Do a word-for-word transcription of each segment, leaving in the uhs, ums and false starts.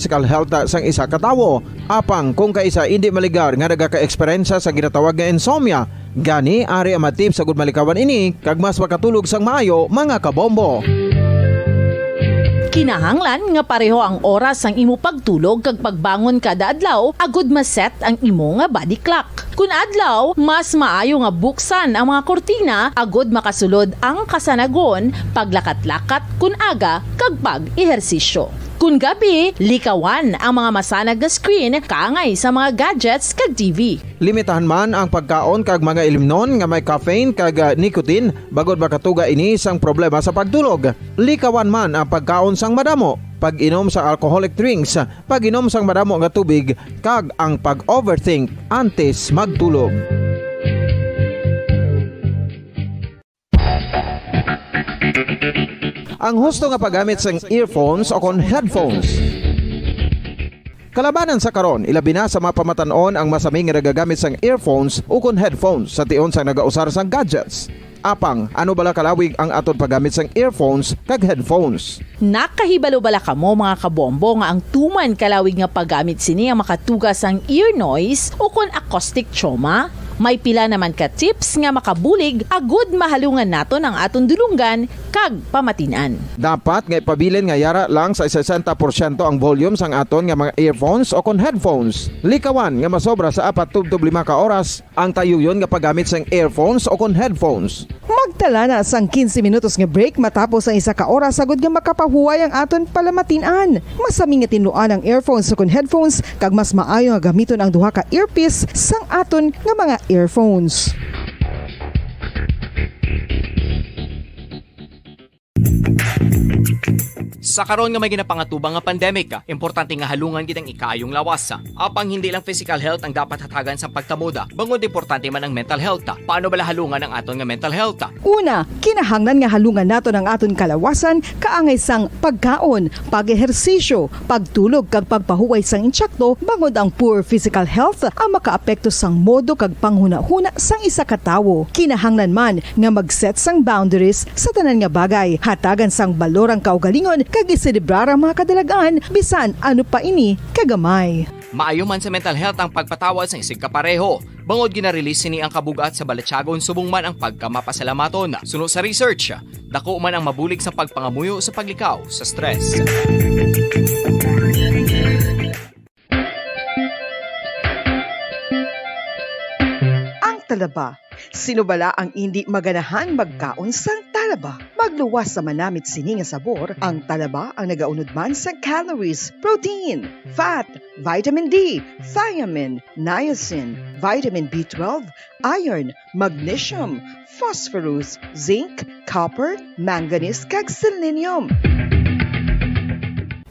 physical health sang isa ka tawo. Apang kung kaisa indi maligar nga nagaka-eksperyensya sa ginatawag nga insomnia, gani ari ang mga tips agud malikawan ini kag mas makatulog sang maayo, mga kabombo. Kinahanglan nga pareho ang oras sang imo pagtulog kag pagbangon kada adlaw agud ma-set ang imo nga body clock. Kun adlaw, mas maayo nga buksan ang mga kurtina agud makasulod ang kasanagon, paglakat-lakat kun aga, kag pag-ehersisyo. Kun gabi, likawan ang mga masanag nga screen kaangay sa mga gadgets kag T V. Limitahan man ang pagkaon kag mga ilimnon nga may caffeine kag, ah, nicotine, bangod makatuga ini sang problema sa pagtulog. Likawan man ang pagkaon sang madamo, pag-inom sa alcoholic drinks, pag-inom sang madamo nga tubig, kag ang pag-overthink antes magtulog. Ang husto nga paggamit sang earphones o kon headphones. Kalabanan sa karon, ilabi na sa mga pamatan-on ang masami nga nagagamit sang earphones o kon headphones sa tion sang nagausar sang gadgets. Apang, ano bala kalawig ang aton paggamit sang earphones kag headphones? Nakahibalo bala kamo, mga kabombo, nga ang tuman kalawig nga paggamit sini ang makatuga sang ear noise o kon acoustic trauma? May pila naman ka tips nga makabulig agud mahalungan naton ang aton dulonggan kag pamatin-an. Dapat nga ipabilin nga yara lang sa sesenta porsyento ang volume sang aton nga mga earphones o kon headphones. Likawan nga masobra sa apat tubtob lima ka oras ang tayuyon nga paggamit sang earphones o kon headphones. Magtala na sang quince minutos nga break matapos ang isa ka oras, agud nga makapahuway ang aton palamatin-an. Masami nga tinluan ang earphones o kon headphones, kag mas maayo nga gamiton ang duha ka earpiece sang aton nga mga earphones. Sa karon nga may ginapangatubang nga pandemic, importante nga halungan gid ang ikaayong lawas. Apang hindi lang physical health ang dapat hatagan sang pagtamod, bangod importante man ang mental health. Paano bala halungan ang aton nga mental health? Una, kinahanglan nga halungan naton ang aton kalawasan kaangay sang pagkaon, pag-ehersisyo, pagtulog kag pagpahuway sang insakto, bangod ang poor physical health ang makaapekto sang modo kag panghunahuna sang isa ka tawo. Kinahanglan man nga mag-set sang boundaries sa tanan nga bagay, hatagan sang balor ang kaugalingon kag iselebrar ang mga kadalag-an, bisan ano pa ini kagamay. Maayo man sa mental health ang pagpatawad sang isigkapareho, bangod gina-release sini ang kabug-at sa balatyagon subong man ang pagkamapasalamaton. Suno sa research, dako man ang mabulig sa pagpangamuyo sa paglikaw sa stress. Ang talaba. Sino bala ang indi maganahan magkaon sang talaba? Magluwas sa manamit sini nga sabor, ang talaba ang nagaunod man sang calories, protein, fat, vitamin D, thiamine, niacin, vitamin B twelve, iron, magnesium, phosphorus, zinc, copper, manganese, kag selenium.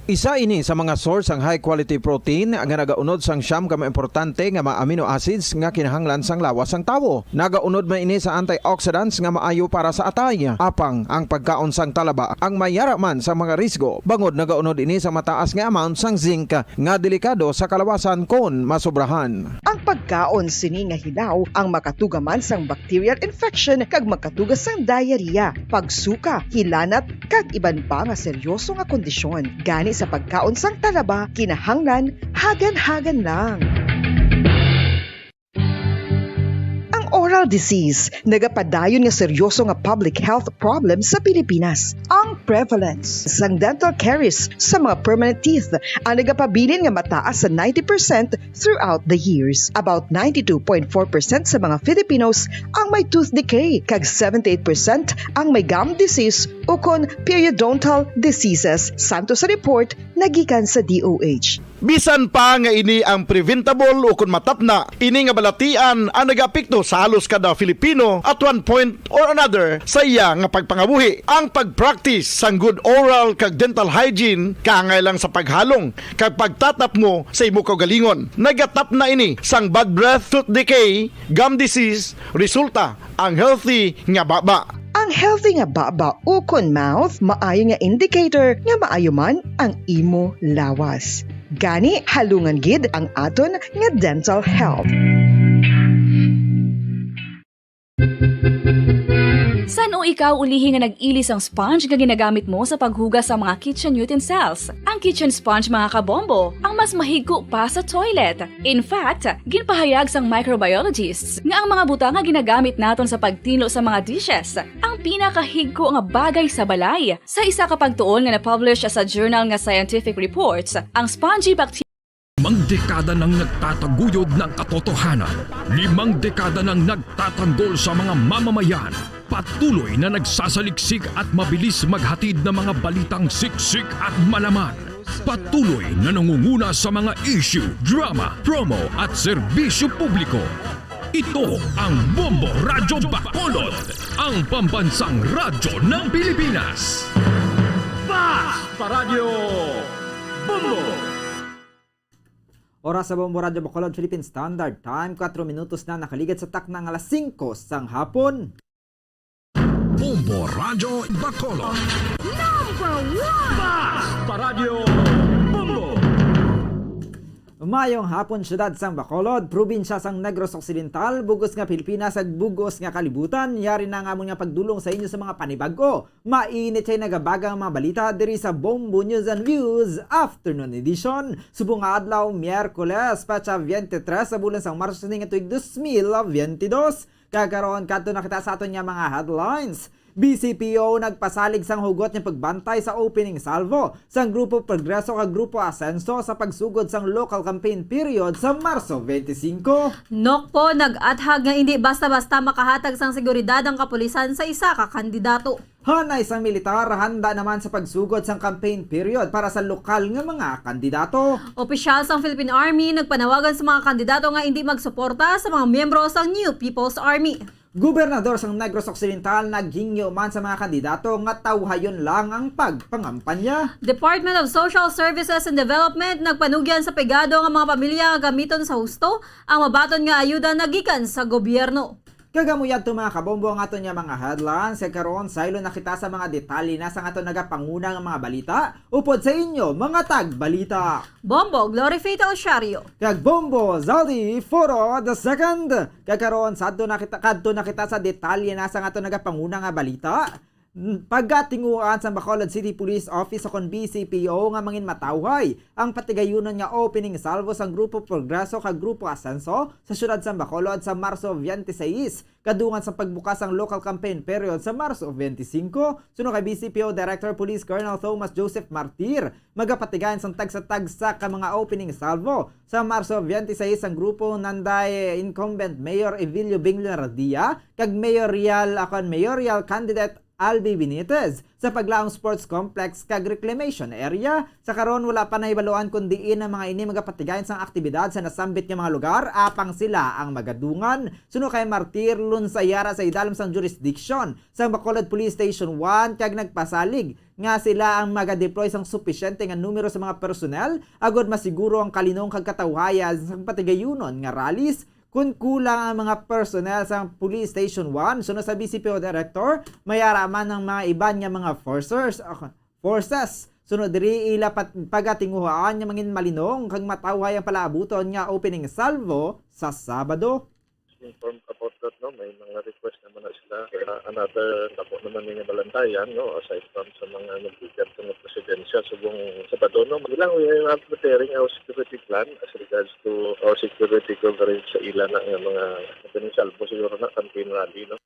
Isa ini sa mga source sang high quality protein nga nagaunod sang siyam ka mga importante nga mga amino acids nga kinahanglan sang lawas sang tawo. Nagaunod man ini sa antioxidants nga maayo para sa atay. Apang ang pagkaon sang talaba ang may yara man sa mga risgo, bangod nagaunod ini sa mataas nga amount sang zinc nga delikado sa kalawasan kon masobrahan. Ang pagkaon sini nga hilaw ang makatuga man sang bacterial infection kag makatuga sang diarrhea, pagsuka, hilanat, kag iban pa nga seryoso nga kondisyon. Gani sa pagkaon sang talaba, kinahanglan hagan-hagan lang. Ang oral disease nagapadayon nga seryoso nga public health problem sa Pilipinas. Ang prevalence sang dental caries sa mga permanent teeth ang nagapabilin nga mataas sa ninety percent throughout the years. About ninety-two point four percent sa mga Filipinos ang may tooth decay, kag seventy-eight percent ang may gum disease ukon periodontal diseases, santo sa report nga gikan sa D O H. Bisan pa nga ini ang preventable ukon matapna, ini nga balatian ang nagaapekto sa halos kada Filipino at one point or another sa iya nga pagpangabuhi. Ang pag-practice sang good oral kag dental hygiene kaangay lang sa paghalong kag pagtatapngo sa imo kaugalingon. Nagatapna ini sang bad breath, tooth decay, gum disease, resulta ang healthy nga baba. Ang healthy nga baba ukon mouth maayo nga indicator nga maayo man ang imo lawas. Gani, halungan gid ang aton nga dental health. San-o Ikaw ulihi nga nag-ili sang sponge nga ginagamit mo sa paghugas sa mga kitchen utensils. Ang kitchen sponge, mga kabombo, ang mas mahigko pa sa toilet. In fact, ginpahayag sang microbiologists nga ang mga butang nga ginagamit naton sa pagtinlo sa mga dishes ang pinakahigko nga bagay sa balay. Sa isa ka pagtuon nga na-publish sa journal nga Scientific Reports, ang spongy bacteria Limang dekada nang nagtataguyod ng katotohanan. Limang dekada nang nagtatanggol sa mga mamamayan. Patuloy na nagsasaliksik at mabilis maghatid ng mga balitang siksik at malaman. Patuloy na nangunguna sa mga issue, drama, promo at serbisyo publiko. Ito ang Bombo Radyo Bacolod, ang pambansang radyo ng Pilipinas. Basta Radyo Bombo! Oras sa Bombo Radyo Bacolod, Philippine Standard Time, kuwatro minutos na nakaligad sa takna nga alas singko sang hapon. Bombo Radyo Bacolod. Number one! Basta Radyo Bombo! Mayong hapon, siyudad sang Bacolod, probinsya sang Negros Occidental, bug-os nga Pilipinas, ag bug-os nga kalibutan. Yari na ang amon nga pagdulong sa inyo sa mga panibag-o, mainit kag nagabaga nga mga balita diri sa Bombo News and Views Afternoon Edition. Subong nga adlaw, Miyerkules, petsa twenty-three sa bulan sang Marso sini nga tuig dos mil twenty-dos. Kag karon, kadto na kita sa aton nga mga headlines. B C P O nagpasalig sang hugot nga pagbantay sa opening salvo sang Grupo Progreso kag Grupo Asenso sa pagsugod sang local campaign period sa Marso twenty-five. NOCPO nag-athag nga indi basta-basta makahatag sang seguridad ang kapulisan sa isa ka kandidato. Hanay sang militar, handa naman sa pagsugod sang campaign period para sa lokal nga mga kandidato. Opisyal sang Philippine Army nagpanawagan sa mga kandidato nga indi magsuporta sa mga miyembro sang New People's Army. Gobernador sang Negros Occidental naghingyo man sa mga kandidato nga tawhayon lang ang pagpangampanya. Department of Social Services and Development nagpanugyan sa pigado nga mga pamilya nga gamiton sa husto ang mabaton nga ayuda na gikan sa gobyerno. Kag amo yadto, mga kabombo, ang aton nga mga headlines. Kag karon, saylo na kita sa mga detalye na sang aton nagapanguna nga mga balita upod sa inyo mga tagbalita, Bombo Glory Faith Alciario kag Bombo Zaldi Foro the second. Kag karon, sadto na kita, kadto na kita sa detalye na sang aton nagapanguna nga balita. Pagatinguhaan sang Bacolod City Police Office, ukon B C P O, nga manginmatawhay ang patigayunon nga opening salvo sang Grupo Progreso kag Grupo Asenso sa siyudad sang Bacolod sa Marso twenty-six, kadungan sang pagbukas sang local campaign period sa Marso twenty-five. Suno kay B C P O Director Police Colonel Thomas Joseph Martir, magapatigayon sang tagsa-tagsa ka mga opening salvo sa Marso twenty-six ang grupo nanday incumbent Mayor Evilio Binglio Radia kag mayoral, akon, mayoral candidate Albi Benitez sa Paglaom Sports Complex kag Reclamation Area. Sa karon, wala pa nahibaluan kon diin ang mga ini magapatigayon sang aktibidad sa nasambit nga mga lugar, apang sila ang magadungan. Suno kay Martir, lunsay yara sa idalom sang jurisdiction sang Bacolod Police Station one kag nagpasalig nga sila ang magadeploy sang supisyente nga numero sa mga personnel agod masiguro ang kalinong kag katawhayan sang patigayunon nga rallies. Kon kulang ang mga personnel sa Police Station one, suno sa B C P O Director, may ara man ang mga iban nga mga forcers, ah, forces. Suno diri, ila pat-, pagatinguhaan nga mangin malinong kag matawhay ang palaabuton nga opening salvo sa Sabado. Informed about that, no? May mga request naman na sila. Uh, another, ako naman yung balantayan, no? Aside from sa mga nagbigat sa presidensya, subong Sabado, no? Bilang, we are preparing our security plan as regards to our security coverage sa ila na nga mga pinisalbo siguro na campaign rally, no?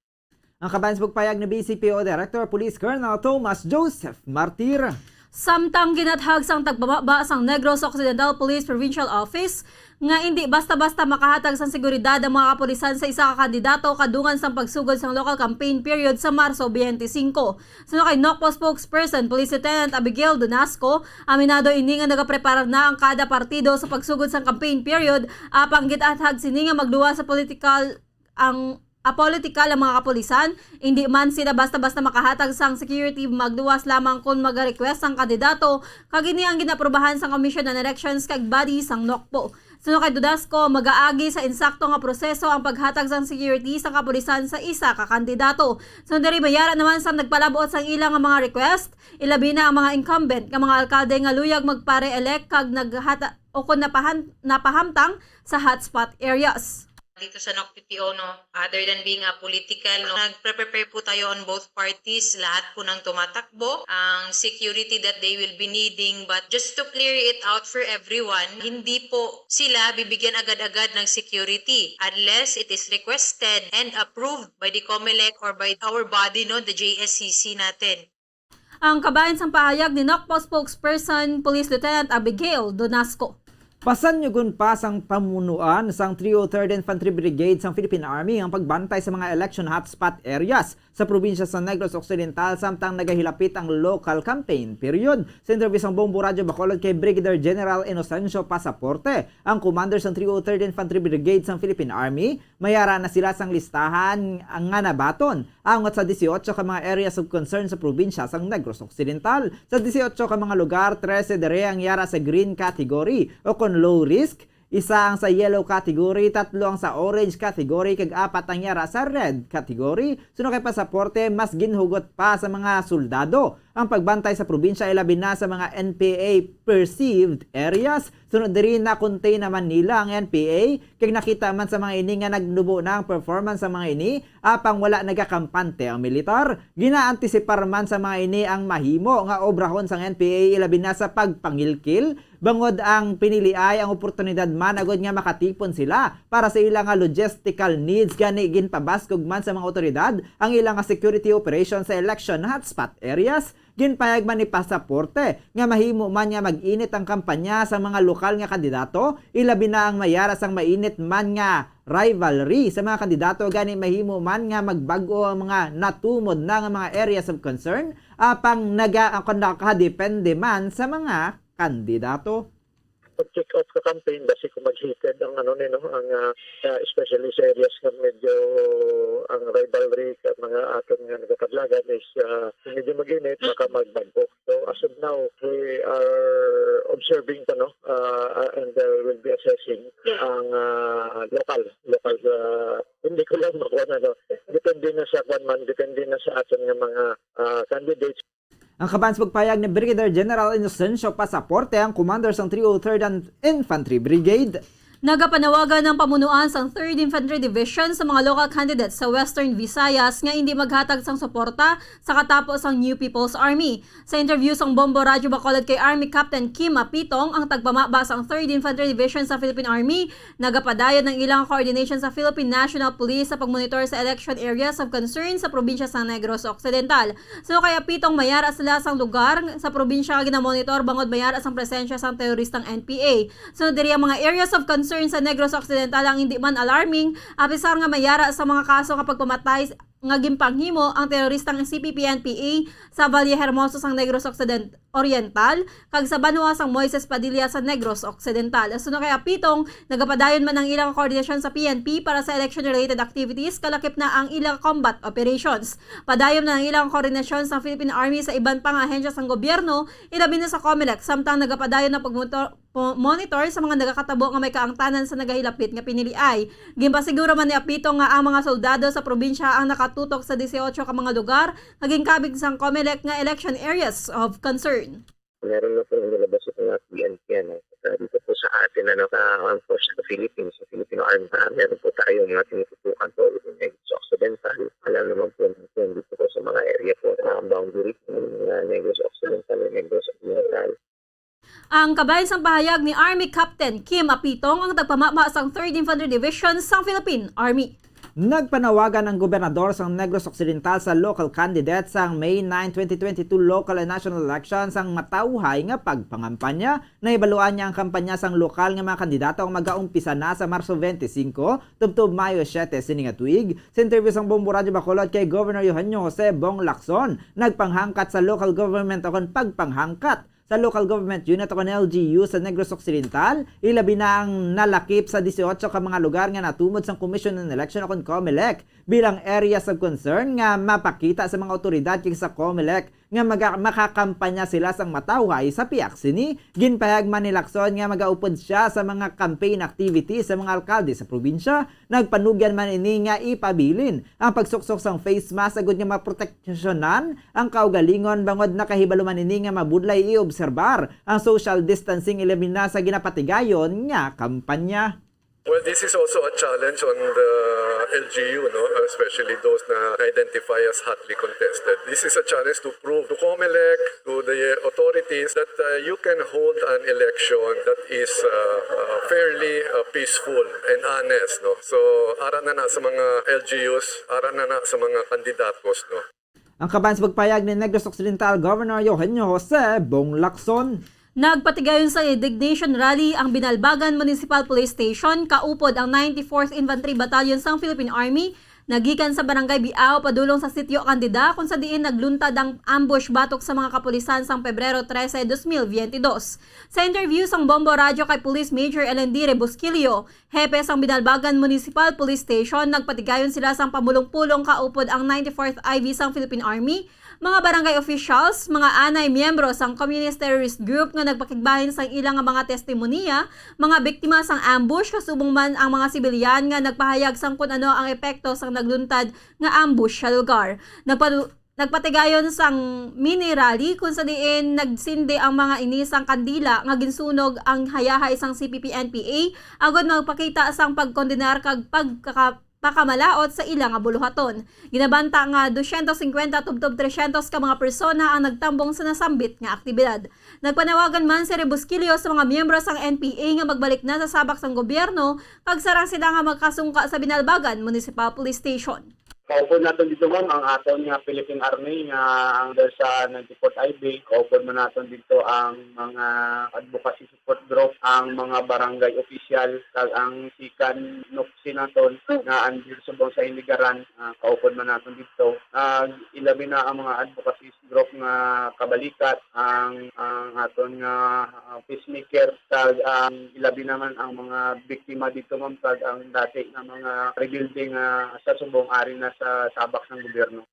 Ang kabahin sa pagpayag ni B C P O Director Police Colonel Thomas Joseph Martir. Samtang ginathag sang tagpamaba sang Negros Occidental Police Provincial Office nga indi basta-basta makahatag sang seguridad ang mga kapulisan sa isa ka kandidato kadungan sang pagsugod sang local campaign period sa Marso twenty-five. Suno kay NOCPO spokesperson Police Lieutenant Abigail Donasco, aminado ini nga nagapreparar na ang kada partido sa pagsugod sang campaign period, apang ginathag sini nga magluwas sa political ang apolitikal ang mga kapulisan, indi man sila basta-basta makahatag sang security, magluwas lamang kon maga-request ang kandidato, kag ini ang ginaprobahan sang Commission on Elections kag body sang NOCPO. Suno kay Donasco, magaagi sa insakto nga proseso ang paghatag sang security sang kapulisan sa isa ka kandidato. Suno diri, may ara naman sang nagpalab-ot sang ila nga mga request, ilabi na ang mga incumbent nga mga alkalde nga luyag magpa-re-elect kag naghata-, o kon napahan-, napahamtang sa hotspot areas. Dito sa NOC-PPO, no, other than being a political, no, nagpre-prepare po tayo on both parties, lahat po ng tumatakbo, ang security that they will be needing. But just to clear it out for everyone, hindi po sila bibigyan agad-agad ng security unless it is requested and approved by the COMELEC or by our body, no, the J S C C natin. Ang kabahin sang pahayag ni NOCPO spokesperson Police Lieutenant Abigail Donasco. Pasanyugon pa sang pamunuan sang three oh third Infantry Brigade sang Philippine Army ang pagbantay sa mga election hotspot areas sa probinsya sa Negros Occidental samtang nagahilapit ang local campaign period. Sa interview sang Bombo Radyo Bacolod kay Brigadier General Inocencio Pasaporte, ang commander sang three oh third Infantry Brigade sang Philippine Army, mayara na sila sang listahan nga nabaton angot sa dieciocho ka mga areas of concern sa probinsya sang Negros Occidental. Sa dieciocho ka mga lugar, trese diri ang yara sa green category o kon low risk, isa ang sa yellow category, tatlo ang sa orange category, kag apat ang yara sa red category. Suno kay Pasaporte, mas ginhugot pa sa mga soldado ang pagbantay sa probinsya, ilabi na sa mga N P A perceived areas. Sunod diri, na-contain naman nila ang N P A, kag nakita man sa mga ini nga nagnubo na ang performance sa mga ini, apang wala nagakampante ang militar. Ginaantisipar man sa mga ini ang mahimo nga obrahon sang N P A, ilabi na sa pagpangilkil, bangod ang piniliay ang oportunidad man agud nga makatipon sila para sa ila nga logistical needs. Gani, ginpabaskog man sa mga otoridad ang ila nga security operation sa election hotspot areas. Ginpahayag man ni Pasaporte nga mahimo man nga mag-init ang kampanya sa mga lokal nga kandidato, ilabi na ang mayara sang mainit man nga rivalry sa mga kandidato. Gani, mahimo man nga magbag-o ang mga natumod na nga mga areas of concern, apang naga-, nakadepende man sa mga kandidato. Pag-kick off ka campaign, basi kung mag-heated ang, ano ni, no, ang, ah, ah, especially sa areas nga medyo ang rivalry ka mga aton nga nagapaglagan is, ah, medyo mag-init, baka magbag-o. So, as of now, we are observing pa, no, ah, ah, and, uh, will be assessing ang, ah, local, local, ah, hindi ko lang makuha na, no. Depende na sa kwan man, depende na sa aton nga mga, ah, candidates. Ang kaban sa pagpayag ni Brigadier General Inocencio Pasaporte, ang commander sang three oh third Infantry Brigade. Nagapanawagan ang pamunuan sang third Infantry Division sa mga local candidates sa Western Visayas nga indi maghatag sang suporta sa katapo sang New People's Army. Sa interview sang Bombo Radyo Bacolod kay Army Captain Kim Apitong, ang tagpamaba sang third Infantry Division sa Philippine Army, nagapadayon ang ilang coordination sa Philippine National Police sa pagmonitor sa election areas of concern sa probinsya sa Negros Occidental. Suno kay Apitong, mayara sila sang lugar sa probinsya nga ginamonitor bangod mayara sang presensya sang teroristang N P A. Sunod diri, ang mga areas of concern sa Negros Occidental ang indi man alarming, apisar nga mayara sa mga kaso nga pagpamatay nga ginpanghimo ang teroristang C P P N P A sa Valle Hermoso sang Negros Occiden-, Oriental kag sa banwa sang Moises Padilla sa Negros Occidental. Suno kay Apitong, nagapadayon man ang ilang koordinasyon sa P N P para sa election-related activities, kalakip na ang ilang combat operations. Padayon na ang ilang koordinasyon sa Philippine Army sa iban pa nga ahensya sang gobyerno, ilabi na sa COMELEC, samtang nagapadayon ang pagmonitor, po-, monitor sa mga nagakatabo nga may kaangtanan sa nagahilapit nga piniliay. Ginpasiguro man ni Apitong nga ang mga soldado sa probinsya ang nakatutok sa dieciocho ka mga lugar nga ginkabig sang COMELEC nga election areas of concern. Meron na po nilabas sa mga P N P, ano, sa, dito po sa atin, ano, sa Armed Forces of the Philippines, sa Filipino Army, ah, meron po tayo mga tinututukan po sa Occidental. Alam naman po natin dito po sa mga area po na boundary po ng, ah, Negros Occidental and Negros Oriental. Ang kabahin sang pahayag ni Army Captain Kim Apitong, ang tagpamaba sang third Infantry Division sang Philippine Army. Nagpanawagan ang gobernador sang Negros Occidental sa local candidate sang May nine, twenty twenty-two local and national elections sang matawhay nga pagpangampanya. Nahibaluan niya ang kampanya sang lokal nga mga kandidato ang magaumpisa na sa Marso twenty-five tubtob Mayo siete sini nga tuig. Sa interview sang Bombo Radyo Bacolod kay Governor Eugenio Jose Bong Lacson, nagpanghangkat sa local government ukon pagpanghangkat sa local government unit ukon L G U sa Negros Occidental, ilabi na ang nalakip sa dieciocho ka mga lugar nga natumod sang Commission on Election ukon COMELEC bilang areas of concern nga mapakita sa mga awtoridad kag sa COMELEC nga maga-, makakampanya sila sang matawhay sa pihak sini. Ginpahayag man ni Lacson nga magaupod sia sa mga campaign activities sa mga alkalde sa probinsya. Nagpanugyan man ini nga ipabilin ang pagsuksok sang face mask agud nga maproteksyonan ang kaugalingon, bangod nakahibalo man ini nga mabudlay i-obserbar ang social distancing, ilabi na sa ginapatigayon nga kampanya. Well, this is also a challenge on the L G U, no? Especially those na identify as hotly contested. This is a challenge to prove to COMELEC, to the authorities, that uh, you can hold an election that is uh, uh, fairly uh, peaceful and honest, no? So, ara na na sa mga L G Us, ara na na sa mga kandidatos, no? Ang kaban sa pagpayag ni Negros Occidental Governor Eugenio Jose Bong Lacson. Nagpatigayon sa indignation rally ang Binalbagan Municipal Police Station, kaupod ang ninety-fourth Infantry Battalion sang Philippine Army, nagikan sa Barangay Biao padulong sa Sitio Candida, kung sa diin nagluntad ang ambush batok sa mga kapulisan sang Pebrero trese, dos mil biyente dos. Sa interview sang Bombo Radyo kay Police Major L N D Rebusquillo, hepe sang Binalbagan Municipal Police Station, nagpatigayon sila sang pamulong-pulong kaupod ang ninety-fourth I V sang Philippine Army, mga barangay officials, mga anay miyembro sang Communist Terrorist Group nga nagpakigbahin sang ila nga mga testimonya, mga biktima sang ambush, kasubong man ang mga sibilyan nga nagpahayag sang kun ano ang epekto sang nagluntad nga ambush sa lugar. Nagpa- Nagpatigayon sang mini rally kung sa diin nagsindi ang mga ini sang kandila nga ginsunog ang hayahay sang C P P N P A agod magpakita sang pagkondenar kag pagkaka- pakamalaot sa ila nga buluhaton. Ginabanta nga dosyentos singkwenta tubtob tresyentos ka mga persona ang nagtambong sa nasambit nga aktibidad. Nagpanawagan man si Rebusquillo sa mga miyembro sang N P A nga magbalik na sa sabak sang gobyerno kag sarang sila nga magkasungka sa Binalbagan Municipal Police Station. Kaupod naton dito, ma'am, ang aton nga Philippine Army nga under sa ninety-fourth I B. Kaupod man naton dito ang mga advocacy support group, ang mga barangay official, kag ang sikan nupsi naton nga under subong sa Hinigaran, ah, kaupod man naton dito. Ah, ilabi na ang mga advocacy group nga kabalikat, ang, ang aton nga, ah, peacemaker, kag ang ilabi naman ang mga biktima dito, ma'am, kag ang dati nga mga rebelde nga sa subong ari na sa sabak sang gobyerno.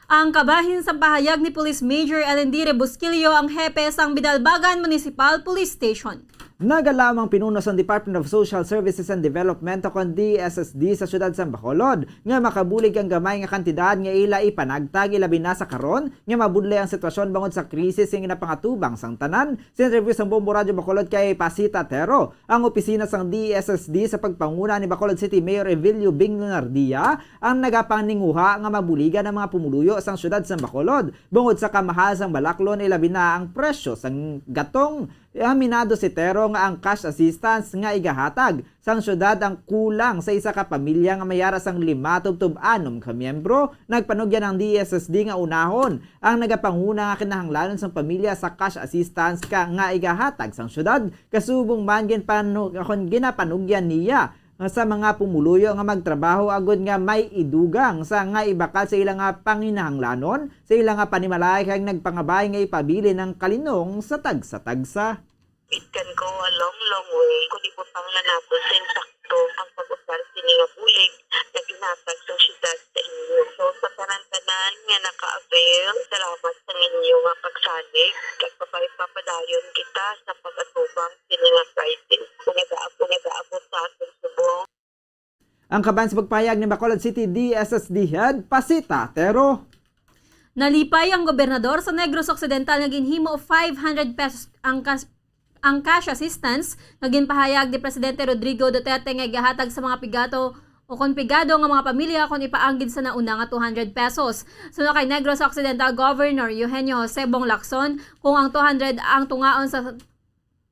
Ang kabahin sang pahayag ni Police Major L N D Rebusquillo, ang hepe sang Binalbagan Municipal Police Station. Nagalaom ang pinuno sang Department of Social Services and Development o kon D S S D sa siyudad sang Bacolod nga makabulig ang gamay nga kantidad nga ila ipanagtag, ilabi na sa karon nga mabudlay ang sitwasyon bangod sa krisis nga ginapangatubang sang tanan. Sa interview sang Bombo Radyo Bacolod kay Pasita Tero, ang opisina sang D S S D sa pagpanguna ni Bacolod City Mayor Evilio Bing Lunardia ang nagapaninguha nga mabuligan ang mga pumuluyo sang siyudad sang Bacolod bungod sa kamahal sang balaklon, ilabi na ang presyo sang gatong. Aminado si Tero nga ang cash assistance nga igahatag sang siyudad ang kulang sa isa ka pamilya nga may ara sang lima tubtob anom ka miyembro. Nagpanugyan ang D S S D nga unahon ang nagapanguna nga kinahanglanon sang pamilya sa cash assistance ka nga igahatag sang siyudad, kasubong man ginpanu-, kon ginapanugyan niya sa mga pumuluyo nga magtrabaho agod nga may idugang sa nga ibakal sa ila nga panginahanglanon, sa ila nga panimalay kag nagpangabay nga ipabilin ang kalinong sa tagsa-tagsa. It can go a long, long way kung ibutang na nato sa insakto ang pag-usar sini nga bulig nga ginhatag sang siyudad sa inyo. So, sa tanan-tanan nga naka-avail, salamat sa ninyo nga pagsalig, kag papay-, papadayon kita sa pag-atubang sini nga crisis nga nagaab-, nga nagaabot sa aton subong. Ang kaban sa pagpahayag ni Bacolod City D S S D Head Pasita Tero. Nalipay ang gobernador sa Negros Occidental nga ginhimo five hundred pesos ang kas- ang cash assistance nga ginpahayag ni Presidente Rodrigo Duterte nga igahatag sa mga pigado o kon pigado nga mga pamilya kon ipaanggid sa nauna nga two hundred pesos. Suno kay Negros Occidental Governor Eugenio Jose Bong Lacson, kung ang two hundred ang tungaon sa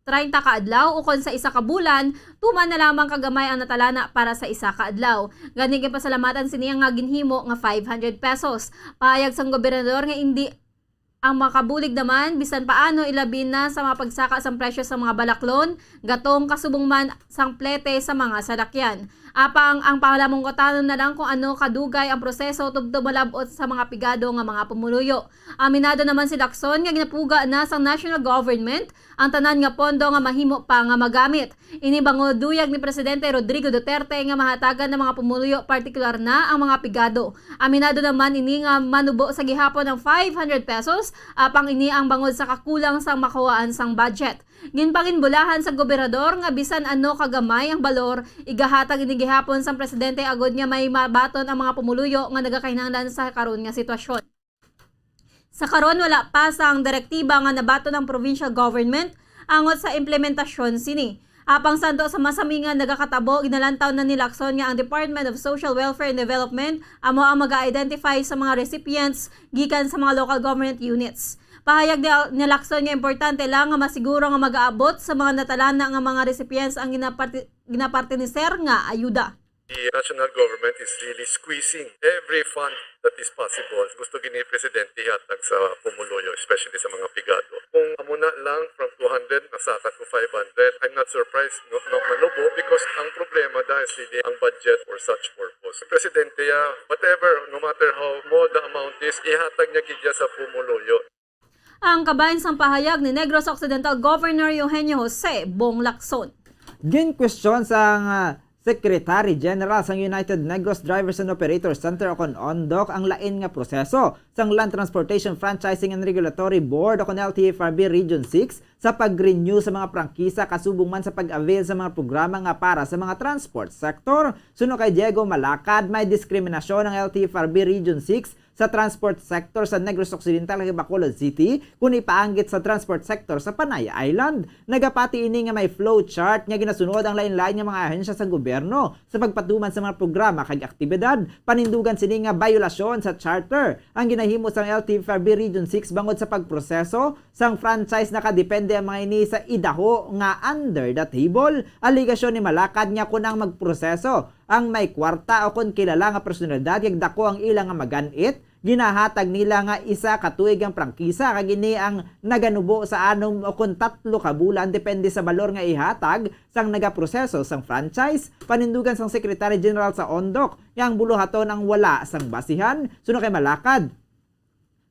treinta ka adlaw ukon sa isa ka bulan, tuman na lamang ka gamay ang natalana para sa isa ka adlaw. Gani, ginpasalamatan sini nga ginhimo nga five hundred pesos. Pahayag sang gobernador nga indi ang makabulig naman bisan paano, ilabi na sa mga pagsaka sang presyo sa mga balaklon, gatong, kasubong man sang plete sa mga salakyan. Apang ang pangalamungkutanon na lang kung ano kadugay ang proseso tubtob malab-ot sa mga pigado nga mga pumuluyo. Aminado naman si Lacson nga ginapuga na sang national government ang tanan nga pondo nga mahimo pa nga magamit. Ini bangod luyag ni Presidente Rodrigo Duterte nga mahatagan ang mga pumuluyo, partikular na ang mga pigado. Aminado naman ini nga manubo sa gihapon ang five hundred pesos, apang ini ang bangod sa kakulang sang makuhaan sang budget. Ginpanginbulahan sa gobernador nga bisan ano kagamay ang balor, igahatag ini gihapon sang presidente agod nga may mabaton ang mga pumuluyo nga nagakinahanglan sa karon nga sitwasyon. Sa karon, wala pa sang direktiba nga nabaton ang provincial government angot sa implementasyon sini. Apang santo sa masami nga nagakatabo, ginalantaw na ni Lacson nga ang Department of Social Welfare and Development amo ang mag-identify sa mga recipients gikan sa mga local government units. Pahayag ni, ni Lacson nga importante lang nga masiguro nga mag-aabot sa mga natalana nga mga recipients ang ginaparti-, ginapartiniser nga ayuda. The national government is really squeezing every fund that is possible. Gusto gini Presidente ihatag sa pumuluyo, especially sa mga pigado. Kung amo na lang from two hundred, nasakat ko five hundred, I'm not surprised, no, no, manubo, because ang problema dahil sili ang budget for such purpose. Presidente, ah, whatever, no matter how small the amount is, ihatag niya gid sa pumuluyo. Ang kabahin sang pahayag ni Negros Occidental Governor Eugenio Jose Bong Lacson. Ginkwestiyon sang, ah, Secretary General sang United Negros Drivers and Operators Center, o kon ondok, ang lain nga proseso sang Land Transportation Franchising and Regulatory Board, o kon L T F R B Region six, sa pag-renew sa mga prangkisa kasubong man sa pag-avail sa mga programa nga para sa mga transport sector. Suno kay Diego Malacad, may diskriminasyon ang L T F R B Region six sa transport sector sa Negros Occidental kag Bacolod City kon ipaanggit sa transport sector sa Panay Island. Nagapati ini nga may flow chart nga ginasunod ang lain-lain nga mga ahensya sa gobyerno sa pagpatuman sa mga programa kag aktibidad. Panindugan sini nga bayolasyon sa charter ang ginahimo sang L T F R B Region six bangod sa pagproseso sang franchise. Nakadepende ang mga ini sa idaho nga under the table. Aligasyon ni Malacad nga kon ang magproseso ang may kwarta o kon kilala nga personalidad kag dako ang ila nga magan-it, ginahatag nila nga isa ka tuig ang prangkisa, kag ini ang naganubo sa anom o kon tatlo ka bulan, depende sa balor nga ihatag sang nagaproseso sang franchise. Panindugan sang Secretary General sa ondok nga ang buluhaton ang wala sang basihan. Suno kay Malacad,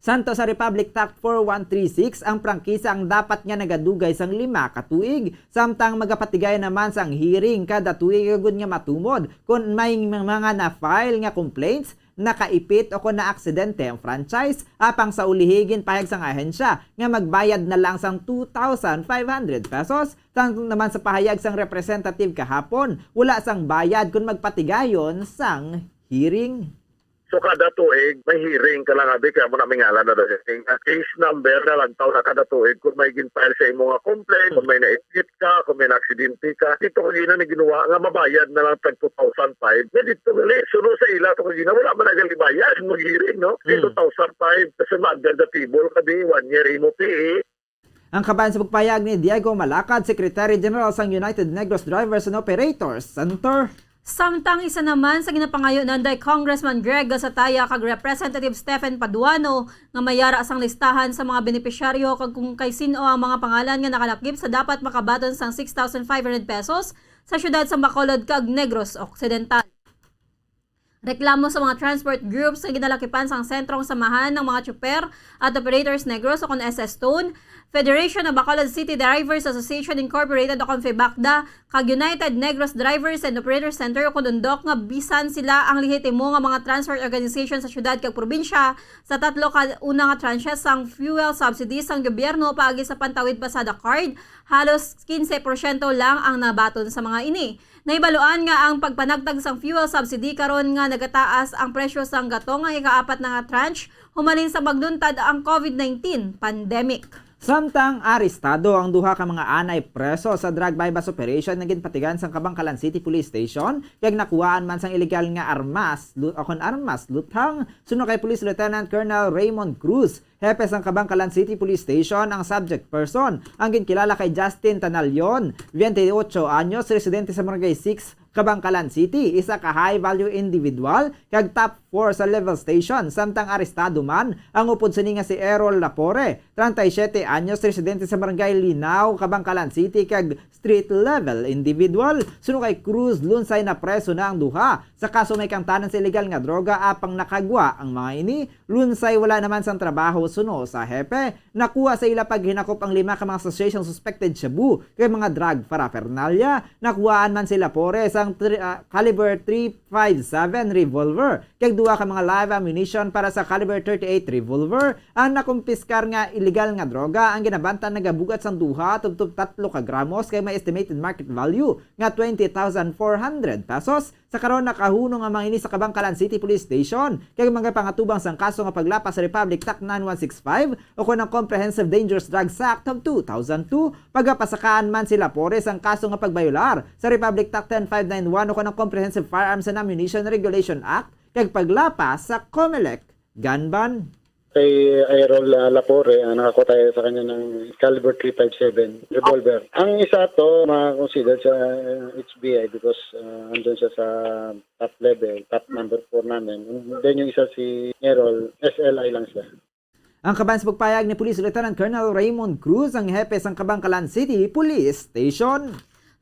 santo sa Republic Tax four one three six, ang prangkisa ang dapat nga nagadugay sang lima ka tuig, samtang magapatigayon naman sang hearing kada tuig agud nga matumod kon may mga na-file nga complaints, nakaipit o kon naaksidente ang franchise. Apang sa ulihi, ginpahayag sang ahensya nga magbayad na lang sang two thousand five hundred pesos. Samtang naman sa pahayag sang representative kahapon, wala sang bayad kon magpatigayon sang hearing. So, kada tuig, may hearing ka lang, abi, kaya mo na may ngalan na daw siya. Nga case number na lang taon na kada tuig kung may gin-file sa imo nga complaint, kung may naipit ka, kung may naaksidente ka. Dito kagina na ginawa nga mabayad na lang tag two thousand five. Nga dito gali, suno sa ila to kagina, wala man nagali bayad, mag-hearing, no? Kay Hmm. two thousand five, kasi under the table, kadi one year imo P A. Ang kabahin sa pagpahayag ni Diego Malacad, Secretary General sang United Negros Drivers and Operators Center. Samtang isa naman sa ginapangayo nanday Congressman Greg Gasataya kag Representative Stephen Paduano nga mayara sang listahan sa mga benepisyaryo kag kung kay sin-o ang mga pangalan nga nakalakip sa dapat makabaton sang six thousand five hundred pesos sa siyudad sa Bacolod kag Negros Occidental. Reklamo sa mga transport groups nga ginalakipan sang Sentrong Samahan ng mga Tsuper at Operators Negros, o kon S S Tone, Federation of Bacolod City Drivers Association Incorporated, o kon FEBACDA, kag United Negros Drivers and Operators Center, o kon undok, nga bisan sila ang lehitimo nga mga transport organization sa siyudad kag probinsya, sa tatlo ka una nga tranche sang fuel subsidy sang gobyerno paagi sa Pantawid Pasada Card, halos quince porsyento lang ang nabaton sa mga ini. Nahibaluan nga ang pagpanagtag sang fuel subsidy karon nga nagataas ang presyo sang gatong ang ikaapat na nga tranche humalin sa magluntad ang COVID nineteen pandemic. Samtang arestado ang duha ka mga anay preso sa drug buy-bust operation nga ginpatigayon sang Kabankalan City Police Station, kag nakuhaan man sang iligal nga armas, lu-, o kon armas, luthang. Suno kay Police Lieutenant Colonel Raymond Cruz, hepe sang Kabankalan City Police Station, ang subject person, ang ginkilala kay Justin Tanalion, twenty-eight anyos, residente sa Barangay six, Kabankalan City, isa ka high-value individual kag top four sa level station, samtang arestado man ang upod sini nga si Errol Lapore, treinta y siete anyos, residente sa Barangay Linao, Kabankalan City, kag street level individual. Suno kay Cruz, lunsay napreso na ang duha sa kaso may kaangtanan sa iligal nga droga, apang nakagwa ang mga ini. Lunsay wala naman sang trabaho suno sa hepe. Nakuha sa ila paghinakop ang lima ka mga sachet sang suspected shabu kag mga drug paraphernalia. Nakuhaan man si Lapore sang tri-, ah, caliber three five seven revolver kag Duha ka mga live ammunition para sa caliber thirty-eight revolver ang nakumpiskar nga illegal nga droga ang ginabanta nagabug-at sang duha tubtob tatlo ka gramos kag may estimated market value nga twenty thousand four hundred pesos. Sa karon, nakahunong ang mga ini sa Kabangkalan City Police Station kag magapangatubang sang kaso nga paglapas sa Republic Tax nine one six five o kon ang Comprehensive Dangerous Drugs Act of two thousand two. Pagapasakaan man si Lapore sang kaso nga pagbayolar sa Republic Tax ten five nine one o kon ang Comprehensive Firearms and Ammunition Regulation Act kag paglapas sa Comelec gun ban. Kay Errol uh, Lapore, uh, nakakuha tayo sa kanya ng caliber three five seven revolver. Ang isa to, ma-consider sa H B I because uh, andun siya sa top level, top number four namin. And then yung isa si Errol, S L I lang siya. Ang kaban sa pagpayag ni Police Lieutenant Colonel Raymond Cruz, ang hepe sang Kabangkalan City Police Station.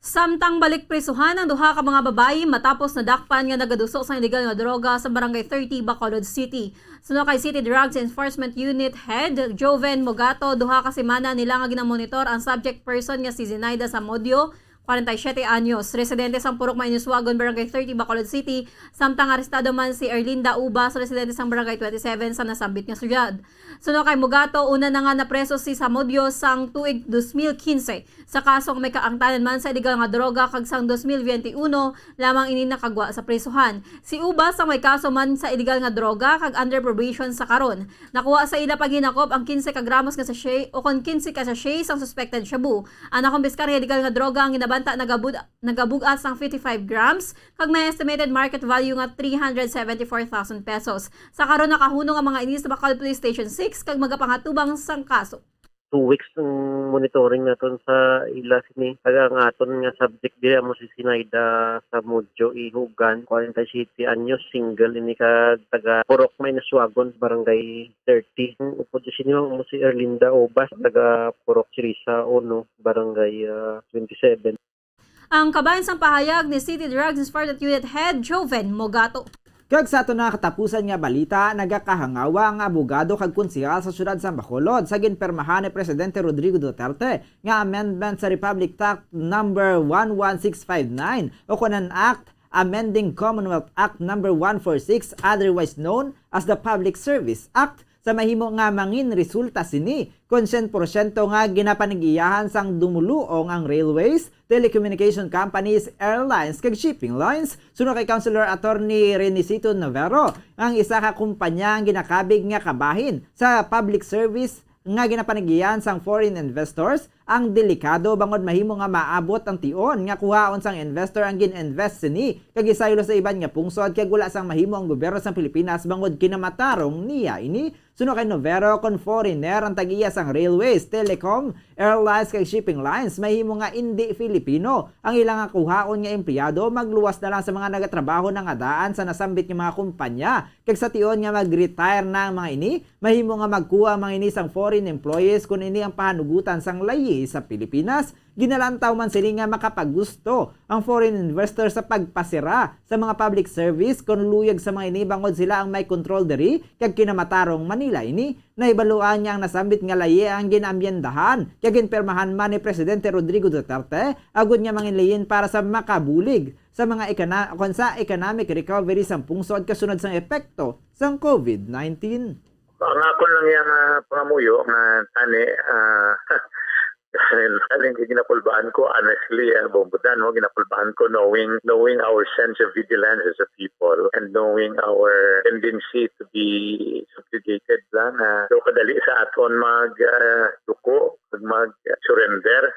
Samtang balik prisuhan ang duha ka mga babayi matapos nadakpan nga nagaduso sang iligal nga droga sa Barangay thirty, Bacolod City. Suno kay City Drugs Enforcement Unit Head Joven Mogato, duha ka semana nila nga ginamonitor ang subject person nga si Zenaida Samudio, forty-siyete anyos, residente sang Purok Mainuswagon, Barangay thirty, Bacolod City, samtang arestado man si Erlinda Ubas, residente sang Barangay twenty-seven sa nasambit nga syudad. Suno kay Mogato, una na nga napreso si Samudio sang tuig dos mil quince. Sa kaso nga may kaangtanan man sa iligal nga droga kag sang dos mil twenty-uno lamang ini nakagwa sa prisuhan. Si Ubas ang may kaso man sa iligal nga droga kag under probation sa karon. Nakuha sa ila paghinakop ang quince ka gramos nga sachet o kon quince ka sachet sang suspected shabu. Ang nakumpiskar nga iligal nga droga ang ginabanta nagabud nagabug-at sang fifty-five grams kag may estimated market value nga three hundred seventy-four thousand pesos. Sa karon nakahunong ang mga ini sa Bacolod Police Station six kag magapangatubang sang kaso. Two weeks ang monitoring naton sa ila sini. Kag ang aton nga subject diri amo si Sinaida Samudio Ihugan, forty-siyete anyos, single ini kag taga Purok Mainaswagon, Barangay thirty. Ang upod sa sini amo si Erlinda Obas, taga Purok Sirisa uno, Barangay ah, twenty-seven. Ang kabahin sang pahayag ni City Drugs Enforcement Unit Head Joven Mogato. Kag sa aton na katapusan nga balita, nagakahangawa ang abogado kag konsehal sa siyudad sa Bacolod sa ginpirmahan ni Presidente Rodrigo Duterte nga amendment sa Republic Act number one one six five nine o kon ang Act Amending Commonwealth Act number one four six, otherwise known as the Public Service Act, sa mahimo nga mangin resulta sini kon syen porsyento nga ginapanag-iyahan sang dumuluong ang railways, telecommunication companies, airlines, kag shipping lines. Suno kay Councilor Attorney Renicito Navarro, ang isa ka kumpanya ang ginakabig nga kabahin sa public service nga ginapanag-iyahan sang foreign investors ang delikado bangod mahimo nga maabot ang tion nga kuhaon sang investor ang gin-invest sini kag isaylo sa iban nga pungsod kag wala sang mahimo ang gobyerno sang Pilipinas bangod kinamatarong niya ini. Suno kay Novero, kon foreigner ang tag-iya sang railways, telecom, airlines kag shipping lines, mahimo nga indi Filipino ang ila nga kuhaon nga empleyado, magluwas na lang sa mga nagatrabaho na nga daan sa nasambit nga mga kumpanya. Kag sa tion nga mag-retire na ang mga ini, mahimo nga magkuha ang mga ini sang foreign employees kon ini ang pahanugutan sang layi sa Pilipinas. Ginalantaw man sini nga makapagusto ang foreign investor sa pagpasira sa mga public service kon luyag sa mga ini bangod sila ang may kontrol diri kag kinamatarong Manila ini. Nahibaluan nga ang nasambit nga layi ang gin-amyendahan kag ginpirmahan man ni Presidente Rodrigo Duterte agud nga manginlayin para sa makabulig sa mga ekana-, kon sa economic recovery sang pungsod kasunod sang epekto sang COVID nineteen. Ang akon lang yang ah, pangamuyo nga tani ah, tani nga ginakulbaan ko, honestly, ah, Bombo Dan, no, ginakulbaan ko knowing knowing our sense of vigilance as a people and knowing our tendency to be subjugated lang, ah, so kadali sa aton mag ah, duko, mag surrender.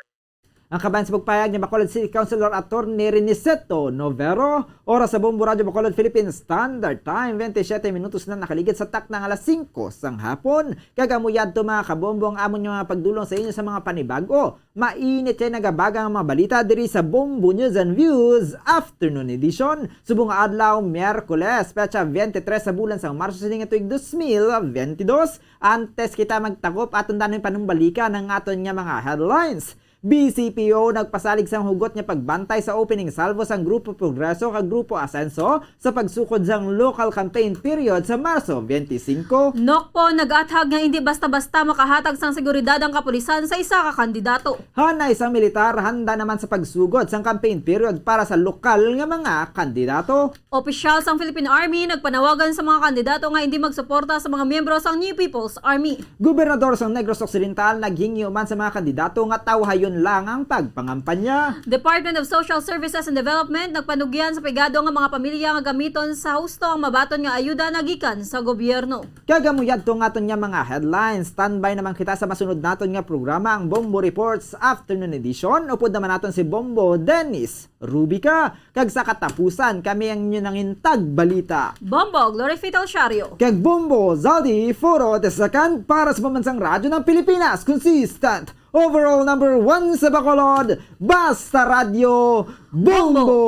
Ang kaban sa pagpayag ni Bacolod City Councilor Attorney Reniceto Novero, oras sa Bombo Radyo Bacolod Philippine Standard Time, twenty-seven minutos na nakaligid sa takna nga alas singko sang hapon. Kag amo yadto, mga kabombo, ang amon nga mga pagdulong sa inyo sa mga panibag-o. Mainit kay nagabaga nga mga balita diri sa Bombo News and Views Afternoon Edition. Subong nga adlaw, Miyerkules, petsa twenty-three sa bulan sang Marso sining tuig dos mil twenty-dos. Antes kita magtakop, aton danon panumbalikan ang aton nga mga headlines. B C P O nagpasalig sang hugot nga pagbantay sa opening salvo sang Grupo Progreso kag Grupo Asenso sa pagsukod sang local campaign period sa Marso twenty singko. NOCPO nag-athag nga indi basta-basta makahatag sang seguridad ang kapulisan sa isa ka kandidato. Hanay sang militar, handa naman sa pagsugod sang campaign period para sa lokal nga mga kandidato. Opisyal sang Philippine Army nagpanawagan sa mga kandidato nga indi magsuporta sa mga miyembro sang New People's Army. Gobernador sang Negros Occidental naghingyo man sa mga kandidato nga tawhayon lang ang pagpangampanya. Department of Social Services and Development nagpanugyan sa pigado nga mga pamilya nga gamiton sa husto ang mabaton nga ayuda nagikan sa gobyerno. Kag amo yadto ang aton nga mga headlines. Standby naman kita sa masunod naton nga programa, ang Bombo Reports Afternoon Edition. Upod naman naton si Bombo Dennis Rubica. Kag sa katapusan, kami ang inyo nangin tagbalita, Bombo Glory Fidelciario. Kag Bombo Zaldi Foro the Second para sa Pambansang Radyo ng Pilipinas. Consistent, overall number one sa Bacolod. Basta Radyo, Bombo! Bombo!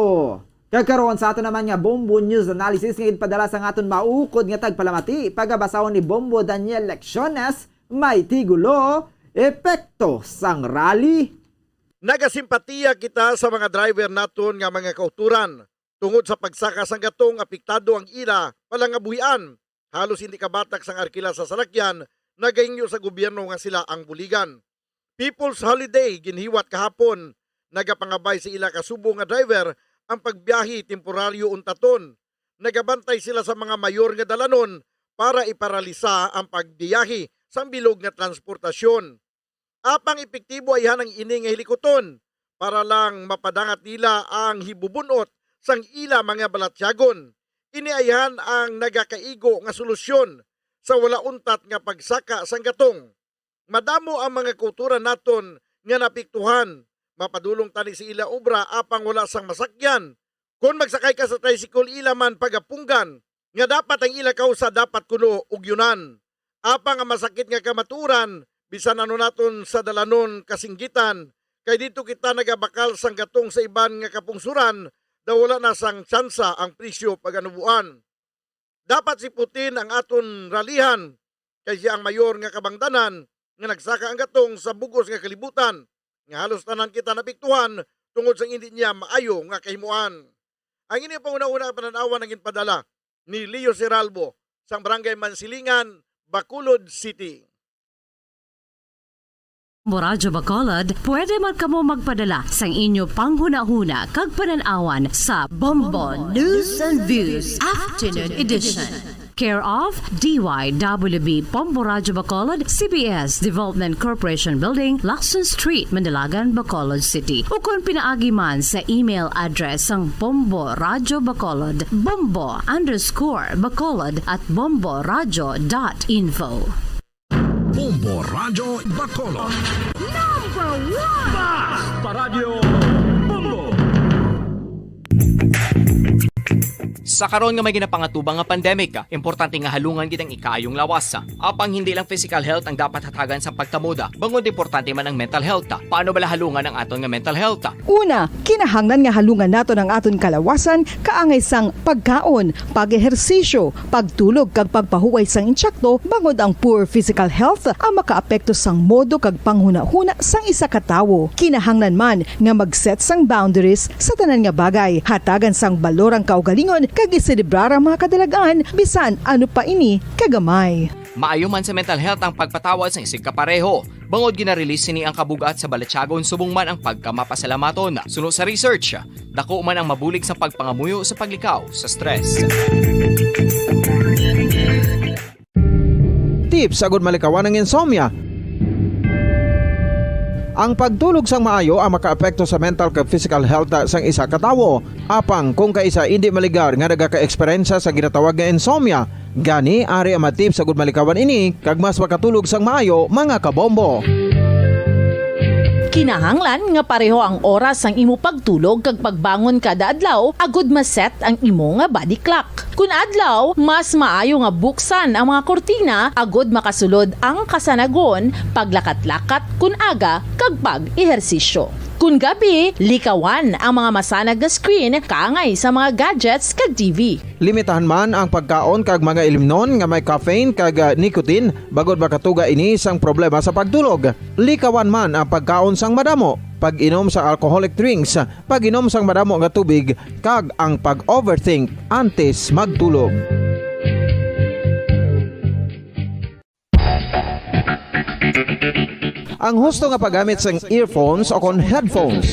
Kag karon sa aton naman nga Bombo News Analysis nga ginpadala sang aton maukod nga tagpalamati, pagabasahon ni Bombo Daniel Lecciones, may tigulo, Epekto sang Rally. Nagasimpatiya kita sa mga driver naton nga mga kauturan tungod sa pagsaka sang gatong apektado ang ila palangabuhian. Halos hindi kabatak sang arkila sa salakyan, nagahingyo sa gobyerno nga sila ang buligan. People's Holiday ginhiwat kahapon, nagapangabay sa ila ka subo nga driver ang pagbiyahe temporaryo untaton. Nagabantay sila sa mga mayor nga dalanon para iparalisa ang pagbiyahe sang bilog nga transportasyon. Apang epektibo ayhan ang ini nga hilikuton para lang mapadangat nila ang hibubun-ot sang ila mga balatyagon. Ini ayhan ang nagakaigo nga solusyon sa wala untat nga pagsaka sang gatong. Madamo ang mga kultura naton nga naapektuhan. Mapadulong tani sa ila obra apang wala sang masakyan. Kon magsakay ka sa tricycle, ila man pagapunggan nga dapat ang ila kausa dapat kuno ugyonan. Apang ang masakit nga kamatuoran, bisan ano naton sa dalanon kasinggitan, kay didto kita nagabakal sang gatong sa iban nga kapungsuran, daw wala na sang tsansa ang presyo pag-anuboan. Dapat si Putin ang aton ralihan, kay sia ang mayor nga kabangdanan nga nagsaka ang gatong sa bug-os nga kalibutan, nga halos tanan kita naapektuhan tungod sang indi niya maayo nga kahimuan. Ang ini panghunahuna nga panan-awan ang ginpadala ni Leo Seralbo sang Barangay Mansilingan, Bacolod City. Bombo Radyo Bacolod, pwede man kamo magpadala sang inyo panghunahuna kag panan-awan sa Bombo News and Views Afternoon Edition. Care of D Y W B Bombo Radyo Bacolod, C B S Development Corporation Building, Lacson Street, Mandilagan, Bacolod City. Ukon pinaagi man sa email address sang Bombo Radyo Bacolod, bombo underscore bacolod at bombo radyo dot info. Bombo Radyo Bacolod. Number one! Basta Radyo Bombo! Sa karon nga may ginapangatubang nga pandemic, importante nga halungan gid ang ikaayong lawas. Apang hindi lang physical health ang dapat hatagan sa pagkamoda, bangod importante man ang mental health. Paano bala halungan ang aton nga mental health? Una, kinahanglan nga halungan naton ang aton kalawasan kaangay sang pagkaon, pag-ehersisyo, pagtulog kag pagpahuway sang intsakto, bangod ang poor physical health ang makaapekto sang modo kag panghunahuna sang isa ka tawo. Kinahanglan man nga mag-set sang boundaries sa tanan nga bagay. Hatagan sang balor ang kaugalingon kag iselebrar ang mga kadalag-an, bisan ano pa ini kagamay. Maayo man sa mental health ang pagpatawad sang isigkapareho. Bangod gina-release sini ang kabug-at sa balatyagon subong man ang pagkamapasalamaton. Suno sa research, dako man ang mabulig sa pagpangamuyo sa paglikaw sa stress. Tips agud malikawan ang insomnia. Ang pagtulog sang maayo ang makaapekto sa mental kag physical health sang isa ka tawo. Apang kung kaisa indi maligar nga nagaka-eksperyensya sa ginatawag nga insomnia, gani ari ang mga tips agud malikawan ini kag mas makatulog sang maayo, mga kabombo. Kinahanglan nga pareho ang oras sang imo pagtulog kag pagbangon kada adlaw agud ma-set ang imo nga body clock. Kun adlaw, mas maayo nga buksan ang mga kurtina agud makasulod ang kasanagon, paglakat-lakat kun aga, kag pag-ehersisyo. Kon gabi, likawan ang mga masanag nga screen kaangay sa mga gadgets kag T V. Limitahan man ang pagkaon kag mga ilimnon nga may caffeine kag, ah, nicotine, bangod makatuga ini sang problema sa pagtulog. Likawan man ang pagkaon sang madamo, pag-inom sang alcoholic drinks, pag-inom sang madamo nga tubig, kag ang pag-overthink antes magtulog. Ang husto nga paggamit sang earphones o kon headphones.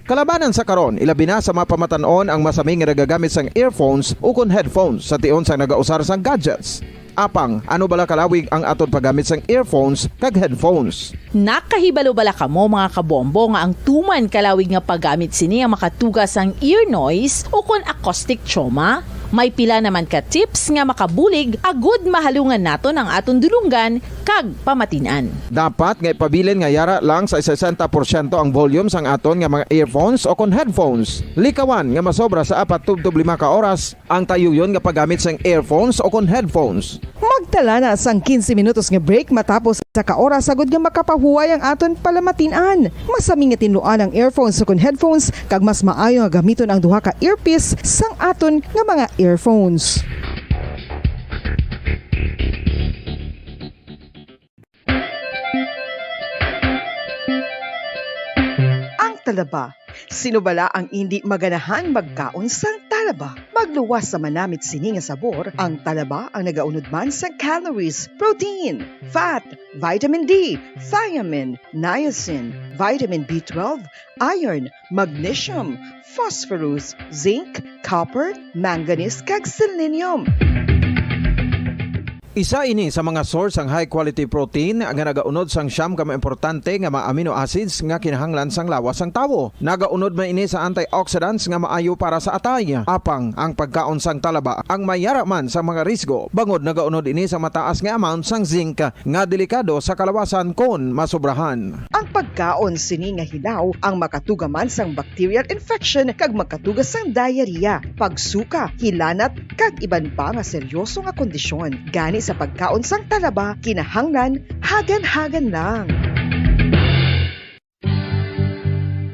Kalabanan sa karon, ilabi na sa mga pamatan-on ang masami nga nagagamit sang earphones o kon headphones sa tion sang nagausar sang gadgets. Apang, ano bala kalawig ang aton paggamit sang earphones kag headphones? Nakahibalo bala kamo, mga kabombo, nga ang tuman kalawig nga paggamit sini ang makatuga sang ear noise o kon acoustic trauma? May pila naman ka tips nga makabulig agud mahalungan naton ang aton dulonggan kag pamatin-an. Dapat nga ipabilin nga yara lang sa sesenta porsyento ang volume sang aton nga mga earphones o kon headphones. Likawan nga masobra sa apat tubtob lima ka oras ang tayuyon nga paggamit sang earphones o kon headphones. Magtala na sang quince minutos nga break matapos sa ka oras, agud nga makapahuway ang aton palamatin-an. Masami nga tinluan ang earphones o kon headphones, kag mas maayo nga gamiton ang duha ka earpiece sang aton nga mga earphones. Ang talaba. Sino bala ang indi maganahan magkaon sang talaba? Magluwas sa manamit sini nga sabor, ang talaba ang nagaunod man sang calories, protein, fat, vitamin D, thiamine, niacin, vitamin B twelve, iron, magnesium, phosphorus, zinc, copper, manganese, kag selenium. Isa ini sa mga source sang high quality protein nga nagaunod sang siyam ka mga importante nga mga amino acids nga kinahanglan sang lawas sang tawo. Nagaunod man ini sa antioxidants nga maayo para sa atay. Apang ang pagkaon sang talaba ang may yara man sa mga risgo, bangod nagaunod ini sa mataas nga amount sang zinc nga delikado sa kalawasan kon masobrahan. Ang pagkaon sini nga hilaw ang makatuga man sang bacterial infection kag makatuga sang diarrhea, pagsuka, hilanat, kag iban pa nga seryoso nga kondisyon. Gani sa pagkaon sang talaba, kinahanglan hagan-hagan lang.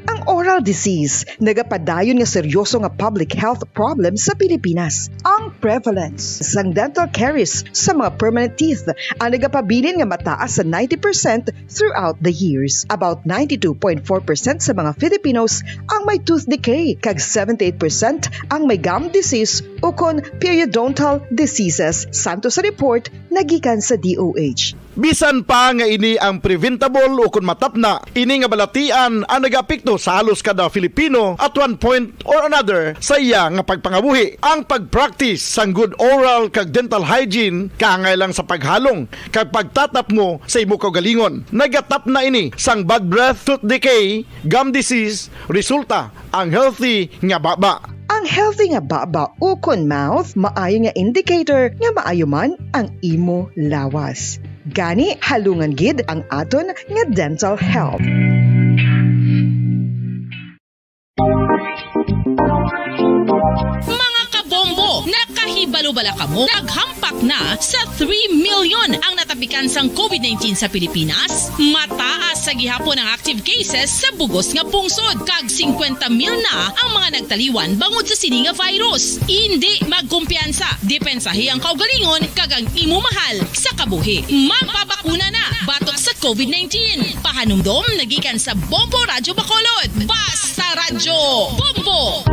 Ang oral disease nagapadayon nga seryoso nga public health problem sa Pilipinas. Ang prevalence sang dental caries sa mga permanent teeth ang nagapabilin nga mataas sa ninety percent throughout the years. About ninety-two point four percent sa mga Filipinos ang may tooth decay, kag seventy-eight percent ang may gum disease ukon periodontal diseases, santo sa report nga gikan sa D O H. Bisan pa nga ini ang preventable ukon matapna, ini nga balatian ang nagaapekto sa halos kada Filipino at one point or another sa iya nga pagpangabuhi. Ang pag-practice sang good oral kag dental hygiene, kaangay lang sa paghalong kag pagtatapmo sa imo kaugalingon. Nagatapna ini sang bad breath, tooth decay, gum disease, resulta ang healthy nga baba. Ang healthy nga baba ukon mouth maayo nga indicator nga maayo man ang imo lawas. Gani, halungan gid ang aton nga dental health. Mga kabombo, nakahibalo bala kamo? Naghampak na sa three million ang natapikan sang COVID nineteen sa Pilipinas. Mataas sa gihapon ang active cases sa bugos nga pungsod, kag singkwenta mil na ang mga nagtaliwan bangod sa sini nga virus. Indi magkumpiyansa, depensahi ang kaugalingon kag ang imo mahal sa kabuhi. Magpabakuna na batok sa COVID nineteen. Pahanumdom na gikan sa Bombo Radyo Bacolod. Basta Radyo Bombo!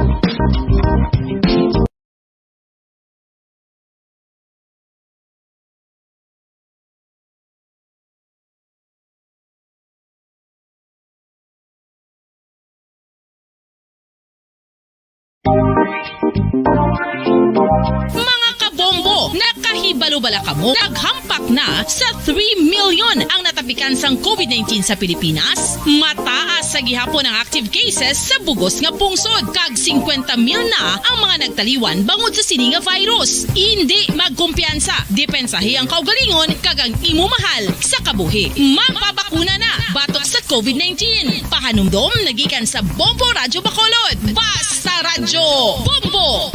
Mga kabombo, nakahibalo bala kamo? Naghampak na sa three million ang natapikan sang COVID nineteen sa Pilipinas. Mataas sa gihapon ang active cases sa bugos nga pungsod, kag singkwenta mil na ang mga nagtaliwan bangod sa sini nga virus. Indi magkumpiyansa, depensahi ang kaugalingon kag ang imo mahal sa kabuhi. Magpabakuna na batok sa COVID nineteen. Pahanumdom na gikan sa Bombo Radyo Bacolod. Basta Radyo Bombo!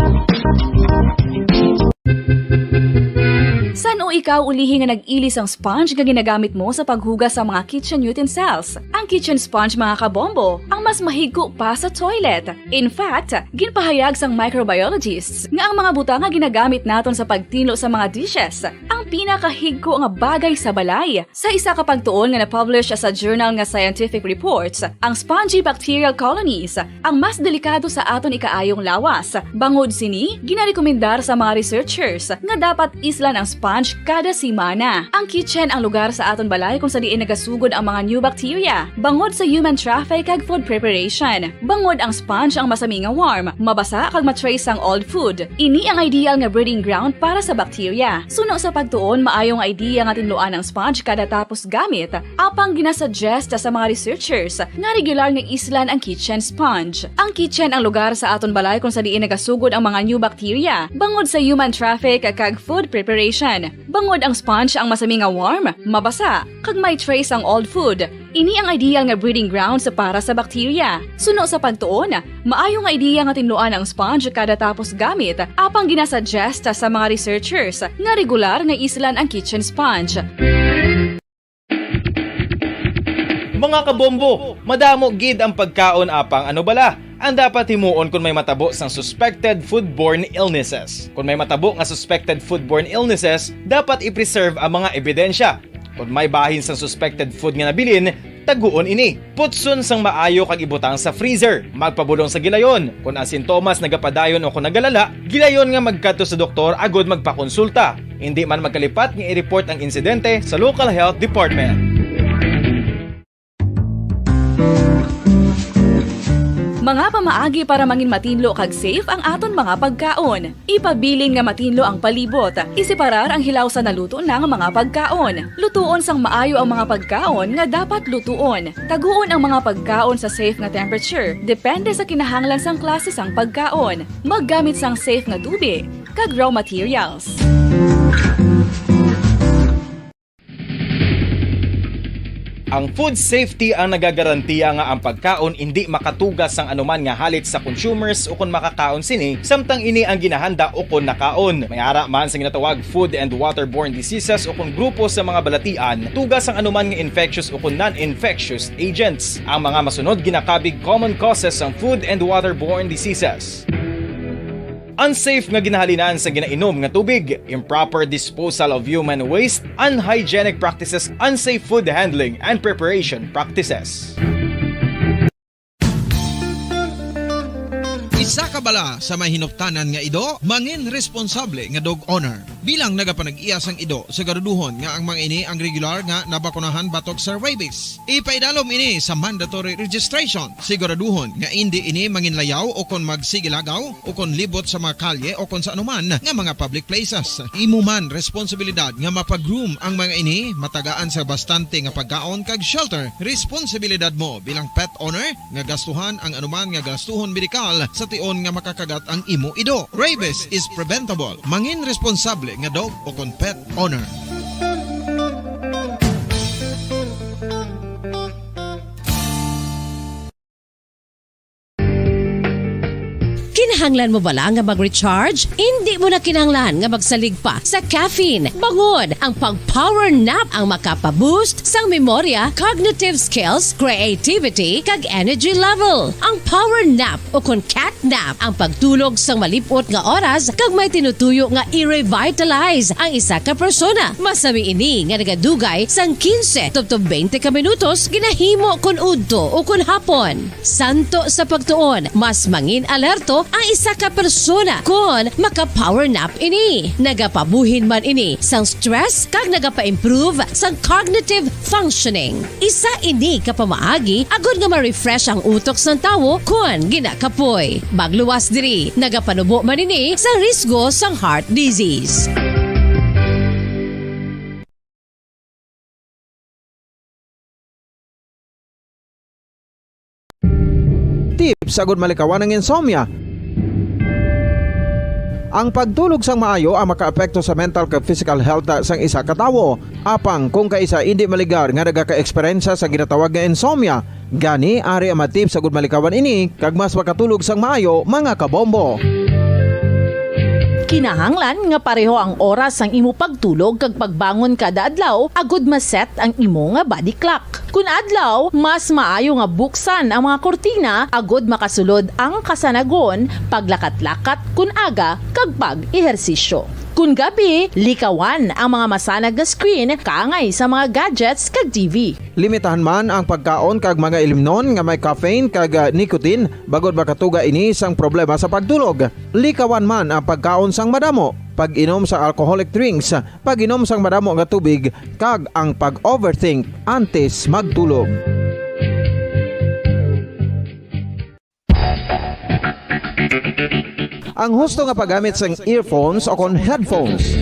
San Ikaw ulihi nga nag-ili sang sponge nga ginagamit mo sa paghugas sa mga kitchen utensils. Ang kitchen sponge, mga kabombo, ang mas mahigko pa sa toilet. In fact, ginpahayag sang microbiologists nga ang mga butang nga ginagamit naton sa pagtinlo sa mga dishes ang pinakahigko nga bagay sa balay. Sa isa ka pagtuon nga na-publish sa journal nga Scientific Reports, ang spongy bacterial colonies ang mas delikado sa aton ikaayong lawas. Bangod sini, ginarekomendar sa mga researchers nga dapat islan ang sponge kada semana. Ang kitchen ang lugar sa aton balay kung sa diin nagasugod ang mga new bacteria, bangod sa human traffic kag food preparation. Bangod ang sponge ang masami nga warm, mabasa kag ma-trace ang old food. Ini ang ideal nga breeding ground para sa bacteria. Suno sa pagtuon, maayo nga idea nga tinluan ang sponge kada tapos gamit. Apang ginasuggest sa mga researchers nga regular nga islan ang kitchen sponge. Ang kitchen ang lugar sa aton balay kung sa diin nagasugod ang mga new bacteria, bangod sa human traffic kag food preparation. Bangod ang sponge ang masami nga warm, mabasa, kag may trace ang old food. Ini ang ideal nga breeding grounds para sa bacteria. Suno sa pagtuon, maayo nga idea nga tinluan ang sponge kada tapos gamit, apang ginasuggest sa mga researchers nga regular nga islan ang kitchen sponge. Mga kabombo, madamo gid ang pagkaon, apang ano bala ang dapat himuon kon may matabo sang suspected foodborne illnesses? Kon may matabo nga suspected foodborne illnesses, dapat i-preserve ang mga ebidensya. Kon may bahin sang suspected food nga nabilin, taguon ini. Putson sang maayo kag ibutang sa freezer. Magpabulong sa gilayon. Kon ang sintomas nagapadayon o kon nagalala, gilayon nga magkadto sa doktor agud magpakonsulta. Indi man magkalipat nga i-report ang insidente sa local health department. Mga pamaagi para mangin matinlo kag safe ang aton mga pagkaon. Ipabilin nga matinlo ang palibot. Iseparar ang hilaw sa naluto na nga mga pagkaon. Lutuon sang maayo ang mga pagkaon nga dapat lutuon. Taguon ang mga pagkaon sa safe nga temperature, depende sa kinahanglan sang klase sang pagkaon. Maggamit sang safe nga tubig kag raw materials. Ang food safety ang nagagarantiya nga ang pagkaon indi makatuga sang anuman nga halit sa consumers ukon makakaon sini, samtang ini ang ginahanda ukon nakaon. May ara man sa ginatawag food and waterborne diseases ukon grupo sa mga balatian, tuga sang anuman nga infectious ukon non-infectious agents. Ang mga masunod ginakabig common causes sang food and waterborne diseases. Unsafe nga ginahalinan sa ginainom nga tubig, improper disposal of human waste, unhygienic practices, unsafe food handling and preparation practices. Isa ka bala sa may hinuptanan nga ido, mangin responsable nga dog owner. Bilang nagapanag-iya sang ido, siguraduhon nga ang mga ini ang regular nga nabakunahan batok sa rabies. Ipaidalom ini sa mandatory registration. Siguraduhon nga indi ini manginlayaw o kon magsigilagaw o kon libot sa mga kalye o kon sa anuman nga mga public places. Imo man responsibilidad nga mapa-groom ang mga ini, matagaan sa bastante nga pagkaon kag shelter. Responsibilidad mo bilang pet owner nga gastuhan ang anuman nga gastuhon medikal sa tion nga makakagat ang imo ido. Rabies is preventable. Mangin responsable nga dog o kon pet owner. Kinahanglan mo bala nga mag-recharge? Indi mo na kinahanglan nga magsalig pa sa caffeine. Bangod ang pag-power nap ang makapa-boost sang memorya, cognitive skills, creativity, kag energy level. Ang power nap o kon cat nap ang pagtulog sang malip-ot nga oras kag may tinutuyo nga i-revitalize ang isa ka persona. Masami ini nga nagadugay sang quince tubtob twenty ka minutos ginahimo kon udto o kon hapon. Santo sa pagtuon, mas mangin alerto ang isa ka persona kon maka-power nap ini. Nagapabuhin man ini sang stress kag nagapa-improve sang cognitive functioning. Isa ini ka pamaagi agod nga ma-refresh ang utok sang tawo kon ginakapoy. Magluwas diri, nagapanubo man ini sa risgo sang heart disease. Tips agud malikawan ang insomnia. Ang pagtulog sang maayo ang makaapekto sa mental kag physical health sang isa ka tawo. Apang kung kaisa indi maligar nga nagaka-eksperyensya sa ginatawag nga insomnia, gani ari ang mga tips agud malikawan ini kag mas makatulog sang maayo, mga kabombo. Kinahanglan nga pareho ang oras sang imo pagtulog kag pagbangon kada adlaw agud ma-set ang imo nga body clock. Kun adlaw, mas maayo nga buksan ang mga kurtina agud makasulod ang kasanagon, paglakat-lakat kun aga, kag pag-ehersisyo. Kun gabi, likawan ang mga masanag nga screen kaangay sa mga gadgets kag T V. Limitahan man ang pagkaon kag mga ilimnon nga may caffeine kag, ah, nicotine, bangod makatuga ini sang problema sa pagtulog. Likawan man ang pagkaon sang madamo, pag-inom sang alcoholic drinks, pag-inom sang madamo nga tubig, kag ang pag-overthink antes magtulog. Ang husto nga paggamit sang earphones o kon headphones.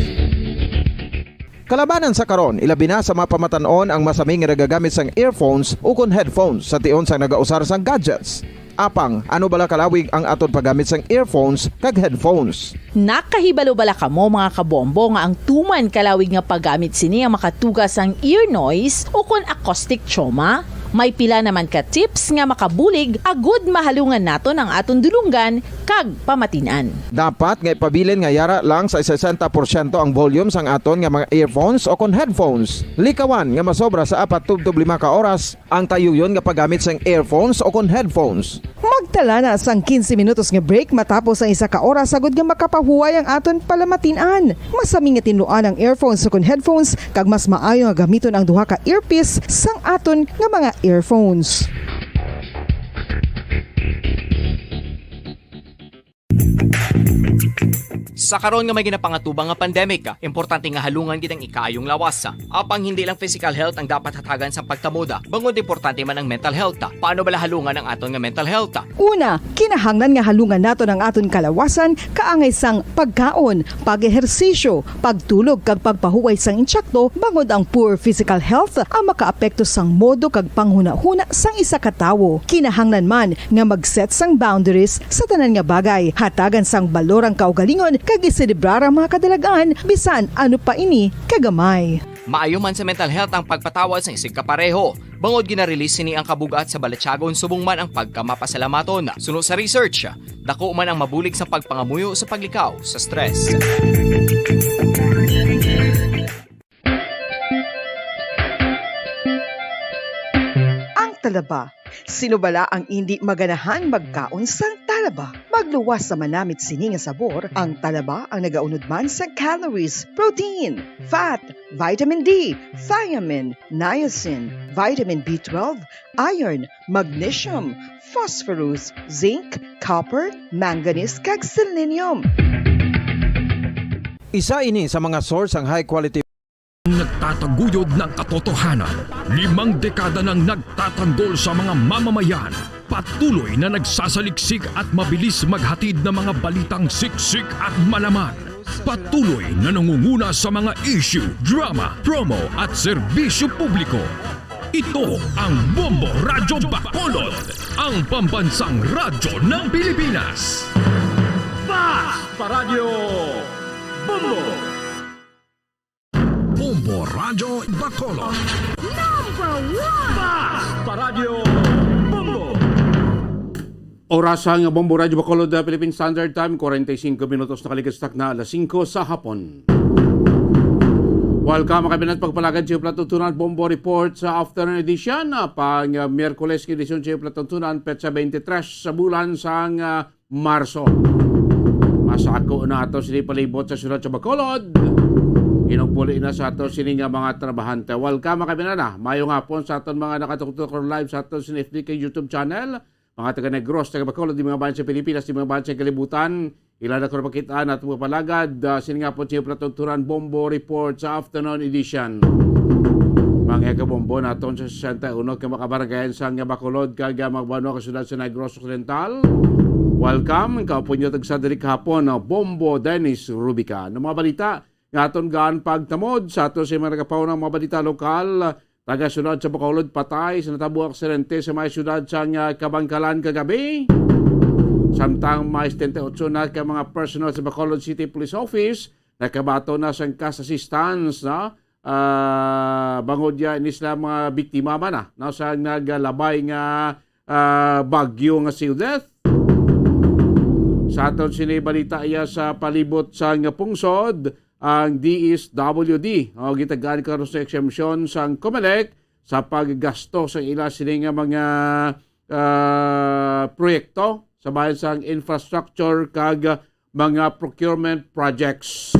Kalabanan sa karon, ilabi na sa mga pamatan-on ang masami nga nagagamit sang earphones o kon headphones sa tion sang nagausar sang gadgets. Apang, ano bala kalawig ang aton paggamit sang earphones kag headphones? Nakahibalo bala kamo, mga kabombo, nga ang tuman kalawig nga paggamit sini ang makatuga sang ear noise o kon acoustic trauma? May pila naman ka tips nga makabulig agud mahalungan naton ang aton dulonggan kag pamatin-an. Dapat nga ipabilin nga yara lang sa sesenta porsyento ang volume sang aton nga mga earphones o kon headphones. Likawan nga masobra sa apat tubtob lima ka oras ang tayuyon nga paggamit sang earphones o kon headphones. Magtala na sang quince minutos nga break matapos ang isa ka oras, agud nga makapahuway ang aton palamatin-an. Masami nga tinluan ang earphones o kon headphones, kag mas maayo nga gamiton ang duha ka earpiece sang aton nga mga earphones. Sa karon nga may ginapangatubang nga pandemic, importante nga halungan gid ang ikaayong lawas. Apang hindi lang physical health ang dapat hatagan sa pagtamod, bangod importante man ang mental health. Paano bala halungan ang aton nga mental health? Una, kinahanglan nga halungan naton ang aton kalawasan kaangay sang pagkaon, pag-ehersisyo, pagtulog kag pagpahuway sang insakto, bangod ang poor physical health ang makaapekto sang modo kag panghunahuna sang isa ka tawo. Kinahanglan man nga mag-set sang boundaries sa tanan nga bagay, hatagan sang balor ang kaugalingon kag iselebrar ang mga kadalag-an, bisan ano pa ini kagamay. Maayo man sa mental health ang pagpatawad sang isigkapareho, bangod gina-release sini ang kabug-at sa balatyagon subong man ang pagkamapasalamaton. Suno sa research, dako man ang mabulig sa pagpangamuyo sa paglikaw sa stress. Ang talaba. Sino bala ang indi maganahan magkaon sang talaba? Magluwas sa manamit sini nga sabor, ang talaba ang nagaunod man sa calories, protein, fat, vitamin D, thiamine, niacin, vitamin B twelve, iron, magnesium, phosphorus, zinc, copper, manganese, kag selenium. Isa ini sa mga source sang high quality. Nagtataguyod ng katotohanan. Limang dekada nang nagtatanggol sa mga mamamayan. Patuloy na nagsasaliksik at mabilis maghatid ng mga balitang siksik at malaman. Patuloy na nangunguna sa mga issue, drama, promo at serbisyo publiko. Ito ang Bombo Radyo Bacolod, ang pambansang radyo ng Pilipinas. Fast Paradyo Bombo! Bombo Radyo Bacolod. Number one! Fast Paradyo Bombo! Oras ang Bombo Radyo Bacolod, uh, Philippine Standard Time, forty-five minutos nakaligtas na alas singko sa hapon. Welcome, mga kabinet, pagpalagad sa Plato Tunan Bombo Report sa afternoon edition, uh, pang, uh, Miyerkules, edisyon sa Plato Tunan, petsa twenty-three sa bulan sang, uh, Marso. Masako na ato sini palibot sa siyudad sa Bacolod. Inugpuli na sa ato sini nga mga trabahante. Welcome, mga kabinet, ah. Mayong hapon sa aton mga nakatuktok live sa aton sini F B K YouTube channel. Mga taga Negros, taga Bacolod, di mga bayan sa Pilipinas, di mga bayan sa kalibutan. Ila na ko pakit-an at mga palagad, ah, sini nga po siya Plato Tunan Bombo Report sa afternoon edition. Mga kabombo naton sa sesenta y uno ka mga kabaranggayan sa nga Bacolod kag, ah, mga banwa ka siyudad sa Negros Occidental. Welcome, kaupod nyo tagsa diri kahapon, ah, Bombo Dennis Rubica. Ano mga balita nga aton gaan pagtamod sa ato sa mga nagapauna nga mga balita lokal, taga siyudad sa Bacolod, patay sa natabo aksidente sa may siyudad sa nga Kabankalan kagabi. Samtang may setenta y ocho na ka mga personnel sa Bacolod City Police Office nakabaton na sang cash assistance, no? Ah, bangod ya ini sila mga biktima man, ah, no, sa nagalabay nga, ah, bagyo nga si Odette. Sa aton sini balita iya sa palibot sang pungsod, ang D S W D, o, gitagaan karon sa exemption sang COMELEC sa paggasto sa ila sini nga mga, ah, proyekto sa bahin sang infrastructure kag mga procurement projects.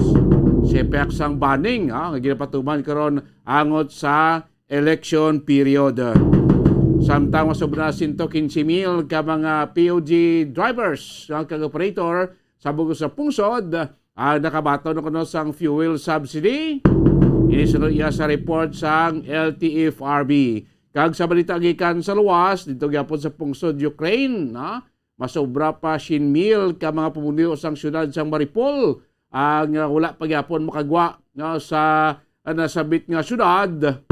Sa epek sang banning, ah, nga ginapatuman karon angot sa election period. Samtang masobra sento quince mil ka mga P U G drivers, ah, kag operator sa bug-os nga pungsod, ah, nakabaton na kuno sang fuel subsidy. Ini suno iya sa report sang L T F R B. Kag sa balita gikan sa luwas, dito gyapon sa pungsod Ukraine, ah, masobra pa siyam mil ka mga pumuluyo sang siyudad sang Mariupol ang, ah, wala pa gyapon makagwa, no, sa, ah, nasabit nga siyudad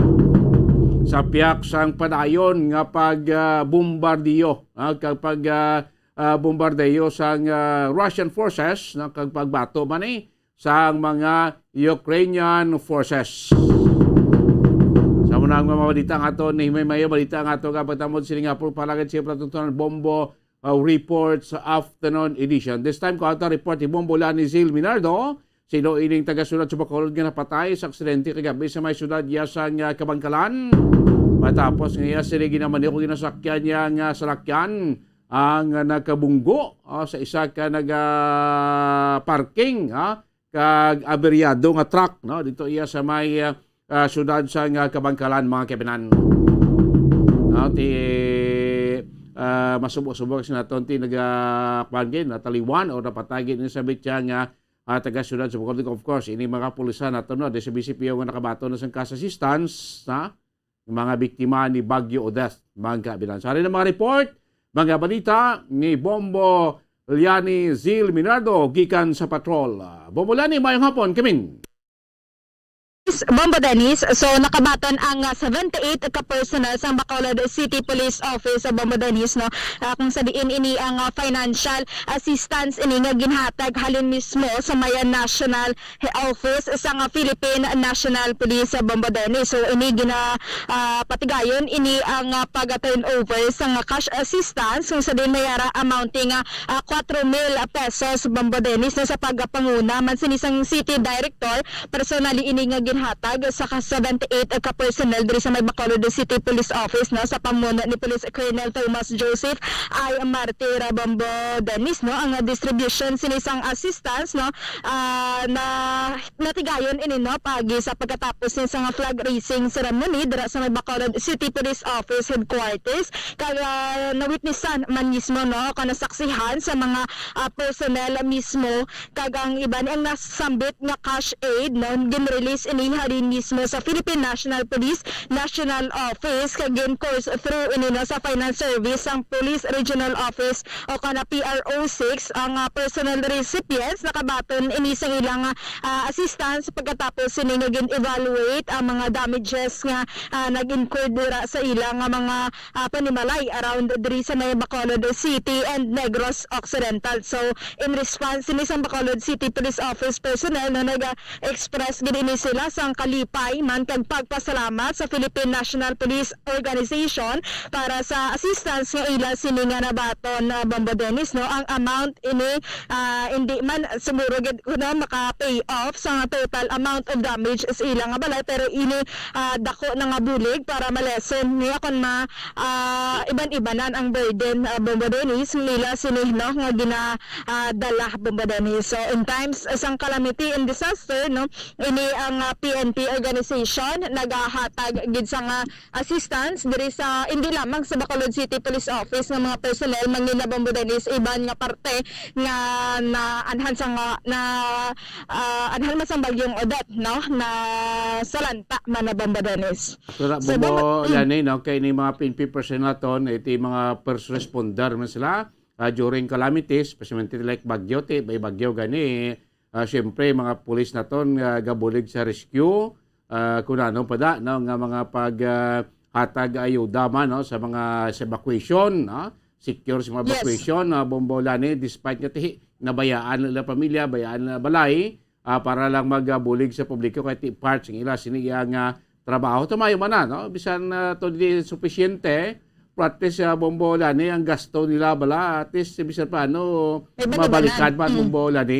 sa piyak sang padayon nga pag, ah, bombardiyo, ah, kag pag, ah, ah, bombardiyo sang, ah, Russian forces, no, kag pagbato man ni sang mga Ukrainian forces. Sa muna ang mga balita nga ato ni May Mayo, balita nga ato nga pagtamod sini nga puro palagad siya patutunan bombo, uh, report sa afternoon edition. This time, ko ato report ni Bombo Lani Zil Minardo, sino ining tagasulat sa Bacolod nga napatay sa aksidente kagabi sa may siyudad iya sang, uh, Kabangkalan. Matapos nga iya sila ginamani ko ginasakyan niya nga salakyan ang, uh, nagkabunggo, uh, sa isa ka naga-parking, ha, kag aberyado nga truck, no, dito iya sa may, uh, uh, siyudad sa nga Kabangkalan, mga kaibinan. No, ti, uh, masubo-subo kasi naton ti naga, kuwan gid, nataliwan o napatay gid ni sa bitya nga, uh, taga siyudad sa Bacolod. Of course, ini mga pulisan naton, no, di sa B C P O nga nakabaton na sang cash assistance, ha? Mga biktima ni Bagyo Odette, mga kaibinan. Sa rin ang mga report, mga balita ni Bombo Liani Zil Minardo gikan sa patrol. Bombo Liani, mayong hapon, kamin. Bombo Dennis, so nakabaton ang, ah, seventy-eight ka personnel sang Bacolod City Police Office sa Bombo Dennis, no? Ah, kung sa diin ini ang, ah, financial assistance ini nga ginhatag halin mismo sa may, ah, national he-, office sang, ah, Philippine National Police sa Bombo Dennis. So ini gina, ah, patigayon ini ang, ah, pag-turnover sang, ah, cash assistance kung sa diin may ara amounting, ah, ah, kwatro mil pesos, Bombo Dennis, no, sa pagpanguna man sini sang City Director. Personally ini nga ginhatag sa ka seventy-eight ka personnel diri sa may Bacolod City Police Office, no, sa pamuno ni Police Colonel Thomas Joseph I. Martira, Bombo Dennis, no, ang distribution sini sang assistance, no, ah, na natigayon ini, no, paagi sa pagkatapos ni sa nga flag raising ceremony dira sa may Bacolod City Police Office Headquarters, kag, ah, nawitnisan man mismo, no, ka nasaksihan sa mga, ah, personnel mismo, kag ang iban ang nasambit nga cash aid, no, gin-release ini halin mismo sa Philippine National Police National Office, kag gin-course through ini, no, sa Finance Service sang Police Regional Office o kana P R O six, ang, ah, personal recipients nakabaton ini sa ilang, ah, assistance pagkatapos sini nga gin-evaluate ang mga damages nga, ah, nag-incur dira sa ila nga mga, ah, panimalay around diri sa may Bacolod City and Negros Occidental. So, in response sini sang Bacolod City Police Office personnel, no, naga-express gid ini sila sang kalipay man kag pagpasalamat sa Philippine National Police Organization para sa assistance nga ila sini nga nabaton, ah, Bombo Dennis, no? Ang amount ini, ah, hindi man siguro gid, no, maka-pay off sa total amount of damage sa ila nga balay, pero ini, ah, dako na nga bulig para ma-lessen niya kon ma, ah, iban-ibanan ang burden, ah, Bombo Dennis, nila sini, no, nga gina, ah, dala, Bombo Dennis. So, in times, ah, sang calamity and disaster, no, ini ang, ah, P N P organization nagahatag gid sa nga assistance diri sa, hindi lamang sa Bacolod City Police Office nga mga personnel, mangina, Bombo Dennis, iban nga parte nga naanhan sa nga, na, ah, anhan man sang Bagyong Odette, no, na salanta man na, Bombo Dennis. So, na, So, Bombo, Bombo, mm. Lani, no, kay ni mga P N P personnel naton, iti mga first responder man sila, ah, during calamities, especially like bagyo, ti, may bagyo gani, ah, siyempre, mga pulis naton nga gabulig sa rescue, ah, kung ano pa da, no, nga mga pag, ah, hatag ayuda man, no, sa mga, sa evacuation, no? Secure sa mga Yes. evacuation, ah, Bombo Lani, despite nga tihi, nabayaan nila pamilya, bayaan nila balay, ah, para lang magabulig sa publiko kay ti part sing ila sini iya nga trabaho. Tumayo man na, no? Bisan, ah, to di sufisyente, practice, ah, Bombo Lani, ang gasto nila bala, at least, bisan paano, May balibanan. mabalikan pa, Mm. Bombo Lani.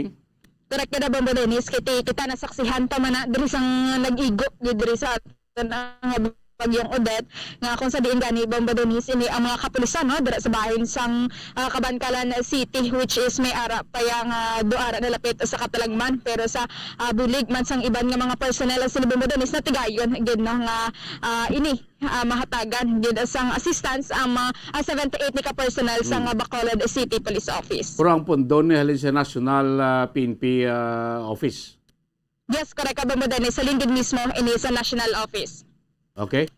Correct ka na, Bombo Dennis. Kay ti-, kita nasaksihan ta man na diri sang nag-igo, gid diri sa aton ang Bagyong Odette, nga kung sa diin gani, Bombo Dennis, ini ang mga kapulisan, no, dira sa bahin sang, ah, Kabankalan City, which is may ara pa yang, ah, do ara na lapit sa katalagman. Pero sa, ah, bulig man sang iban nga mga personnel, sila Bombo Dennis, natigayon gid, no, nga, ah, ini ah, mahatagan gid sang assistance ang mga, ah, seventy-eight ni ka personnel sa Mm. nga Bacolod City Police Office. Pero ang pondo ni halin sa National, ah, P N P, ah, Office. Yes, correct ka, Bombo Dennis. Halin gid mismo ini sa National Office. Okay.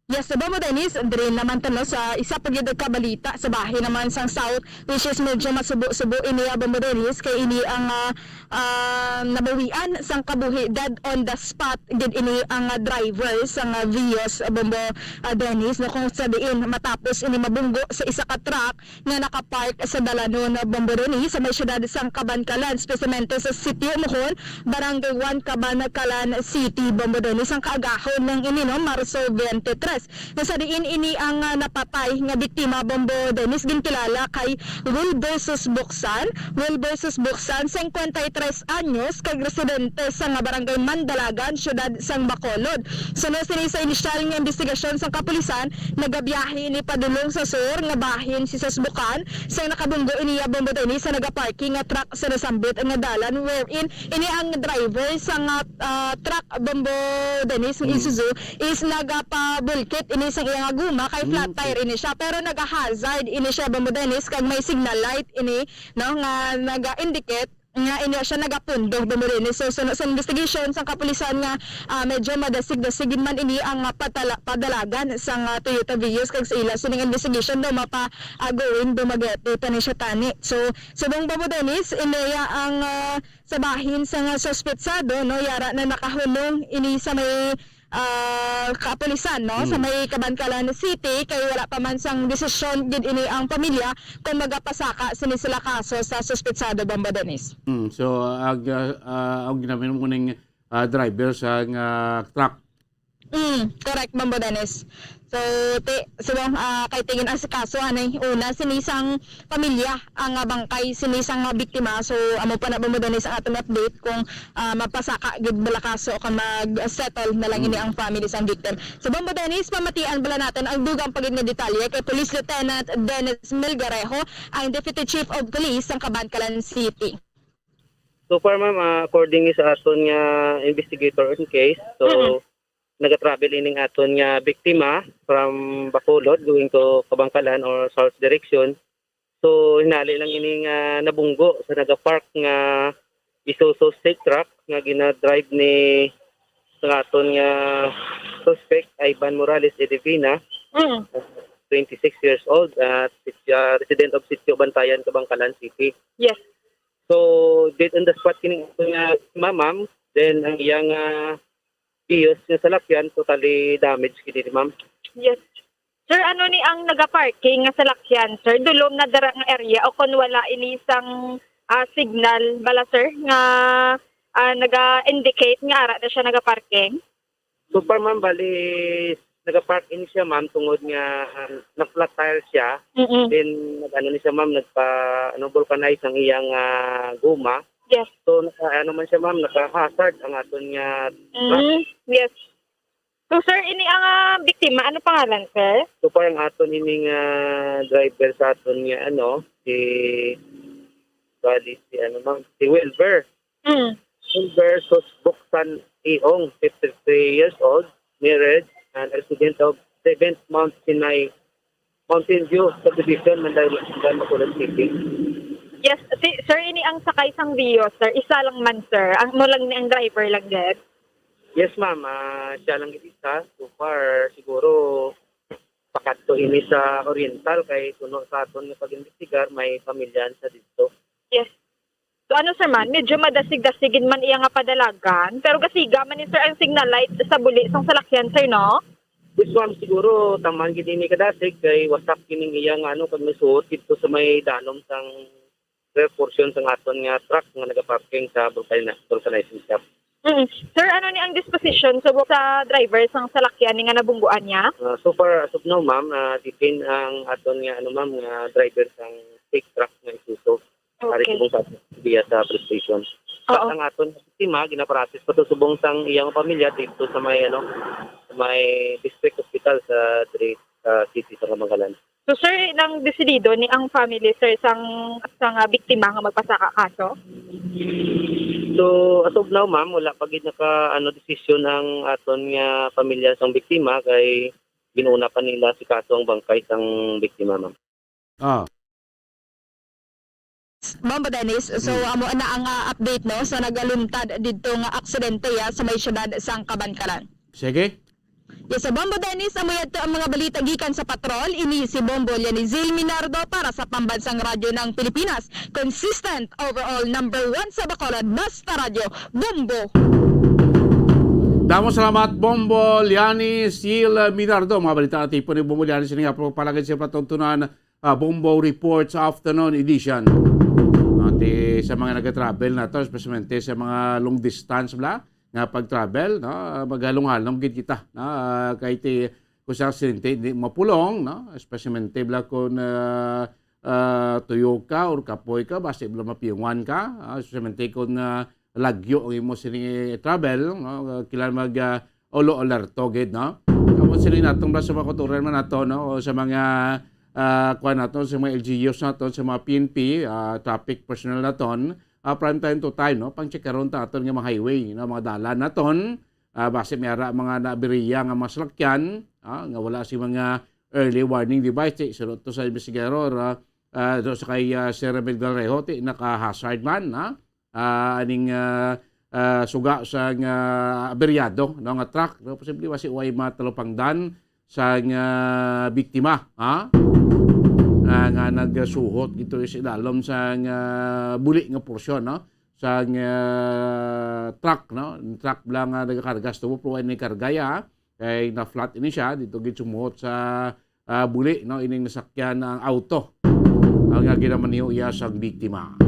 Yes, so, Bombo Dennis, diri naman ta, no, sa isa pa gid ka balita sa bahin naman sang South, which is medyo masubo-subo ini, ah, Bombo Dennis, kay ini ang, ah, ah, nabawian sang kabuhi, dead on the spot gid ini ang, ah, driver sang, ah, Vios, ah, Bombo, ah, Dennis, no, kung sa diin matapos ini mabunggo sa isa ka truck nga nakapark sa dalanon, ah, Bombo Dennis, sa may siyudad sang Kabankalan, espesiyalmente sa Sitio Muhon, Barangay one, Kabankalan City, Bombo Dennis, ang kaagahon lang ini, no, Marso twenty-three. Nga sa diin ini ang, ah, napatay nga biktima, Bombo Dennis, ginkilala kay Wilber Susbuksan. Wilber Susbuksan, cincuenta y tres anyos, kag residente sa nga barangay Mandalagan, siyudad sang Bacolod. Suno sini sa inisyal nga investigasyon sang kapulisan, nagabiyahe ini padulong sa sur nga bahin si Susbukan, sang nakabunggo iniya, Bombo Dennis, sa nagaparking nga truck sa nasambit nga dalan, wherein ini ang driver sa nga, ah, truck, Bombo Dennis, nga Mm. Isuzu, is nagapabulkit ini sang iya nga guma kay Mm, flat tire okay. ini siya, pero naga-hazard ini siya, Bombo Dennis, kag may signal light ini, no, nga naga-indicate nga ini siya nagapundo, Bombo Dennis. So, sa, sa investigation sang kapulisan nga, ah, medyo madasig-dasig man ini ang, ah, patala-, padalagan sang, ah, Toyota Vios, kag sa ila sining investigation daw mapa-, ah, going, daw mag-update pa ni siya tani. So, subong, Bombo Dennis, ini ang, ah, sa bahin sa nga suspetsado, no, yara na nakahulong ini sa may, ah, kapulisan, no, sa Mm. may Kabankalan City, kay wala pa man sang desisyon gid ini ang pamilya kung magapasaka sini sila kaso sa suspetsado, Bombo Dennis. Mm, so, ag-, ah, ah, ang ginamit mo ning, ah, driver sa nga truck. Mm, correct, Bombo Dennis. So, ti-, subong, ah, kay tingin ang sa kaso, anay, una, sini sang pamilya ang, ah, bangkay sini sang, ah, biktima. So, amo pa na, Bombo Dennis, ang atong update kung, ah, mapasaka gid bala kaso o kung mag-settle na lang ini Mm. ang family sang victim. So, Bombo Dennis, pamatian bala natin ang dugang pa gid nga detalye kay Police Lieutenant Dennis Melgarejo, ang Deputy Chief of Police sang Kabankalan City. So far, ma'am, ah, according sa aton nga investigator in case, so, Mm-mm. nagatravel ining aton nga biktima from Bacolod going to Kabankalan or south direction. So, hinali lang ini nga nabunggo sa nagapark nga Isuzu State Truck nga ginadrive ni sa aton nga suspect, Ivan Morales Edivina, Mm. twenty-six years old, at sit-, ah, resident of Sitio Bantayan, Kabankalan City. Yes. So, dead on the spot kining aton nga ma'am, then ang iyang, ah, Vios nga salakyan, totally damage gid ni, ma'am. Yes. Sir, ano ni ang nagaparking nga salakyan, sir? Dulom na dara nga area o kon wala ini sang, ah, signal bala, sir, nga, ah, naga-indicate nga ara na siya nagaparking? So far, ma'am, bali, nagapark ini siya, ma'am, tungod nga, um, na-flat tire siya. Mm-mm. Then, nag-ano ni siya, ma'am, nagpa-, ano, vulcanize ang iyang, ah, guma. Yes. So, naka-, ano man siya, ma'am, naka-hazard ang aton nga truck. Mm, yes. So, sir, ini ang, ah, biktima, ano pangalan, sir? So far, ang aton ini nga driver sa aton nga, ano, si, bali, si, ano, ma'am, si Wilber. Mm. Wilber Susbuksan Iong, fifty-three years old, married, and resident of Seventh Mount Sinai, Mountain View Subdivision, Mandaluyong, Bacolod City. Yes, si, sir, ini ang sakay sang Vios, sir. Isa lang man, sir. Ang, mo lang ni ang driver lang gid. Yes, ma'am. Ah, siya lang gid isa. So far, siguro, pakadto ini sa Oriental kay suno sa aton nga pag-imbestigar, may pamilya sa didto. Yes. So ano, sir, man, medyo madasig-dasig gid man iya nga padalagan, pero gasiga man ni, sir, ang signal light sa buli sang salakyan, sir, no? This one siguro taman gid ini kadasig kay wasak kining iya nga ano, kag nasuot didto sa may danom sang rear portion sang aton nga truck nga nagaparking sa vulcani-, vulcanizing shop. Mm. Sir, ano ni ang disposition subong sa driver sang salakyan ni nga nabungguan niya? Ah, so far, as of now, ma'am, ah, detain ang aton nga, ano, ma'am, nga driver sang fake truck nga Isuzu. Ari Okay. Subong sa aton, diya sa police station. Oo. Sa ang aton biktima, ginaprocess pa to subong sang iyang pamilya dito sa may, ano, sa may district hospital sa diri, ah, city sa Kabangalan. So, sir, nang desidido ni ang family, sir, sang, sang, ah, biktima nga magpasaka kaso? So, as of now, ma'am, wala pa gid naka, ano, desisyon ang aton nga pamilya sang biktima kay ginuna pa nila si kaso ang bangkay sang biktima, ma'am. Ah. Bombo Dennis, so Mm. amo na ang, ah, update, no, sa nagaluntad didto nga aksidente, ya, sa may siyudad sang Kabankalan. Sige. Yes, so Bombo Dennis, amo yadto ang mga balita gikan sa patrol. Ini si Bombo Lianizil Minardo para sa Pambansang Radyo ng Pilipinas. Consistent, overall, number one sa Bacolod. Basta Radyo, Bombo! Damo salamat, Bombo Lianizil Minardo. Mga balita nga tipo ni Bombo Lianizil nga palagay sa patuntunan, ah, Bombo Reports Afternoon Edition. Ati sa mga nag-travel na to, especially sa mga long distance bla, nga pag-travel, no, magalong-along gid kita, no, ah, kay ti, kung sa aksidente, hindi mapulong, no, especially bla kung, ah, ah, tuyo ka or kapoy ka, basta bla mapiyungan ka, ah, especially kung, ah, lagyo ang imo sini travel, no, ah, kailangan mag, ah, ulo alerto gid, no? Kamo sila natong sa mga kauturan man nato, no? O sa mga, ah, kuwan nato, sa mga L G Us nato, sa mga P N P, ah, traffic personnel naton, ah, from time to time, no? Pang-check karon ta aton nga mga highway, no? Mga dalan naton, ah, basi may ara mga nabiriya nga mga salakyan, ah, nga wala si mga early warning device, ti, sulod to sa investigador, ah, ah, do sa kay, ah, Sir Ramil Galrejo, ti, naka-hazard man, ha? Ah, aning, ah, ah, suga sang, ah, aberyado, no, nga truck, no? Posible basi way matalupangdan sang, ah, biktima, ha? Ah, nga nagsuhot dito sa ilalom sang, ah, buli nga porsyon, no? Sang, ah, truck, no? Truck lang nga nagakarga sa tubo, pero way ni karga, ha? Kay na-flat ini siya, dito gid sumuhot sa, ah, buli, no, ining nasakyan ang auto, ang, ah, ginamaniho iya sang biktima.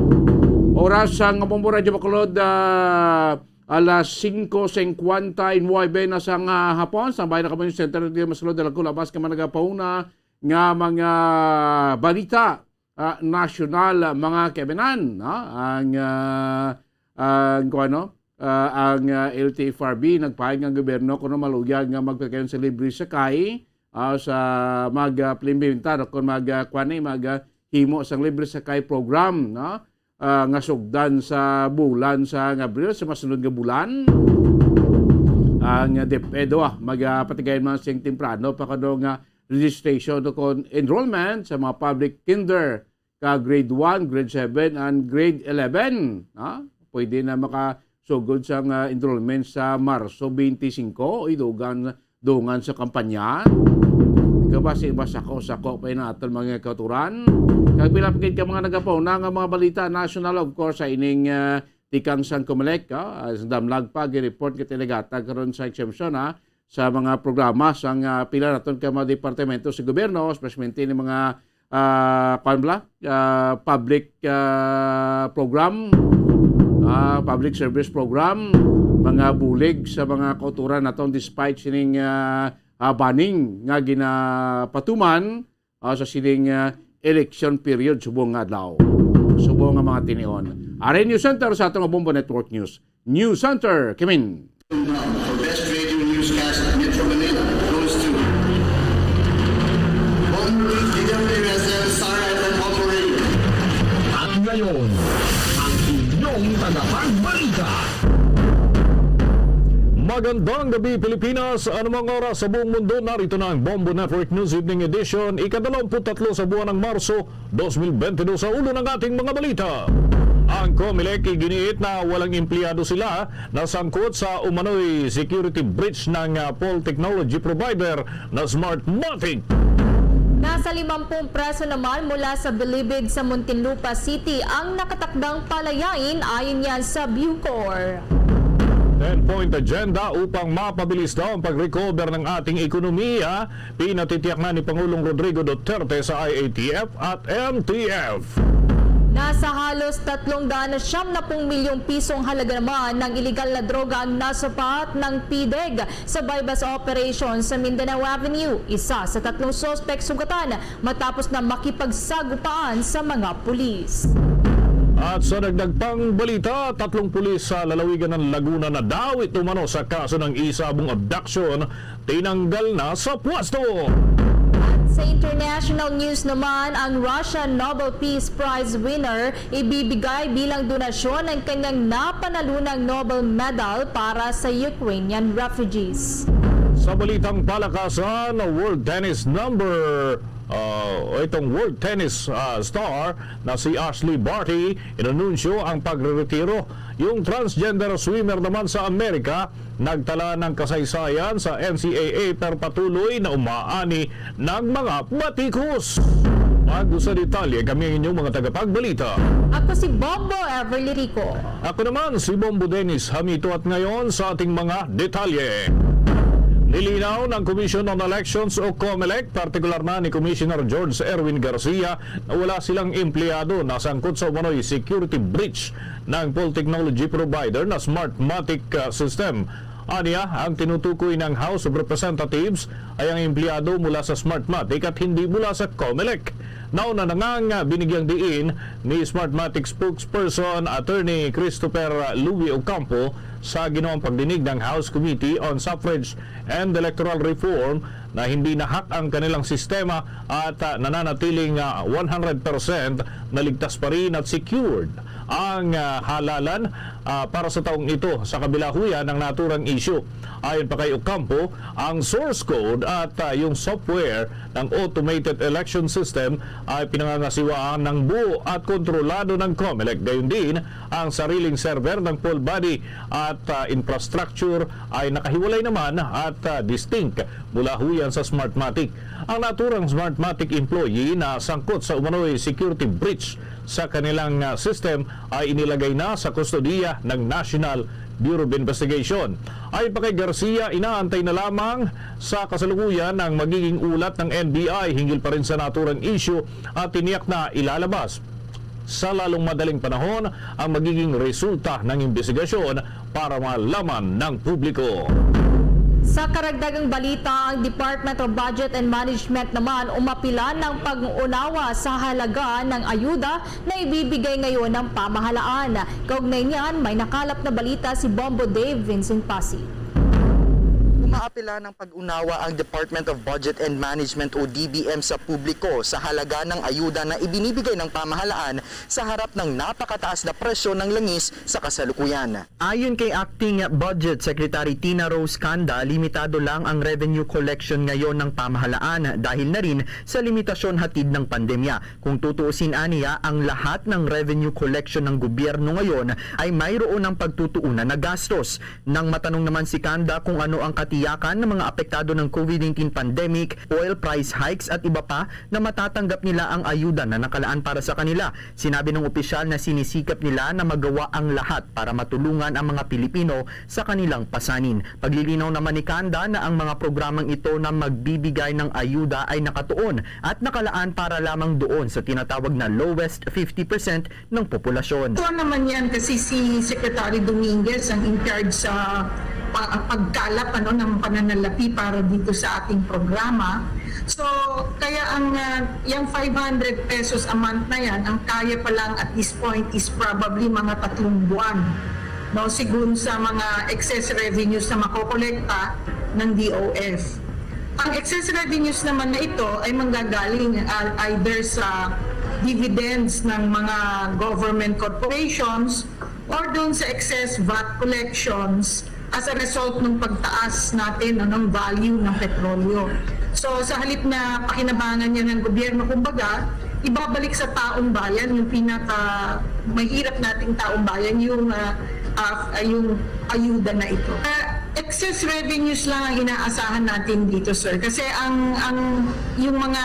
Oras sang Bombo Radyo Bacolod, ah, alas singko singkwenta y nuebe na sang, ah, hapon. Sa Bayan na Kami Center, di masulod, dala ko labas ka mga nagapauna nga mga balita, ah, nasyonal, ah, mga kaibinan, no? Ang, ah, ang, kuwan, no? Ah, ang, ah, L T F R B nagpahayag nga ang gobyerno kuno maluyag nga magpatigayon sa libre sakay, ah, sa mag, ah, palimpyenta, no? Kung mag, ah, kuwan ni, mag, ah, himo sang libre sakay program, no? Ah, nga sugdan sa bulan sang Abril, sa masunod nga bulan. Ang, ah, DepEd, ah, magpatigayon man sing temprano pa kuno nga registration o kon enrollment sa mga public kinder ka grade one, grade seven, and grade eleven, ha? Pwede na makasugod sang, ah, enrollment sa Marso twenty-five, o idugang, dungan sa kampanya. Ikaw ba, si iba sako-sako pa ina aton mga kauturan? Kag pila pa gid ka mga nagapauna nga mga balita national, of course, sa ining, ah, tikang sang Comelec, ah, sa damlag pa, gi-report nga tinegatag karon sa exemption, ha, sa mga programa sang, ah, pila naton ka mga departamento sa gobyerno, especially ni mga, ah, kuwan bala, ah, public, ah, program, ah, public service program, mga bulig sa mga kauturan naton despite sining, ah, ah, banning nga ginapatuman, ah, sa sining, ah, election period subong nga adlaw, subong nga mga tinion. Ari News Center sa atong Bombo Network News. News Center, Kimin. For best radio newscast, Metro Manila goes to Bombo News, D W S M, Star F M, Bombo Radio. At ngayon, ang inyong tagapagbalita. Magandang gabi, Pilipinas. Anumang oras sa buong mundo, narito na ang Bombo Network News Evening Edition, ikadalawamput tatlo sa buwan ng Marso, dos mil bentidus. Sa ulo ng ating mga balita, ang Comelec iginiit na walang empleyado sila na sangkot sa umano'y security breach ng, ah, poll technology provider na Smartmatic. Nasa limampung preso naman mula sa Bilibid sa Muntinlupa City ang nakatakdang palayain, ayon yan sa Bucor. Ten-point agenda upang mapabilis daw ang pag-recover ng ating ekonomiya, pinatitiyak na ni Pangulong Rodrigo Duterte sa I A T F at M T F. Sa halos tatlong daan siyam na pung milyong pisong halaga naman ng iligal na droga ang nasapat ng PDEG sa buy-bust operation sa Mindanao Avenue. Isa sa tatlong suspek sugatan matapos na makipagsagupaan sa mga pulis. At sa dagdag pang balita, tatlong pulis sa lalawigan ng Laguna nadawit umano sa kaso ng isabong abduction, tinanggal na sa pwesto. At sa international news naman, ang Russian Nobel Peace Prize winner ibibigay bilang donasyon ang kanyang napanalunang Nobel Medal para sa Ukrainian refugees. Sa balitang palakasan, World Tennis number, ah, o itong World Tennis, ah, star na si Ashleigh Barty, inanunsyo ang pagreretiro. Yung transgender swimmer naman sa Amerika, nagtala ng kasaysayan sa N C A A, pero patuloy na umaani ng mga batikos. Bago sa detalye, kami ang inyong mga tagapagbalita. Ako si Bombo Everly Rico. Ako naman si Bombo Dennis Hamito, at ngayon sa ating mga detalye. Nilinaw ng Commission on Elections o COMELEC, partikular na ni Commissioner George Erwin Garcia, na wala silang empleyado na sangkot sa umano'y security breach ng poll technology provider na Smartmatic, ah, system. Aniya, ang tinutukoy ng House of Representatives ay ang empleyado mula sa Smartmatic at hindi mula sa COMELEC. Nauna na nga nga binigyang diin ni Smartmatic spokesperson Attorney Christopher Louie Ocampo sa ginawang pagdinig ng House Committee on Suffrage and Electoral Reform na hindi na-hack ang kanilang sistema at, ah, nananatiling, ah, one hundred percent na ligtas pa rin at secured ang, ah, halalan, ah, para sa taong ito sa kabilahuyan ng naturang issue. Ayon pa kay Ocampo, ang source code at, ah, yung software ng automated election system ay pinangangasiwaan ng buo at kontrolado ng COMELEC. Gayon din, ang sariling server ng poll body at, ah, infrastructure ay nakahiwalay naman at, ah, distinct mula huyan sa Smartmatic. Ang naturang Smartmatic employee na sangkot sa umano'y security breach sa kanilang, ah, system ay inilagay na sa kustodiya ng National Bureau of Investigation. Ayon pa kay Garcia, inaantay na lamang sa kasalukuyan ang magiging ulat ng N B I hinggil pa rin sa naturang issue at tiniyak na ilalabas sa lalong madaling panahon ang magiging resulta ng imbestigasyon para malaman ng publiko. Sa karagdagang balita, ang Department of Budget and Management naman umapila ng pag-unawa sa halaga ng ayuda na ibibigay ngayon ng pamahalaan. Kaugnay niyan, may nakalap na balita si Bombo Dave Vincent Pasi. Umaapila ng pag-unawa ang Department of Budget and Management o D B M sa publiko sa halaga ng ayuda na ibinibigay ng pamahalaan sa harap ng napakataas na presyo ng langis sa kasalukuyan. Ayon kay Acting Budget Secretary Tina Rose Canda, limitado lang ang revenue collection ngayon ng pamahalaan dahil na rin sa limitasyon hatid ng pandemya. Kung tutuusin aniya, ang lahat ng revenue collection ng gobyerno ngayon ay mayroon ng pagtutuunan na gastos. Nang matanong naman si Canda kung ano ang katiyakan ng mga apektado ng COVID nineteen pandemic, oil price hikes at iba pa, na matatanggap nila ang ayuda na nakalaan para sa kanila, sinabi ng opisyal na sinisikap nila na magawa ang lahat para matulungan ang mga Pilipino sa kanilang pasanin. Paglilinaw naman ni Canda na ang mga programang ito na magbibigay ng ayuda ay nakatuon at nakalaan para lamang doon sa tinatawag na lowest fifty percent ng populasyon. Ito naman yan kasi si Secretary Dominguez ang in charge sa pa- pagkalap, ano, ng pananalapi para dito sa ating programa. So, kaya ang, ah, yung five hundred pesos a month na yan, ang kaya pa lang at this point is probably mga tatlong buwan, no, sigun sa mga excess revenues na makokolekta ng D O F. Ang excess revenues naman na ito ay manggagaling, ah, either sa dividends ng mga government corporations or doon sa excess vat collections as a result ng pagtaas natin, ano, ng value ng petrolyo. So, sa halip na pakinabangan niya ng gobyerno, kumbaga, ibabalik sa taong bayan yung pinaka mahirap nating taong bayan, yung, ah, ah, yung ayuda na ito. Ah, excess revenues lang ang inaasahan natin dito, sir. Kasi ang, ang, yung mga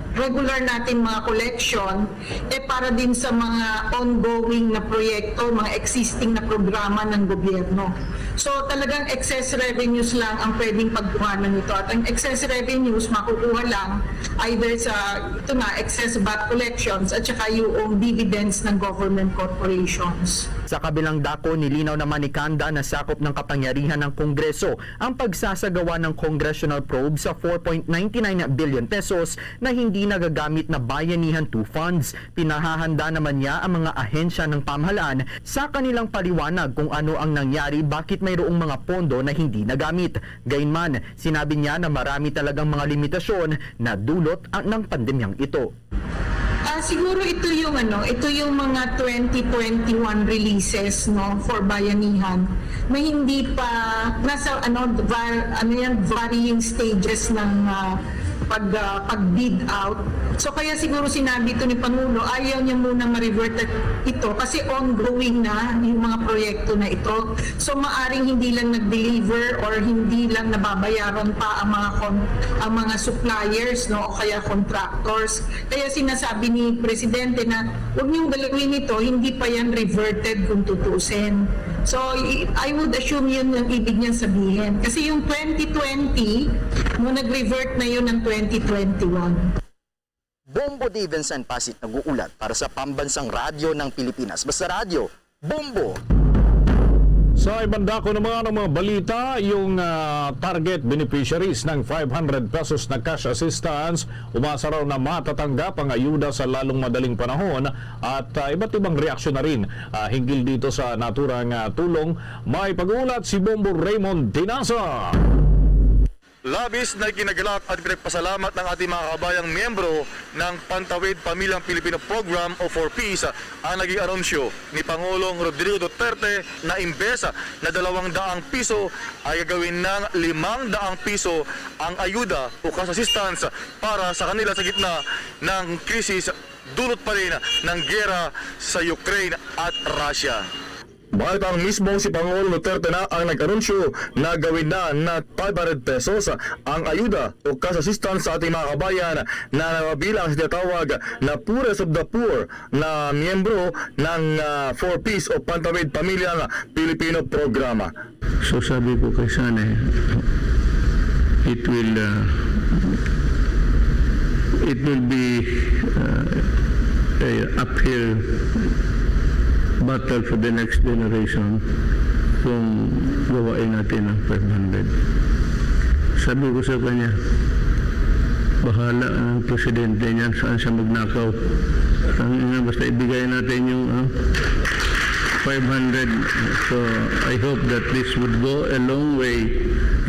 regular nating mga collection, eh, para din sa mga ongoing na proyekto, mga existing na programa ng gobyerno. So, talagang excess revenues lang ang pwedeng pagkuhanan nito. At ang excess revenues makukuha lang either sa, ito na, excess vat collections at saka yung dividends ng government corporations. Sa kabilang dako, nilinaw naman ni Canda na sakop ng kapangyarihan ng Kongreso ang pagsasagawa ng congressional probe sa four point nine nine billion pesos na hindi nagagamit na Bayanihan two funds. Pinahahanda naman niya ang mga ahensya ng pamahalaan sa kanilang paliwanag kung ano ang nangyari, bakit mayroong mga pondo na hindi nagamit. Gayunman, sinabi niya na marami talagang mga limitasyon na dulot ang, ng pandemyang ito. Ah, siguro ito yung ano, ito yung mga twenty twenty-one releases, no, for Bayanihan na hindi pa nasa ano, var, ano yan, varying stages ng ah, pag ah, pag bid out. So kaya siguro sinabi ito ni Pangulo, ayaw niya muna ma-revert ito kasi ongoing na yung mga proyekto na ito. So maaring hindi lang nag-deliver or hindi lang nababayaran pa ang mga con- ang mga suppliers, no, o kaya contractors. Kaya sinasabi ni Presidente na huwag niyong galawin ito, hindi pa yan reverted kung tutusin. So, I I would assume yun ang ibig niyang sabihin. Kasi yung twenty twenty, no, nag-revert na yun ng twenty twenty-one. Bombo Davidson Pasit nag-uulat para sa Pambansang Radyo ng Pilipinas. Basta Radyo, Bombo! Sa ibang dako naman ng mga balita, yung ah, target beneficiaries ng five hundred pesos na cash assistance, umasa raw na matatanggap ang ayuda sa lalong madaling panahon at ah, iba't ibang reaksyon na rin ah, hinggil dito sa naturang ah, tulong. May pag-uulat si Bombo Raymond Dinasa. Labis na ginagalak at pinagpasalamat ng ating mga kabayang miyembro ng Pantawid Pamilyang Pilipino Program o four Ps ang naging anunsyo ni Pangulong Rodrigo Duterte na imbes na dalawang daang piso ay gagawin ng limang daang piso ang ayuda o cash assistance para sa kanila sa gitna ng krisis dulot pa rin ng giyera sa Ukraine at Russia. Balit ang mismo si Pangulong Duterte na ang nag-anunsyo na gawin na na five hundred pesos ang ayuda o cash assistance sa ating mga kabayan na nabilang sa tinatawag na poorest of the poor na miyembro ng ah, four Ps o Pantawid Pamilyang Pilipino Programa. So sabi ko kay Sanay, it will uh, it will be uh, a uphill battle for the next generation kung gawain natin ang five hundred. Sabi ko sa kanya, bahala ang presidente niyan saan siya magnakaw. Ang ina, basta ibigay natin yung uh, five hundred. So I hope that this would go a long way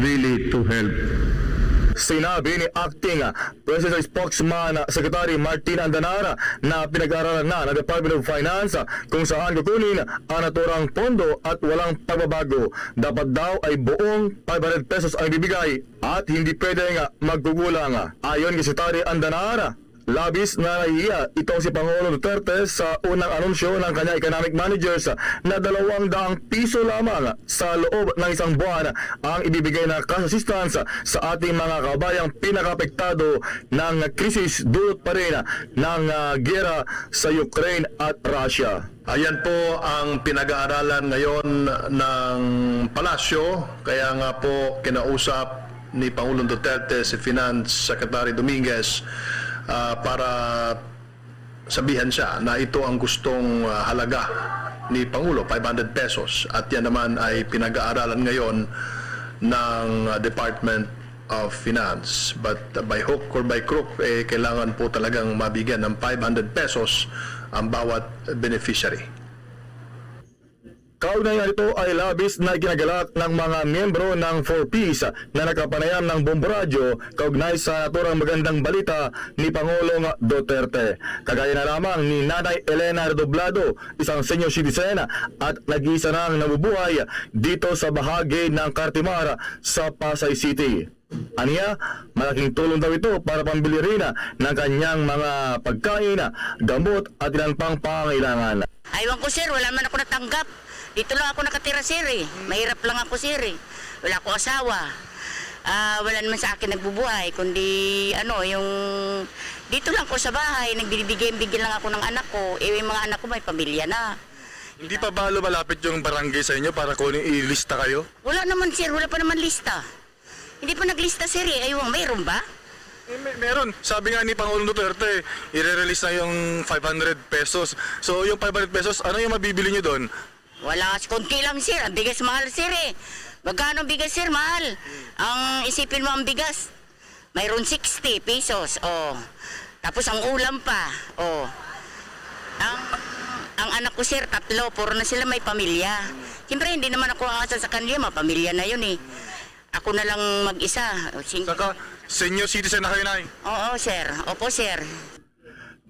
really to help. Sinabi ni Acting Presidential Spokesman Secretary Martin Andanar na pinag-aaralan na ng Department of Finance kung saan kukunin ang naturang pondo at walang pagbabago. Dapat daw ay buong five hundred pesos ang ibibigay at hindi pwedeng magkukulang. Ayon kay Secretary Andanar, labis na nahihiya itong si Pangulong Duterte sa unang anunsyo ng kanyang economic managers na dalawang daang piso lamang sa loob ng isang buwan ang ibibigay na cash assistance sa ating mga kabayang pinakaapektado ng krisis dulot pa rin ng ah, giyera sa Ukraine at Russia. Ayan po ang pinag-aaralan ngayon ng palasyo, kaya nga po kinausap ni Pangulong Duterte si Finance Secretary Dominguez ah, para sabihan siya na ito ang gustong ah, halaga ni Pangulo, five hundred pesos, at yan naman ay pinag-aaralan ngayon ng ah, Department of Finance. But by hook or by crook, eh, kailangan po talagang mabigyan ng five hundred pesos ang bawat beneficiary. Kaugnay nga nito ay labis na ginagalak ng mga miyembro ng four Ps na nagkapanayam ng Bombo Radyo kaugnay sa naturang magandang balita ni Pangulong Duterte. Kagaya na lamang ni Nanay Elena Redoblado, isang senior citizen at nag-iisa nang nabubuhay dito sa bahagi ng Cartimar sa Pasay City. Aniya, malaking tulong daw ito para pambili rin ng kanyang mga pagkain, gamot at ilan pang pangangailangan. Aywan ko sir, wala man ako natanggap. Dito lang ako nakatira sir eh. Mahirap lang ako sir eh. Wala akong asawa. Ah, wala naman sa akin nagbubuhay, kundi ano, yung dito lang ko sa bahay, nagbibigay-bigay lang ako ng anak ko. Eh, yung mga anak ko may pamilya na. Hindi pa ba lumalapit yung barangay sa inyo para kunin ilista kayo? Wala naman, sir. Wala pa naman lista. Hindi pa naglista, sir, eh. Aywan, mayroon ba? Eh, may, meron. Sabi nga ni Pangulong Duterte, ire-release na yung five hundred pesos. So, yung five hundred pesos, ano yung mabibili nyo doon? Wala, konti lang, sir. Ang bigas mahal, sir, eh. Magkano ang bigas, sir? Mahal. Ang isipin mo, ang bigas, mayroon sixty pesos. Oh. Tapos ang ulam pa. Oh. Ang, ang anak ko, sir, tatlo. Puro na sila may pamilya. Siyempre, hindi naman ako ang asa sa kanila. Mapamilya na yun, eh. Ako na lang mag-isa. O, sing- Saka, senior citizen na kayo, Nay? Oo, sir. Opo, sir.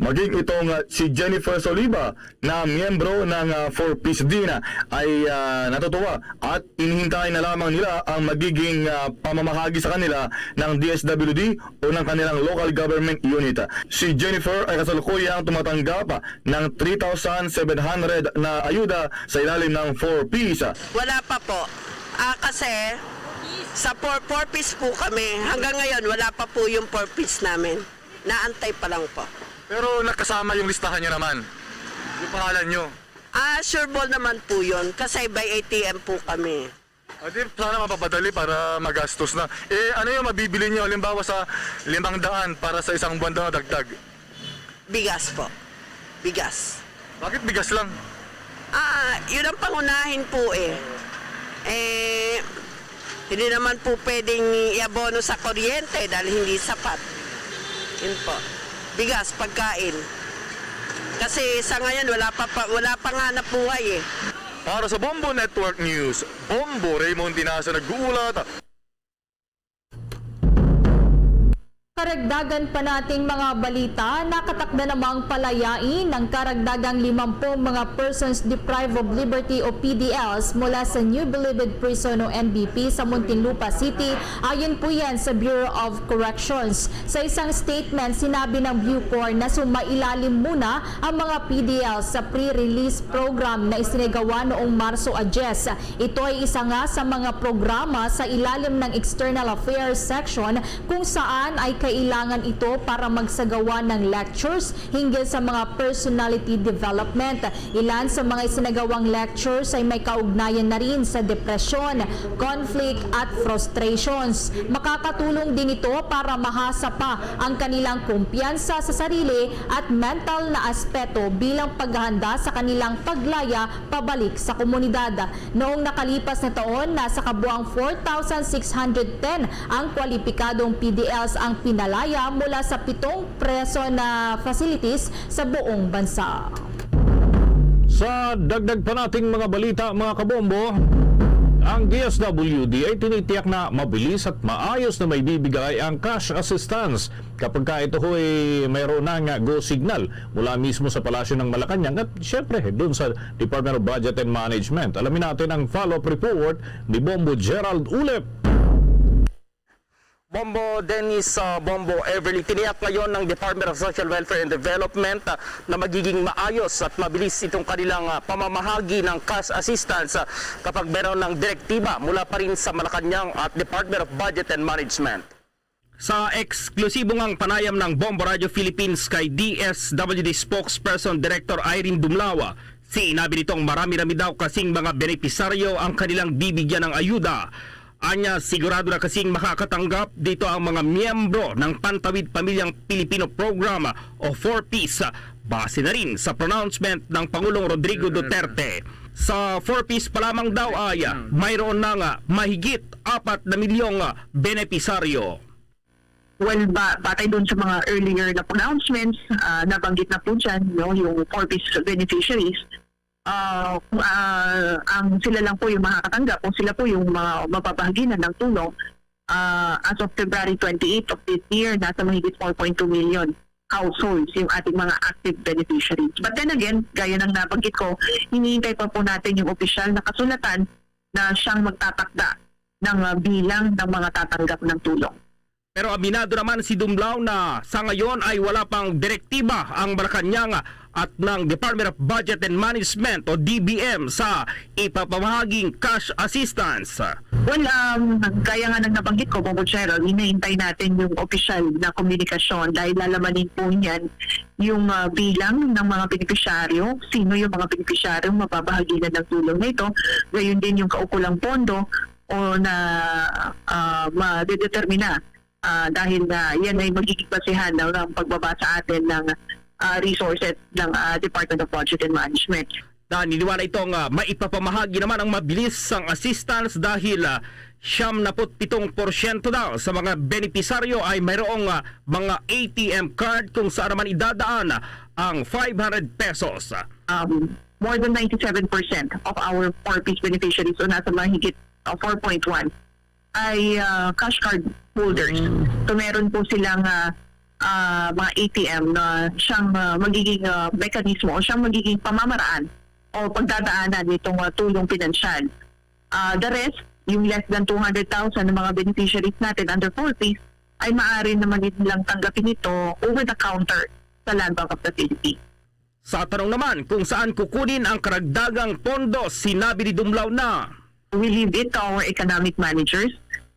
Maging itong, ah, si Jennifer Soliva na miyembro ng, ah, Four Ps din, ah, ay, ah, natutuwa at inihintay na lamang nila ang magiging, ah, pamamahagi sa kanila ng D S W D o ng kanilang local government unit. Si Jennifer ay kasalukuyang tumatanggap, ah, ng three thousand seven hundred na ayuda sa ilalim ng Four Ps. Wala pa po. Ah, kasi sa four, four Ps po kami. Hanggang ngayon, wala pa po yung four Ps namin. Naantay pa lang po. Pero nakasama yung listahan nyo naman? Yung pangalan nyo? Ah, sure ball naman po yun. Kasi by A T M po kami. O di, sana mapapadali para magastos na. Eh, ano yung mabibili nyo? Halimbawa sa limang daan para sa isang buwan daw na dagdag? Bigas po. Bigas. Bakit bigas lang? Ah, yun ang pangunahin po eh. Eh, hindi naman po pwedeng iabono sa kuryente dahil hindi sapat. Yun po. Bigas, pagkain. Kasi sa ngayon, wala pa, pa, wala pang hanap buhay eh. Para sa Bombo Network News, Bombo Raymond Dinaso nag-uulat. Karagdagan pa nating mga balita, nakatakda namang palayain ng karagdagang limampung mga persons deprived of liberty o P D Ls mula sa New Bilibid Prison o N B P sa Muntinlupa City, ayon po yan sa Bureau of Corrections. Sa isang statement, sinabi ng BuCor na sumailalim muna ang mga P D L sa pre-release program na isinagawa noong Marso a diyes. Ito ay isa nga sa mga programa sa ilalim ng External Affairs Section kung saan ay kailangan ito para magsagawa ng lectures hinggil sa mga personality development. Ilan sa mga isinagawang lectures ay may kaugnayan na rin sa depresyon, conflict at frustrations. Makakatulong din ito para mahasa pa ang kanilang kumpiyansa sa sarili at mental na aspeto bilang paghahanda sa kanilang paglaya pabalik sa komunidad. Noong nakalipas na taon, nasa kabuang four thousand six hundred ten ang kwalipikadong P D Ls ang pinalaya mula sa pitong preso na facilities sa buong bansa. Sa dagdag pa nating mga balita, mga kabombo, ang D S W D ay tinitiyak na mabilis at maayos na maibibigay ang cash assistance kapag ka ito ho'y mayroon na nga go signal mula mismo sa Palasyo ng Malacañang at syempre doon sa Department of Budget and Management. Alamin natin ang follow-up report ni Bombo Gerald Ulep. Bombo Dennis, ah, Bombo Everly, tiniyak ngayon ng Department of Social Welfare and Development, ah, na magiging maayos at mabilis itong kanilang, ah, pamamahagi ng cash assistance, ah, kapag meron ng direktiba mula pa rin sa Malacañang at Department of Budget and Management. Sa eksklusibo ngang panayam ng Bombo Radio Philippines kay D S W D Spokesperson Director Irene Dumlawa, sinabi nitong marami-rami daw kasing mga benepisaryo ang kanilang bibigyan ng ayuda. Anya, sigurado na kasing makakatanggap dito ang mga miyembro ng Pantawid Pamilyang Pilipino Program o Four Ps, base na rin sa pronouncement ng Pangulong Rodrigo Duterte. Sa Four Ps pa lamang daw ay mayroon na nga mahigit apat na milyong benepisaryo. Well, ba, batay doon sa mga earlier na pronouncements, ah, nabanggit na po dyan, no, yung Four Ps beneficiaries. Ah, kung, ah, ang sila lang po yung makakatanggap, kung sila po yung mga mababahaginan ng tulong, ah, as of February twenty-eight of this year, nasa mahigit four point two million households yung ating mga active beneficiaries. But then again, gaya ng nabanggit ko, hinihintay pa po natin yung opisyal na kasulatan na siyang magtatakda ng, ah, bilang ng mga tatanggap ng tulong. Pero aminado naman si Dumlao na sa ngayon ay wala pang direktiba ang Malacañang at ng Department of Budget and Management o D B M sa ipapamahaging cash assistance. Well, um, gaya nga ng nabanggit ko, Bongo Gerald, hinihintay natin yung opisyal na komunikasyon dahil lalaman din po niyan yung, ah, bilang ng mga benepisyaryo, sino yung mga benepisyaryong mababahaginan ng tulong na ito, gayon din yung kaukulang pondo o na, ah, madedetermina, ah, dahil na yan ay magiging basehan ng, ng pagbaba sa atin ng, ah, resources ng, ah, Department of Budget and Management. Naniniwala itong, ah, maipapamahagi naman ang mabilis sang assistance dahil, ah, siyam na put pitong porsyento daw sa mga benepisaryo ay mayroong, ah, mga A T M card kung saan naman idadaan ang five hundred pesos. Um, more than ninety-seven percent of our four Ps beneficiaries, o nasa mga higit, uh, four point one, ay, ah, cash card holders. Mm. So, meron po silang, ah, ah, mga A T M na siyang, ah, magiging, ah, mekanismo o siyang magiging pamamaraan o pagdadaanan nitong, ah, tulong pinansyal. Ah, the rest, yung less than two hundred thousand ng mga beneficiaries natin under four Ps, ay maaari naman nilang tanggapin ito over the counter sa Land Bank of the Philippines. Sa tanong naman kung saan kukunin ang karagdagang pondo, sinabi ni Dumlao na, We leave it to our economic managers,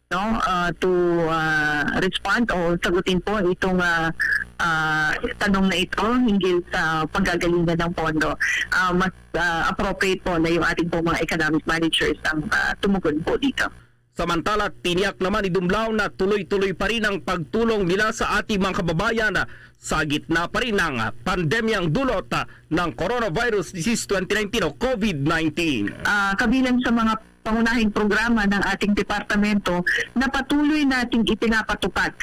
no, uh, to, uh, respond o sagutin po itong, uh, uh, tanong na ito hinggil sa paggagalingan ng pondo. Uh, mas, uh, appropriate po na yung ating pong mga economic managers ang, uh, tumugon po dito. Samantala, tiniyak naman ni Dumlao na tuloy-tuloy pa rin ang pagtulong nila sa ating mga kababayan sa gitna pa rin ng pandemyang dulot ng coronavirus disease twenty nineteen o COVID nineteen. Ah, kabilang sa mga pangunahing programa ng ating departamento na patuloy nating ipinapatupad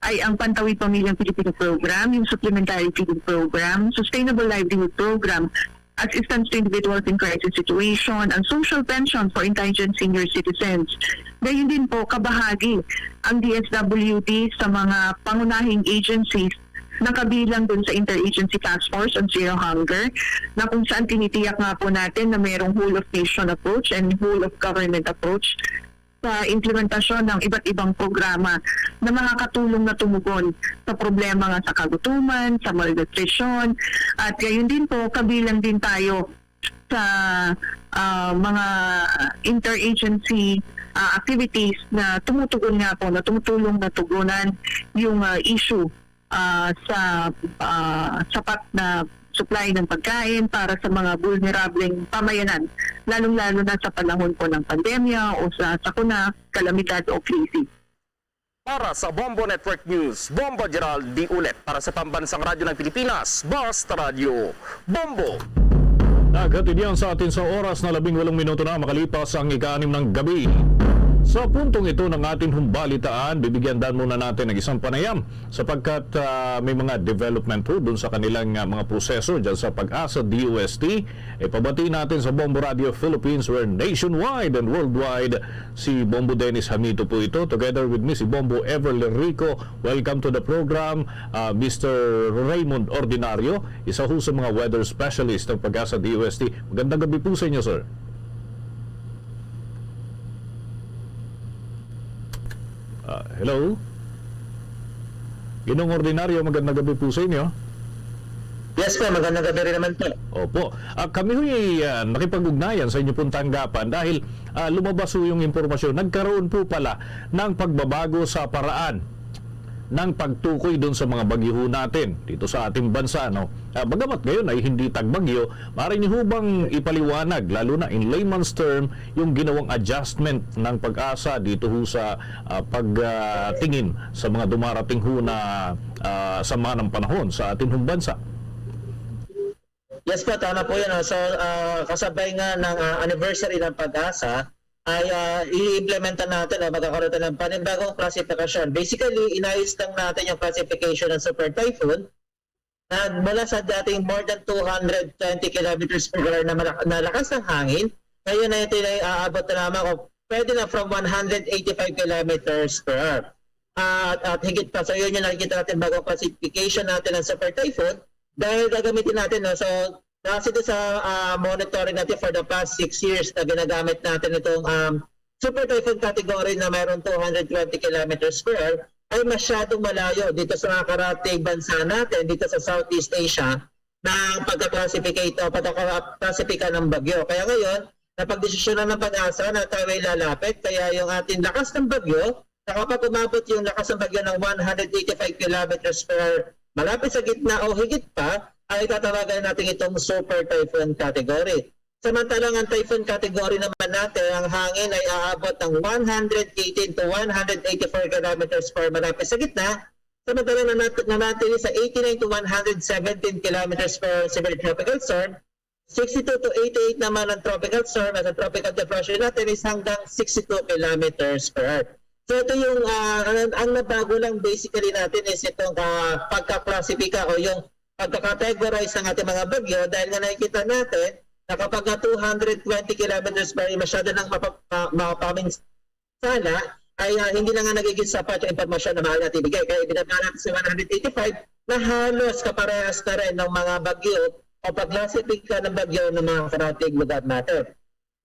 ay ang Pantawid Pamilyang Pilipino Program, yung Supplementary Feeding Program, Sustainable Livelihood Program, Assistance to Individuals in Crisis Situation, ang Social Pension for Indigent Senior Citizens. Gayon din po, kabahagi ang D S W D sa mga pangunahing agencies na kabilang dun sa Interagency Task Force on Zero Hunger, na kung saan tinitiyak nga po natin na merong whole of nation approach and whole of government approach sa implementasyon ng iba't ibang programa na makakatulong na tumugon sa problema nga sa kagutuman, sa malnutrisyon, at gayon din po, kabilang din tayo sa, ah, mga interagency, ah, activities na tumutugon nga po, na tumutulong na tugunan yung, ah, issue, ah, sa, ah, sapat na supply ng pagkain para sa mga bulnerableng pamayanan, lalong-lalo na sa panahon po ng pandemya o sa sakuna, kalamidad o krisis. Para sa Bombo Network News, Bombo Gerald D. Ulet. Para sa Pambansang Radyo ng Pilipinas, Basta Radyo, Bombo. Naghatid yan sa atin sa oras na labing walong minuto na makalipas ang ika-anim ng gabi. Sa puntong ito ng ating humbalitaan, bibigyan dan muna natin ng isang panayam sapagkat, ah, may mga development po dun sa kanilang, ah, mga proseso dyan sa PAGASA D O S T. Ipabati natin sa Bombo Radio Philippines, where nationwide and worldwide si Bombo Dennis Hamito po ito, together with me, si Bombo Everly Rico. Welcome to the program, ah, Mister Raymond Ordinario, isa ho sa mga weather specialist ng PAGASA D O S T. Magandang gabi po sa inyo, sir. Ah, hello? Ginoong Ordinaryo, magandang gabi po sa inyo. Yes po, magandang gabi rin naman po. Opo. Ah, kami ho'y, ah, nakipag-ugnayan sa inyo pong tanggapan dahil, ah, lumabas ho yung impormasyon. Nagkaroon po pala ng pagbabago sa paraan ng pagtukoy dun sa mga bagyo ho natin dito sa ating bansa, no? Ah, bagamat ngayon ay hindi tagbagyo, maaari niyo ho bang ipaliwanag, lalo na in layman's term, yung ginawang adjustment ng PAGASA dito ho sa, ah, pag, ah, tingin sa mga dumarating ho na, ah, sama ng panahon sa atin hong bansa? Yes po, tama po yun, ah. So, ah, kasabay nga ng, ah, anniversary ng PAGASA, ay, ah, i-implementa natin o magkakaroon tayo ng panibagong klasifikasyon. Basically, inayos lang natin yung classification ng super typhoon na mula sa dating more than two hundred twenty kilometers per hour na malak-, na lakas ng hangin, ngayon ay ito ay aabot na lamang o pwede na from one hundred eighty-five kilometers per hour. At, at higit pa, so yun yung nakikita natin bagong classification natin ng super typhoon dahil gagamitin natin, no? So, base doon sa, ah, monitoring natin for the past six years na ginagamit natin itong, um, super typhoon category na mayroon two hundred twenty kilometers per hour, ay masyadong malayo dito sa mga karatig bansa natin dito sa Southeast Asia ng pagka-classificate o pagka-classifika ng bagyo. Kaya ngayon, napagdesisyonan ng PAGASA na tayo ay lalapit, kaya yung ating lakas ng bagyo, na kapag umabot yung lakas ng bagyo ng one hundred eighty-five kilometers per hour, malapit sa gitna o higit pa, ay tatawagan natin itong super typhoon category. Samantalang ang typhoon category naman natin, ang hangin ay aabot ng one hundred eighteen to one hundred eighty-four kilometers per hour malapit sa gitna. Samantalang nanat-, nanatili sa eighty-nine to one hundred seventeen kilometers per hour severe tropical storm, sixty-two to eighty-eight naman ang tropical storm, at ang tropical depression natin is hanggang sixty-two kilometers per hour. So ito yung, ah, ang, ang nabago lang basically natin is itong, ah, pagkaklasipika o yung pagka-categorize ng ating mga bagyo, dahil nga nakikita natin na kapag nga two hundred twenty kilometers per hour, masyado nang mapa-, ma-, mapaminsala, ay, ah, hindi na nga nagiging sapat yung impormasyon na maaari natin ibigay. Kaya ibinaba natin sa one hundred eighty-five na halos kaparehas na rin ng mga bagyo o pagklasipika ng bagyo ng mga karating lugar natin.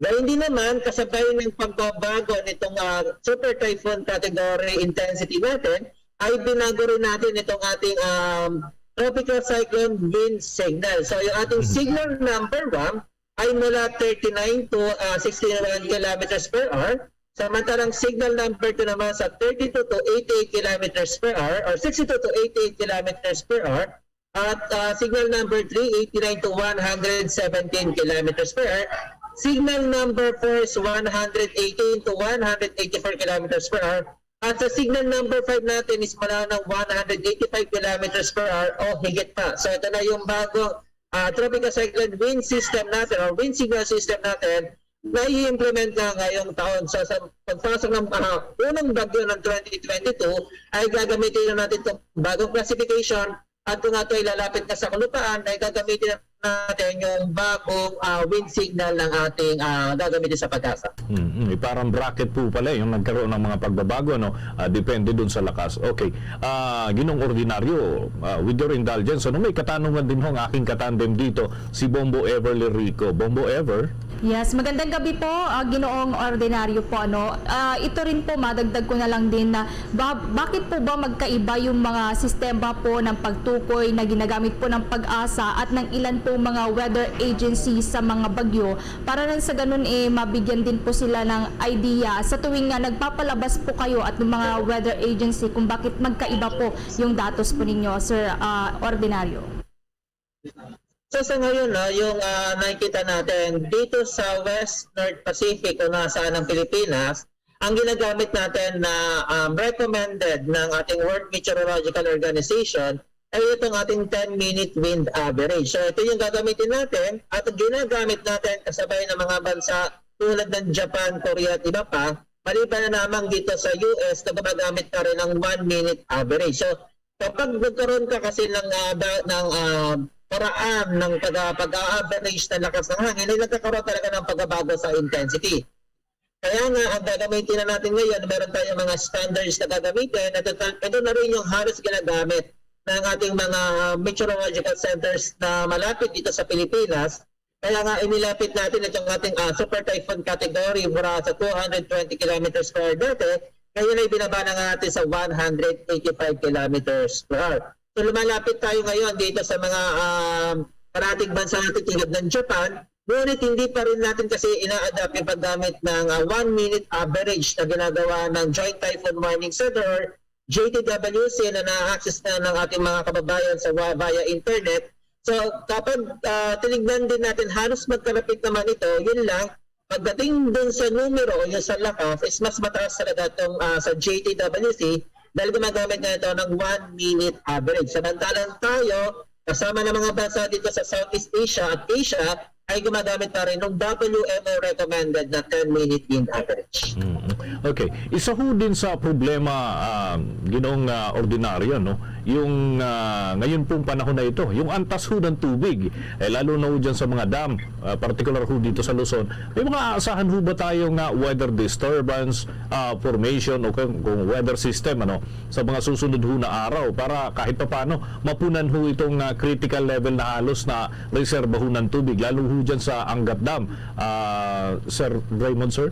Gayundin naman, kasabay ng pagbabago nitong, ah, super typhoon category intensity natin, ay binago rin natin itong ating, um, tropical cyclone wind signal. So yung ating Mhm. signal number one ay mula thirty-nine to, ah, sixty-one kilometers per hour. Samantalang signal number two naman sa thirty-two to eighty-eight kilometers per hour or sixty-two to eighty-eight kilometers per hour. At, ah, signal number three, eighty-nine to one hundred seventeen kilometers per hour. Signal number four is one hundred eighteen to one hundred eighty-four kilometers per hour. At sa signal number five natin is mula ng one hundred eighty-five kilometers per hour o higit pa. So ito na yung bago, ah, tropical cyclone wind system natin or wind signal system natin na i-implement na ngayong taon. So sa pagpasok ng, ah, unang bagyo ng twenty twenty-two, ay gagamitin na natin itong bagong classification. At kung ato ay lalapit na sa kalupaan, ay gagamitin natin yung bagong, ah, wind signal ng ating, ah, gagamitin sa PAGASA. Mm, eh, parang bracket po pala yung nagkaroon ng mga pagbabago, ano? Ah, depende dun sa lakas. Okay. Ah, Ginong Ordinaryo, ah, with your indulgence, ano, may katanungan din ho ang aking katandem dito, si Bombo Everly Rico. Bombo Ever? Yes, magandang gabi po, ah, Ginoong Ordinaryo po, ano. Ah, ito rin po, madagdag ko na lang din na ba-, bakit po ba magkaiba yung mga sistema po ng pagtukoy na ginagamit po ng PAGASA at ng ilan po mga weather agency sa mga bagyo? Para nang sa ganun, eh, mabigyan din po sila ng idea sa tuwing nga nagpapalabas po kayo at ng mga weather agency kung bakit magkaiba po yung datos po ninyo, Sir, ah, Ordinaryo. So, sa ngayon, no, yung, ah, nakikita natin dito sa West North Pacific o nasaan ang Pilipinas, ang ginagamit natin na, um, recommended ng ating World Meteorological Organization ay itong ating ten-minute wind average. So, ito yung gagamitin natin at ginagamit natin kasabay ng mga bansa tulad ng Japan, Korea at iba pa, maliban na lamang dito sa U S na gumagamit pa rin ng one-minute average. So, kapag nagkaroon ka kasi ng, ah, da-, ng, ah, paraan ng pag-, pag-a-average ng lakas ng hangin, ay nagkakaroon talaga ng pagbabago sa intensity. Kaya nga, ang gagamitin na natin ngayon, meron tayong mga standards na gagamitin. Ito, ta-, ito na rin yung halos ginagamit ng ating mga meteorological centers na malapit dito sa Pilipinas. Kaya nga, inilapit natin itong ating, ah, super typhoon category mula sa two hundred twenty kilometers per hour dati. Ngayon ay binaba na nga natin sa one hundred eighty-five kilometers per hour. So, lumalapit tayo ngayon dito sa mga, um, parating bansa natin tulad ng Japan. Ngunit hindi pa rin natin kasi ina-adapt yung paggamit ng, ah, one-minute average na ginagawa ng Joint Typhoon Warning Center or J T W C na na-access na ng ating mga kababayan sa wa-, via internet. So, kapag, ah, tinignan din natin, halos magkalapit naman ito, yun lang, pagdating dun sa numero, yung sa lakas, is mas mataas talaga itong, ah, sa J T W C dahil gumagamit nga ito ng one-minute average. Samantalang tayo, kasama ng mga bansa dito sa Southeast Asia at Asia, ay gumagamit pa rin ng W M O recommended na ten-minute wind average. Mm. Okay. Isa ho din sa problema, ah, Ginoong, ah, Ordinaryo, no? Yung, ah, ngayon pong panahon na ito, yung antas ho ng tubig, eh, lalo na ho dyan sa mga dam, ah, particular ho dito sa Luzon, may mga aasahan ho ba tayo nga weather disturbance, ah, formation o kung, kung weather system, ano, sa mga susunod ho na araw para kahit papaano mapunan ho itong, ah, critical level na halos na reserba ho ng tubig, lalo ho dyan sa Angat Dam, ah, Sir Raymond, sir?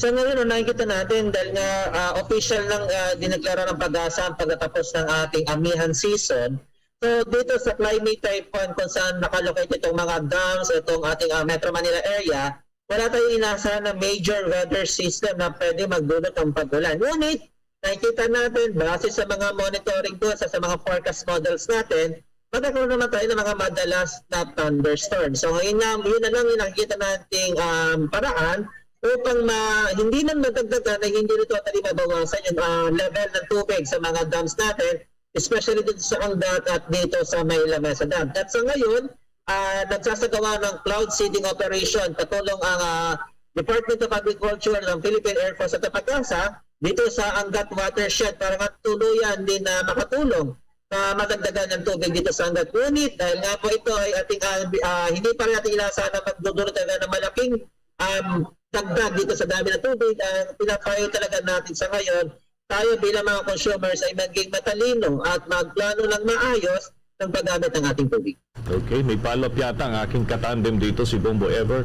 Sa ngayon, no, nakikita natin dahil nga, ah, official nang, ah, dineklara ng PAGASA ang pagkatapos ng ating amihan season, So, dito sa climate type one, kung saan nakalocate itong mga dams, itong ating, ah, Metro Manila area, wala tayong inaasahan na major weather system na pwede magdulot ng pag-ulan. Ngunit, nakikita natin, base sa mga monitoring tools at sa mga forecast models natin, magkakaroon naman tayo ng mga madalas na thunderstorm. So, ngayon na, yun na lang yung nakikita nating, um, paraan upang ma-, hindi man madagdagan ay hindi rin totally mabawasan yung, ah, level ng tubig sa mga dams natin, especially dito sa Angat at dito sa may Lamesa Dam. At sa ngayon, ah, nagsasagawa ng cloud seeding operation, katulong ang, ah, Department of Agriculture ng Philippine Air Force at ang PAGASA dito sa Angat watershed para nga tuluyan din na makatulong sa madagdagan ng tubig dito sa Angat. Ngunit dahil nga po ito ay ating, ah, ah, hindi pa rin natin inaasahan na magdudulot talaga ng malaking, um, dagdag dito sa dami ng tubig, ang pinapayo talaga natin sa ngayon, tayo bilang mga consumers ay maging matalino at magplano ng maayos ng paggamit ng ating tubig. Okay, may follow-up yata ang aking katandem dito, si Bombo Ever.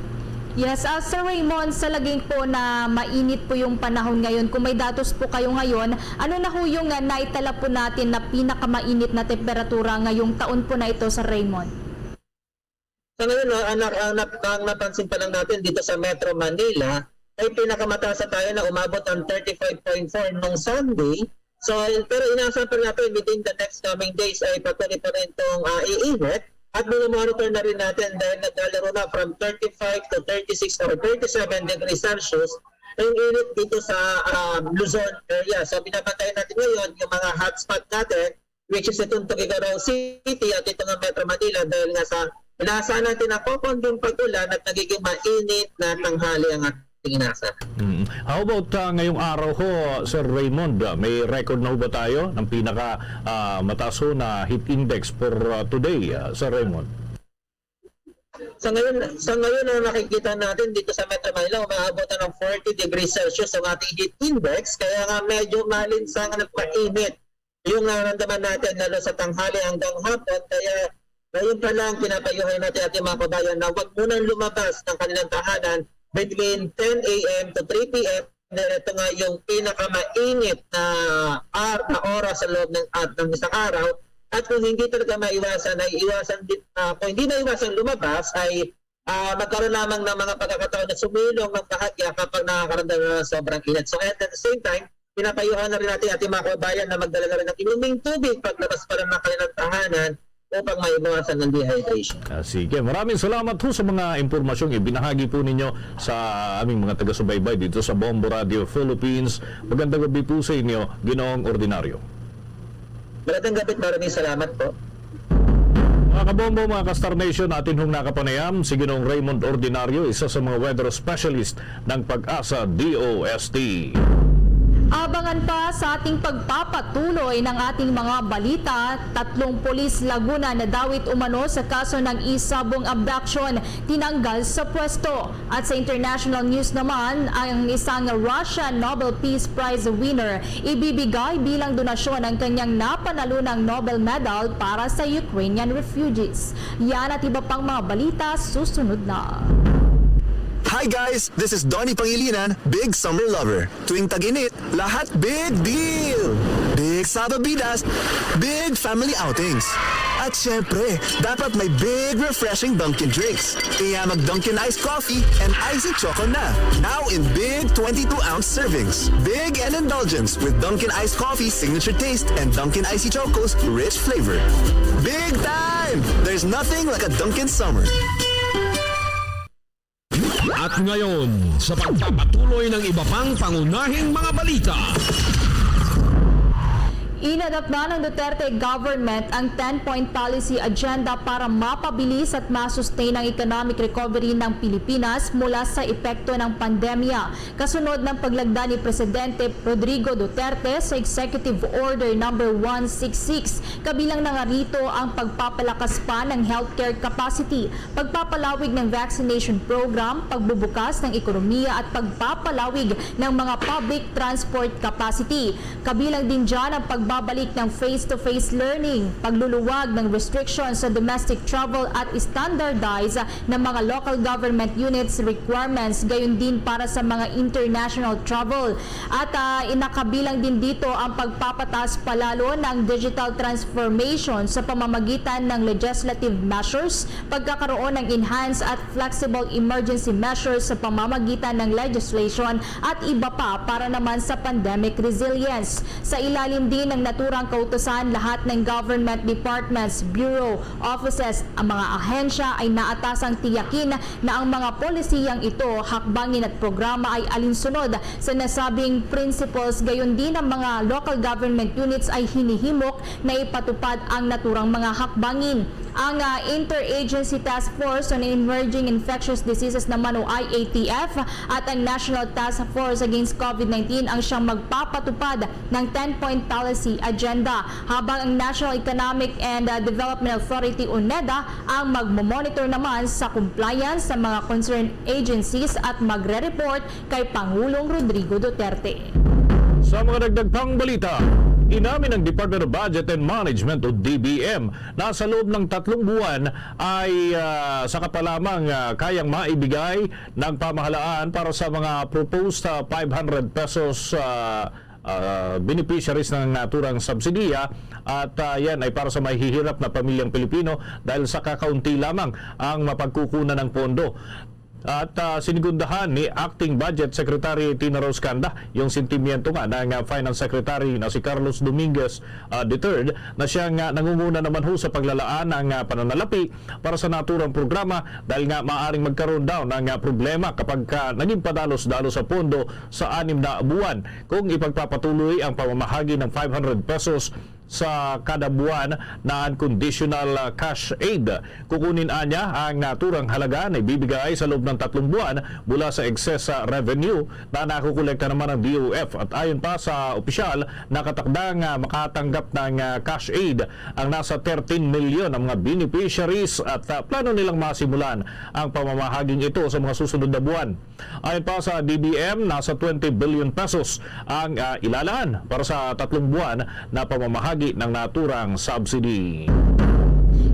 Yes, ah, Sir Raymond, sa laging po na mainit po yung panahon ngayon, kung may datos po kayo ngayon, ano na ho yung, ah, naitala po natin na pinakamainit na temperatura ngayong taon po na ito, Sir Raymond? Sa ngayon, no, ang, ang, ang napansin pa lang natin dito sa Metro Manila, ay pinakamataas na tayo na umabot ang thirty-five point four nung Sunday. So, pero inaasahan pa natin within the next coming days ay patuloy pa rin itong, ah, iinit. At minomonitor na rin natin dahil naglalaro na from thirty-five to thirty-six or thirty-seven degrees Celsius yung init dito sa, ah, Luzon area. So, binabantayan natin ngayon yung mga hotspot natin, which is itong Tuguegarao City at ito nga Metro Manila, dahil nga sa inaasahan natin ang kokondong pag-ulan at nagiging mainit na tanghali ang ating inaasahan. Mm. How about, ah, ngayong araw ho, Sir Raymond? Ah, may record na ho ba tayo ng pinaka, ah, mataas ho na heat index for, ah, today, ah, Sir Raymond? Sa ngayon, sa ngayon, ang nakikita natin dito sa Metro Manila, umaabot na ng forty degrees Celsius ang ating heat index, kaya nga medyo malinsangan at mainit yung nararamdaman natin, lalo sa tanghali hanggang hapon. Kaya ngayon pa lang, pinapayuhan natin ating mga kabayan na huwag munang lumabas ng kanilang tahanan between ten a m to three p m, dahil ito nga yung pinakamainit na ar-, na oras sa loob ng, at ng isang araw. At kung hindi talaga maiwasan, ay iwasan din, ah, kung hindi maiwasan lumabas, ay, ah, magkaroon lamang ng mga pagkakataon na sumilong ng bahagya kapag nakakaramdam na ng sobrang init. So, at the same time, pinapayuhan na rin natin ating mga kababayan na magdala na rin ng inuming tubig paglabas pa lang ng kanilang tahanan upang maiwasan ang dehydration. Ah, sige. Maraming salamat ho sa mga impormasyong ibinahagi po ninyo sa aming mga taga-subaybay dito sa Bombo Radio Philippines. Magandang gabi po sa inyo, Ginoong Ordinaryo. Magandang gabi at maraming salamat po. Mga kabombo, mga ka-Star Nation, atin hong nakapanayam si Ginoong Raymond Ordinario, isa sa mga weather specialist ng PAGASA D O S T. Abangan pa sa ating pagpapatuloy ng ating mga balita, tatlong pulis Laguna nadawit umano sa kaso ng isabong abduction, tinanggal sa pwesto. At sa international news naman, ang isang Russian Nobel Peace Prize winner, ibibigay bilang donasyon ang kanyang napanalunang Nobel Medal para sa Ukrainian refugees. Yan at iba pang mga balita susunod na. Hi guys! This is Donnie Pangilinan, big summer lover. Tuwing tag-init, lahat big deal! Big salbabidas, big family outings. At syempre, dapat may big refreshing Dunkin' drinks. Kaya mag-Dunkin' Ice Coffee and Icy Choco na. Now in big twenty-two ounce servings. Big and indulgence with Dunkin' Ice Coffee signature taste and Dunkin' Icy Choco's rich flavor. Big time! There's nothing like a Dunkin' Summer. At ngayon, sa pagpapatuloy ng iba pang pangunahing mga balita. Inadapta ng Duterte government ang ten-point policy agenda para mapabilis at masustain ang economic recovery ng Pilipinas mula sa epekto ng pandemya. Kasunod ng paglagda ni Presidente Rodrigo Duterte sa Executive Order Number one six six, kabilang na nga rito ang pagpapalakas pa ng healthcare capacity, pagpapalawig ng vaccination program, pagbubukas ng ekonomiya at pagpapalawig ng mga public transport capacity. Kabilang din dyan ang pag- Babalik ng face-to-face learning, pagluluwag ng restrictions sa domestic travel at standardize na mga local government units requirements, gayon din para sa mga international travel. At, ah, inakabilang din dito ang pagpapataas palalo ng digital transformation sa pamamagitan ng legislative measures, pagkakaroon ng enhanced at flexible emergency measures sa pamamagitan ng legislation at iba pa para naman sa pandemic resilience. Sa ilalim din ng naturang kautusan, lahat ng government departments, bureau, offices, ang mga ahensya ay naatasang tiyakin na ang mga polisiyang ito, hakbangin at programa ay alinsunod sa nasabing principles, gayon din ang mga local government units ay hinihimok na ipatupad ang naturang mga hakbangin. Ang, ah, Interagency Task Force on Emerging Infectious Diseases naman o I A T F at ang National Task Force Against COVID nineteen ang siyang magpapatupad ng ten-point policy agenda, habang ang National Economic and, ah, Development Authority o NEDA ang magmomonitor naman sa compliance sa mga concerned agencies at magre-report kay Pangulong Rodrigo Duterte. Sa mga dagdag pang balita, inamin ng Department of Budget and Management o D B M na sa loob ng tatlong buwan ay, ah, saka pa lamang, ah, kayang maibigay ng pamahalaan para sa mga proposed, ah, five hundred pesos, ah, ah, beneficiaries ng naturang subsidiya, at, ah, yan ay para sa mahihirap na pamilyang Pilipino dahil sa kakaunti lamang ang mapagkukunan ng pondo. At, ah, sinigundahan ni Acting Budget Secretary Tina Rose Canda yung sentimiento nga ng, ah, Finance Secretary na si Carlos Dominguez, ah, the third, na siya nga nangunguna naman ho sa paglalaan ng, ah, pananalapi para sa naturang programa dahil nga maaring magkaroon daw ng, ah, problema kapag ka naging padalos-dalos sa pondo sa anim na buwan kung ipagpapatuloy ang pamamahagi ng five hundred pesos sa kada buwan na unconditional, ah, cash aid. Kukunin anya ang naturang halaga na ibibigay sa loob ng tatlong buwan mula sa excess, ah, revenue na nakukolekta naman ng D O F. At ayon pa sa opisyal, nakatakda nga makatanggap ng, ah, cash aid ang nasa thirteen million ang mga beneficiaries at, ah, plano nilang masimulan ang pamamahaging ito sa mga susunod na buwan. Ayon pa sa D B M, nasa twenty billion pesos ang, ah, ilalaan para sa tatlong buwan na pamamahagi ng naturang subsidy.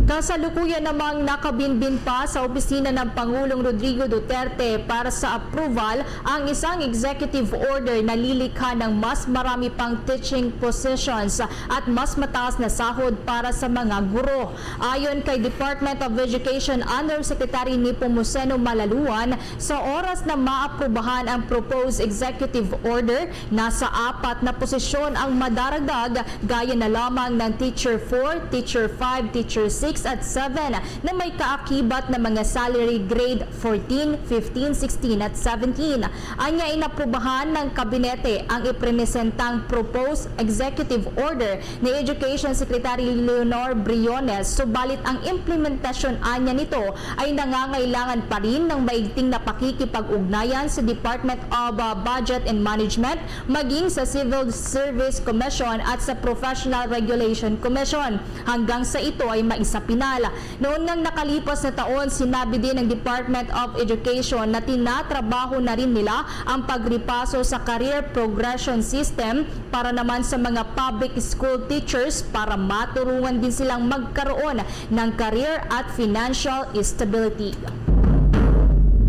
Kasalukuyan namang nakabinbin pa sa opisina ng Pangulong Rodrigo Duterte para sa approval ang isang executive order na lilikha ng mas marami pang teaching positions at mas mataas na sahod para sa mga guro. Ayon kay Department of Education Undersecretary Nepomuceno Malaluan, sa oras na maaprubahan ang proposed executive order, nasa apat na posisyon ang madaragdag, gaya na lamang ng Teacher four, Teacher five, Teacher six at seven na may kaakibat na mga salary grade fourteen, fifteen, sixteen at seventeen. Anya, inaprubahan ng kabinete ang iprenesentang proposed executive order ni Education Secretary Leonor Briones, subalit ang implementasyon anya nito ay nangangailangan pa rin ng maigting na pakikipag-ugnayan sa Department of, uh, Budget and Management, maging sa Civil Service Commission at sa Professional Regulation Commission, hanggang sa ito ay maisapinal. Noon ngang nakalipas na taon, sinabi din ng Department of Education na tinatrabaho na rin nila ang pagripaso sa career progression system para naman sa mga public school teachers para maturungan din silang magkaroon ng career at financial stability.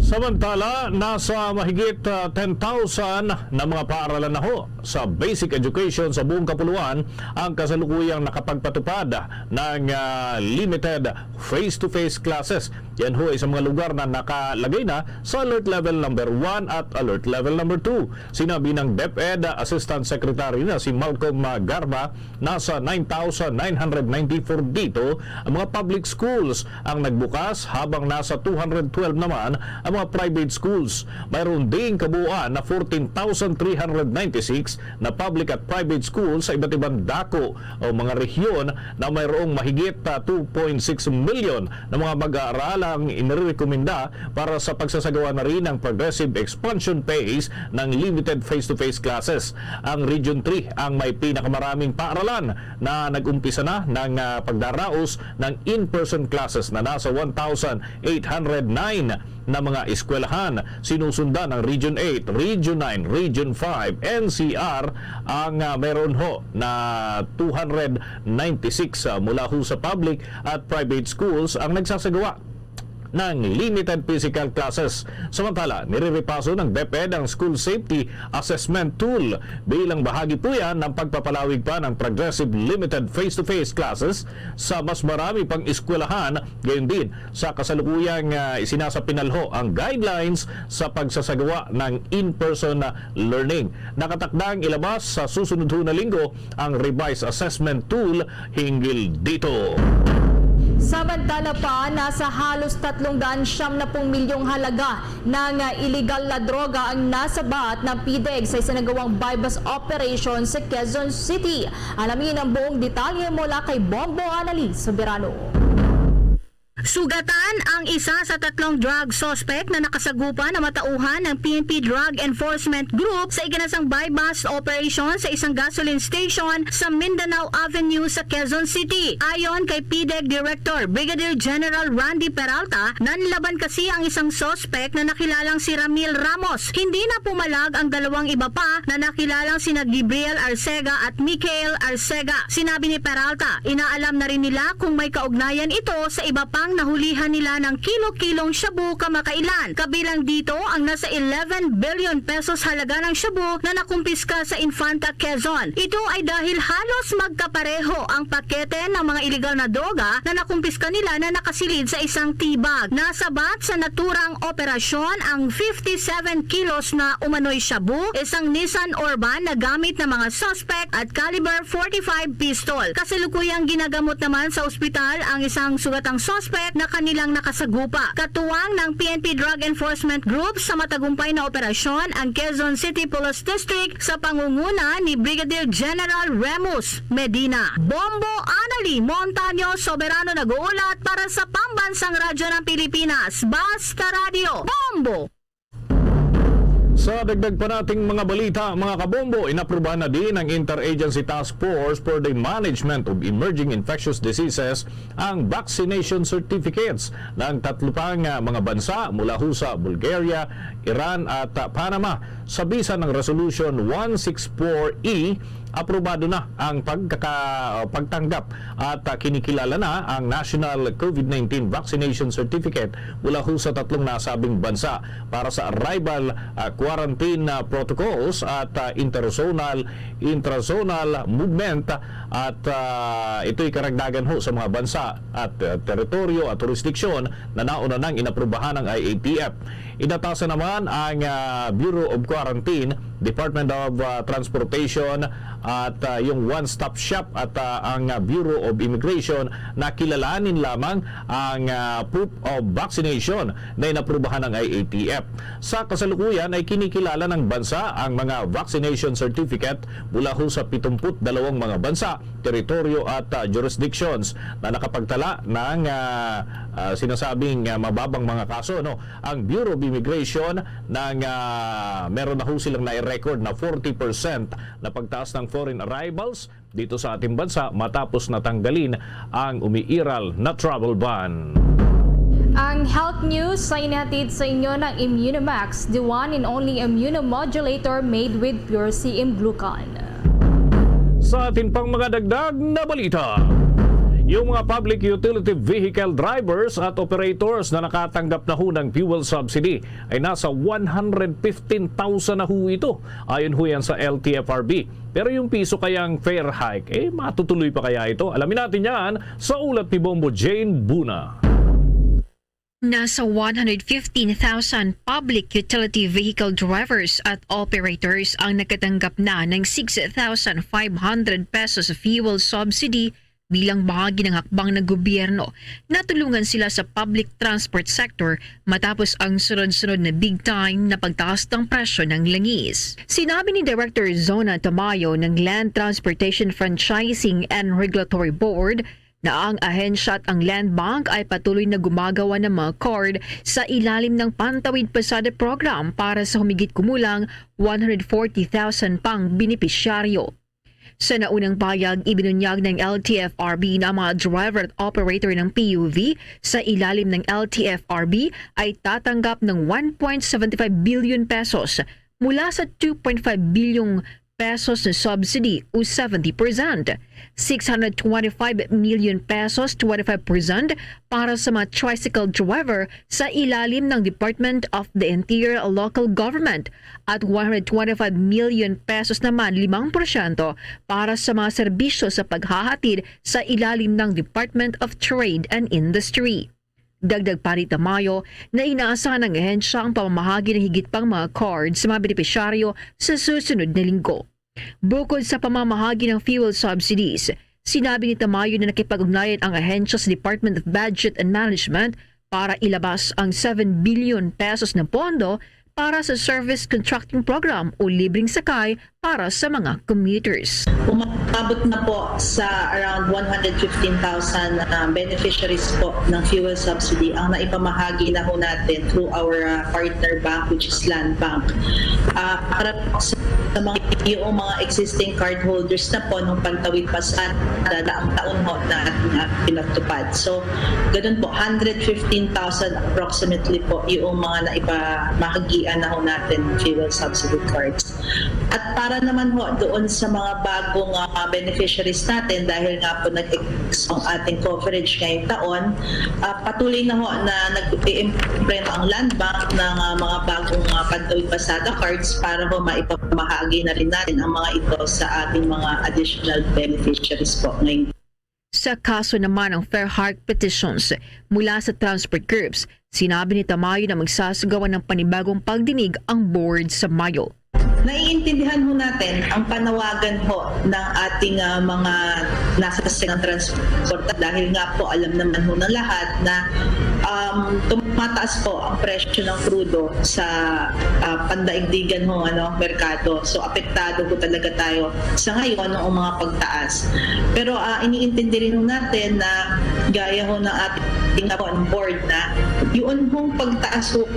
Samantala, nasa mahigit, ah, ten thousand na mga paaralan na ho sa basic education sa buong kapuluan ang kasalukuyang nakapagpatupad ng, ah, limited face-to-face classes. Yan ho ay sa mga lugar na nakalagay na sa alert level number one at alert level number two. Sinabi ng DepEd Assistant Secretary na si Malcolm, ah, Garba, nasa nine thousand nine hundred ninety-four dito ang mga public schools ang nagbukas, habang nasa two hundred twelve naman ang mga private schools. Mayroon ding kabuuan na fourteen thousand three hundred ninety-six na public at private schools sa iba't ibang dako o mga rehiyon na mayroong mahigit, ah, two point six million na mga mag-aaral ang inirekomenda para sa pagsasagawa na rin ng progressive expansion phase ng limited face-to-face classes. Ang Region three ang may pinakamaraming paaralan na nag-umpisa na ng, ah, pagdaraos ng in-person classes na nasa one thousand eight hundred nine na mga eskwelahan. Sinusundan ng Region eight, Region nine, Region five, N C R ang, ah, meron ho na two hundred ninety-six, ah, mula ho sa public at private schools ang nagsasagawa ng limited physical classes. Samantala, nire-repaso ng DepEd ang school safety assessment tool bilang bahagi po yan ng pagpapalawig pa ng progressive limited face-to-face classes sa mas marami pang eskwelahan. Gayon din, sa kasalukuyang, ah, isinasapinalho ang guidelines sa pagsasagawa ng in-person, ah, learning. Nakatakdang ilabas sa susunod ho na linggo ang revised assessment tool hinggil dito. Samantala pa, nasa halos tatlong daan siyam na pung milyong halaga ng, ah, iligal na droga ang nasabat ng PDEG sa isinagawang buy-bust operation sa Quezon City. Alamin ang buong detalye mula kay Bombo Annalise Soberano. Sugatan ang isa sa tatlong drug suspect na nakasagupa na matauhan ng P N P Drug Enforcement Group sa iginasang buy-bust operation sa isang gasoline station sa Mindanao Avenue sa Quezon City. Ayon kay PDEG Director Brigadier General Randy Peralta, nanlaban kasi ang isang suspect na nakilalang si Ramil Ramos. Hindi na pumalag ang dalawang iba pa na nakilalang sina Gabriel Arcega at Michael Arcega. Sinabi ni Peralta, inaalam na rin nila kung may kaugnayan ito sa iba pang nahulihan nila ng kilo-kilong shabu kamakailan. Kabilang dito ang nasa eleven billion pesos halaga ng shabu na nakumpiska sa Infanta, Quezon. Ito ay dahil halos magkapareho ang pakete ng mga iligal na droga na nakumpiska nila na nakasilid sa isang tea bag. Nasabat sa naturang operasyon ang fifty-seven kilos na umano'y shabu, isang Nissan Urban na gamit ng mga suspect at caliber forty-five pistol. Kasalukuyang ginagamot naman sa ospital ang isang sugatang suspect na kanilang nakasagupa. Katuwang ng P N P Drug Enforcement Group sa matagumpay na operasyon ang Quezon City Police District sa pangunguna ni Brigadier General Remus Medina. Bombo Anali Montaño Soberano nag-uulat para sa Pambansang Radyo ng Pilipinas, Basta Radio, Bombo! Sa dagdag pa nating mga balita, mga kabombo, inaprubahan na din ng Interagency Task Force for the Management of Emerging Infectious Diseases ang vaccination certificates ng tatlo pang, ah, mga bansa mula ho sa Bulgaria, Iran at, ah, Panama. Sa bisa ng Resolution one six four E, aprobado na ang pagkaka-, pagtanggap at, ah, kinikilala na ang National COVID nineteen Vaccination Certificate mula ho sa tatlong nasabing bansa para sa arrival, ah, quarantine, ah, protocols at, ah, interzonal, intrazonal movement at, ah, ito'y karagdagan ho sa mga bansa at, ah, teritoryo at jurisdiksyon na nauna nang inaprubahan ng I A T F. Inatasan naman ang, ah, Bureau of Quarantine, Department of, ah, Transportation at, ah, yung One Stop Shop at, ah, ang, ah, Bureau of Immigration na kilalanin lamang ang, ah, proof of vaccination na inaprubahan ng I A T F. Sa kasalukuyan ay kinikilala ng bansa ang mga vaccination certificate mula ho sa pitungput dalawang mga bansa, teritoryo at, ah, jurisdictions na nakapagtala ng, ah, ah, sinasabing, ah, mababang mga kaso, no? Ang Bureau of Immigration ng, ah, meron na ho silang nai-record na forty percent na pagtaas ng foreign arrivals dito sa ating bansa matapos na tanggalin ang umiiral na travel ban. Ang health news ay inihatid sa inyo ng Immunimax, the one and only immunomodulator made with pure C M glucan. Sa atin pang mga dagdag na balita, yung mga public utility vehicle drivers at operators na nakatanggap na ho ng fuel subsidy ay nasa one hundred fifteen thousand na ho ito, ayon ho yan sa L T F R B. Pero yung piso kayang fare hike, eh, matutuloy pa kaya ito? Alamin natin yan sa ulat ni Bombo Jane Buna. Nasa one hundred fifteen thousand public utility vehicle drivers at operators ang nakatanggap na ng six thousand five hundred pesos fuel subsidy bilang bahagi ng hakbang ng gobyerno. Natulungan sila sa public transport sector matapos ang sunod-sunod na big time na pagtaas ng presyo ng langis. Sinabi ni Director Zona Tamayo ng Land Transportation Franchising and Regulatory Board na ang ahensya at ang Land Bank ay patuloy na gumagawa ng mga card sa ilalim ng Pantawid Pasada Program para sa humigit kumulang one hundred forty thousand pang benepisyaryo. Sa naunang pahayag, ibinunyag ng L T F R B na ang mga driver at operator ng P U V sa ilalim ng L T F R B ay tatanggap ng one point seventy five billion pesos mula sa two point five bilyong pesos na subsidy o seventy percent, six hundred twenty-five million pesos, twenty-five percent, para sa mga tricycle driver sa ilalim ng Department of the Interior Local Government at one hundred twenty-five million pesos naman, limang porsyento, para sa mga serbisyo sa paghahatid sa ilalim ng Department of Trade and Industry. Dagdag pa ni Tamayo na inaasahan ng ahensya ang pamamahagi ng higit pang mga card sa mga benepisyaryo sa susunod na linggo. Bukod sa pamamahagi ng fuel subsidies, sinabi ni Tamayo na nakipag-ugnayan ang ahensya sa Department of Budget and Management para ilabas ang seven billion pesos na pondo para sa Service Contracting Program o libreng sakay para sa mga commuters. Umabot na po sa around one hundred fifteen thousand, ah, beneficiaries po ng fuel subsidy ang naipamahagi na ho natin through our, ah, partner bank, which is Land Bank. Ah, para po sa mga, yung mga existing cardholders na po nung pagtawid pasada na ang taon ho na ating, ah, pinatupad. So, ganun po, hundred fifteen thousand approximately po yung mga naipamahagian na ho natin fuel subsidy cards. At para naman ho doon sa mga bagong, ah, beneficiaries natin, dahil nga po nag-expand ang ating coverage ngayong taon, ah, patuloy na ho na nag-i-implement ang Land Bank ng, ah, mga bagong, ah, pantawid pasada cards para ho maipamahagi na rin natin ang mga ito sa ating mga additional beneficiaries po ngayong Sa kaso naman ng fare hike petitions mula sa transport groups, sinabi ni Tamayo na magsasagawa ng panibagong pagdinig ang board sa Mayo. Naiintindihan ho natin ang panawagan ho ng ating, ah, mga nasa sektor ng transport, dahil nga po alam naman ho ng lahat na, um, tumataas po ang presyo ng krudo sa, ah, pandaigdigan ho, ano, merkado. So, apektado po talaga tayo sa ngayon ng mga pagtaas. Pero, ah, iniintindi rin ho natin na gaya ho ng ating, ah, board na yun hong pagtaas ho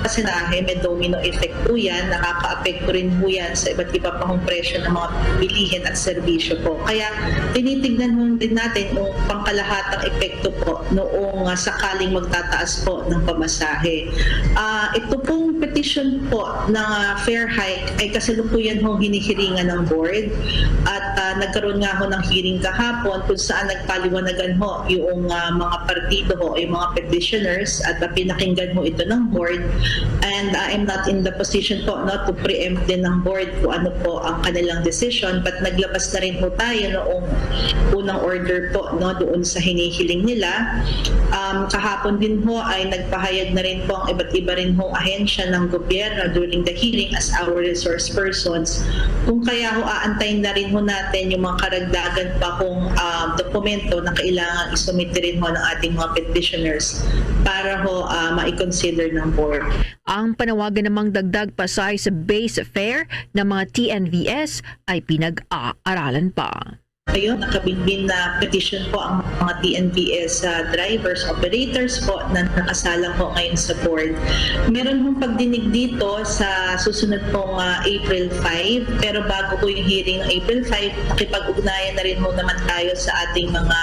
pasahe, may domino effect po yan, nakakaapekto rin po yan sa iba't iba pa hong presyo ng mga bilihin at serbisyo po. Kaya tinitignan ho din natin yung pangkalahatang epekto po noong, ah, sakaling magtataas po ng pamasahe. Ah, ito pong petition po ng, ah, fare hike ay kasalukuyan hong hinihiringan ng board at, ah, nagkaroon nga ho ng hearing kahapon kung saan nagpaliwanagan ho yung, ah, mga partido ho, yung mga petitioners at, ah, pinakinggan ho ito ng board. And, ah, I'm not in the position po, no, to preempt din ng board kung ano po ang kanilang decision, but naglabas na rin ho tayo noong unang order po, no, doon sa hinihiling nila. Um, kahapon din ho ay nagpahayag na rin po ang iba't iba rin hong ahensya ng gobyerno during the hearing as our resource persons. Kung kaya ho, aantayin na rin ho natin yung mga karagdagan pa hong, ah, dokumento na kailangan isumite rin ho ng ating mga petitioners para ho, ah, ma-consider ng board. Ang panawagan namang dagdag pasahe sa base fare ng mga T N V S ay pinag-aaralan pa. Ngayon, nakabinbin na petition po ang mga T N V S, ah, drivers, operators po na nakasalang po ngayon sa board. Meron pong pagdinig dito sa susunod pong, ah, April five, pero bago po yung hearing ng April five, nakipag-ugnayan na rin po naman tayo sa ating mga,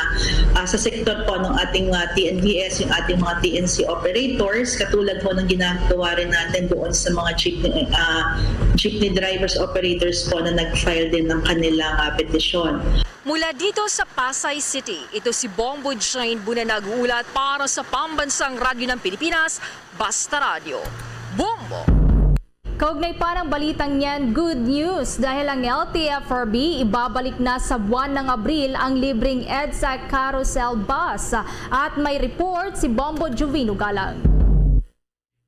ah, sa sektor po ng ating, ah, T N V S, yung ating mga T N C operators, katulad po ng ginagawa rin natin doon sa mga jeepney, ah, jeepney drivers, operators po na nag-file din ng kanilang, ah, petisyon. Mula dito sa Pasay City, ito si Bombo Jane Buna nag-uulat para sa Pambansang Radyo ng Pilipinas, Basta Radyo. Bombo! Kaugnay pa ng balitang yan, good news dahil ang L T F R B ibabalik na sa buwan ng Abril ang libreng EDSA Carousel Bus. At may report si Bombo Juvino Galang.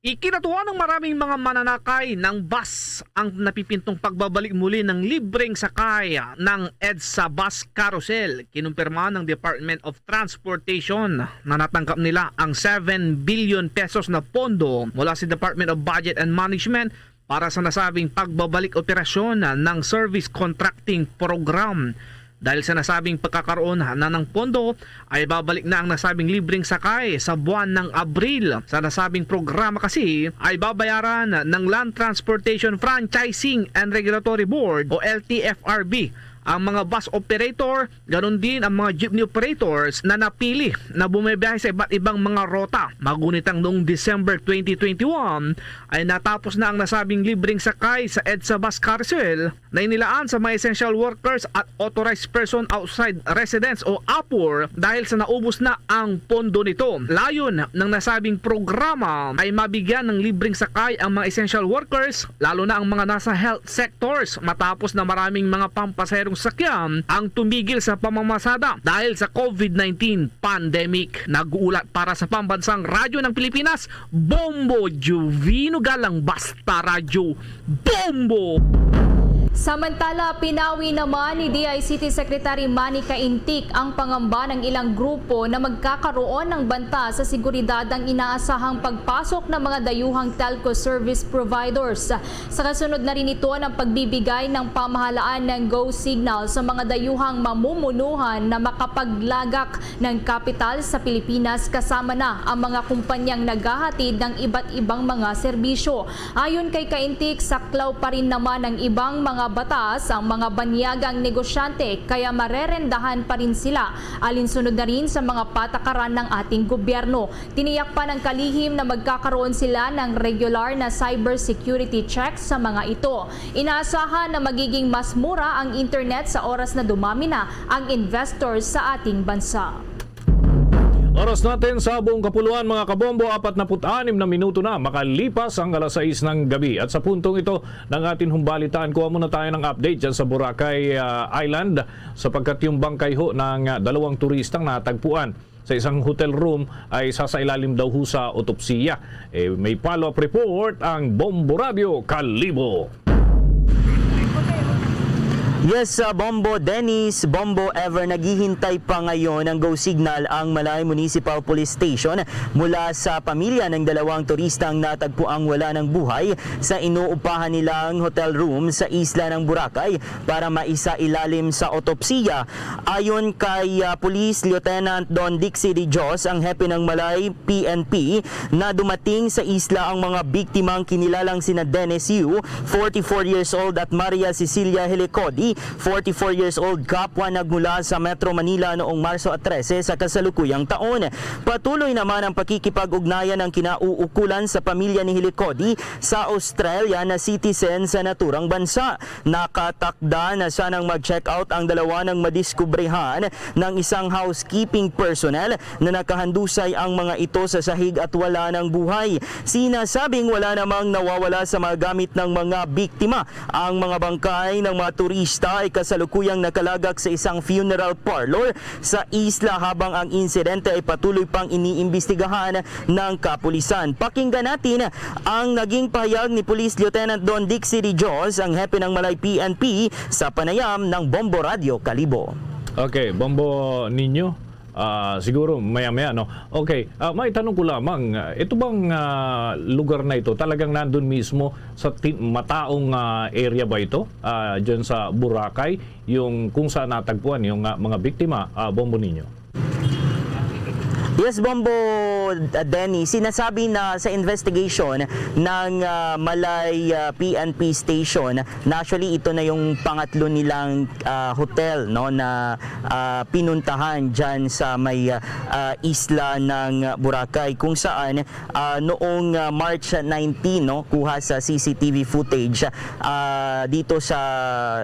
Ikinatuwa ng maraming mga mananakay ng bus ang napipintong pagbabalik muli ng libreng sakay ng EDSA Bus Carousel. Kinumpirma ng Department of Transportation na natanggap nila ang seven billion pesos na pondo mula sa Department of Budget and Management para sa nasabing pagbabalik operasyon ng service contracting program. Dahil sa nasabing pagkakaroon na ng pondo, ay babalik na ang nasabing libreng sakay sa buwan ng Abril. Sa nasabing programa kasi ay babayaran ng Land Transportation Franchising and Regulatory Board o L T F R B ang mga bus operator, ganun din ang mga jeepney operators na napili na bumibiyahe sa iba't ibang mga rota. Magunit ang noong December twenty twenty-one ay natapos na ang nasabing libreng sakay sa EDSA bus carousel na inilaan sa mga essential workers at authorized person outside residence o APOR dahil sa naubos na ang pondo nito. Layon ng nasabing programa ay mabigyan ng libreng sakay ang mga essential workers, lalo na ang mga nasa health sectors, matapos na maraming mga pampasaherong sakyan ang tumigil sa pamamasada dahil sa COVID nineteen pandemic. Nag-uulat para sa Pambansang Radyo ng Pilipinas, Bombo Juvino Galang, basta Radyo Bombo! Samantala, pinawi naman ni D I C T Secretary Manny Caintic ang pangamba ng ilang grupo na magkakaroon ng banta sa seguridad ang inaasahang pagpasok ng mga dayuhang telco service providers. Sa kasunod na rin ito ng pagbibigay ng pamahalaan ng Go Signal sa mga dayuhang mamumunuhan na makapaglagak ng kapital sa Pilipinas, kasama na ang mga kumpanyang naghahatid ng iba't ibang mga serbisyo. Ayon kay Caintic, saklaw pa rin naman ang ibang mga batas ang mga banyagang negosyante, kaya marerendahan pa rin sila alinsunod na rin sa mga patakaran ng ating gobyerno. Tiniyak pa ng kalihim na magkakaroon sila ng regular na cybersecurity checks sa mga ito. Inaasahan na magiging mas mura ang internet sa oras na dumami na ang investors sa ating bansa. Oras natin sa buong kapuluan, mga kabombo, apat na put anim na minuto na makalipas ang alas sais ng gabi. At sa puntong ito ng ating humbalitaan, kuha muna tayo ng update dyan sa Boracay, ah, Island, sapagkat yung bangkay ho ng, ah, dalawang turistang natagpuan sa isang hotel room ay sasailalim daw ho sa otopsiya. Eh, may follow-up report ang Bombo Radio Kalibo. Yes, uh, Bombo Dennis, Bombo Ever, naghihintay pa ngayon ang go signal ang Malay Municipal Police Station mula sa pamilya ng dalawang turistang natagpuang wala ng buhay sa inuupahan nilang hotel room sa isla ng Boracay para maisailalim sa otopsiya. Ayon kay, uh, Police Lieutenant Don Dixie De Dios, ang hepe ng Malay P N P, na dumating sa isla ang mga biktimang kinilalang sina Dennis Yu, forty-four years old, at Maria Cecilia Helicodi, forty-four years old, kapwa nagmula sa Metro Manila noong Marso trese sa kasalukuyang taon. Patuloy naman ang pakikipag-ugnayan ng kinauukulan sa pamilya ni Helicodi sa Australia na citizen sa naturang bansa. Nakatakda na sanang mag-check out ang dalawa nang madiskubrihan ng isang housekeeping personnel na nakahandusay ang mga ito sa sahig at wala ng buhay. Sinasabing wala namang nawawala sa mga gamit ng mga biktima. Ang mga bangkay ng mga turista ay kasalukuyang nakalagak sa isang funeral parlor sa isla, habang ang insidente ay patuloy pang iniimbestigahan ng kapulisan. Pakinggan natin ang naging pahayag ni Police Lieutenant Don Dixie De Dios, ang hepe ng Malay P N P, sa panayam ng Bombo Radio Kalibo. Okay, Bombo Niño, ah, siguro maya-maya, no? Okay, ah, may tanong ko lamang, ah, ito bang, ah, lugar na ito talagang nandun mismo sa ti-, mataong, ah, area ba ito? Ah, dyan sa Boracay, yung kung saan natagpuan yung, ah, mga biktima, ah, Bombo Niño? Yes, Bombo, uh, Denny, sinasabi na sa investigation ng, uh, Malay, uh, P N P station na actually ito na yung pangatlo nilang, uh, hotel, no, na, uh, pinuntahan dyan sa may, uh, uh, isla ng Boracay, kung saan, uh, noong, uh, March nineteen, no, kuha sa C C T V footage, uh, dito sa,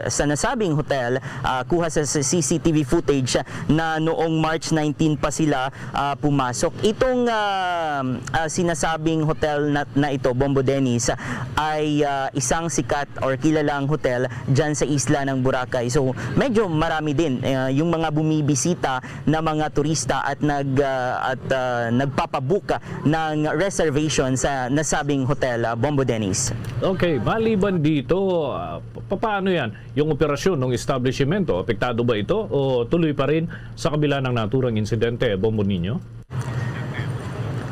sa nasabing hotel, uh, kuha sa, sa C C T V footage na noong March nineteen pa sila, ah, pumasok. Itong, ah, ah, sinasabing hotel na, na ito, Bombo Dennis, ay, ah, isang sikat or kilalang hotel dyan sa isla ng Boracay. So, medyo marami din, ah, yung mga bumibisita na mga turista at nag, ah, at, ah, nagpapabook ng reservation sa nasabing hotel, ah, Bombo Dennis. Okay, maliban dito, ah, pa-, paano yan? Yung operasyon ng establishment, apektado ba ito o tuloy pa rin sa kabila ng naturang insidente, Bombo Niño?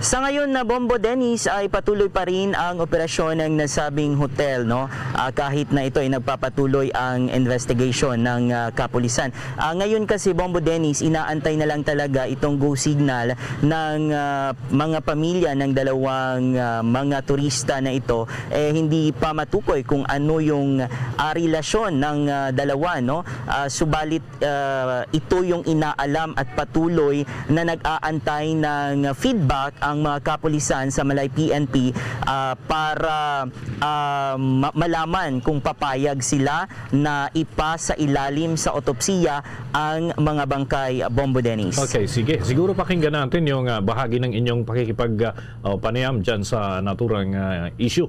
Sa ngayon na, Bombo Dennis, ay patuloy pa rin ang operasyon ng nasabing hotel, no? Ah, kahit na ito ay nagpapatuloy ang investigation ng, ah, kapulisan. Ah, ngayon kasi, Bombo Dennis, inaantay na lang talaga itong go signal ng, ah, mga pamilya ng dalawang, ah, mga turista na ito. Eh, hindi pa matukoy kung ano yung, ah, relasyon ng, ah, dalawa, no? Ah, subalit, ah, ito yung inaalam at patuloy na nag-aantay ng feedback ang mga kapulisan sa Malay P N P, ah, para, ah, ma-, malaman kung papayag sila na ipasailalim sa otopsiya ang mga bangkay, Bombo Dennis. Okay, sige. Siguro pakinggan natin yung, ah, bahagi ng inyong pakikipag, ah, oh, panayam dyan sa naturang, ah, issue.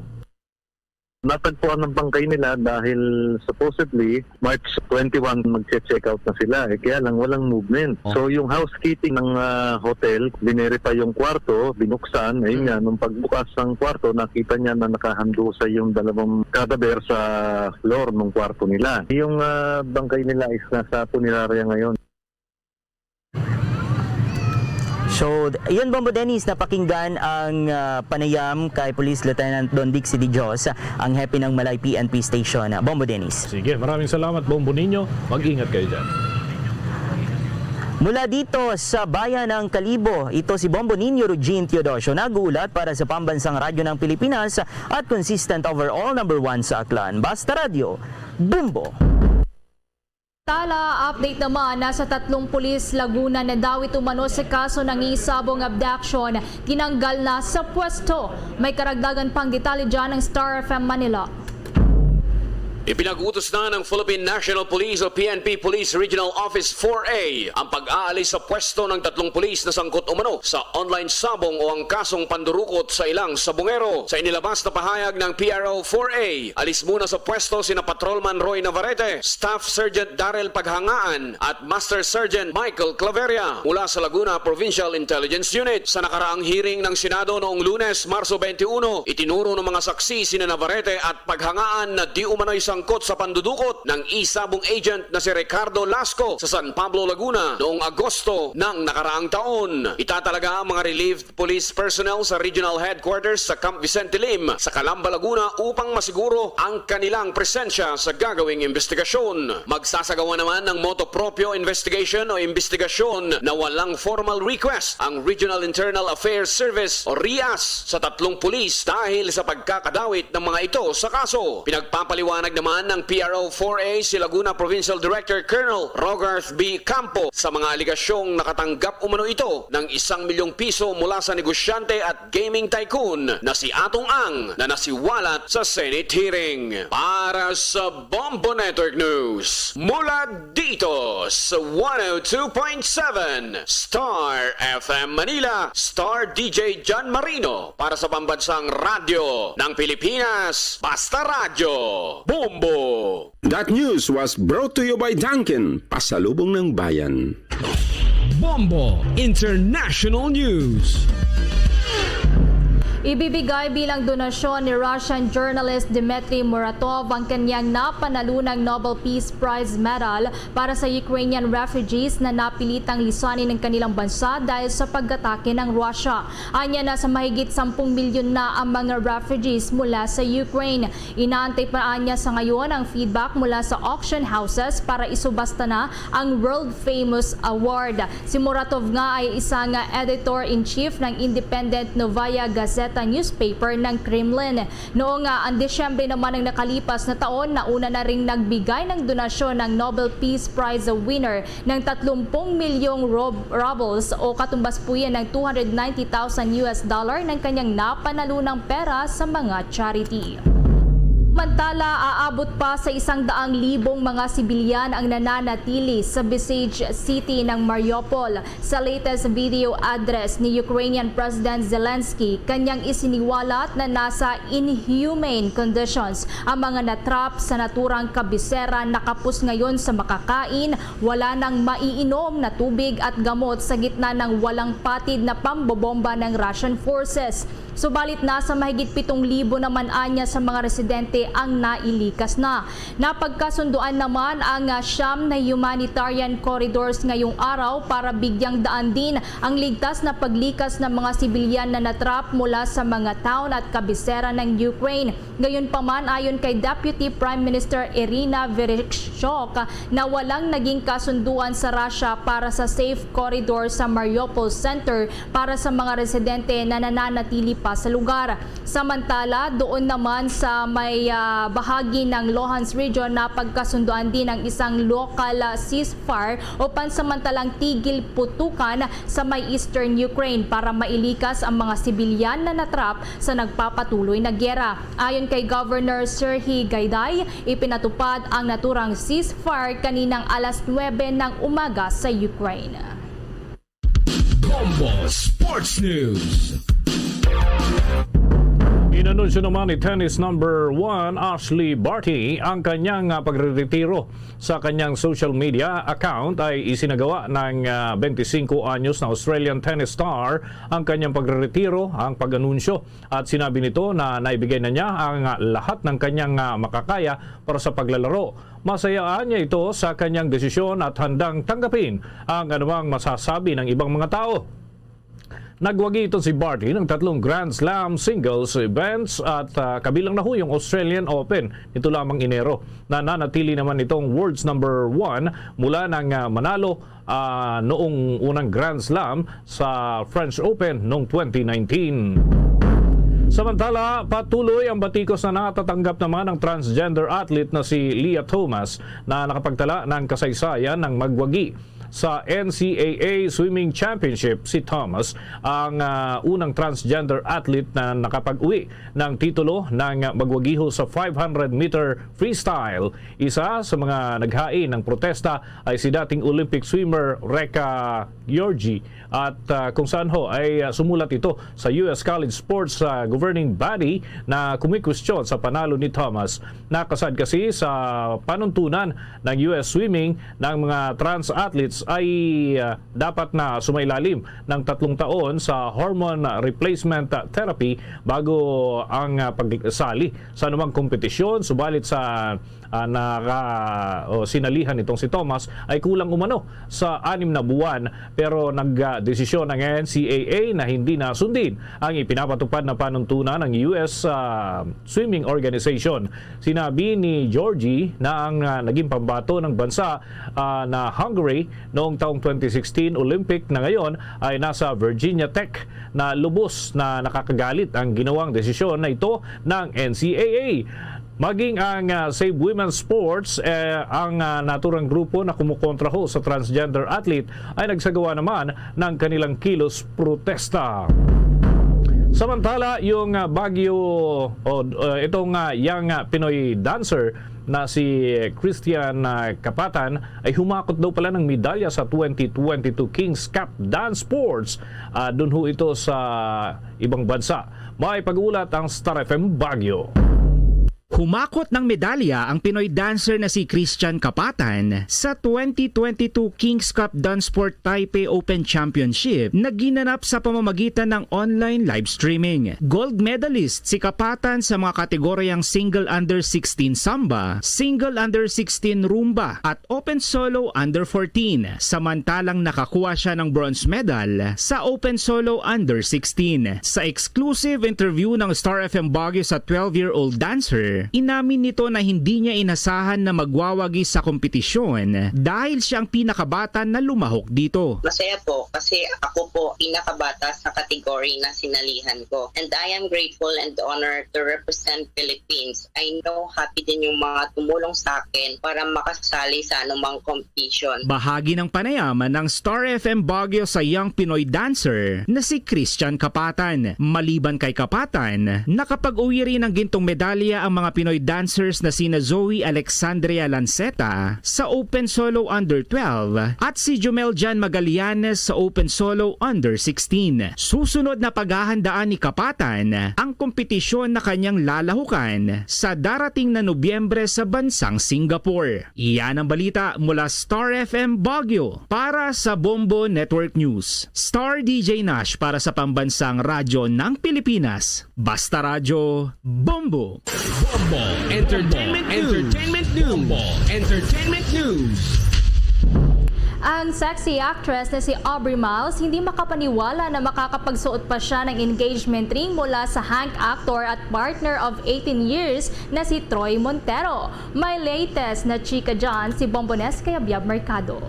Natagpuan ang bangkay nila dahil supposedly March twenty-one magche-check out na sila. Eh, kaya lang walang movement. Oh. So, yung housekeeping ng, ah, hotel, binerify yung kwarto, binuksan. Ayun Mm. nga, nung pagbukas ng kwarto, nakita niya na nakahandusay yung dalawang kadaber sa floor ng kwarto nila. Yung, ah, bangkay nila is nasa punerarya ngayon. So, yun, Bombo Dennis, napakinggan ang, ah, panayam kay Police Lieutenant Don Dixie De Dios, ang hepe ng Malay P N P Station. Bombo Dennis. Sige, maraming salamat, Bombo Nino. Mag-ingat kayo dyan. Mula dito sa bayan ng Kalibo, ito si Bombo Nino Rugin Teodosio, nag-uulat para sa Pambansang Radyo ng Pilipinas at consistent overall number one sa Aklan. Basta Radyo, Bombo! Tala, update naman, nasa tatlong pulis Laguna na daw ito umano sa kaso ng isabong abduction, tinanggal na sa pwesto. May karagdagan pang detalye dyan ng Star F M Manila. Ipinag-utos na ng Philippine National Police o P N P Police Regional Office four A ang pag-aalis sa pwesto ng tatlong pulis na sangkot umano sa online sabong o ang kasong pandurukot sa ilang sabongero. Sa inilabas na pahayag ng P R O four A, alis muna sa pwesto sina Patrolman Roy Navarrete, Staff Sergeant Daryl Paghangaan, at Master Sergeant Michael Claveria mula sa Laguna Provincial Intelligence Unit. Sa nakaraang hearing ng Senado noong Lunes, Marso twenty-one, itinuro ng mga saksi sina Navarrete at Paghangaan na di umano'y sangkot sa pandudukot ng isabong agent na si Ricardo Lasco sa San Pablo, Laguna noong Agosto ng nakaraang taon. Itatalaga ang mga relieved police personnel sa regional headquarters sa Camp Vicente Lim sa Calamba, Laguna upang masiguro ang kanilang presensya sa gagawing investigasyon. Magsasagawa naman ng motu proprio investigation o investigasyon na walang formal request ang Regional Internal Affairs Service o RIAS sa tatlong pulis dahil sa pagkakadawit ng mga ito sa kaso. Pinagpapaliwanag naman ng P R O four A si Laguna Provincial Director Colonel Rogarth B. Campo sa mga alegasyong nakatanggap umano ito ng isang milyong piso mula sa negosyante at gaming tycoon na si Atong Ang na nasiwalat sa Senate hearing. Para sa Bombo Network News, mula dito sa one oh two point seven Star F M Manila, Star D J John Marino para sa Pambansang Radyo ng Pilipinas, Basta Radyo, Bombo! That news was brought to you by Dunkin, pasalubong ng bayan. Bombo International News. Ibibigay bilang donasyon ni Russian journalist Dmitry Muratov ang kanyang napanalunang Nobel Peace Prize Medal para sa Ukrainian refugees na napilitang lisanin ang kanilang bansa dahil sa pag-atake ng Russia. Anya, nasa mahigit sampung milyon na ang mga refugees mula sa Ukraine. Inaantay pa anya sa ngayon ang feedback mula sa auction houses para isubasta na ang world-famous award. Si Muratov nga ay isang editor-in-chief ng independent Novaya Gazeta newspaper ng Kremlin. Noong, ah, ang Disyembre naman ng nakalipas na taon, nauna na ring nagbigay ng donasyon ng Nobel Peace Prize winner ng tatlumpung milyong rob-, rubles o katumbas po yan ng two hundred ninety thousand U S dollar ng kanyang napanalunang pera sa mga charity. Samantala, aabot pa sa isang daang libong mga sibilyan ang nananatili sa besieged city ng Mariupol. Sa latest video address ni Ukrainian President Zelensky, kanyang isiniwalat na nasa inhumane conditions ang mga natrap sa naturang kabisera, nakapos ngayon sa makakain, wala nang maiinom na tubig at gamot sa gitna ng walang patid na pambobomba ng Russian forces. Subalit, nasa mahigit pitong libo naman anya sa mga residente ang nailikas na. Napagkasunduan naman ang, ah, siyam na humanitarian corridors ngayong araw para bigyang daan din ang ligtas na paglikas ng mga sibilyan na natrap mula sa mga town at kabisera ng Ukraine. Gayunpaman, ayon kay Deputy Prime Minister Irina Vereshchuk, na walang naging kasunduan sa Russia para sa safe corridor sa Mariupol Center para sa mga residente na nananatili pa sa lugar. Samantala, doon naman sa may, ah, bahagi ng Luhansk region, napagkasunduan din ang isang local, ah, ceasefire o pansamantalang tigil putukan sa may eastern Ukraine para mailikas ang mga sibilyan na natrap sa nagpapatuloy na giyera. Ayon kay Governor Serhiy Gaidai, ipinatupad ang naturang ceasefire kaninang alas nuwebe ng umaga sa Ukraine. Bombo Sports News. Inanunsyo naman ni tennis number one Ashley Barty ang kanyang, ah, pagreretiro. Sa kanyang social media account ay isinagawa ng, ah, twenty-five anyos na Australian tennis star ang kanyang pagreretiro, ang pag-anunsyo, at sinabi nito na naibigay na niya ang, ah, lahat ng kanyang, ah, makakaya para sa paglalaro. Masayaan niya ito sa kanyang desisyon at handang tanggapin ang anumang masasabi ng ibang mga tao. Nagwagi ito si Barty ng tatlong Grand Slam singles events at, ah, kabilang na ho yung Australian Open nito lamang Enero. Nananatili naman itong world's number one mula nang, ah, manalo, ah, noong unang Grand Slam sa French Open noong twenty nineteen. Samantala, patuloy ang batikos na natatanggap naman ng transgender athlete na si Lia Thomas na nakapagtala ng kasaysayan ng magwagi sa N C A A Swimming Championship. Si Thomas ang, ah, unang transgender athlete na nakapag-uwi ng titulo ng magwagiho sa five hundred meter freestyle. Isa sa mga naghain ng protesta ay si dating Olympic swimmer Reka Giorgi, at, ah, kung saan ho ay, ah, sumulat ito sa U S College Sports, ah, Governing Body na kumikwestiyon sa panalo ni Thomas. Nakasaad kasi sa panuntunan ng U S Swimming, ng mga trans athletes ay, ah, dapat na sumailalim ng tatlong taon sa hormone replacement therapy bago ang, ah, pagsali sa anumang kompetisyon. Subalit sa, ah, naka-, o sinalihan nitong si Thomas ay kulang umano sa anim na buwan, pero nagdesisyon ang N C A A na hindi na sundin ang ipinapatupad na panuntunan ng U S, ah, Swimming Organization. Sinabi ni Giorgi na ang, ah, naging pambato ng bansa, ah, na Hungary noong taong twenty sixteen Olympic na ngayon ay nasa Virginia Tech, na lubos na nakakagalit ang ginawang desisyon na ito ng N C A A. Maging ang, ah, Save Women's Sports, eh, ang, ah, naturang grupo na kumukontra ho sa transgender athlete ay nagsagawa naman ng kanilang kilos protesta. Samantala, yung, ah, Baguio, o, ah, itong, ah, young, ah, Pinoy dancer na si Christian, ah, Kapatan ay humakot daw pala ng medalya sa twenty twenty-two Kings Cup Dance Sports. Ah, dun ho ito sa ibang bansa. May pag-uulat ang Star F M Baguio. Humakot ng medalya ang Pinoy dancer na si Christian Kapatan sa twenty twenty-two Kings Cup Dance Sport Taipei Open Championship na ginanap sa pamamagitan ng online live streaming. Gold medalist si Kapatan sa mga kategoryang single under sixteen samba, single under sixteen rumba, at open solo under fourteen, samantalang nakakuha siya ng bronze medal sa open solo under sixteen. Sa exclusive interview ng Star F M Baguio sa twelve-year-old dancer, inamin nito na hindi niya inasahan na magwawagi sa kompetisyon dahil siya ang pinakabata na lumahok dito. Masaya po kasi ako po pinakabata sa category na sinalihan ko. And I am grateful and honored to represent Philippines. I know happy din yung mga tumulong sa akin para makasali sa anumang competition. Bahagi ng panayam ng Star F M Baguio sa Young Pinoy Dancer na si Christian Kapatan. Maliban kay Kapatan, nakapag-uwi rin ng gintong medalya ang mga Pinoy dancers na sina Zoe Alexandria Lanceta sa Open Solo Under twelve at si Jumel Jan Magallanes sa Open Solo Under sixteen. Susunod na paghahandaan ni Kapatan ang kompetisyon na kanyang lalahukan sa darating na Nobyembre sa bansang Singapore. Iyan ang balita mula Star F M Baguio. Para sa Bombo Network News, Star D J Nash para sa Pambansang Radyo ng Pilipinas. Basta Radyo, Bombo! Bombo Entertainment News. Entertainment News. Bombo Entertainment News. Ang sexy actress na si Aubrey Miles hindi makapaniwala na makakapagsuot pa siya ng engagement ring mula sa hunk actor at partner of eighteen years na si Troy Montero. May latest na chika dyan si Bombones Kayabyab Mercado.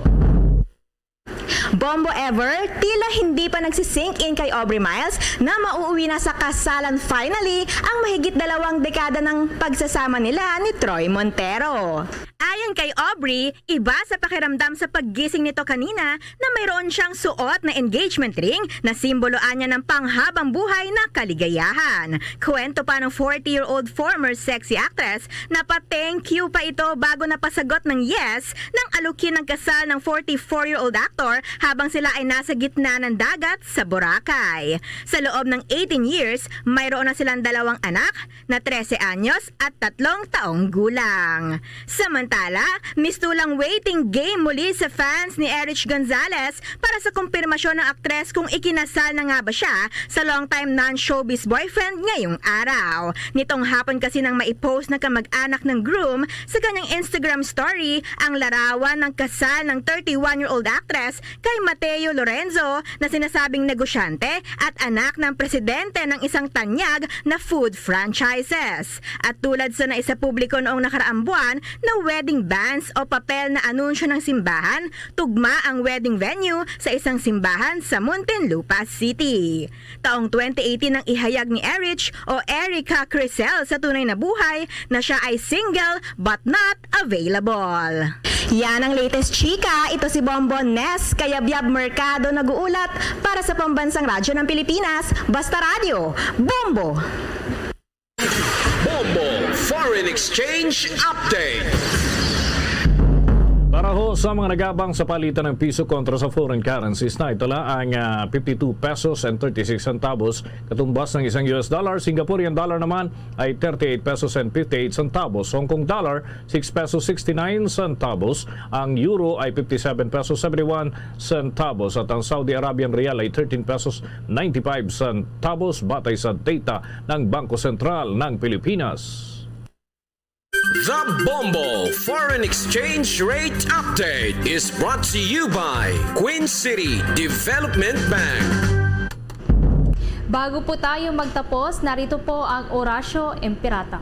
Bombo Ever, tila hindi pa nagsisink in kay Aubrey Miles na mauuwi na sa kasalan finally ang mahigit dalawang dekada ng pagsasama nila ni Troy Montero. Ayon kay Aubrey, iba sa pakiramdam sa paggising nito kanina na mayroon siyang suot na engagement ring na simbolo anya ng panghabang buhay na kaligayahan. Kwento pa ng forty-year-old former sexy actress na pa-thank you pa ito bago napasagot ng yes ng alukin ng kasal ng forty-four-year-old actor habang sila ay nasa gitna ng dagat sa Boracay. Sa loob ng eighteen years, mayroon na silang dalawang anak na trese anyos at tatlong taong gulang. Samantala, mistulang waiting game muli sa fans ni Erich Gonzalez para sa kumpirmasyon ng aktres kung ikinasal na nga ba siya sa longtime non-showbiz boyfriend ngayong araw. Nitong hapon kasi nang maipost ng kamag-anak ng groom sa kanyang Instagram story ang larawan ng kasal ng thirty-one-year-old actress kay Mateo Lorenzo na sinasabing negosyante at anak ng presidente ng isang tanyag na food franchises. At tulad sa naisapubliko noong nakaraang buwan na wedding banns o papel na anunsyo ng simbahan, tugma ang wedding venue sa isang simbahan sa Muntinlupa City. Taong twenty eighteen nang ihayag ni Erich o Erica Crisel sa tunay na buhay na siya ay single but not available. Yan ang latest chika. Ito si Bombo Nes Kayabyab Mercado nag-uulat para sa Pambansang Radyo ng Pilipinas, Basta Radyo, Bombo! Bombo Foreign Exchange Update. Para ho sa mga nagabang sa palitan ng piso kontra sa foreign currencies na ito la ang ah, fifty-two pesos and thirty-six centavos katumbas ng isang U S dollar. Singaporean dollar naman ay thirty-eight pesos and fifty-eight centavos. Hong Kong dollar, six pesos sixty-nine centavos. Ang euro ay fifty-seven pesos seventy-one centavos at ang Saudi Arabian rial ay thirteen pesos ninety-five centavos batay sa data ng Bangko Sentral ng Pilipinas. The Bombo Foreign Exchange Rate Update is brought to you by Queen City Development Bank. Bago po tayo magtapos, narito po ang Orasyo Imperata.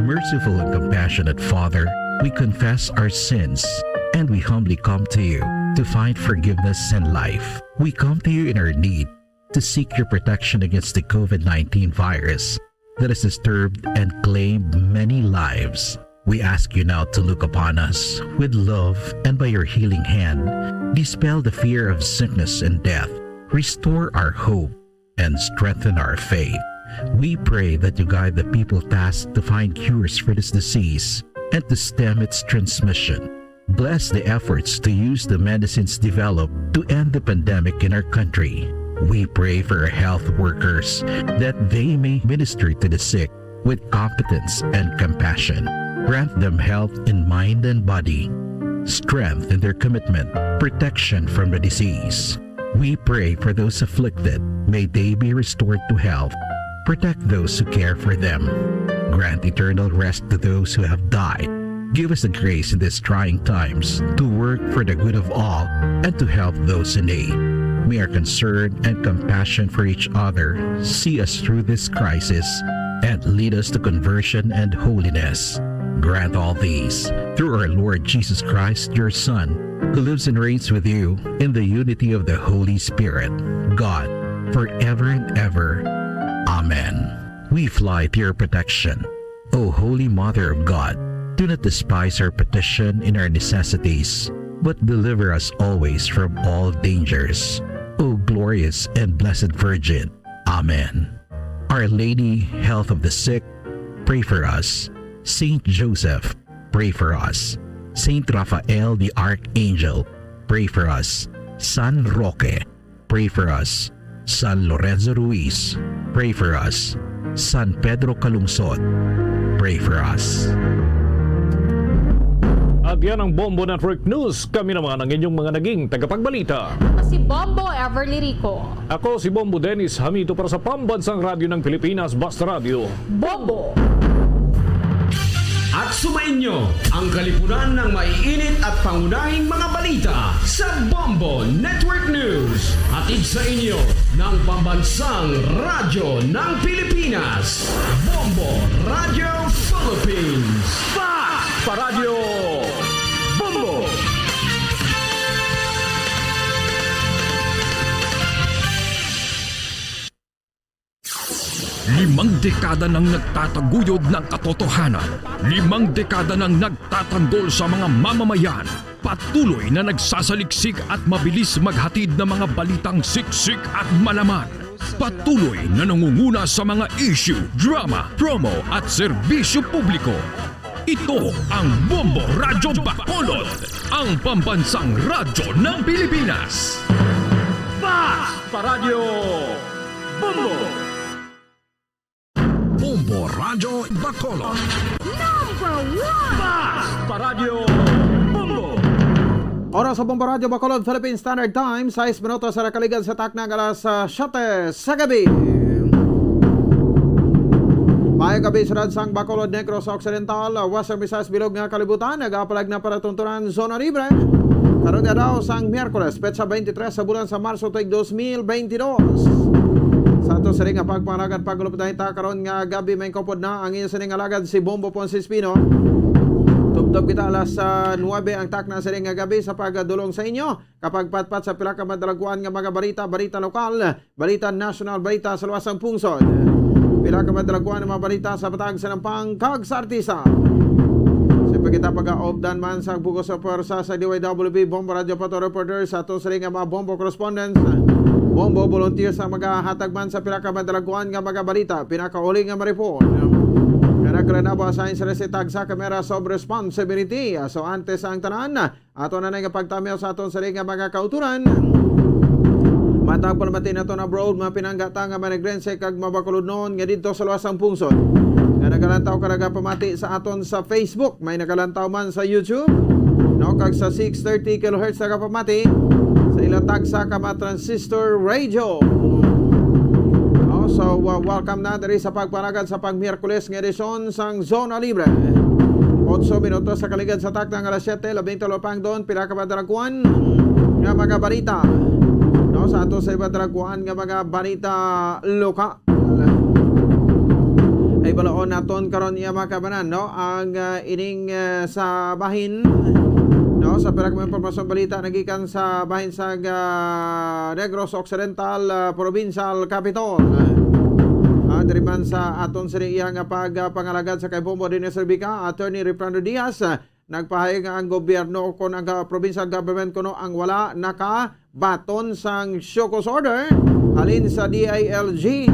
Merciful and compassionate Father, we confess our sins and we humbly come to you to find forgiveness and life. We come to you in our need to seek your protection against the COVID nineteen virus that has disturbed and claimed many lives. We ask you now to look upon us with love and by your healing hand, dispel the fear of sickness and death, restore our hope, and strengthen our faith. We pray that you guide the people tasked to find cures for this disease and to stem its transmission. Bless the efforts to use the medicines developed to end the pandemic in our country. We pray for our health workers that they may minister to the sick with competence and compassion. Grant them health in mind and body, strength in their commitment, protection from the disease. We pray for those afflicted. May they be restored to health. Protect those who care for them. Grant eternal rest to those who have died. Give us the grace in these trying times to work for the good of all and to help those in need. May our concern and compassion for each other see us through this crisis and lead us to conversion and holiness. Grant all these through our Lord Jesus Christ, your Son, who lives and reigns with you in the unity of the Holy Spirit, God, forever and ever. Amen. We fly to your protection, O Holy Mother of God. Do not despise our petition in our necessities, but deliver us always from all dangers, O glorious and blessed Virgin. Amen. Our Lady, Health of the Sick, pray for us. Saint Joseph, pray for us. Saint Raphael the Archangel, pray for us. San Roque, pray for us. San Lorenzo Ruiz, pray for us. San Pedro Calungsod, pray for us. At yan ang Bombo Network News. Kami naman ang inyong mga naging tagapagbalita. Ako si Bombo Everly Rico. Ako si Bombo Dennis Hamito para sa Pambansang Radyo ng Pilipinas, Basta Radyo. Bombo! At sumainyo ang kalipunan ng maiinit at pangunahing mga balita sa Bombo Network News. Hatid sa inyo ng Pambansang Radyo ng Pilipinas, Bombo Radio Philippines. Fast pa Radyo Bombo! Limang dekada nang nagtataguyod ng katotohanan. Limang dekada nang nagtatanggol sa mga mamamayan. Patuloy na nagsasaliksik at mabilis maghatid ng mga balitang siksik at malaman. Patuloy na nangunguna sa mga issue, drama, promo at serbisyo publiko. Ito ang Bombo Radyo Bacolod, ang pambansang radyo ng Pilipinas. Fast pa Radyo Bombo! Bombo Radyo Bacolod. Number one! Fast pa Radyo Bombo! Oras sa Bombo Radyo Bacolod, Philippine Standard Time, sais minutos sa nakaligad sa takna nga alas, ah, siyete sa gabi. Maayong gabi, siyudad sang Bacolod, Negros Occidental, ah, Western Visayas, bilog nga kalibutan, nagapalag na para tuntunan, zona libre. Karon nga daw sang Miyerkules, petsa twenty-three sa bulan sa Marso, tuig dos mil bentidós. Sa ato sini nga pagpangalagad, pagulupdahin ta karon nga gabi, may kupod na ang inyo sini nga alagad si Bombo Ponce Espino. Tubtob kita alas, ah, nuebe ang takna sini nga gabi sa pagdulong sa inyo. Kapag patpat sa pila ka madalaguan nga mga balita, balita lokal, balita nasyonal, balita sa luwas sang pungsod. Pila ka madalaguan nga mga balita sa patag sa nampang kag sa artista. Siyempre kita pag-aupdan man sa bug-os sa pwersa sa D Y W P Bombo Radio Pato Reporter sa aton sini nga mga Bombo correspondents, Bombo volunteers ang magahatag man sa pila ka madalaguan nga mga balita. Pinakauli nga ma-report nga nagkalanabo sa sa tagsa ka meras of responsibility. So antes ang tanan, ato na nga pagtamyaw sa aton sini nga mga kauturan. Matag palamati naton abroad, mga pinanggata nga managrense kag mabakuludnon nga didto sa luwas sang pungsod nga nagalantaw ka nagapamati sa aton sa Facebook. May nagalantaw man sa YouTube, no, kag sa six thirty kilohertz nagapamati sa ila tagsa ka mga transistor radio. No, so, uh, welcome na diri sa pagpanagad sa pag-Miyerkules nga edisyon sang Zona Libre. Otso minutos sa kaligad sa takna nga alas siyete, labing tulo pa ang don, pila ka madalaguan nga mga balita. No, sa ato sa iba dalaguan nga mga balita lokal. Ay balaon naton karon iya mga kabanan, no? Ang, ah, ining, ah, sa bahin, no? Sa pila ka mga impormasyon balita nagikan sa bahin sa, ah, Negros Occidental, ah, Provincial Capitol. Ah, diri man sa aton sini iya nga pag, ah, pangalagad sa kay Bombo Dines Rebica, Attorney Refrando Diaz, ah, nagpahayag nga ang gobyerno kon ang, ah, provincial government kuno ang wala nakabaton sang show cause order halin sa D I L G.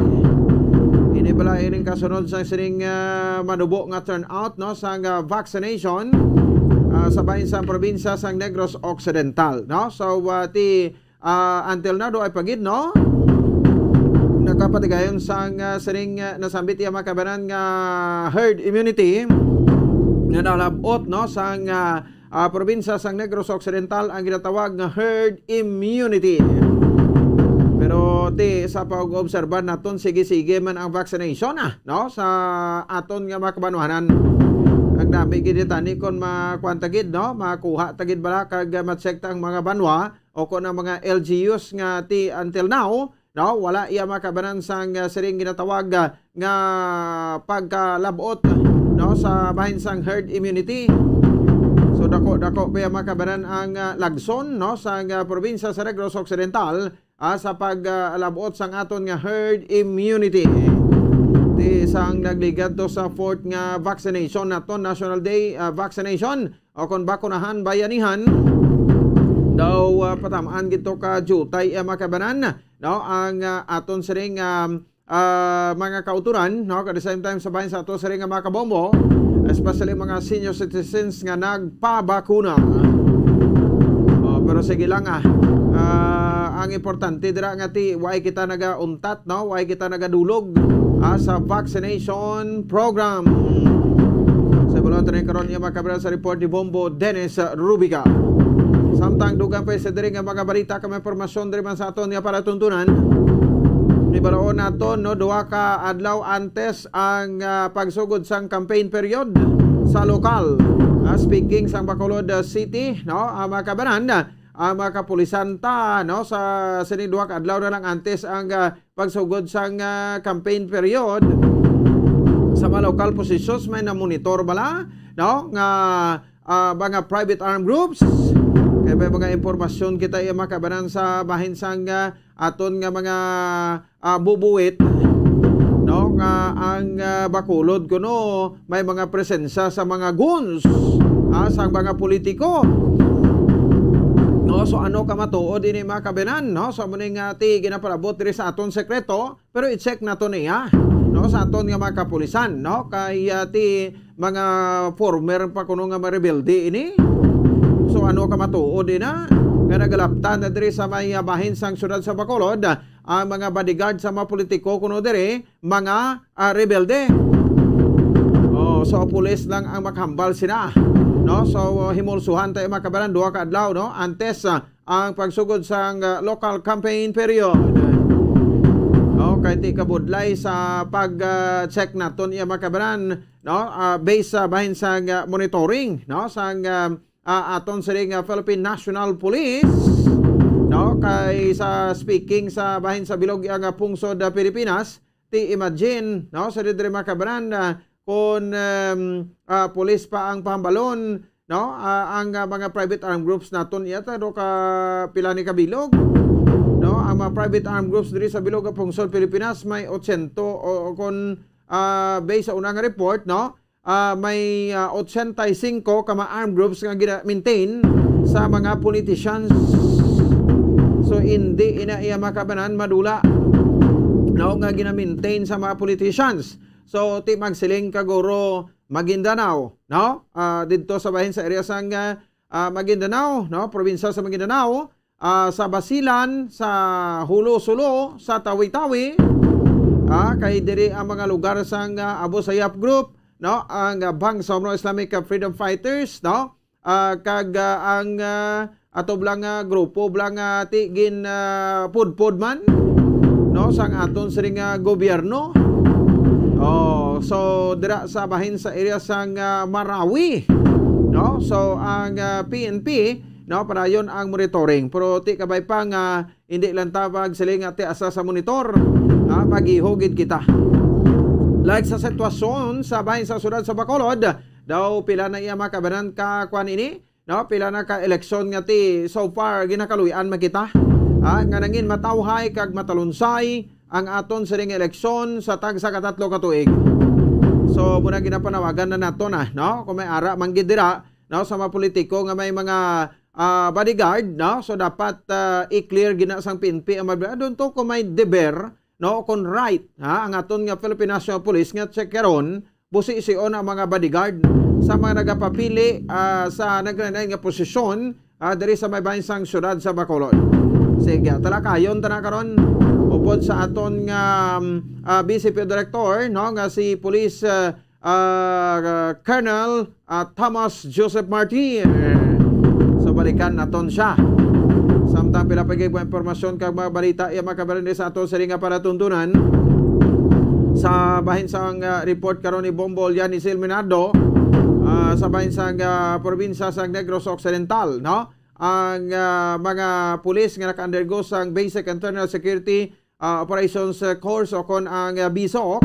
Ini bala ining kasunod sang sining, ah, manubo nga turnout, no, sang, ah, vaccination, ah, sa bahin sang probinsya sang Negros Occidental, no? So, ah, ti, ah, until now, do ay pagid, no? Nakapatigayon sang, ah, sining, ah, nasambit iya mga kabanan nga herd immunity nga nalab-ot, no, sang, ah, ah, probinsya sang Negros Occidental ang ginatawag nga herd immunity. Pero ti sa pag-obserbar naton, sige-sige man ang vaccination, ah, no, sa aton nga mga kabanwahanan. Ang dami gid tani kon makuan ta gid, no, makuha ta gid bala kag ma-check ta ang mga banwa o kon ang mga L G Us nga ti until now, no, wala iya makabanan sang, ah, siring ginatawag, ah, nga pagkalabot, no, sa bahin sang herd immunity. So, dako-dako pa iya makabanan ang, ah, lagson, no, sang, ah, probinsya sa Negros Occidental, ah, sa pag, ah, labot sang aton nga herd immunity. Ti sang nagligad to sa fourth nga vaccination naton, National Day, ah, vaccination, o kon bakunahan bayanihan, daw, ah, patamaan gid to ka jutay, ah, makabanan, no, ang, ah, aton siring, um, ah, mga kauturan, no? At the same time, sa bahin sa ato sila nga mga kabombo, especially mga senior citizens nga nagpabakuna. Oh, pero sige lang, ah. Ah, ang importante dira nga ti, why kita nagauntat, no? Why kita nagadulog, ah, sa vaccination program. Sa bulan tanan karon, iya makabrad sa report ni Bombo Dennis Rubica. Samtang dugang pa sa diri nga mga balita, kami impormasyon diri man sa aton nga palatuntunan. Ibaloon naton, no, duha ka adlaw antes ang, ah, pagsugod sang campaign period sa lokal. Ah, speaking sang Bacolod, ah, City, no, ang mga kabanan, ang mga kapulisan ta, no, sa sining duha ka adlaw na lang antes ang, ah, pagsugod sang, ah, campaign period sa mga local positions, may namonitor bala, no, nga, ah, mga private armed groups. Kay may mga impormasyon kita, iya makabanan sa bahin sang, ah, aton nga mga, ah, bubuit, no, nga ang, ah, Bacolod kuno may mga presensya sa mga goons, ah, sang mga politiko. No, so ano ka matuod ini, mga kabanan, no? So amo ni nga ti ginapalabot diri sa aton sekreto, pero i-check nato niya, no, sa aton nga mga kapulisan, no? Kay, ah, ti mga former pa kuno nga mga rebelde ini. So ano ka matuod ina nga nagalaptan na diri sa may, ah, bahin sang siyudad sa Bacolod, ang mga bodyguard sa mga politiko kuno diri, mga, ah, rebelde. Oh, so pulis lang ang makahambal sila, no? So himulsuhan tayo, mga kabanan, duha ka adlaw, no, antes, ah, ang pagsugod sang, ah, local campaign period. No, kay ti kabudlay sa pag, ah, check naton iya, mga kabanan, no? Ah, based sa bahin sang, ah, monitoring, no, sang, ah, ah, aton siring nga Philippine National Police, no, kay sa speaking sa bahin sa bilog nga pungsod, ah, Pilipinas, ti imagine, no, sa diri, mga kabanan, ah, kung, um, ah, pulis pa ang pahambalon, no, ah, ang, ah, mga private armed groups naton, iya ta do ka pila ni kabilog, no, ang mga private armed groups diri sa bilog nga pungsod Pilipinas may ochenta o, o kung, ah, based sa una nga report, no, ah, may, ah, ochenta y cinco ka mga armed groups nga gina-maintain sa mga politicians. So hindi ina iya makabanan madula, no, nga gina-maintain sa mga politicians. So ti magsiling ka guro Maguindanao, no? Ah, didto sa bahin sa area sang, ah, ah, Maguindanao, no? Probinsya sa Maguindanao, ah, sa Basilan, sa Jolo-Solo, sa Tawi-Tawi, ah, kay diri ang mga lugar sang, ah, Abu Sayyaf Group, no? Ang, ah, Bangsamoro Islamic, ah, Freedom Fighters, no? Ah, kag, ah, ang, ah, ato bala nga grupo bala nga ti gin, ah, pudpod man, no, sang aton siring nga gobyerno. Oh, so dira sa bahin sa area sang, ah, Marawi, no? So ang, ah, P N P, no, padayon ang monitoring. Pero ti kabay pa nga hindi lang tabag sila nga ti asa sa monitor, ha, maghihugid kita. Like sa sitwasyon sa bahin sa siyudad sa Bacolod, daw pila na iya makabanan ka kwan ini, no? Pila na ka eleksyon nga ti so far ginakaluy-an man kita, ha, nga nangin matawhay kag matalunsay ang aton siring eleksyon sa tagsa ka tatlo ka tuig. So muna ginapanawagan na nato na, no? Kung may ara man gid dira, no, sa mga politiko nga may mga, ah, bodyguard, no? So dapat, ah, i-clear gina sang P N P ang mga, adunto kung may deber, no, kung right, ha, ang aton nga Philippine National Police nga check karon, busi sion ang mga bodyguard sa mga nagapapili, ah, sa naglain-lain nga posisyon, ah, diri sa may bahin sang siyudad sa Bacolod. Sige, talakayon ta na karon upod sa aton nga, um, ah, B C P O Director, no, nga si Police, ah, ah, Colonel, ah, Thomas Joseph Martir. So balikan naton siya. Samtang pila pa gid mga impormasyon kag mga balita, iya makabalan sa ato sa nga palatuntunan. Sa bahin sang, ah, report karon ni Bombo Yanisel Minardo, ah, sa bahin sang, ah, probinsya sang Negros Occidental, no? Ang, ah, mga pulis nga naka-undergo sang basic internal security, ah, operations, ah, course o kon ang, ah, BSOC,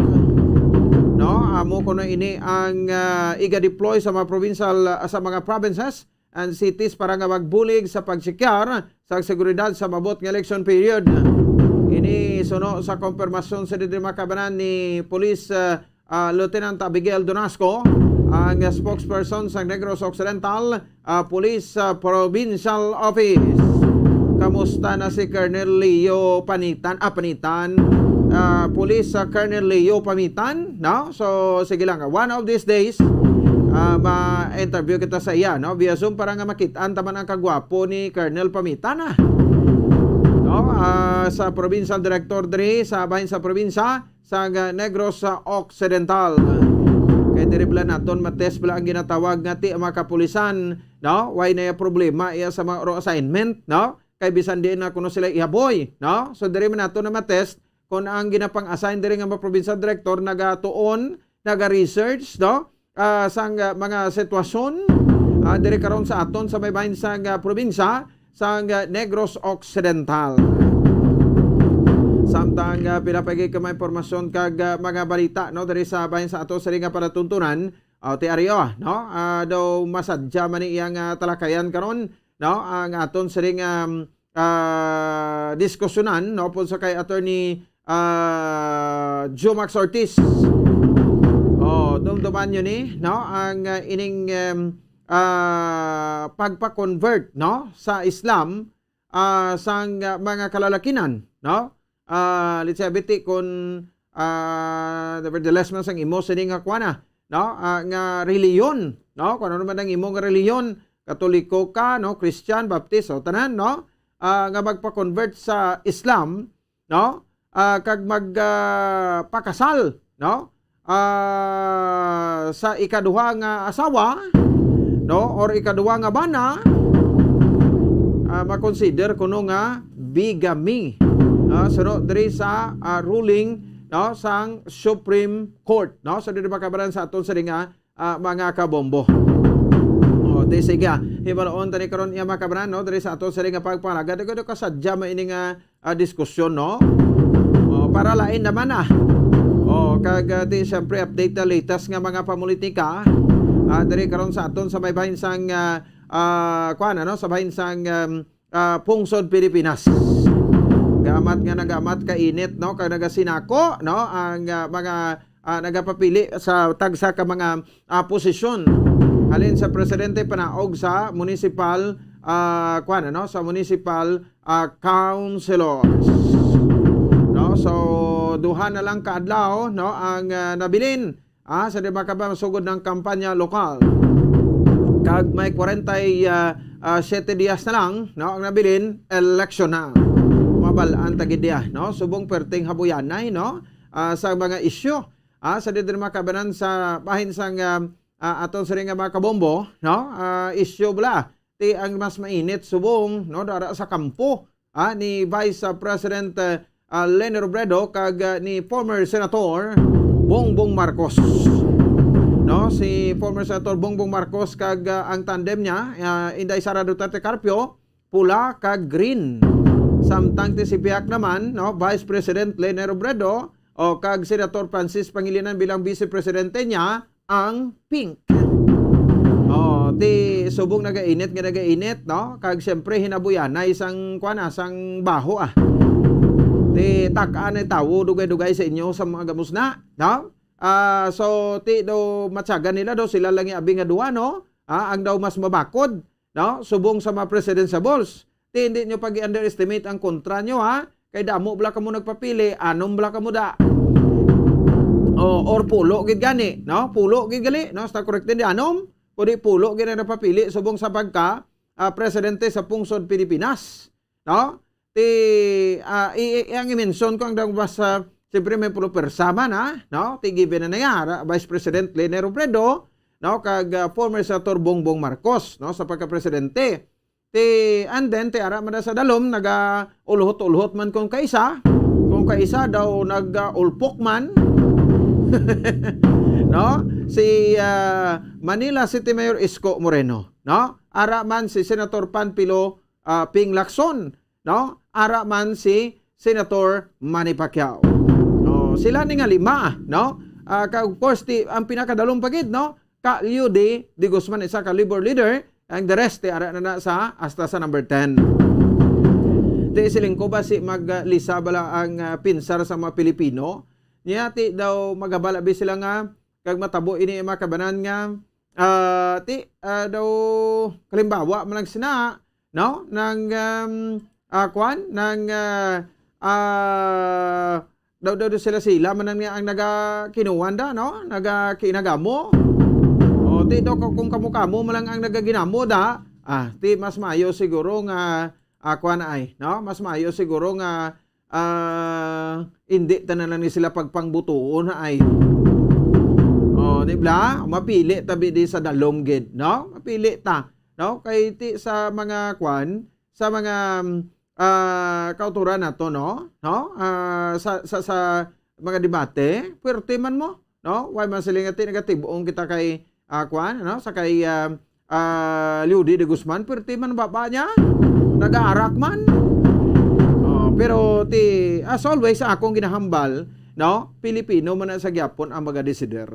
no? Amo kuno ini ang, ah, iga-deploy sa mga provincial, ah, sa mga provinces and cities para nga magbulig sa pagsekyar sa seguridad sa maabot nga election period. Ini suno sa kompirmasyon sa didiri makabanan ni Police, ah, ah, Lieutenant Abigail Donasco, ang spokesperson sa Negros Occidental, ah, Police, ah, Provincial Office. Kamusta na si Colonel Leo Panitan? Ah, Panitan. ah, Police, ah, Colonel Leo Pamitan, no? So, sige lang, one of these days, ah, ma-interview kita sa iya, no? Via Zoom para nga makit-an ta man ang kagwapo ni Colonel Pamitan, ah. No? Ah, sa provincial director diri sa bahin sa probinsya sa, ah, Negros, ah, Occidental. Kay diri bala naton matest bala ang ginatawag nga ti ang mga kapulisan, no? Why na iya problema iya sa mga oro assignment, no? Kay bisan diin na kuno sila ihaboy, no? So, diri man nato na matest kung ang ginapang-assign diri nga mga provincial director nagatuon, naga-research, no? Ah, sang, ah, mga sitwasyon, ah, diri karon sa aton sa may bahin sang, ah, probinsya sang, ah, Negros Occidental. Samtang, ah, pila pa gid ka mga impormasyon kag, ah, mga balita, no, diri sa bahin sa ato sa nga palatuntunan, ah, ti Ario, no? Ah, daw masadya man ni iyang, ah, talakayan karon, no? Ang aton siring, um, ah, diskusyonan, no? Upod sa kay Attorney, ah, Jomax Ortiz. Oh, dumduman nyo ni, no? Ang, ah, ining, um, ah, pagpa-convert, no? Sa Islam, ah, sang, ah, mga kalalakinan, no? Ah, let's say, abiti kung, ah, nevertheless man sang imo sini nga kuana, no? Ah, nga reliyon, no? Kung ano man ang imo nga reliyon, Katoliko ka, no? Christian, Baptist, o tanan, no? Ah, nga magpa-convert sa Islam, no? Ah, kag mag, ah, pakasal, no? Ah, sa ikaduha nga asawa, no? Or ikaduha nga bana, ah, makonsider kuno nga bigamy. Ah, suno diri sa, ah, ruling, no, sang Supreme Court, no? So, diri makabaran sa aton sa nga ah, mga kabombo. O, di sige, ah. Hibaloon tani karon iya, mga kabanan, no? Diri sa ato sini nga pagpangalaga, di ko, di ko sadya mo ini nga, ah, diskusyon, no? O, para lain naman, ah. O, kag, ah, di, siyempre, update na latest nga mga pamulitika, ah, diri karon sa aton sa may bahin sang, ah, ah, kuwan, ano? Sa bahin sang, um, ah, pungsod Pilipinas. Gamat nga nagamat ka init, no, kag nagasinako, no, ang, ah, mga, ah, nagapapili sa tagsa ka mga, ah, posisyon, halin sa presidente panaog sa municipal, ah, kuwan, ano, sa municipal, ah, councilors. No, so duha na lang ka adlaw, no, ang, ah, nabilin ah, sa di makaba masugod ng kampanya lokal. Kag may kwarenta y siete dias na lang, no, ang nabilin, eleksyon na. Mabal-an ta gid diya, no? Subong perting habuyanay, no? Ah, sa mga isyu, ah, sa di makabanan sa bahin sang, ah, ah, aton siring nga mga kabombo, no? Ah, isyu bala ti ang mas mainit subong, no, dara sa kampo, ah, ni Vice, ah, President, ah, ah, Leni Robredo kag, ah, ni former Senator Bongbong Marcos. No, si former Senator Bongbong Marcos kag, ah, ang tandem niya, ah, Inday Sara Duterte Carpio, pula kag green. Samtang ti si Piak naman, no, Vice President Leni Robredo, o kag Senator Francis Pangilinan bilang Vice Presidente niya, ang pink. Oh, ti subong nagainit nga nagainit, no? Kag siyempre hinabuyanay sang kuan, ah, sang baho, ah. Ti tak-an ay tawo dugay-dugay sa inyo sa mga gamos na, no? Ah, so ti daw matyagan nila daw sila lang yung abi nga duwa, no? Ah, ang daw mas mabakod, no? Subong sa mga presidential balls. Ti, hindi nyo pag-underestimate ang kontra nyo, ha? Kay damo bala kamo nagpapili, anom bala kamo da. O, or pulo gid gani, no? Pulo gid gali, no? Sa correct din di anom, kundi pulo gid ang napapili subong sa pagka, ah, presidente sa pungsod Pilipinas, no? Ti, ah, i, i, ang i-mention ko ang daw mas, ah, siyempre may pulo persa man, ha? No? Ti given na naya, Vice President Leni Robredo, no? Kag, ah, former Senator Bongbong Marcos, no? Sa pagka-presidente. Ti, and then, ti ara man na sa dalom, naga-ulhot-ulhot man kung kaisa. Kung kaisa daw nag-ulpok man. No? Si, ah, Manila City Mayor Isko Moreno, no? Ara man si Senator Panfilo, ah, Ping Lacson, no? Ara man si Senator Manny Pacquiao. No, sila ni nga lima, no? Ah, ka, of course, ti, ang pinakadalom pa gid, no? Ka Leo D. De Guzman, isa ka Labor leader, ang the rest, ti, ara na, na sa, hasta sa number ten. Ti, siling ko ba si mag, ah, lisa bala ang, ah, pinsar sa mga Pilipino? Niya, ti, daw magabala bi sila nga, kag matabo ini ang mga kabanan nga, ah, ti, ah, daw, kalimbawa, man lang sina, no? Nang, um, ah, kwan? Nang, ah, ah, daw, daw, daw sila, sila man ang, ang nagakinuan da, no? Nagakinagamo. O, ti, daw, kung, kung kamo-kamo man lang ang nagaginamo da, ah, ti, mas maayo siguro nga, ah, kuwan ay, no? Mas maayo siguro nga, ah, hindi tanan lang ni sila pagpangbutuon ay. O, di ba? Mapili tabi di sa dalom gid, no? Mapili ta, no? Kay ti sa mga kuwan, sa mga, um, ah, kauturan nato, no? No? Ah, sa, sa, sa mga debate, puwerte man mo, no? Why man sila nga ti-, nagatibong kita kay, ah, kuwan, ano? Sa kay, ah, ah, Leody de Guzman, puwerte man baba niya. Nagaarak man. Oh, pero ti, as always, sa akong ginahambal, no? Pilipino man na sa gyapon ang magadesider.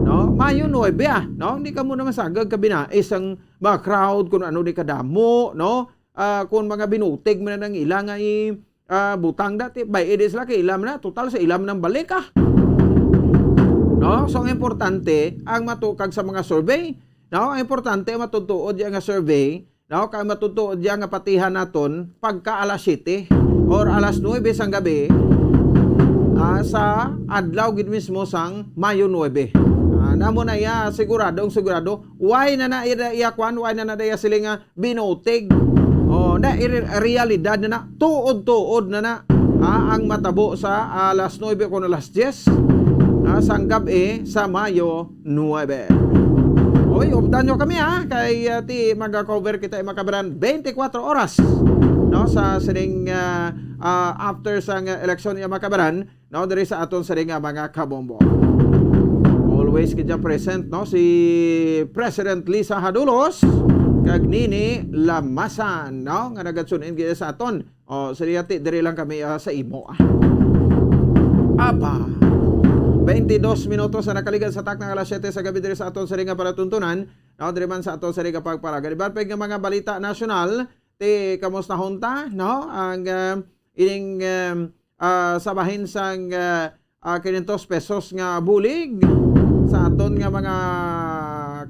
No? Mayo nuebe, ah, no? Hindi ka mo naman sagag kabinais ang mga crowd kung ano di kadamo, no? Ah, kung mga binutig man ang ila nga i-, ah, butang dati, bay, edi sila kay ila man na, total sa ila man ang balik, ah. No? So, ang importante, ang matukag sa mga survey, no? Ang importante, matutuod yang nga survey, no? Kay matutuod yang nga patihan naton pagka alas siyete or alas nuebe sang gabi, ah, sa adlaw gid mismo sang Mayo nuebe. Ah, namo na iya, siguradong sigurado. Why na na iya, iya kwan? Why na na iya sila nga binutig? Oh, na iri-, realidad na na, tuod-tuod na na, ah, ang matabo sa alas nuebe kon alas diyes, ah, sang gab-i sa Mayo nuebe. Oy, updan nyo kami, ha, kay, ah, ti maga-cover kita, mga kabaran, twenty-four oras, no, sa sining, ah, ah, after sang, ah, eleksyon, mga kabaran, no, diri sa aton sini nga mga kabombo. Always kita present, no, si President Lisa Hadulos kag Nini Lamasan, no, nga nagatsunin gid sa aton. O, sila ti, diri lang kami, ah, sa imo, ah. Aba, twenty-dos minutos na nakaligad sa takna nga alas siyete sa gabi diri sa aton sini nga palatuntunan, no, diri man sa aton sini nga pagpalagan. Iban pa nga mga balita nasyonal, ti, kamusta hunta, no? Ang, ah, ining, ah, ah, sa bahin sang, ah, ah, quinientos pesos nga bulig sa aton nga mga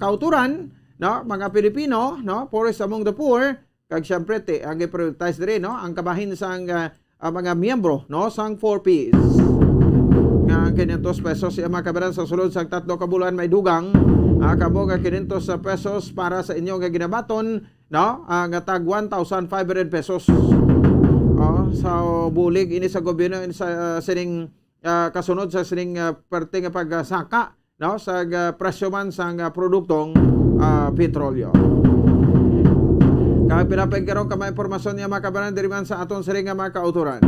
kauturan, no? Mga Pilipino, no? Poorest among the poor. Kag siyempre, ti, ang i-prioritize diri, no? Ang kabahin sang, ah, ah, mga miyembro, no? Sang four Ps. Nga ang quinientos pesos, iya, mga kabaran, sa sulod sang tatlo ka bulan may dugang, ah, kamo nga quinientos pesos para sa inyo nga ginabaton, no? Ah, nga tag one thousand five hundred pesos. Oh, sa bulig ini sa gobyerno, ini sa, ah, sining, ah, kasunod sa sining, ah, parte nga pagsaka, no? Sa, ah, presyo man sang, ah, produktong, ah, petrolyo. Kag pila pa karon ka mga impormasyon nga makabanan diri man sa aton sining nga mga kauturan.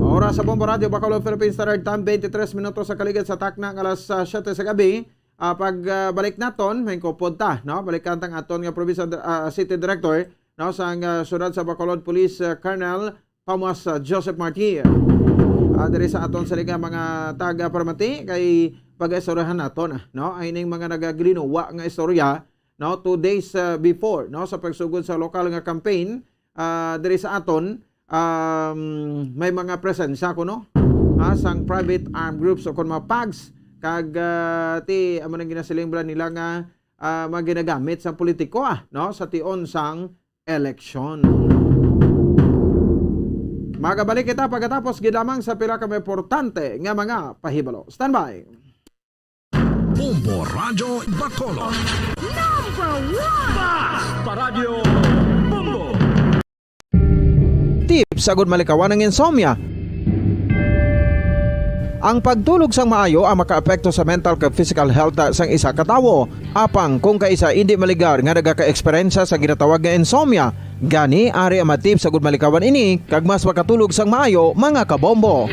Oras sa Bombo Radyo Bacolod, Philippine Standard Time, twenty-three minutos sa kaligad sa takna nga alas, ah, siyete sa gabi. Ah, pag, ah, balik naton, may kupod ta, no? Balikan tang aton nga provincial, ah, city director, no, sang, ah, siyudad sa Bacolod, Police, ah, Colonel Thomas, ah, Joseph Marti. Ah, diri sa aton sini nga mga taga-Paramati, kay pag-istoryahan naton, ah, no? Ay ning mga nagaglinuwa nga istorya, no? Two days, ah, before, no? Sa pagsugod sa lokal nga campaign, ah, diri sa aton, um, may mga presensya kuno, ah, sang private armed groups o kon mga pags, kag, ah, ti, amo nang ginasiling bala nila nga, ah, mga ginagamit sang politiko, ah, no, sa tion sang eleksyon. Magabalik kita pagkatapos gid lamang sa pila ka importante nga mga pahibalo. Standby. Bombo Radyo Bacolod. Number one! Bas pa Radyo Bombo! Tips agud malikawan ang insomnia. Ang pagtulog sang maayo ang makaapekto sa mental kag physical health sang isa ka tawo. Apang kung kaisa indi maligar nga nagaka-eksperyensya sa ginatawag nga insomnia, gani ari ang mga tips agud malikawan ini kag mas makatulog sang maayo, mga kabombo.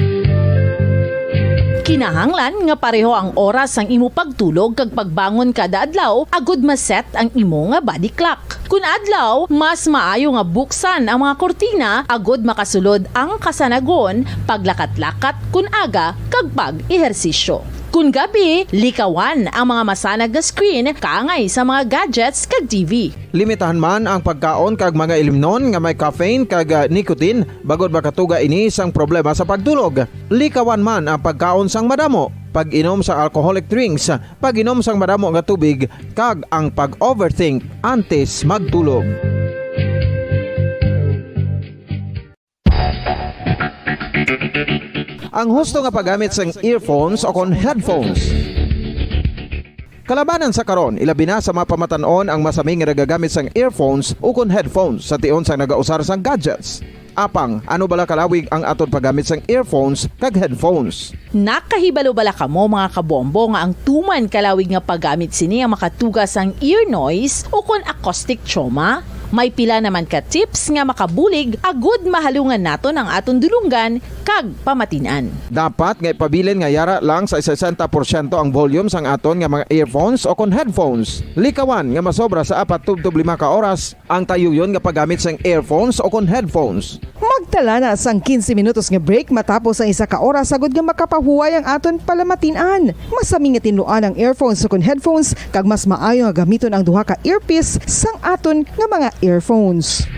Kinahanglan nga pareho ang oras sang imo pagtulog kag pagbangon kada adlaw agud ma-set ang imo nga body clock. Kun adlaw, mas maayo nga buksan ang mga kurtina agud makasulod ang kasanagon, paglakat-lakat kun aga, kag pag-ehersisyo. Kun gabi, likawan ang mga masanag nga screen kaangay sa mga gadgets kag T V. Limitahan man ang pagkaon kag mga ilimnon nga may caffeine kag, ah, nicotine, bangod makatuga ini sang problema sa pagtulog. Likawan man ang pagkaon sang madamo, pag-inom sa alcoholic drinks, pag-inom sang madamo nga tubig, kag ang pag-overthink antes magtulog. Ang husto nga paggamit sang earphones o kon headphones. Kalabanan sa karon, ilabi na sa mga pamatan-on ang masami nga nagagamit sang earphones o kon headphones sa tion sang nagausar sang gadgets. Apang, ano bala kalawig ang aton paggamit sang earphones kag headphones? Nakahibalo bala kamo, mga kabombo, nga ang tuman kalawig nga paggamit sini ang makatuga sang ear noise o kon acoustic trauma? May pila naman ka tips nga makabulig agud mahalungan naton ang aton dulonggan kag pamatin-an. Dapat nga ipabilin nga yara lang sa sesenta porsyento ang volume sang aton nga mga earphones o kon headphones. Likawan nga masobra sa apat tubtob lima ka oras ang tayuyon nga paggamit sang earphones o kon headphones. Magtala na sang quince minutos nga break matapos ang isa ka oras agud nga makapahuway ang aton palamatin-an. Masami nga tinluan ang earphones o kon headphones, kag mas maayo nga gamiton ang duha ka earpiece sang aton nga mga earphones.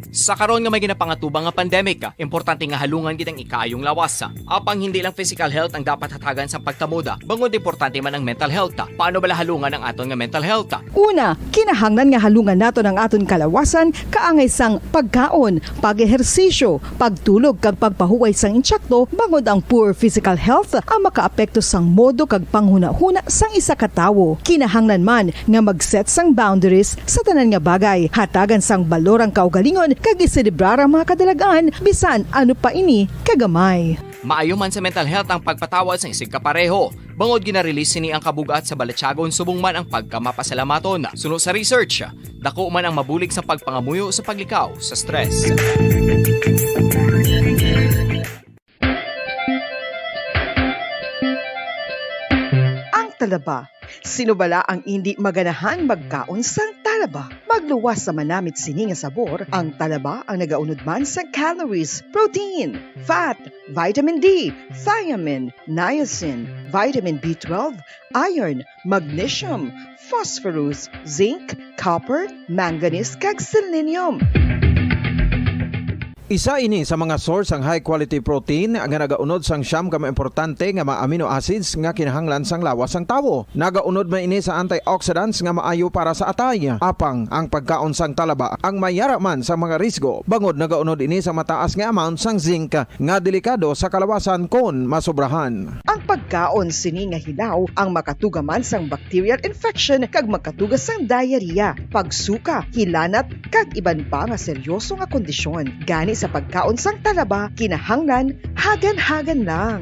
Sa karon nga may ginapangatubang nga pandemic, importante nga halungan gid ang ikaayong lawas. Apang hindi lang physical health ang dapat hatagan sang pagtamod, bangod importante man ang mental health. Paano bala halungan ang aton nga mental health? Una, kinahanglan nga halungan naton ang aton kalawasan kaangay sang pagkaon, pag-ehersisyo, pagtulog kag pagpahuway sang intsakto, bangod ang poor physical health ang makaapekto sang modo kag panghunahuna sang isa ka tawo. Kinahanglan man nga mag-set sang boundaries sa tanan nga bagay. Hatagan sang balor ang kaugalingon kag iselebrar ang mga kadalag-an, bisan ano pa ini kagamay. Maayo man sa mental health ang pagpatawad sang isigkapareho, bangod gina-release sini ang kabug-at sa balatyagon subong man ang pagkamapasalamaton. Suno sa research, dako man ang mabulig sa pagpangamuyo sa paglikaw sa stress. Ang talaba. Sino bala ang indi maganahan magkaon sang talaba? Magluwas sa manamit sini nga sabor, ang talaba ang nagaunod man sang calories, protein, fat, vitamin D, thiamine, niacin, vitamin B twelve, iron, magnesium, phosphorus, zinc, copper, manganese, kag selenium. Isa ini sa mga source sang high quality protein nga nagaunod sang siyam ka mga importante nga mga amino acids nga kinahanglan sang lawas sang tawo. Nagaunod man ini sa antioxidants nga maayo para sa atay. Apang ang pagkaon sang talaba ang mayara man sa mga risgo, bangod nagaunod ini sa mataas nga amount sang zinc nga delikado sa kalawasan kon masobrahan. Ang pagkaon sini nga hilaw ang makatuga man sang bacterial infection kag makatuga sang diarrhea, pagsuka, hilanat, kag iban pa nga seryoso nga kondisyon. Gani sa pagkaon sang talaba, kinahanglan hagan-hagan lang.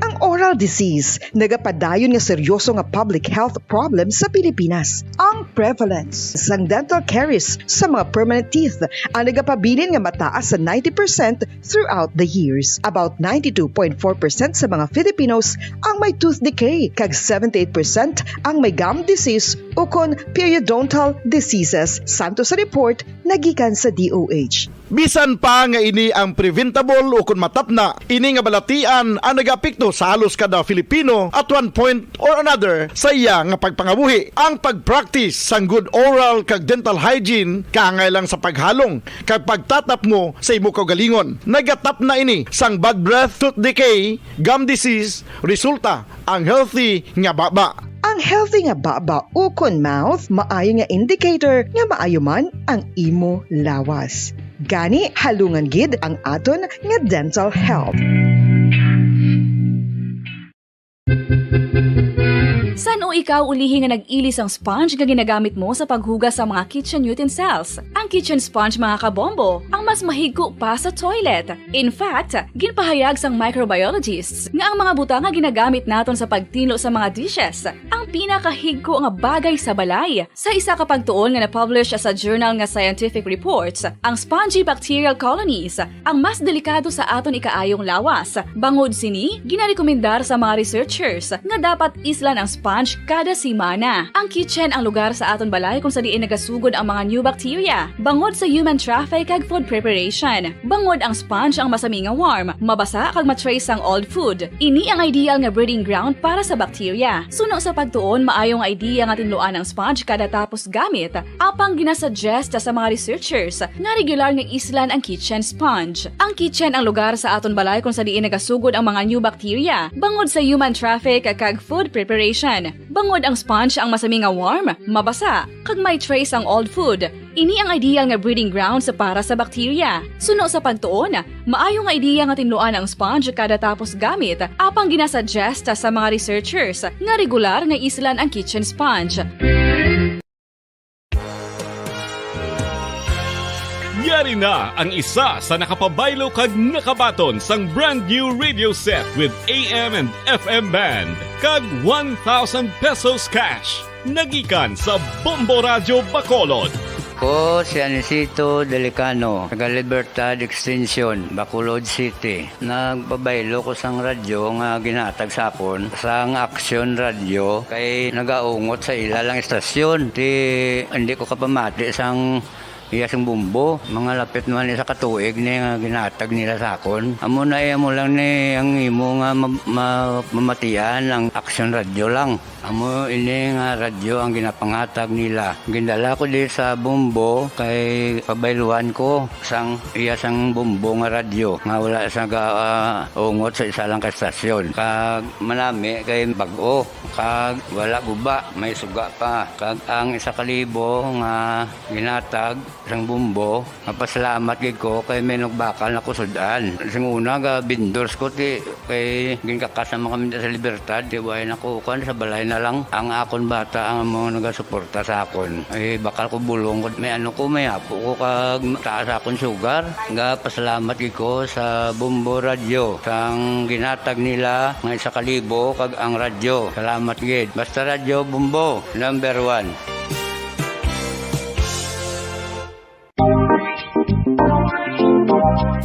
Ang oral disease nagapadayon nga seryoso nga public health problem sa Pilipinas. Ang prevalence sang dental caries sa mga permanent teeth ang nagapabilin nga mataas sa ninety percent throughout the years. About ninety-two point four percent sa mga Filipinos ang may tooth decay, kag seventy-eight percent ang may gum disease ukon periodontal diseases, santo sa report nagikan sa D O H. Bisan pa nga ini ang preventable ukon matapna, ini nga balatian ang nagaapekto sa halos kada Filipino at one point or another sa iya nga pagpangabuhi. Ang pag-practice sang good oral kag dental hygiene kaangay lang sa paghalong kag pagtatapngo sa imo kaugalingon. Nagatapna ini sang bad breath, tooth decay, gum disease, resulta ang healthy nga baba. Ang healthy nga baba ukon mouth maayo nga indicator nga maayo man ang imo lawas. Gani, halungan gid ang aton nga dental health. San-o ikaw ulihi nga nag-ili sang sponge nga ginagamit mo sa paghugas sa mga kitchen utensils? Ang kitchen sponge, mga kabombo, ang mas mahigko pa sa toilet. In fact, ginpahayag sang microbiologists nga ang mga butang nga ginagamit naton sa pagtinlo sa mga dishes ang pinakahigko nga bagay sa balay. Sa isa ka pagtuon nga na-publish sa journal nga Scientific Reports, ang spongy bacterial colonies ang mas delikado sa aton ikaayong lawas. Bangod sini, ginarekomendar sa mga researchers nga dapat islan ang sponge kada semana. Ang kitchen ang lugar sa aton balay kung sa diin nagasugod ang mga new bacteria bangod sa human traffic kag food preparation. Bangod ang sponge ang masami nga warm, mabasa kag ma-trace sang old food. Ini ang ideal nga breeding ground para sa bacteria. Suno sa pagtuon Tuon, maayo nga idea nga tinluan ang sponge kada tapos gamit. Apang ginasuggest sa mga researchers nga regular nga islan ang kitchen sponge. Ang kitchen ang lugar sa aton balay kung sa diin nagasugod ang mga new bacteria bangod sa human traffic kag food preparation. Bangod ang sponge ang masami nga warm, mabasa, kag may trace ang old food. Ini ang ideal nga breeding grounds para sa bakterya. Suno sa pagtuon, maayo nga ideya nga tinluan ang sponge kada tapos gamit, apang ginasuggest sa mga researchers nga regular nga islan ang kitchen sponge. Yari na ang isa sa nakapabaylo kag nakabaton sang brand new radio set with A M and F M band kag one thousand pesos cash. Nagikan sa Bombo Radyo Bacolod. Ko si Anisito Delicano, taga Libertad Extension, Bacolod City. Nagpabaylo ko sang radyo nga ginhatag sa akon sang Action Radyo kay nagaungot sa ila lang istasyon. Ti hindi ko kapamati sang iya sing bumbo. Mga lapit man isa ka tuig ni nga ginhatag nila sa akon. Amo na iya mo lang ni ang imo nga ma- ma- mamatian ang Action Radyo lang. Amo ini nga radyo ang ginapanghatag nila. Gindala ko di sa Bumbo kay pabayluhan ko sang iya sang Bumbo nga radyo nga wala sa ga, ah, ungot sa isa lang ka estasyon. Kag manami kay bag-o kag wala guba, may suga pa. Kag ang isa ka libo nga ginatag sang Bumbo, mapasalamat gid ko kay may nagbakal na ko sud-an. Sing una, ga vendors ko ti kay ginkakas naman kami sa Libertad, ti way na ko kuan, sa balay na lang. Ang akon bata ang mga nagasuporta sa akon. Ay, bakal ko bulong ko, may ano ko, may apo ko kag taas akon sugar. Ga pasalamat gid ko sa Bumbo Radyo sang ginatag nila nga isa ka libo kag ang radyo. Salamat gid. Basta Radyo Bumbo, number one.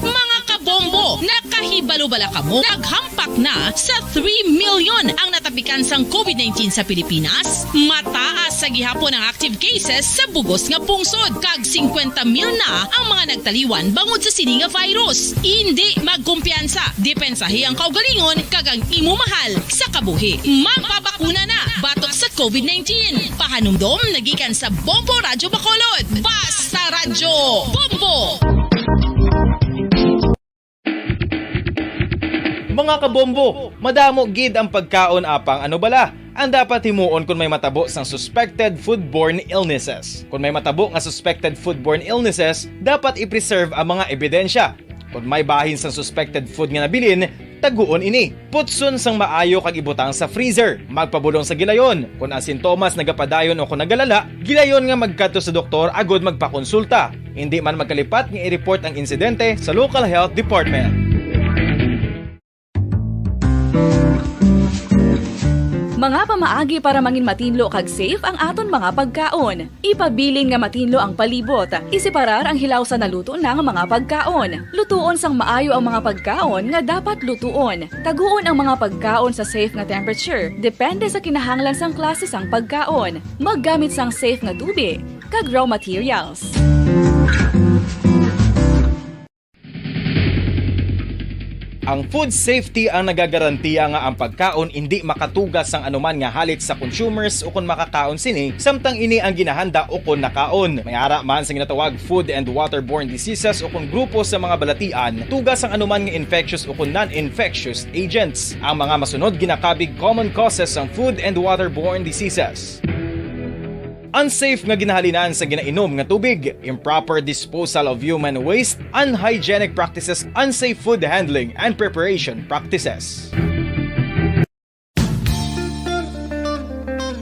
Mga kabombo, nakahibalo bala kamo? Naghampak na sa three million ang natapikan sang COVID nineteen sa Pilipinas. Mataas sa gihapon ang active cases sa bugos nga pungsod, kag singkwenta mil na ang mga nagtaliwan bangod sa sini nga virus. Indi magkumpiyansa, depensahi ang kaugalingon kag ang imo mahal sa kabuhi. Magpabakuna na batok sa COVID nineteen. Pahanumdom nagikan sa Bombo Radyo Bacolod. Basta Radyo Bombo! Mga kabombo, madamo gid ang pagkaon, apang ano bala ang dapat himuon kon may matabo sang suspected foodborne illnesses? Kon may matabo nga suspected foodborne illnesses, dapat i-preserve ang mga ebidensya. Kon may bahin sang suspected food nga nabilin, taguon ini. Putson sang maayo kag ibutang sa freezer. Magpabulong sa gilayon. Kon ang sintomas nagapadayon o kon nagalala, gilayon nga magkadto sa doktor agud magpakonsulta. Indi man magkalipat nga i-report ang insidente sa local health department. Mga pamaagi para mangin matinlo kag safe ang aton mga pagkaon. Ipabilin nga matinlo ang palibot. Iseparar ang hilaw sa naluto na nga mga pagkaon. Lutuon sang maayo ang mga pagkaon nga dapat lutuon. Taguon ang mga pagkaon sa safe nga temperature, depende sa kinahanglan sang klase sang pagkaon. Maggamit sang safe nga tubi kag raw materials. Ang food safety ang nagagarantiya nga ang pagkaon indi makatugas sang anuman nga halit sa consumers ukon makakaon sini, samtang ini ang ginahanda ukon nakaon. May ara man sa ginatawag food and waterborne diseases ukon grupo sa mga balatian, tugas sang anuman nga infectious ukon non-infectious agents. Ang mga masunod ginakabig common causes sang food and waterborne diseases. Unsafe nga ginahalinan sa ginainom nga tubig, improper disposal of human waste, unhygienic practices, unsafe food handling and preparation practices.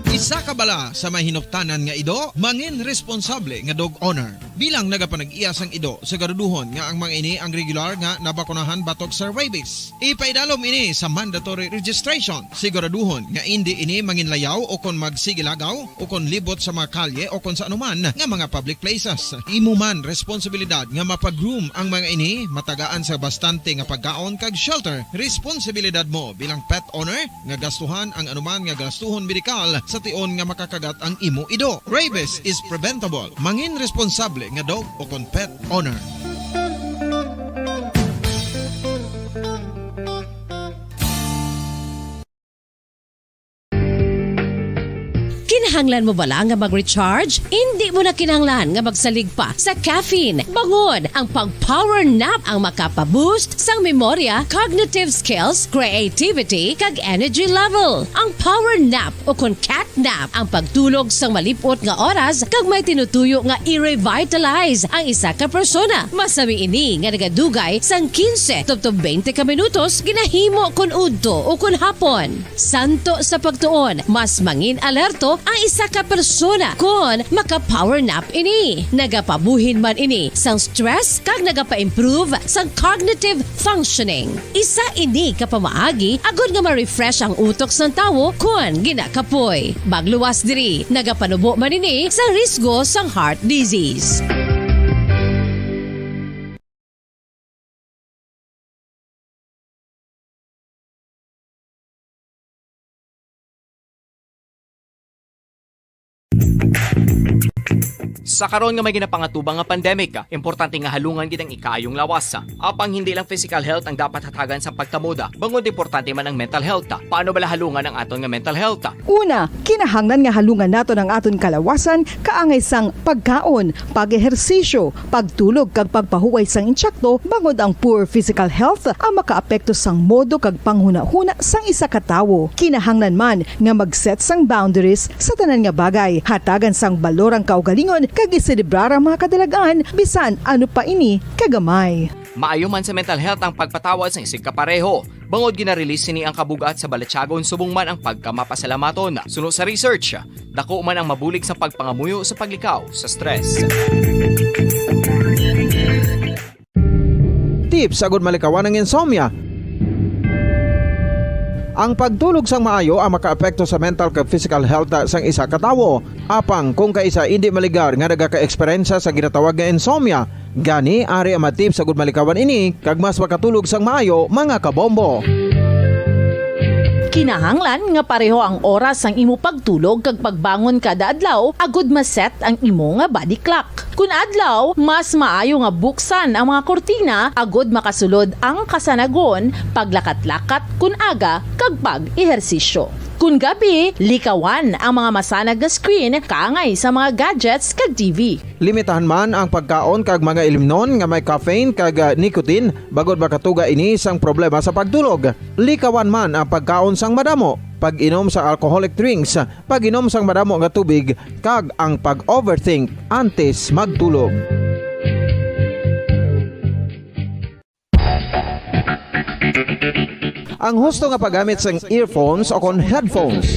Isa ka bala sa mahinuptanan nga ido, mangin responsable nga dog owner. Bilang nagapanag-iya sang ido, siguraduhon nga ang mga ini ang regular nga nabakunahan batok sa rabies. Ipaidalom ini sa mandatory registration. Siguraduhon nga indi ini manginlayaw o kon magsigilagaw o kon libot sa mga kalye o kon sa anuman nga mga public places. Imo man responsibilidad nga mapa-groom ang mga ini, matagaan sa bastante nga pagkaon kag shelter. Responsibilidad mo bilang pet owner nga gastuhan ang anuman nga gastuhon medikal sa tion nga makakagat ang imo ido. Rabies is preventable. Mangin responsable nga dog o kon pet owner. Kinahanglan mo bala nga mag-recharge? Indi mo na kinahanglan nga magsalig pa sa caffeine. Bangod ang pag-power nap ang makapa-boost sang memorya, cognitive skills, creativity, kag energy level. Ang power nap o kon cat nap ang pagtulog sang malip-ot nga oras kag may tinutuyo nga i-revitalize ang isa ka persona. Masami ini nga nagadugay sang quince tubtob twenty ka minutos ginahimo kon udto o kon hapon. Santo sa pagtuon, mas mangin alerto ang isa ka persona kon maka-power nap ini. Nagapabuhin man ini sang stress kag nagapa-improve sang cognitive functioning. Isa ini ka pamaagi agod nga ma-refresh ang utok sang tawo kon ginakapoy. Magluwas diri, nagapanubo man ini sa risgo sang heart disease. Sa karon nga may ginapangatubang nga pandemic, importante nga halungan gid ang ikaayong lawas. Apang hindi lang physical health ang dapat hatagan sa pagkamoda, bangod importante man ang mental health. Paano bala halungan ang aton nga mental health? Una, kinahanglan nga halungan naton ang aton kalawasan kaangay sang pagkaon, pag-ehersisyo, pagtulog kag pagpahuway sang insakto, bangod ang poor physical health ang makaapekto sang modo kag panghunahuna sang isa ka tawo. Kinahanglan man nga mag-set sang boundaries sa tanan nga bagay, hatagan sang balor ang kaugalingon kag iselebrar ang mga kadalag-an bisan ano pa ini kagamay. Maayo man sa mental health ang pagpatawad sang isigkapareho. Bangod gina-release sini ang kabug-at sa balatyagon subong man ang pagkamapasalamaton. Suno sa research, dako man ang mabulig sa pagpangamuyo sa paglikaw sa stress. Tips agud malikawan ang insomnia. Ang pagtulog sang maayo ang makaapekto sa mental kag physical health sang isa ka tawo. Apang kung kaisa indi maligar nga nagaka-eksperyensya sa ginatawag nga insomnia, gani ari ang mga tips agud malikawan ini kag mas makatulog sang maayo, mga kabombo. Kinahanglan nga pareho ang oras sang imo pagtulog kag pagbangon kada adlaw agud ma-set ang imo nga body clock. Kun adlaw, mas maayo nga buksan ang mga kurtina agud makasulod ang kasanagon, paglakat-lakat kun aga, kag pag-ehersisyo. Kun gabi, likawan ang mga masanag nga screen kaangay sa mga gadgets kag T V. Limitahan man ang pagkaon kag mga ilimnon nga may caffeine kag, ah, nicotine, bangod makatuga ini sang problema sa pagtulog. Likawan man ang pagkaon sang madamo, pag-inom sa alcoholic drinks, pag-inom sang madamo nga tubig, kag ang pag-overthink antes magtulog. Ang husto nga paggamit sang earphones o kon headphones.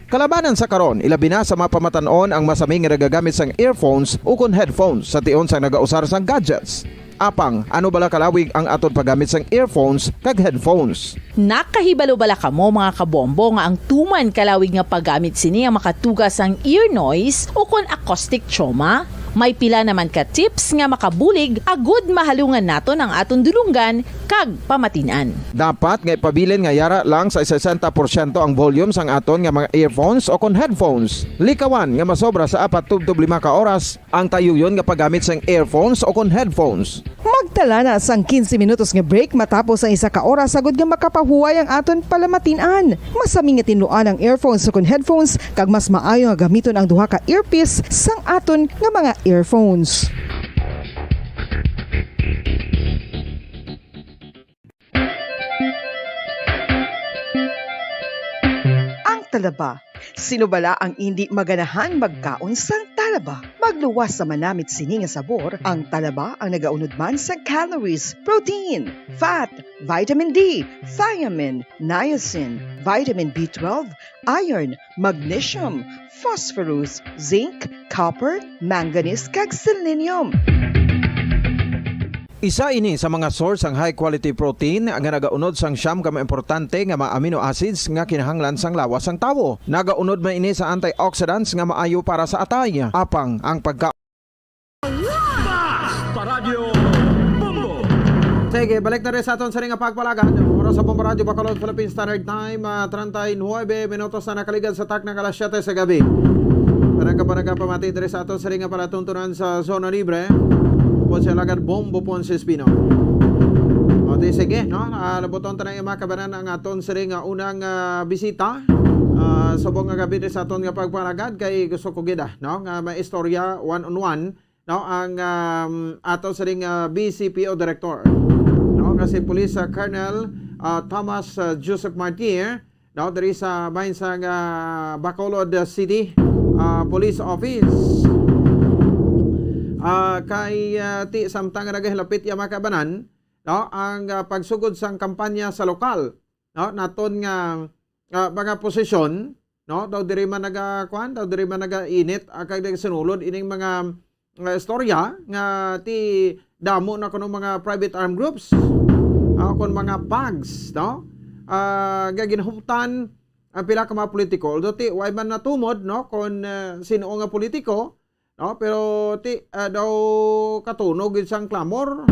Kalabanan sa karon, ilabi na sa mga pamatan-on ang masami nga nagagamit sang earphones o kon headphones sa tion sang nagausar sang gadgets. Apang, ano bala kalawig ang aton paggamit sang earphones kag headphones? Nakahibalo bala kamo, mga kabombo, nga ang tuman kalawig nga paggamit sini ang makatuga sang ear noise o kon acoustic trauma? May pila naman ka tips nga makabulig agud mahalungan naton ang aton dulonggan kag pamatin-an. Dapat nga ipabilin nga yara lang sa sesenta porsyento ang volume sang aton nga mga earphones o kon headphones. Likawan nga masobra sa apat tubtob lima ka oras ang tayuyon nga paggamit sang earphones o kon headphones. Magtala na sang quince minutos nga break matapos ang isa ka oras agud nga makapahuway ang aton palamatin-an. Masami nga tinluan ang earphones o kon headphones, kag mas maayo nga gamiton ang duha ka earpiece sang aton nga mga earphones. Ang talaba. Sino bala ang indi maganahan magkaon sang talaba? Magluwas sa manamit sini nga sabor, ang talaba ang nagaunod man sa calories, protein, fat, vitamin D, thiamine, niacin, vitamin B twelve, iron, magnesium, phosphorus, zinc, copper, manganese, kag selenium. Isa ini sa mga source sang high quality protein nga nagaunod sang siyam ka mga importante nga mga amino acids nga kinahanglan sang lawas sang tawo. Nagaunod man ini sa antioxidants nga maayo para sa atay. Apang ang pagka Paradyo Bombo. Sige, balik na rin sa aton sining nga pagpalagad. Oras sa Bombo Radyo Bacolod, Philippine Standard Time, ah, treinta y nueve minutos na nakaligad sa takna nga alas siyete sa gabi. Panagka, panagka pamati diri sa aton sining nga palatuntunan sa Zona Libre. Ponce Alagad, Bombo Ponce Espino. O, di sige, no? Ah, labuton ta na yung mga kabanan ang aton sining nga unang, ah, bisita. Ah, subong nga gabi ni sa aton nga pagpanagad kay gusto ko gid, ah, no, nga maistorya one on one, no, ang, um, ato sining, ah, B C P O director, no, nga si Police, ah, Colonel, ah, Thomas, ah, Joseph Martir, no, diri sa bahin sang, ah, Bacolod City, ah, Police Office. Ah, kay, ah, ti samtang nga nagahilapit ya makabanan, no, ang, ah, pagsugod sang kampanya sa lokal, no, naton nga, ah, mga posisyon, no, daw diri man naga, kuan, daw diri man nagainit, ah, kag nagasinulod ining mga, ah, istorya nga ti damo na kuno mga private armed groups, ah, kon mga pags, no, ah, nga ginhuptan ang pila ka mga politiko. Although ti, way man natumod, no, kon, ah, sino nga politiko, no? Pero ti, ah, daw katunog gid sang clamor,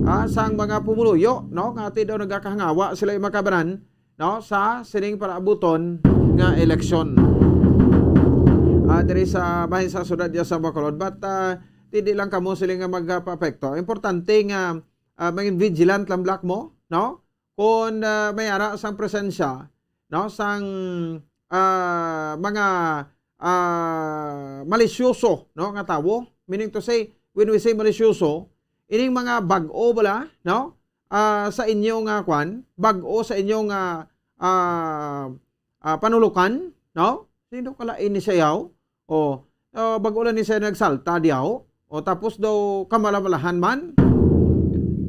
ah, sang mga pumuluyo, no? Nga ti daw nagakahangawa sila yung makabanan, no? Sa sining palaabuton nga eleksyon. Ah, diri sa bahin sa siyudad ya sa Bacolod. But, ah, ti di lang kamo sila nga magpaapekto. Importante nga, ah, maging vigilant lang black mo, no? Kung, ah, may ara sang presensya, no, sang, ah, mga, ah, malisyoso, no, nga tawo. Meaning to say, when we say malisyoso, ining mga bag-o bala, no, ah, sa inyo nga kwan, bag-o sa inyo nga, ah, ah, panulukan, no? Sino kalain ni siya yaw? O, ah, bag-o lang ni siya nagsalta diyaw. O, tapos daw kamalamalahan man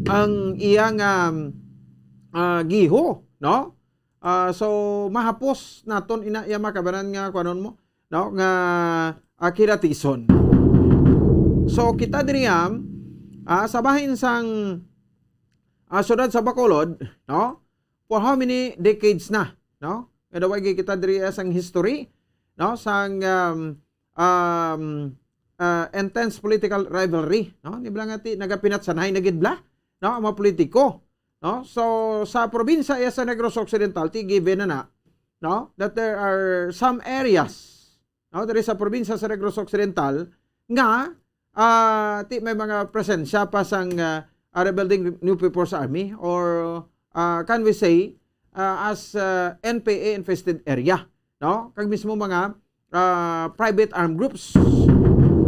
ang iyang, um, ah, giho, no? Ah, so, mahapos naton ina iya makabanan nga kuanon mo, no? Nga, ah, kiratison. So, kita diri, ah, ah, sa bahin sang, ah, siyudad sa Bacolod, no? For how many decades na, no? Nga daw ay kita diri sang history, no? Sang, um, um, ah, intense political rivalry, no? Di ba nga ti, nagapinatsanay na gid bla, no? Ang mga politiko, no? So, sa probinsya iya sa Negros Occidental, ti given na na, no? That there are some areas, no? Diri sa probinsya sa Negros Occidental, nga, ah, ti may mga presensya pa sang, ah, ah, Rebuilding New People's Army or, ah, can we say, ah, as, ah, N P A infested area, no? Kag mismo mga, ah, private armed groups,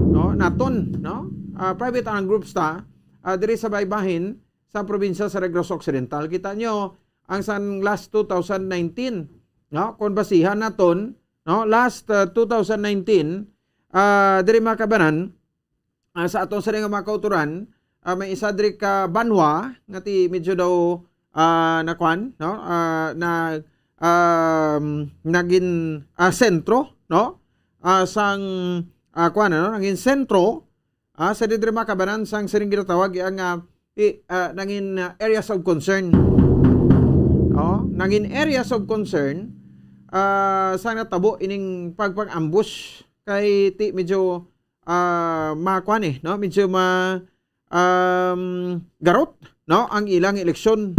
no? Naton, no? Ah, private armed groups ta, ah, diri sa baybahin sa probinsya sa Negros Occidental. Kita nyo, ang sang last two thousand nineteen, no? Kung basihan naton, no? Last, ah, two thousand nineteen, ah, diri mga kabanan, ah, sa aton sa nga mga kauturan, ah, may isa diri ka banwa nga ti medyo daw, ah, nakuan, no? Ah, na, um, naging, ah, sentro, no? Ah, sang, ah, kuan, ano, naging sentro, ah, sa diri mga kabanan sang sining ginatawag ang, ah, i-, ah, nangin, ah, areas of concern. Oh, nangin areas of concern, ah, sa natabo ining pagpang-ambush kay ti medyo, ah, makuan eh, no? Medyo ma-, um, garot, no? Ang ilang eleksyon.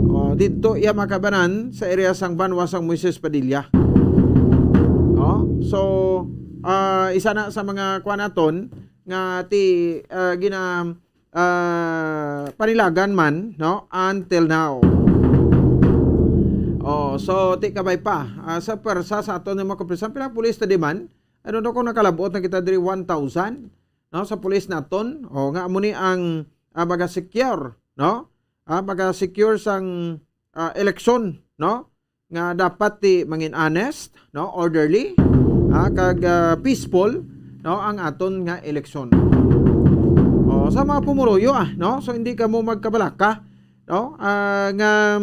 Oh, dito iya makabanan sa area sang banwa sang Moises Padilla. No? So, ah, isa na sa mga kuan naton nga ti, ah, gina-, ah, panilagan man, no? Until now. Oh, so ti kabay pa, ah, sa pwersa sa aton nga mga kapulisan, pila pulis ta di man? I don't know kung nakalabot na kita diri one thousand, no, sa pulis naton. O nga amo ni ang, ah, maga-secure, no? Ah, maga-secure sang, ah, eleksyon, no? Nga dapat ti mangin honest, no, orderly, ah, kag, ah, peaceful, no, ang aton nga eleksyon. O, sa mga pumuluyo, ah, no? So, hindi kamo magkabalaka, no? Ah, nga,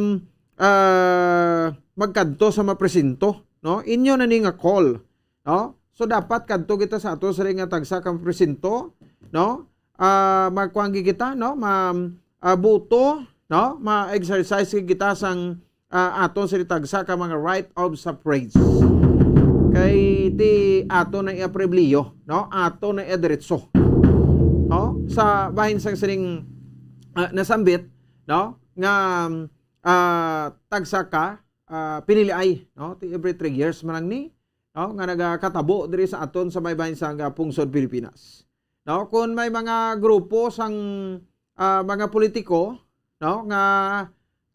ah, magkadto sa mga presinto, no? Inyo na ni nga call, no? So, dapat kadto kita sa ato sa nga tagsa ka presinto, no? Ah, magkuan gid kita, no? Ma-, ah, buto, no? Ma-exercise gid kita sang, ah, aton sa tagsa ka mga right of suffrage. Kay ti ato na iya pribilihiyo, no? Ato na iya diretso, no? Sa bahin sang sining, ah, nasambit, no? Nga, ah, tagsa ka, ah, piniliay, no? Ti every three years man lang ni, no? Nga nagakatabo diri sa aton sa may bahin sang, ah, pungsod Pilipinas. No? Kung may mga grupo sang, ah, mga politiko, no? Nga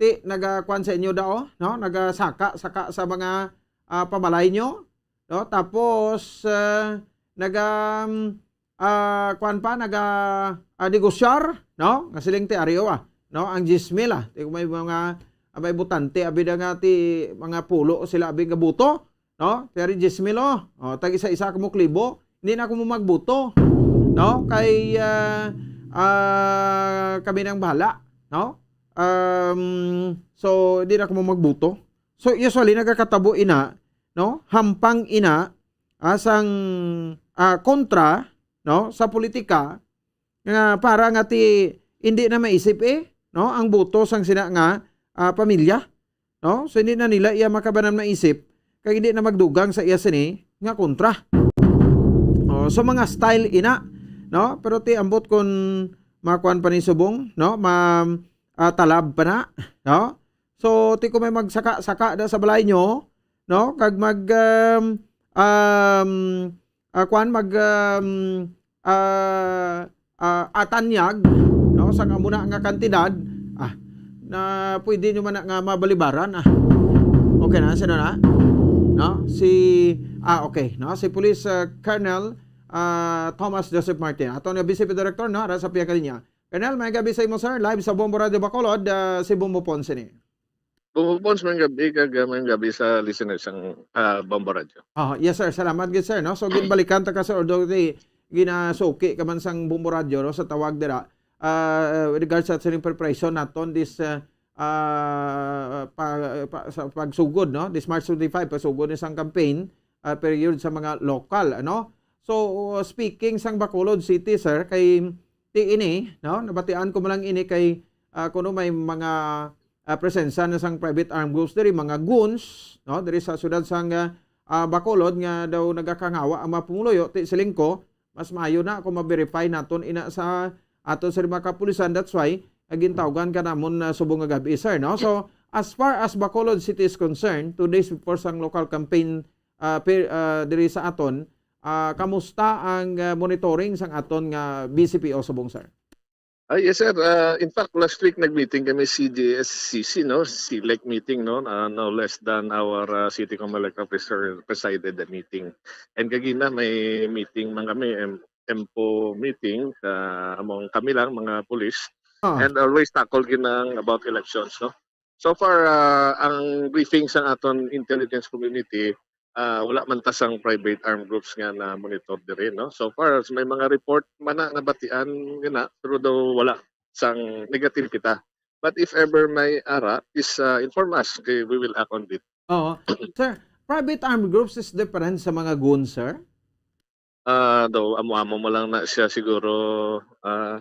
ti nagakuan sa inyo dao, no? Nagasaka-saka sa mga, ah, pabalay nyo, no? Tapos, ah, naga, um, ah, kuwan pa, naga, ah, negosyar, no? Nga siling ti Ario, ah, no? Ang diyes mil, ah. Ti kung may mga, ah, may botante, abi da nga ti mga pulo sila, abi nga buto, no? Ti ari diyes mil, oh. Oh, tag isa-isa kamo klibo, hindi na kamo magbuto, no? Kay, ah, ah, kami nang bahala, no? Um, so, hindi na kamo magbuto. So, usually, nagakatabo ina, no? Hampang ina, ah, sang, ah, kontra, no? Sa politika, nga para nga ti, hindi na maisip, eh, no? Ang buto sang sina nga, ah, pamilya, no? So, hindi na nila iya makabanan maisip, kag hindi na magdugang sa iya sini nga kontra. Oh, so, mga style ina, no? Pero ti ambot kon makuan pa ni subong, no? Ma, ah, talab pa na, no? So, ti ko may magsaka-saka da sa balay nyo, no? Kag mag, um, um, ah, kuan, mag, um, ah, ah, atanyag, no? Sang amo na nga kantidad, ah, na pwede nyo man na nga mabalibaran, ah. Okay na, sino na? No? Si, ah, okay, no? Si Police, ah, Colonel, ah, Thomas Joseph Martin. Aton nga V C P Director, no? Ara sa pihak linya. Colonel, may gabi sa imo, sir. Live sa Bombo Radio Bacolod, ah, si Bombo Ponce ni. Bombo Ponce, may gabi, kag, ah, may gabi sa listeners sang, ah, Bombo Radio. Ah, yes, sir. Salamat gid, sir, no? So, ginbalikan ta ka, sir, although di, ginasuki ka man sang Bombo Radio, no, sa tawag dira, ah, with regards sa sining preparation naton this, ah, ah, pa, pa, sa pagsugod, no? This March twenty-five, pasugod ni sang campaign, ah, period sa mga lokal, ano? So, speaking sang Bacolod City, sir, kay ti ini, no? Nabatian ko man lang ini kay, ah, kuno may mga, ah, presensya na sang private armed groups diri, mga goons, no? Diri sa siyudad sang, ah, ah, Bacolod nga daw nagakangawa ang mga pumuluyo, ti siling ko, mas maayo na kung ma-verify naton ina sa aton sa mga kapulisan. That's why, ah, gintawgan ka namon na subong nga gab-i, sir, no? So, as far as Bacolod City is concerned, two days before sang local campaign, ah, per, ah, diri sa aton, ah, kamusta ang, ah, monitoring sang aton nga V C P O subong, sir? Ah, yes, sir. Ah, in fact, last week nag-meeting kami C D S C C, no? CLEC meeting, no? Ah, no less than our, ah, City Comelec officer presided the meeting. And kagina may meeting man kami, M-, MPO meeting, ah, among kami lang, mga pulis. Ah. And always tackle ginang about elections, no? So far, ah, ang briefing sang aton intelligence community, ah, wala man ta sang private armed groups nga na-monitor diri, no? So far, may mga report man na nabatian nga na, pero daw wala sang negative kita. But if ever may ara, please, ah, inform us, kay we will act on it. Oo. Sir, private armed groups is different sa mga goons, sir? Ah, daw amo-amo mo lang na siya siguro, ah,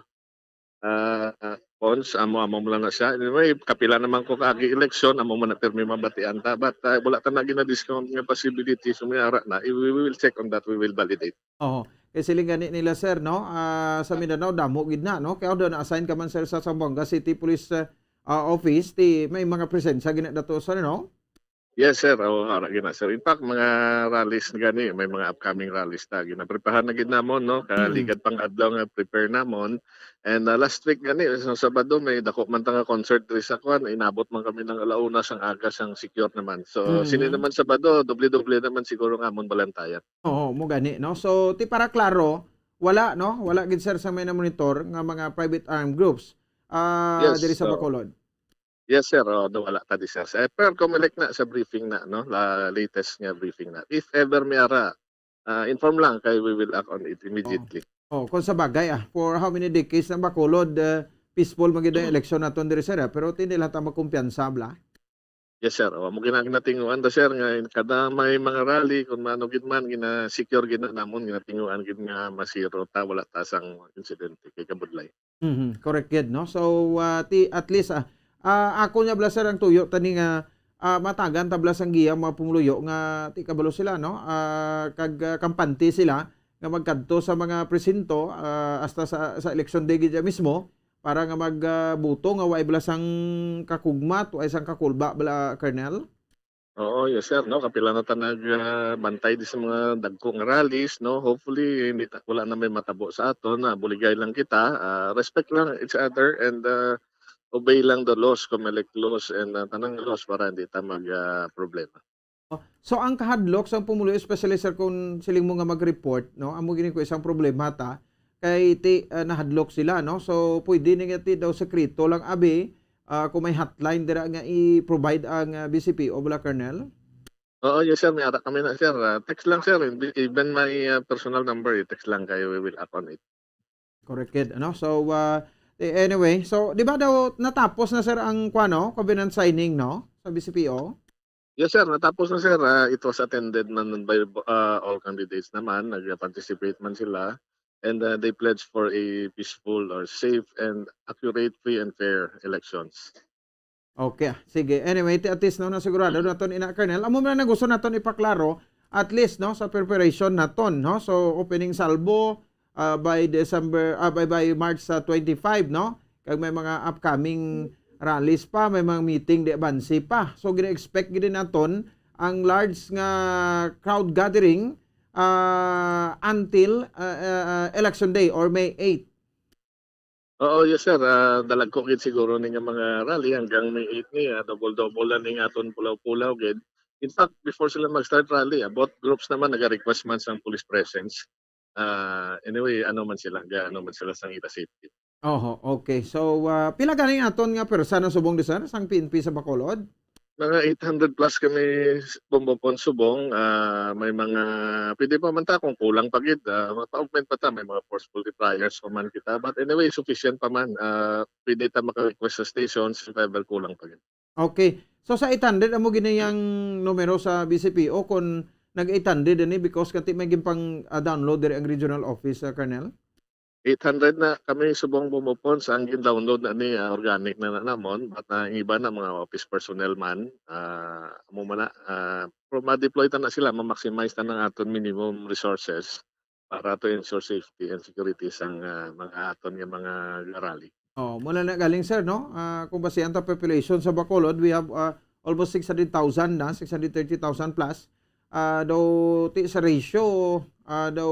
ah, ah, Pons, amo-amo mo lang na siya. Anyway, kapila naman ko kaagi eleksyon, amo man na pirmi mabatian ta. But, ah, wala ta na gina-discount nga possibility. So, may ara na. I-, we will check on that. We will validate. Oo. Kay siling gani nila, sir, no? Ah, sa Mindanao, damo gid na, no? Kaya daw na-assign ka man, sir, sa Zamboanga City Police, ah, ah, Office, ti may mga presensya gina dato, sir, no? Yes, sir. Oo, ara gina, sir. In fact, mga rallies na gani, may mga upcoming rallies ta. Ginapreparahan na gid namon, no? Mm. Kaligad pang adlaw nga prepare namon. And, ah, last week gani, sa Sabado, may dako man ta nga concert diri sa kwan. Inabot man kami ng ala una sang aga, sang secure naman. So, Mm. sini naman Sabado, doble-doble naman siguro nga amon balantayan. Oo, mo gani, no? So, ti para klaro, wala, no? Wala gid, sir, sa may na-monitor nga mga private armed groups, ah, Yes, diri sa so, Bacolod. Yes, sir. Oh, wala ta di, sir. Eh, per Comelec na sa briefing na, no? La, latest nga briefing na. If ever may ara, ah, inform lang kay we will act on it immediately. Oh, kung sa bagay, ah, for how many decades na Bacolod, eh, peaceful man gid ang Mm. eleksyon naton diri, sir, ah. Pero ti hindi lang ta magkumpiyansa, bla? Yes, sir. Oh, mo gina-, ginatinguan ta, sir, nga kada may mga rally, kung ano gid man, gina-secure gid na namon, ginatinguan gid nga masiro ta, wala ta sang insidente kay kabudlay. Mhm, correct gid, no? So, ah, ti, at least, ah, ah, ako niya bala, sir, ang tuyo tani nga, ah, matagan ta bala sang giya mga pumuluyo nga ti kabalo sila, no? Ah, kag, ah, kampante sila nga magkadto sa mga presinto, ah, hasta sa, sa election day gid mismo para nga mag, ah, buto nga way bala sang kakugmat, way sang kakulba bala, Colonel? Oo, yes, sir, no? Kapila na ta nag, ah, bantay di sa mga dagko nga rallies, no? Hopefully, hindi ta, wala na may matabo sa aton, ah, buligay lang kita, ah, respect lang each other and, ah, obey lang the laws, Comelec laws and, ah, tanang laws para hindi ta mag, ah, problema. So, ang kahadlok sa pumuluyo, especially, sir, kung siling mo nga mag-report, no, amo gini ko isang problema ta, kay ti, ah, nahadlok sila, no? So, pwede ni nga ti daw sekreto lang abi, ah, kung may hotline dira nga i-provide ang, ah, B C P O bala, Colonel? Oo, yes, sir. May ara kami na, sir. Ah, text lang, sir. Hindi, even my, ah, personal number, eh, text lang kayo. We will act on it. Correct, ano? So, ah, eh, anyway, so, di ba daw natapos na, sir, ang, kuwan, no? Covenant signing, no? Sa B C P O? Yes, sir. Natapos na, sir. Ah, it was attended man by, ah, all candidates naman. Nag-participate man sila. And, ah, they pledged for a peaceful or safe and accurate, free and fair elections. Okay, ah, sige. Anyway, ti-, at least, no, nasigurado naton ina, Colonel. Amo man ang gusto naton ipaklaro, at least, no, sa preparation naton, no? So, opening salvo, ah, by December, ah, by, by March sa twenty-five, no? Kag may mga upcoming rallies pa, may mga meeting di abansi pa. So, gina-expect gid naton ang large nga crowd gathering, ah, until, ah, ah, ah, election day or May eight. Oo, yes, sir. Ah, dalagko gid siguro ni nga mga rally hanggang May eight ni, ah, double-double na ning aton pulaw-pulaw gid. In fact, before sila mag-start rally, ah, both groups naman naga-request man sang police presence. Ah, anyway, ano man sila, ga-, ano man sila sang ila safety. Oho, okay. So, ah, pila gani aton nga pwersa na subong di, sir, sang P N P sa Bacolod? Mga eight hundred plus kami s-, Bombo Pon subong. Ah, may mga, pwede pa man ta kung kulang pa gid, ah, mapa-augment pa ta, may mga force multipliers pa man kita. But anyway, sufficient pa man. Ah, pwede ta maka-request sa stations if ever kulang pa gid. Okay. So, sa eight hundred, amo gini ang numero sa B C P O kung nag-eight hundred ani because kati may ginpang, ah, download diri ang regional office, ah, Colonel? Eight hundred na kami subong Bombo Pon sa ang gin-download na ni, ah, organic na, na namon, but, ah, ang iba na mga office personnel man, ah, amo man na, ah, pero ma-deploy ta na sila, ma-maximize ta ng aton minimum resources para to ensure safety and security sang, ah, mga aton nga mga rally. Oh, muna na galing, sir, no? Ah, kung basihan ta population sa Bacolod, we have, ah, almost six hundred thousand na, six hundred thirty thousand plus. Ah, daw ti sa ratio, ah, daw,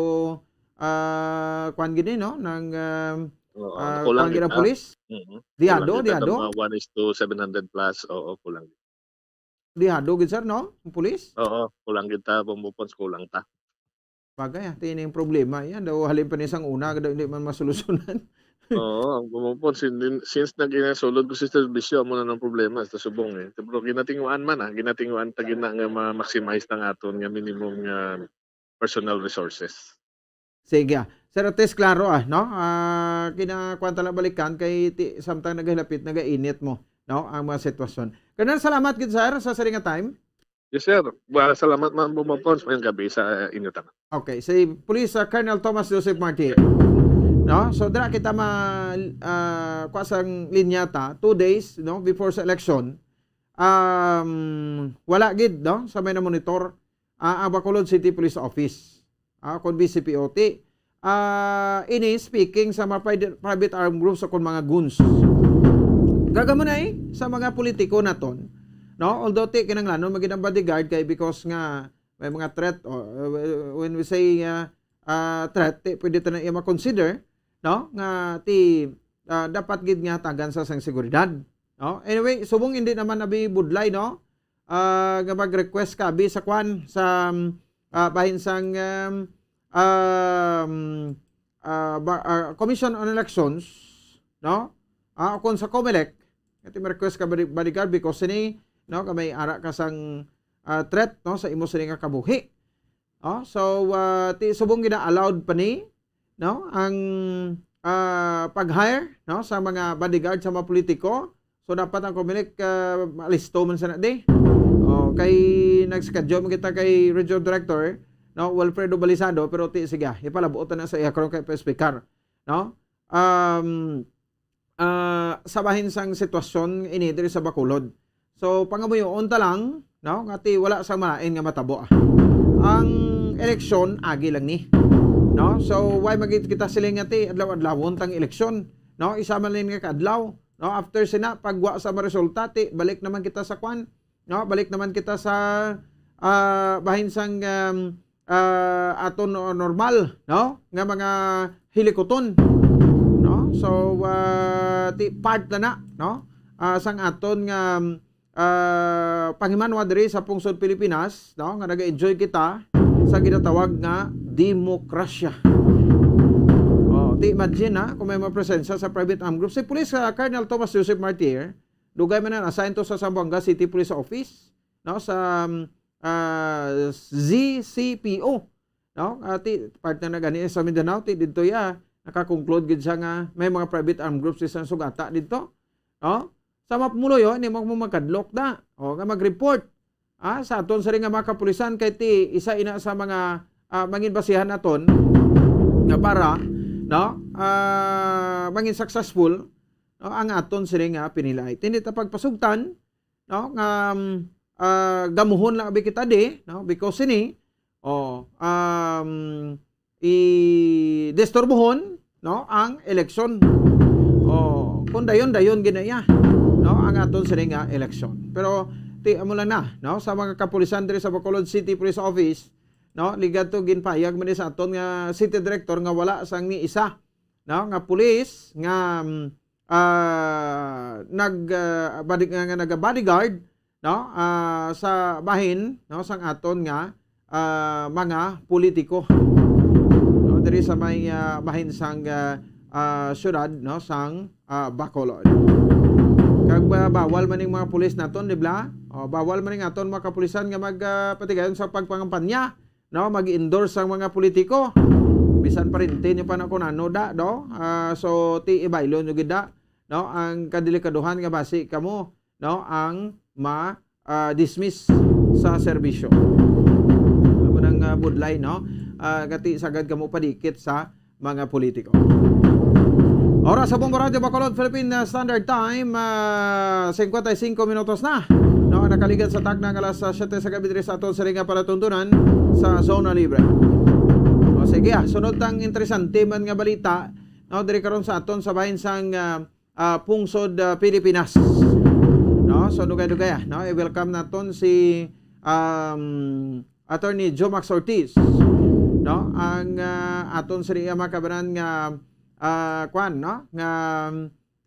ah, kwan gini, no? Nang, um, Oo, ah, kulang kwan gid ang kita. Pulis? Mm-mm. Dihado, kulang kita, dihado? Mga one is to seven hundred plus. Oo, kulang. Dihado gid, sir, no? Ang pulis? Oo, kulang gid ta, Bombo Pons, kulang ta. Bagay, ah, ti ini ang problema. Yan daw, halin pa ni sang una, daw hindi man masolusyonan. Oo, ang Bombo Pons, sin-, since na ginasulod ko si serbisyo, amo na ang problema, sa subong, eh. Pero ginatinguan man, ah, ginatinguan ta gina nga ma-maximize ang aton nga minimum nga personal resources. Sige, ah. Sir Otis, klaro, ah, no? Ah, kinakuan ta lang balikan kay ti-, samtang nagahilapit, nagainit mo, no? Ang mga sitwasyon. Colonel, salamat gid, sir, sa siring nga time. Yes, sir. Well, salamat man, Bombo Pons, mayong gabi sa, uh, inyo tanan. Okay, si Police, uh, Colonel Thomas Joseph Marti. No? So, dira kita ma-, uh, kuha sang linya ta, two days, no, before sa election. Um, wala gid, no, sa may na-monitor, uh, ang Bacolod City Police Office. Ah, kon B C P O T. Ah, ini speaking sa mga private, private armed groups o kon mga goons. Gagamo na, eh, sa mga politiko naton, no? Although ti kinahanglanon man gid ang bodyguard kay because nga may mga threat, o, uh, when we say, uh, uh, threat, ti pwede ta na iya ma-consider, no? Nga ti, uh, dapat gid nga tagan sa sang seguridad, no? Anyway, subong hindi naman abi budlay, no? Ah, nga mag-request ka abi sa kwan, sa, um, ah, bahin sang, um, um, ah, ba-, ah, Commission on Elections, no? Ah, kung sa Comelec, ito may request ka body-, bodyguard because sini, no, ka may ara ka sang, ah, threat, no, sa imo sini nga kabuhi. Oh, so, ah, ti subong gina-allowed pa ni, no, ang, ah, pag-hire, no, sa mga bodyguard sa mga politiko. So, dapat ang Comelec, ah, malisto man sana di. Oh, kay nag-schedule man kita kay Regional Director, no, Wilfredo Balisado, pero ti, sige, ah, ipalabot na sa iya karon kay pa-speaker, no? Um, ah, sa bahin sang sitwasyon ini diri sa Bacolod. So, pangamuyoon ta lang, no, nga ti wala sang malain nga matabo, ah. Ang eleksyon, agi lang ni. No? So, why magit kita siling nga ti adlaw-adlawon tang eleksyon? No? Isa man lang nga kaadlaw. No? After sina, pag wa sa maresulta, ti balik naman kita sa kwan. No? Balik naman kita sa, ah, bahin sang, um, ah, aton no-, normal, no, nga mga hilikuton, no? So, ah, ti part na na, no, ah, sang aton nga, ah, panghimanwa diri sa pungsod Pilipinas, no, nga naga-enjoy kita sa ginatawag nga demokrasya. Oh, ti imagine, ha, kung may mga presensya sa private armed group. Si Police, ah, Colonel Thomas Joseph Martir, dugay man ang assign to sa Zamboanga City Police Office, no, sa, um, ah, Z C P O, no? Ah, ti partner na gani sa Mindanao, ti didto ya naka-conclude gid siya nga may mga private armed groups sa sugata didto, no? Sa mapumuloy, oh, ini mo magkadlok na, oh, nga mag-report, ah, sa aton sini nga mga kapulisan, kay ti isa ina sa mga, ah, mangin basihan naton nga para, no, ah, mangin successful, no, ang aton sini nga pinilay. Ti ini ta pagpasugtan, no, nga, um, ah, gamuhon lang abi kita di, no, because sini, oh, um, i-disturbuhon, no, ang eleksyon. Oh, kung dayon-dayon ginaya, no, ang aton sini nga eleksyon. Pero ti amo lang na, no, sa mga kapulisan diri sa Bacolod City Police Office, no, ligat to ginpahayag man ni sa aton nga city director nga wala sang ni isa, no, nga pulis nga, um, ah, nag, ah, body-, nga, nga naga-bodyguard, no, ah, sa bahin, no, sang aton nga, ah, mga politiko, no, diri sa may, ah, bahin sang, ah, ah, syudad, no, sang, ah, Bacolod. Kag ba-, bawal man ning mga pulis naton, di ba? O, bawal man ning aton mga kapulisan nga mag, ah, patigayon sa pagpangampanya, no, mag-endorse sang mga politiko. Bisan parente nyo pa na kung ano da, no? Ah, so, ti ibaylo nyo gid da, no, ang kadelikaduhan nga basi kamo, no, ang ma, ah, dismiss sa serbisyo. Amo nang, ah, budlay, no? Ah, kati sagad kamo padikit sa mga politiko. Oras sa Bombo Radyo Bacolod, Philippine, ah, Standard Time, ah, singkwenta y singko minutos na. No, nakaligan sa takna nga alas, ah, siyete sa gabi diri sa aton sini nga palatuntunan sa Zona Libre. O, sige, ah, sunod tang interesante man nga balita, no, diri karon sa aton sa bahin sang, ah, ah, pungsod, ah, Pilipinas. No, so dugay-dugay, ah, no, i-welcome naton si, um, Attorney Jomax Ortiz, no? Ang, ah, aton sini iya mga kabanan nga, ah, kwan, no? Nga,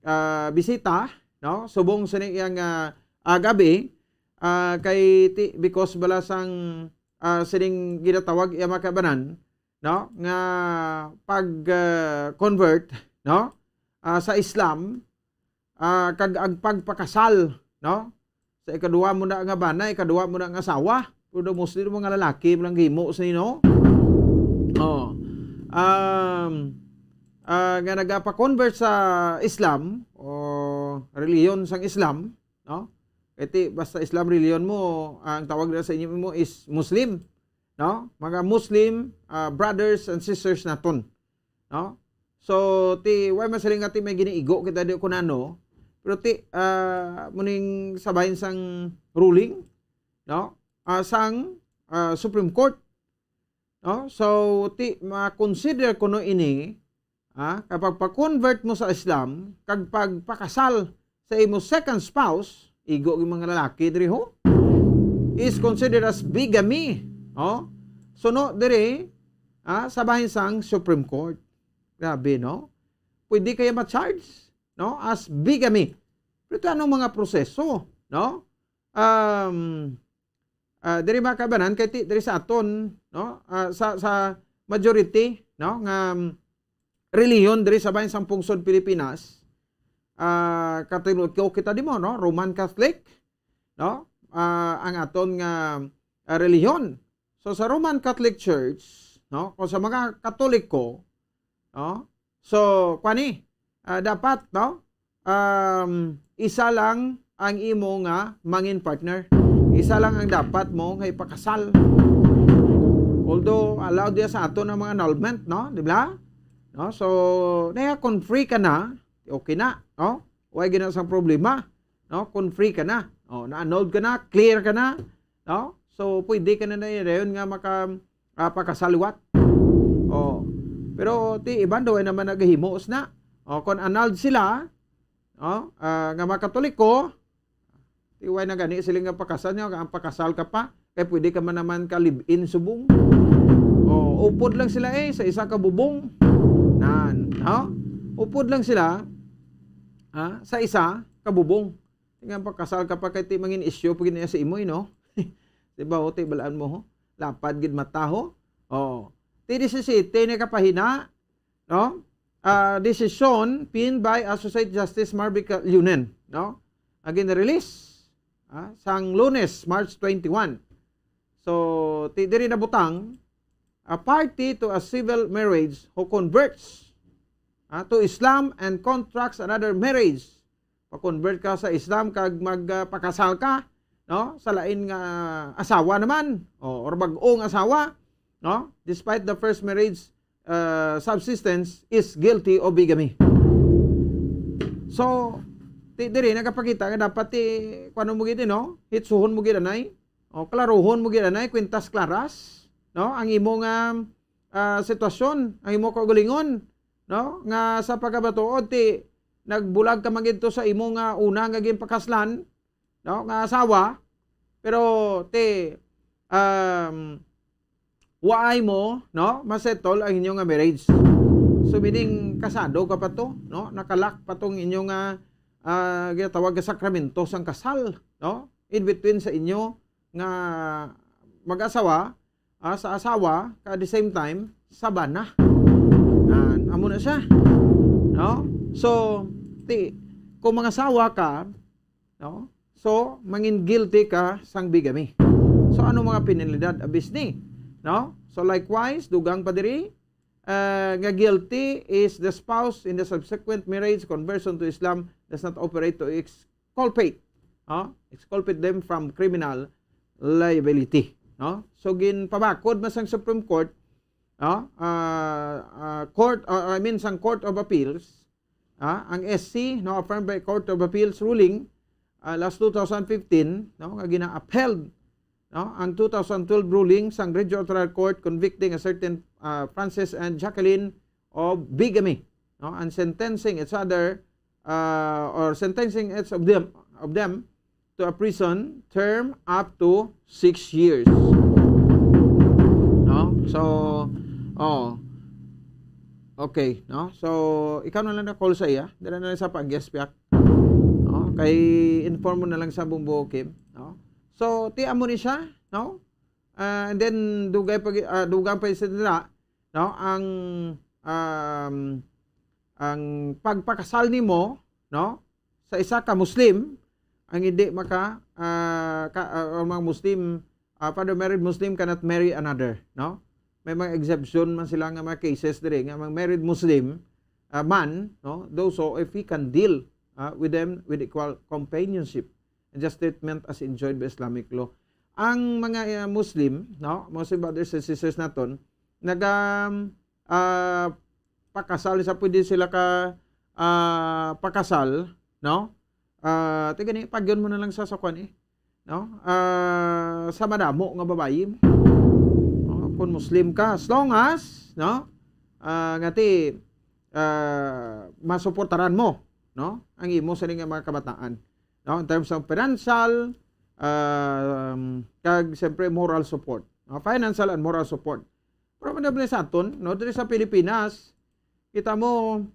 ah, bisita, no? Subong sini iya nga, ah, gabi, ah, kay ti-, because bala sang, ah, sining ginatawag iya mga kabanan, no? Nga pag, ah, convert, no? Ah, sa Islam, ah, kag ang pagpakasal, no? Sa ikaduha mo na nga bana, ikaduha mo na nga asawa. Pero daw mostly daw mga lalaki mo lang gihimo sa, no? Oh. Um, ah, nga nagapa-convert sa Islam o relihiyon sang Islam, no? Kay ti, basta Islam relihiyon mo, ang tawag nila sa inyo mo is Muslim, no? Mga Muslim, ah, brothers and sisters naton, no? So, ti, why man sila nga ti may giniigo kita di ko nano, pero ti, ah, muning sa bahin sang ruling, no? Ah, sang, ah, Supreme Court, no? So, ti, ma-consider kuno ini, ah, kapag pa-convert mo sa Islam, kag pagpakasal sa imo second spouse, igo yung mga lalaki diri ho, is considered as bigamy. Oh? Suno diri, ah, sa bahin sang Supreme Court. Grabe, no? Pwede kaya ma-charge, no? As bigamy. Pero ito, anong mga proseso, no? Um, ah, diri mga kabanan, kay ti-, diri sa aton, no? Ah, sa, sa majority, no? Nga, um, relihiyon diri sa bahin sang pungsod Pilipinas, ah, Katoliko kita di mo, no? Roman Catholic, no? Ah, ang aton nga, ah, relihiyon. So, sa Roman Catholic Church, no? Kung sa mga Katoliko, no? So, kwani, ah, dapat, no? Um, isa lang ang imo nga mangin partner. Isa lang ang dapat mo nga ipakasal. Although, allowed diya sa aton ang mga annulment, no? Di ba? No? So, naya kung free ka na, okay na, no? Why gina sang problema, no? Kung free ka na. Oh, na-annulled ka na, clear ka na, no? So, pwede ka na na dayon nga maka, ah, pakasal liwat. Oh. Pero ti iban daw ay naman nagahimo na. Oh, kung annulled sila, oh, ah, nga mga Katoliko, ti way na gani sila nga pakasal niya, ang pakasal ka pa, kay pwede ka man naman ka live-in subong. Oh, upod lang sila eh, sa isa ka bubong. Nan, no? Upod lang sila, ah, sa isa ka bubong. Tingnan pa, kasal ka pa kay ti mangin issue pa gid niya sa imo, eh, no? Di ba, o, ti balaan mo, ho? Lapad gid mata, ho? Oh. Ti disisiyete ni kapahina, no? Ah, decision penned by Associate Justice Marvic Lunen, no? Again, release, ah, sang Lunes, March twenty-one. So, ti diri nabutang, a party to a civil marriage who converts, ah, to Islam and contracts another marriage. Pa-convert ka sa Islam kag mag, ah, pakasal ka, no? Sa lain nga asawa naman, o, or bag-ong asawa, no? Despite the first marriage, ah, subsistence is guilty of bigamy. So, ti diri nagapakita nga dapat ti kuno mo gid, no? Hitsuhon mo gid anay. O, klarohon mo gid anay, kwintas klaras, no? Ang imo nga, ah, sitwasyon, ang imo kaugalingon, no? Nga sa pagkabatuod ti nagbulag ka man gid to sa imo nga una nga ginpakaslan, no? Nga asawa, pero ti, um, waay mo, no? Masettle ang inyo nga marriage. So, meaning, kasado ka pa to, no? Nakalak pa tong inyo nga, ah, ginatawag nga sakramento sang kasal, no? In between sa inyo nga mag-asawa, ah, sa asawa, ka at the same time, sa bana. Ah, amo na siya. No? So, ti, kung mangasawa ka, no? So, mangin guilty ka sang bigamy. So, ano mga penalidad abis ni? No? So, likewise, dugang pa diri, ah, nga guilty is the spouse in the subsequent marriage, conversion to Islam does not operate to exculpate, ah, exculpate them from criminal liability, no? So, ginpabakod man sang Supreme Court, no? Ah, ah, Court, ah, I mean, sang Court of Appeals, ah, ang S C, no, affirmed by Court of Appeals ruling, ah, last two thousand fifteen, no, nga gina-upheld, no, ang two thousand twelve ruling sang Regional Trial Court convicting a certain, ah, Francis and Jacqueline of bigamy, no, and sentencing each other, ah, or sentencing each of them, of them to a prison term up to six years. No? So, oh. Okay, no? So, ikaw na lang na-call sa iya. Dala na lang sa pag-guest piak. No? Kay inform mo na lang sa bumbo, Kim, no? So, ti amo ni siya, no? Ah, and then, dugay pa gi-, ah, dugang pa isa nila, no? Ang, um, ang pagpakasal nimo, no? Sa isa ka Muslim, ang hindi maka, ah, ka, ah, ang mga Muslim, ah, father married Muslim cannot marry another, no? May mga exemption man sila nga mga cases diri nga mga married Muslim, ah, man, no? Do so if he can deal, ah, with them with equal companionship and just treatment as enjoined by Islamic law. Ang mga, ah, Muslim, no? Muslim brothers and sisters naton, naga, ah, pakasal, sa pwede sila ka, ah, pakasal, no? Ah, ti gani, pagyon mo na lang sa, sa kwan, eh, no? Ah, sa madamo nga babayi mo. No? Kung Muslim ka, as long as, no? Ah, nga ti, ah, masuportaran mo, no? Ang imo sa nga mga kabataan, no? In terms of financial, um, kag siyempre moral support, no? Financial and moral support. Pero manabli sa aton, no? Diri sa Pilipinas, kita mo,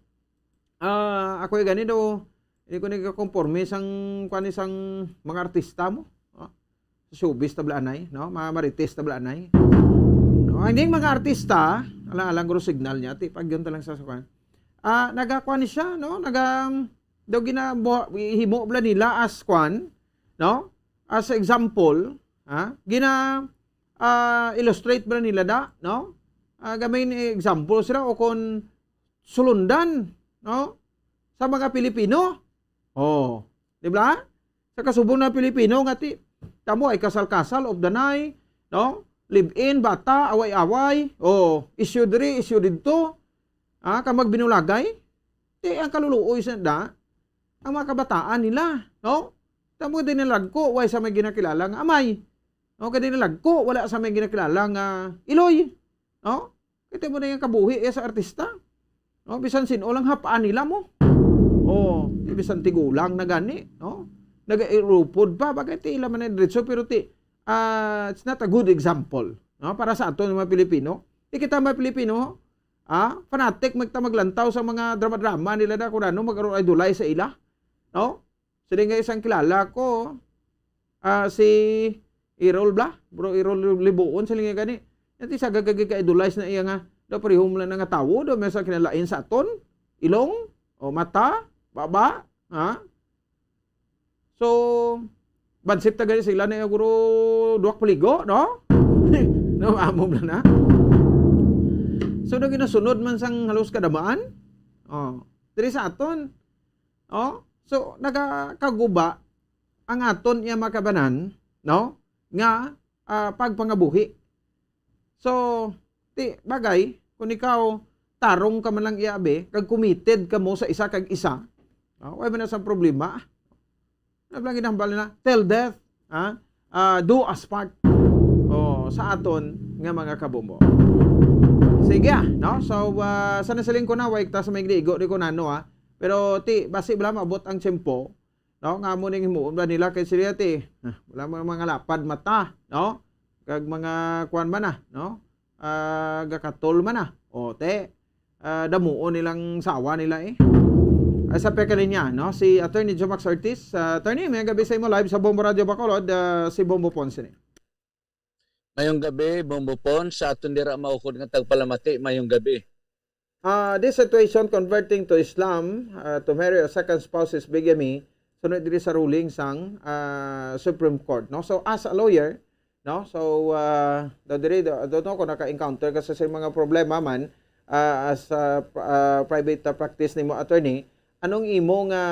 ah, ako ay gani daw, hindi ko nagkakonforme sang, kuwan, sang mga artista mo. Ah, sa showbiz tablaanay, no? Mga marites tablaanay. No? Ang ding mga artista, alang-alang guro signal niya, ti, pagyon ta lang sa, sa kuwan. Ah, nagakuan siya, no? Naga, daw gina-, himo bala nila as kuwan, no? As example, ha? Gina, ah, illustrate bala nila da, no? Ah, gamay ni example sila o kon sulundan, no? Sa mga Pilipino. Oh, di ba? Sa kasubong na Pilipino nga ti, kamo ay kasal-kasal, of the night, no? Live-in, bata, away-away, oh, issue diri, issue didto. Ah, ka magbinulagay. Ti ang kaluluoy sa da, ang mga kabataan nila, no? Tamo din nalagko, way sa may ginakilala nga amay. No, kay din nalagko, wala sa may ginakilala nga iloy. No? Kita mo na yung kabuhi, eh, sa artista. No? Bisan sino lang hapaan nila mo. Oh, di bisan tigulang na gani, no? Nagairupod pa, bakit ti ila man ang diretso, pero ti, ah, it's not a good example, no? Para sa aton mga Pilipino. Di kita mga Pilipino, ah, fanatic magta maglantaw sa mga drama-drama nila na kung ano, mag-idolize sa ila, no? Siling nga isang kilala ko, ah, si Errol bala, Bro Errol Libuon, siling nga gani. Iti sa gagagi ka-idolize na iya nga, daw pareho mo lang nga tawo, daw may sa kinalain sa aton, ilong, o mata, baba, ha? So, bansip ta gani sila na guro duwak paligo, no? No, amo bala na. So, nang ginasunod man sang halos kadamaan, oh, diri sa aton, oh, so, nagakaguba ang aton iya makabanan, no? Nga, ah, pagpangabuhi. So, ti, bagay, kung ikaw, tarong ka man lang iya abi, kag committed ka mo sa isa kag isa, ah, wala man na sang problema. Ano lang ginahambal na? Till death, ah, ah, do us part. Oh, sa aton nga mga kabombo. Sige, ah, no? So, ah, sa nasiling ko na, way ta sa may igo di ko nano, ah. Pero, ti, basi bala maabot ang tiyempo, no? Nga mo ning himuon ba nila kay sila ti, ah, wala mo mga lapad mata, no? Kag mga kuwan man na, no? Ah, gakatol man na. O, te, ah, damuon nilang sawa nila eh. Ay, sa pekalinya, no? Si Attorney Jomax Ortiz. Ah, Attorney, may gabi sa imo live sa Bombo Radio Bacolod, ah, si Bombo Ponce ni. Mayong gabi, Bombo Pon. Sa aton dira maukod nga tagpalamati, mayong gabi. Ah, this situation converting to Islam, ah, to marry a second spouse is bigamy, sunod diri sa ruling sang, ah, Supreme Court, no? So, as a lawyer, no? So, ah, daw diri, daw, I don't know kung naka-encounter ka sa sing mga problema man, ah, as, ah, pr-, ah, private, ah, practice nimo, attorney, anong imo nga,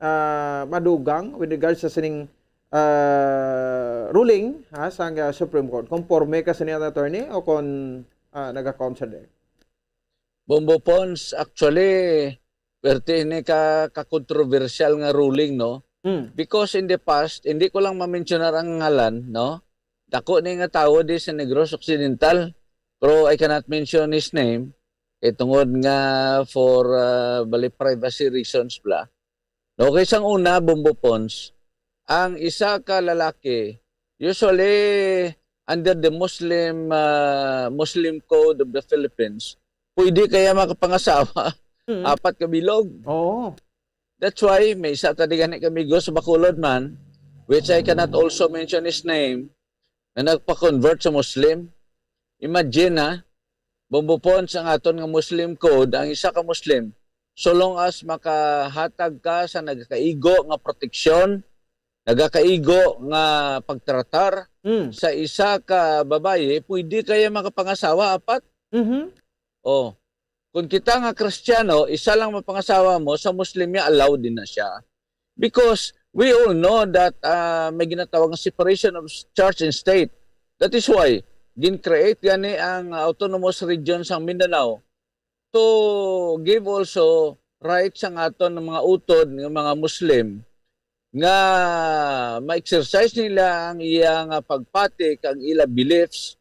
ah, madugang with regards sa sining, ah, ruling, ha, sang, ah, Supreme Court? Konforme ka sini, attorney, o kon, ah, naga-concern din? Bombo Pons, actually, perte ini ka, ka-controversial nga ruling, no? Mm. Because in the past, hindi ko lang ma-mentionar ang ngalan, no? Dako ni nga tawo di sa Negros Occidental, pero I cannot mention his name, kay tungod nga for, ah, bali privacy reasons bla. No, kay sang una, Bombo Pons, ang isa ka lalaki, usually under the Muslim, ah, Muslim Code of the Philippines, pwede kaya makapangasawa Mm. apat ka bilog. Oo. That's why may isa ta di gani ka amigo sa Bacolod man, which I cannot also mention his name, na nagpa-convert sa Muslim. Imagine, ha, Bombo Pons, ang aton nga Muslim code, ang isa ka Muslim, so long as makahatag ka sa nagakaigo nga proteksyon, nagakaigo nga pagtratar Mm. sa isa ka babayi, pwede kaya makapangasawa apat? Mhm. Oh. Kung kita nga Kristiyano, isa lang mapangasawa mo, sa Muslim niya, allowed din na siya. Because we all know that, ah, may ginatawag nga separation of church and state. That is why gin-create gani ang autonomous region sa Mindanao to give also rights ang aton mga utod nga mga Muslim nga ma-exercise nila ang iya nga pagpati kag ila beliefs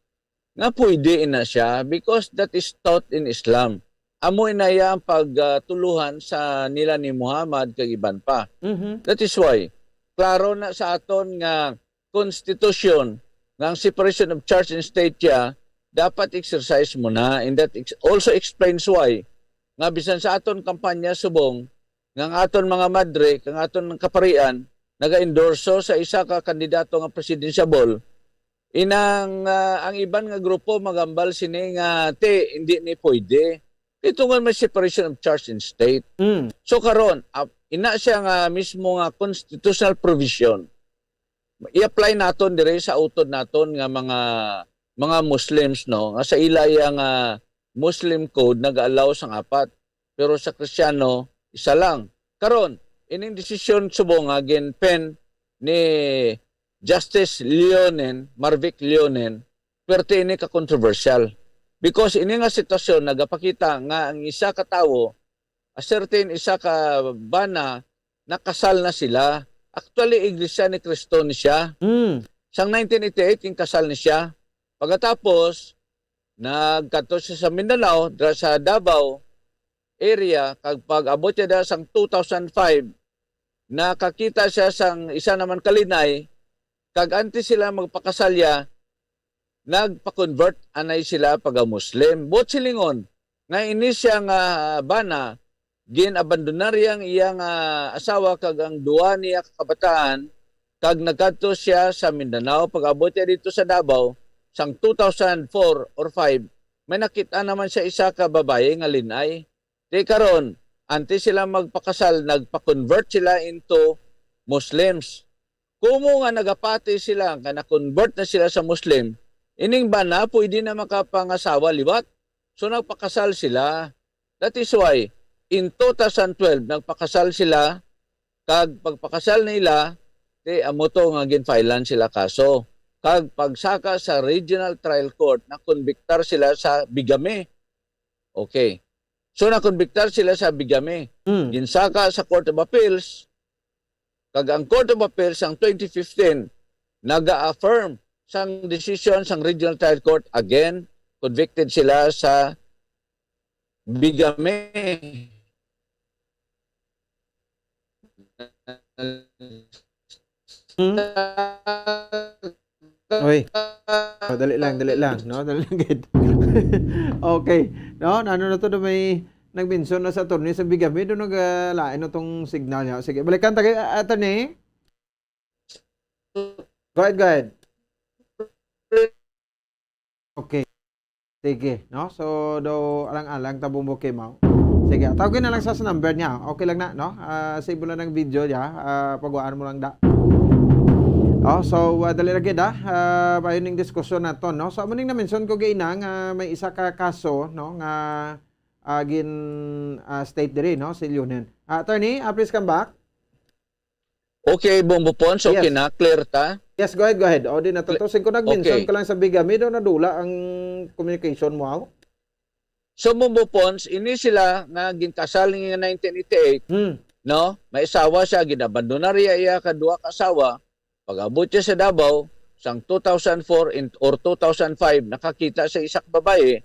nga pwede ina siya because that is taught in Islam. Amo ina iya ang pagtuluhan sa nila ni Muhammad kag iban pa. Mhm. That is why, klaro na sa aton nga konstitusyon nga ang separation of church and state siya dapat exercise mo na. And that ex-, also explains why nga bisan sa aton kampanya subong nga ang aton mga madre, kang aton kaparian, naga-endorso sa isa ka kandidato nga presidentiable, inang, ah, ang iban nga grupo magambal sini nga, "Ti, hindi ni pwede. Kay tungod may separation of church and state." Mm. So karon, ap-, ina siya nga mismo nga constitutional provision. I-apply naton diri sa utod naton nga mga, mga Muslims, no, nga sa ila iya nga Muslim code nag-allow sang apat, pero sa Kristiyano isa lang. Karon, ining desisyon subong nga gin-pen ni Justice Leonen, Marvic Leonen, perte ini ka controversial. Because ini nga sitwasyon nagapakita nga ang isa ka tawo, a certain isa ka bana, nakasal na sila. Actually, Iglesia ni Cristo ni siya. Mm. Sang nineteen eighty-eight, yung kasal ni siya. Pagkatapos, nagkadto siya sa Mindanao, dira sa Davao area, kag pag-abot niya dira sang two thousand five, nakakita siya sang isa naman ka linay, kag antes sila magpakasal ya, nagpa-convert anay sila pagka-Muslim. Buot silingon, nga ini siya nga bana, gin-abandonar iya ang iya nga asawa kag ang duha niya ka kabataan, kag nagkadto siya sa Mindanao. Pag-abot niya dito sa Davao, sang two thousand four or five, may nakita naman siya isa ka babayi nga linay. Di karon, antes sila magpakasal, nagpa-convert sila into Muslims. Kumo nga nagapati sila, nga na-convert na sila sa Muslim, ining bana pwede na makapangasawa liwat. So, nagpakasal sila. That is why, in two thousand twelve, nagpakasal sila, kag pagpakasal nila, di amo to nga ginfilean sila kaso. Kag pagsaka sa Regional Trial Court, nakonbiktar sila sa bigamy. Okay. So, nakonbiktar sila sa bigamy. Mm. Ginsaka sa Court of Appeals, kag ang Court of Appeals ang twenty fifteen naga-affirm sang decision sang Regional Trial Court. Again, convicted sila sa bigamy. Hmm? Oy. Oh, dali lang, dali lang, no? Dali lang gid. Okay. No, ano na to, do may nag-mention na sa attorney sa bigamy, do naglain na tong signal niya. Sige, balikan ta kay, ah, attorney. Go ahead, go ahead. Okay. Sige, no? So, do alang-alang ta, Bombo Kimaw. Sige, tawagin na lang sa, sa number niya. Okay lang na, no? Ah, save mo lang ang video niya. Ah, paguhaan mo lang da. Oh, so, ah, dali lagi da. Ah, bayo ning diskusyon nato, no? So, amo ning na-mention ko gaina nga may isa ka kaso, no, nga, ah, gin, ah, state diri, no, si Leonen. Ah, attorney, ah, please come back. Okay, Bombo Pons, okay Yes. na, clear ta. Yes, go ahead, go ahead. O, di natutusin ko, nag-mention Okay. ka lang sa bigamy, do nadula ang communication mo, aw? So, Bombo Pons, ini sila nga ginkasal nga nineteen eighty-eight, Hmm. no? May asawa siya, ginabandonar iya, iya ka duha ka asawa. Pag-abot siya sa Davao, sang two thousand four in, or two thousand five, nakakita sa isa ka babayi.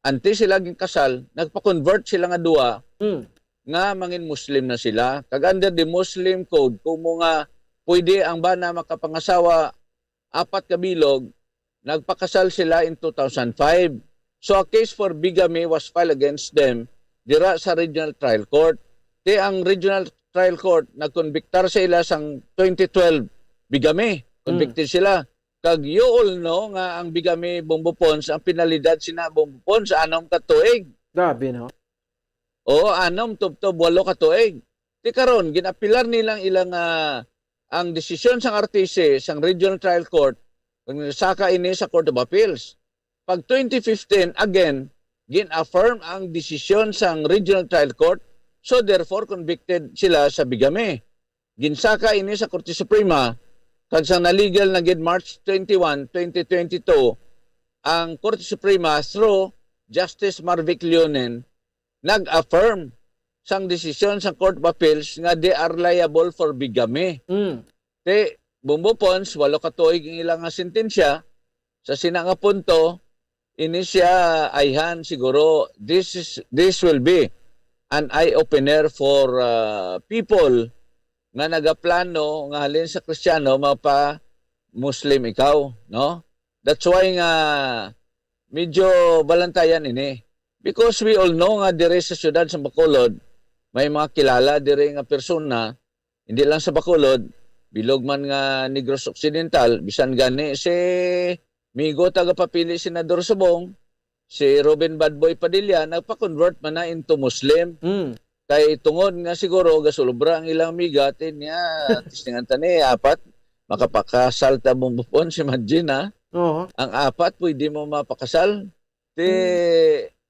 Antes sila ginkasal, nagpa-convert sila nga duha Hmm. nga mangin Muslim na sila. Kag under the Muslim code, kumo nga pwede ang bana makapangasawa apat ka bilog, nagpakasal sila in two thousand five. So, a case for bigamy was filed against them dira sa Regional Trial Court. Ti ang Regional Trial Court nagkonbiktar sa ila sang twenty twelve bigamy. Convicted sila. Kag you all know nga ang bigamy, Bombo Pons, ang penalidad sina, Bombo Pons, anom ka tuig. Grabe, no? Oo, anom tubtob walo ka tuig. Ti karon, ginapilar nilang ilang, ah, ang desisyon sang R T C, sang Regional Trial Court, kag saka ini sa Court of Appeals. Pag twenty fifteen, again, gin-affirm ang desisyon sang Regional Trial Court, so therefore convicted sila sa bigamy. Ginsaka ini sa Korte Suprema, kag sang naligal na gid March twenty-one, twenty twenty-two, ang Korte Suprema through Justice Marvic Leonen nag-affirm sang desisyon sang Court of Appeals nga they are liable for bigamy. Mm. Ti, Bombo Pons, walo ka tuig ang ila nga sentensya. Sa sina nga punto, ini siya ayhan siguro, this is, this will be an eye-opener for, uh, people nga nagaplano nga halin sa Kristiyano mapa Muslim ikaw, no? That's why nga medyo balantayan ini. Because we all know nga diri sa siyudad sa Bacolod, may mga kilala diri nga persona, hindi lang sa Bacolod, bilog man nga Negros Occidental, bisan gani si migo tagapapili Senador Subong, si Robin Badboy Padilla, nagpa-convert man na into Muslim. Mm. Kay tungod nga siguro gasulubra ang ilang miga, ti niya, testingan ta ni, apat, makapakasal ta, Bombo Pons, imagine, ha? Oo. Ang apat, pwede mo mapakasal. Ti,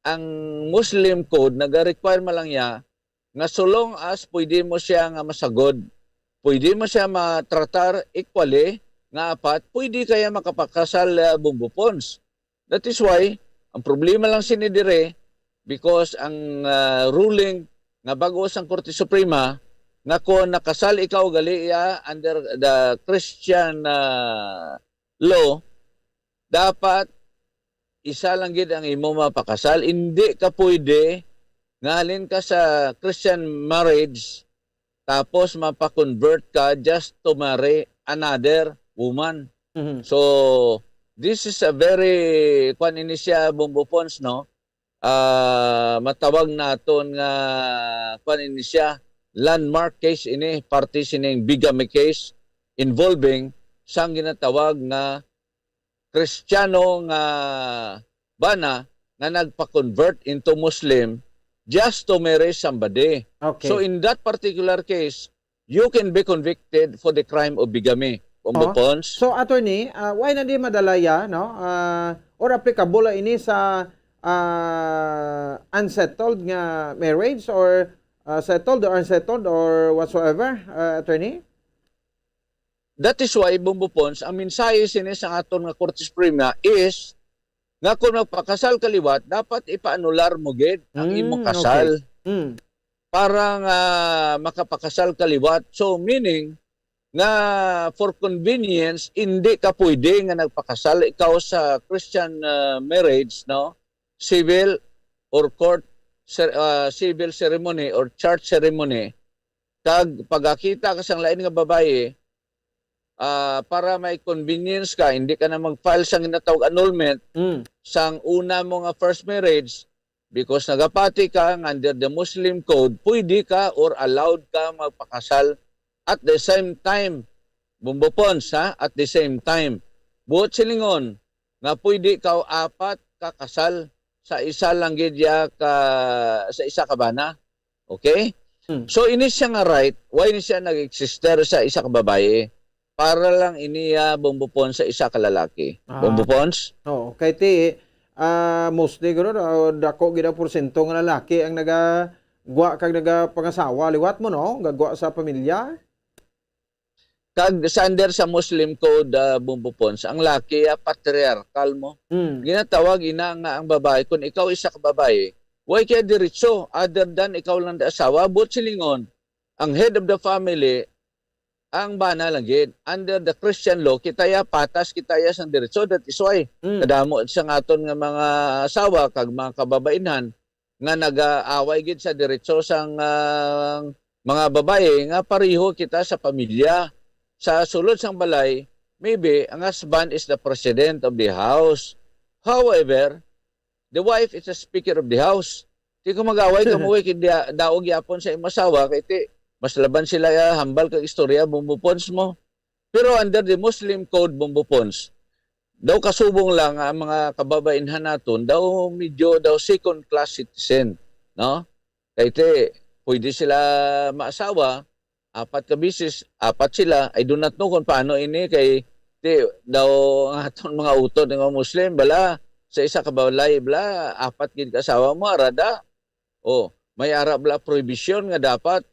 ang Muslim code, naga-require man lang niya nga so long as pwede mo siya nga masagod, pwede mo siya matratar equally, nga apat, pwede kaya makapakasal, ah, Bombo Pons. That is why, ang problema lang sini dire, because ang, ah, ruling nga bag-o sang Korte Suprema, nga kung nakasal ikaw gali iya under the Christian, ah, law, dapat isa lang gid ang imo mapakasal. Hindi ka pwede nga halin ka sa Christian marriage tapos mapa-convert ka just to marry another woman. Mhm. So, this is a very, kwan ini siya, Bombo Pons, no? ah, matawag naton nga, kuwan ini siya, landmark case ini, parte sining bigamy case involving sang ginatawag nga Kristiyano nga bana nga nagpa-convert into Muslim just to marry somebody. Okay. So in that particular case, you can be convicted for the crime of bigamy. Bombo Oh. Pons. So, attorney, ah, why na di madalaya, no? Ah, or applicable la ini sa ah, unsettled nga marriage or ah, settled or unsettled or whatsoever, ah, attorney? That is why, Bombo Pons, ang mensahe sini sa aton nga Korte Suprema is nga kung magpakasal ka liwat, dapat ipaanular mo gid ang Mm, imong kasal Mm. para nga makapakasal ka liwat. So, meaning nga for convenience, hindi ka pwede nga nagpakasal ikaw sa Christian, ah, marriage, no? Civil or court cer-, ah, civil ceremony or church ceremony, kag pagakita ka sang lain nga babayi, ah, para may convenience ka, hindi ka na mag-file sang ginatawag annulment Mm. sang una mo nga first marriage, because nagapati ka nga under the Muslim code, pwede ka or allowed ka magpakasal at the same time. Bombo Pons, ha? At the same time. Buot silingon nga pwede ka apat ka kasal sa isa lang gid ya ka, sa isa ka bana. Okay? Hmm. So, ini siya nga right, why ini siya nag-exister sa isa ka babayi? Para lang iniya, Bombo Pons, sa isa ka lalaki. Ah. Bombo Pons? Oo, kay ti ah, mostly guro, ah, dako gid ang porsyento nga lalaki ang nagagwa kag nagapangasawa liwat mo, no? Gagwa sa pamilya. Kag sa under sa Muslim code, ah, Bombo Pons, ang laki, ah, patriarchal mo. Mm. Ginatawag ina nga ang babae, kung ikaw isa ka babae, way kaya diretso, other than ikaw lang da asawa, buot silingon, ang head of the family, ang bana lang gid. Under the Christian law, kita ya patas, kita ya sang diretso. That is why, Mm. kadamo sa aton nga mga asawa, kag mga kababainhan, nga nag-aaway gid sa diretso sang, ah, mga babae nga pareho kita sa pamilya. Sa sulod sang balay, maybe ang husband is the president of the house. However, the wife is the speaker of the house. Di ko mag-away ka mo kay dia-, daog yapon sa imong asawa kay ti mas laban sila ya hambal kag istorya, Bombo Pons mo. Pero under the Muslim code, Bombo Pons, daw kasubong lang ang mga kababainhan naton, daw medyo daw second class citizen, no? Kay ti, pwede sila maasawa, apat ka bisis, apat sila. I do not know kung paano ini kay ti daw ang aton mga utod nga Muslim, bala, sa isa ka balay, bala, apat gid ka asawa mo, arada. O, may ara bala prohibition nga dapat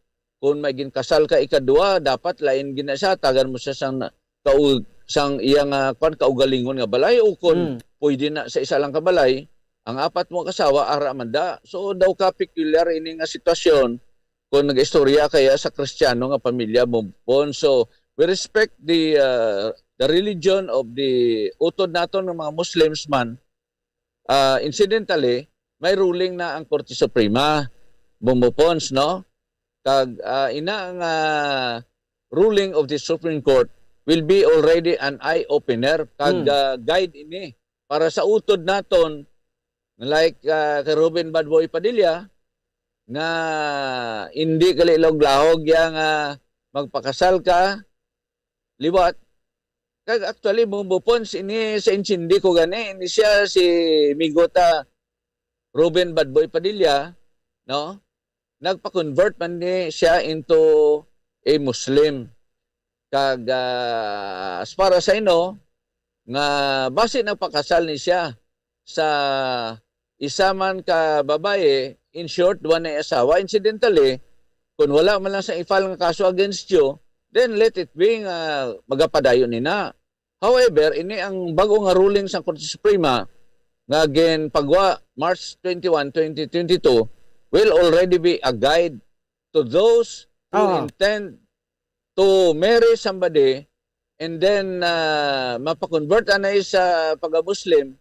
kung may ginkasal ka ikadua, dapat lain gid na siya, tagan mo siya sang na-, kaug-, sang iya nga, kwan, kaugalingon nga balay, o kung Mm. pwede na sa isa lang ka balay, ang apat mo kasawa, ara man da. So, daw ka peculiar ini nga sitwasyon kung nag-istorya kaya sa Kristiyano nga pamilya, Bombo Pons. So, we respect the, uh, the religion of the utod naton nga mga Muslims man. Uh, incidentally, may ruling na ang Korte Suprema, Bombo Pons, no? Kag, uh, ina nga ruling of the Supreme Court will be already an eye-opener kag, Hmm. uh, guide ini para sa utod naton, like, uh, kay Ruben Badboy Padilla, nga hindi gali lahog-lahog ya nga magpakasal ka liwat. Kag actually, Bombo Pons, ini sa intindi ko gani, ini siya si Migota Ruben Badboy Padilla, no? Nagpa-convert man ni siya into a Muslim. Kag, ah, as far as I know, nga basi nagpakasal ni siya sa isa man ka babayi, in short, duha na asawa. Incidentally, kung wala man lang sa i-file nga kaso against you, then let it be nga magapadayon ni na. However, ini ang bag-o nga ruling sa Korte Suprema nga ginpagwa March twenty-one, twenty twenty-two will already be a guide to those who Ah. intend to marry somebody and then, ah, mapa-convert anay sa pagka-Muslim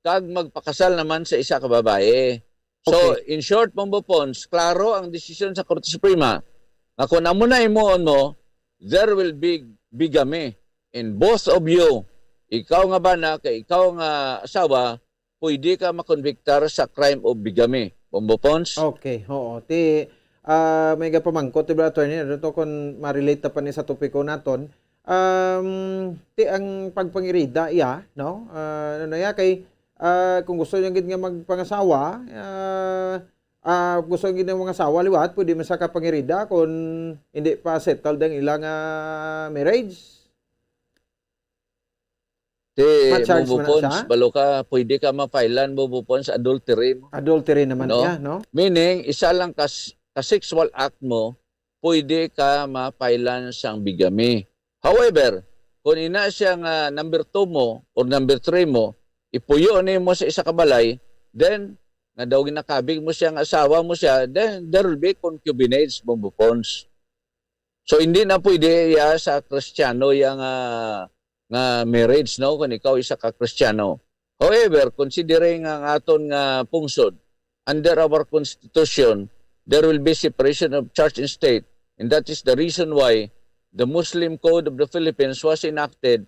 kag magpakasal naman sa isa ka babayi. So, Okay. in short, Bombo Pons, klaro ang desisyon sa Korte Suprema nga kung amo na himuon mo, there will be bigamy in both of you. Ikaw nga bana kay ikaw nga asawa, pwede ka makonbiktar sa crime of bigamy. Bombo Pons? Okay, oo. Ti, ah, may gapamangkot, di ba, attorney? Ano to kung ma-relate na pa ni sa topiko naton? Um, ti ang pagpangirida, iya, no? Ah, ano na iya, kay, ah, kung gusto niya gid nga magpangasawa, ah, ah, gusto niya gid nga mangasawa liwat, pwede man sa kapangirida kung hindi pa settled ang ilang ah, marriage. Ti, Ma-charge Bombo man na Pons, siya? balo ka, pwede ka mapailan, Bombo Pons, adultery mo. Adultery naman No? iya, no? Meaning, isa lang ka, ka sexual act mo, pwede ka mapailan sang bigamy. However, kung ina siya nga number two mo or number three mo, ipuyo ni mo sa isa ka balay, then nga daw ginakabig mo siya nga asawa mo siya, then there will be concubinage, Bombo Pons. So hindi na pwede ya sa Kristiyano ya nga, nga marriage, no, kung ikaw isa ka Kristiyano. However, considering ang aton nga pungsod, under our constitution, there will be separation of church and state, and that is the reason why the Muslim Code of the Philippines was enacted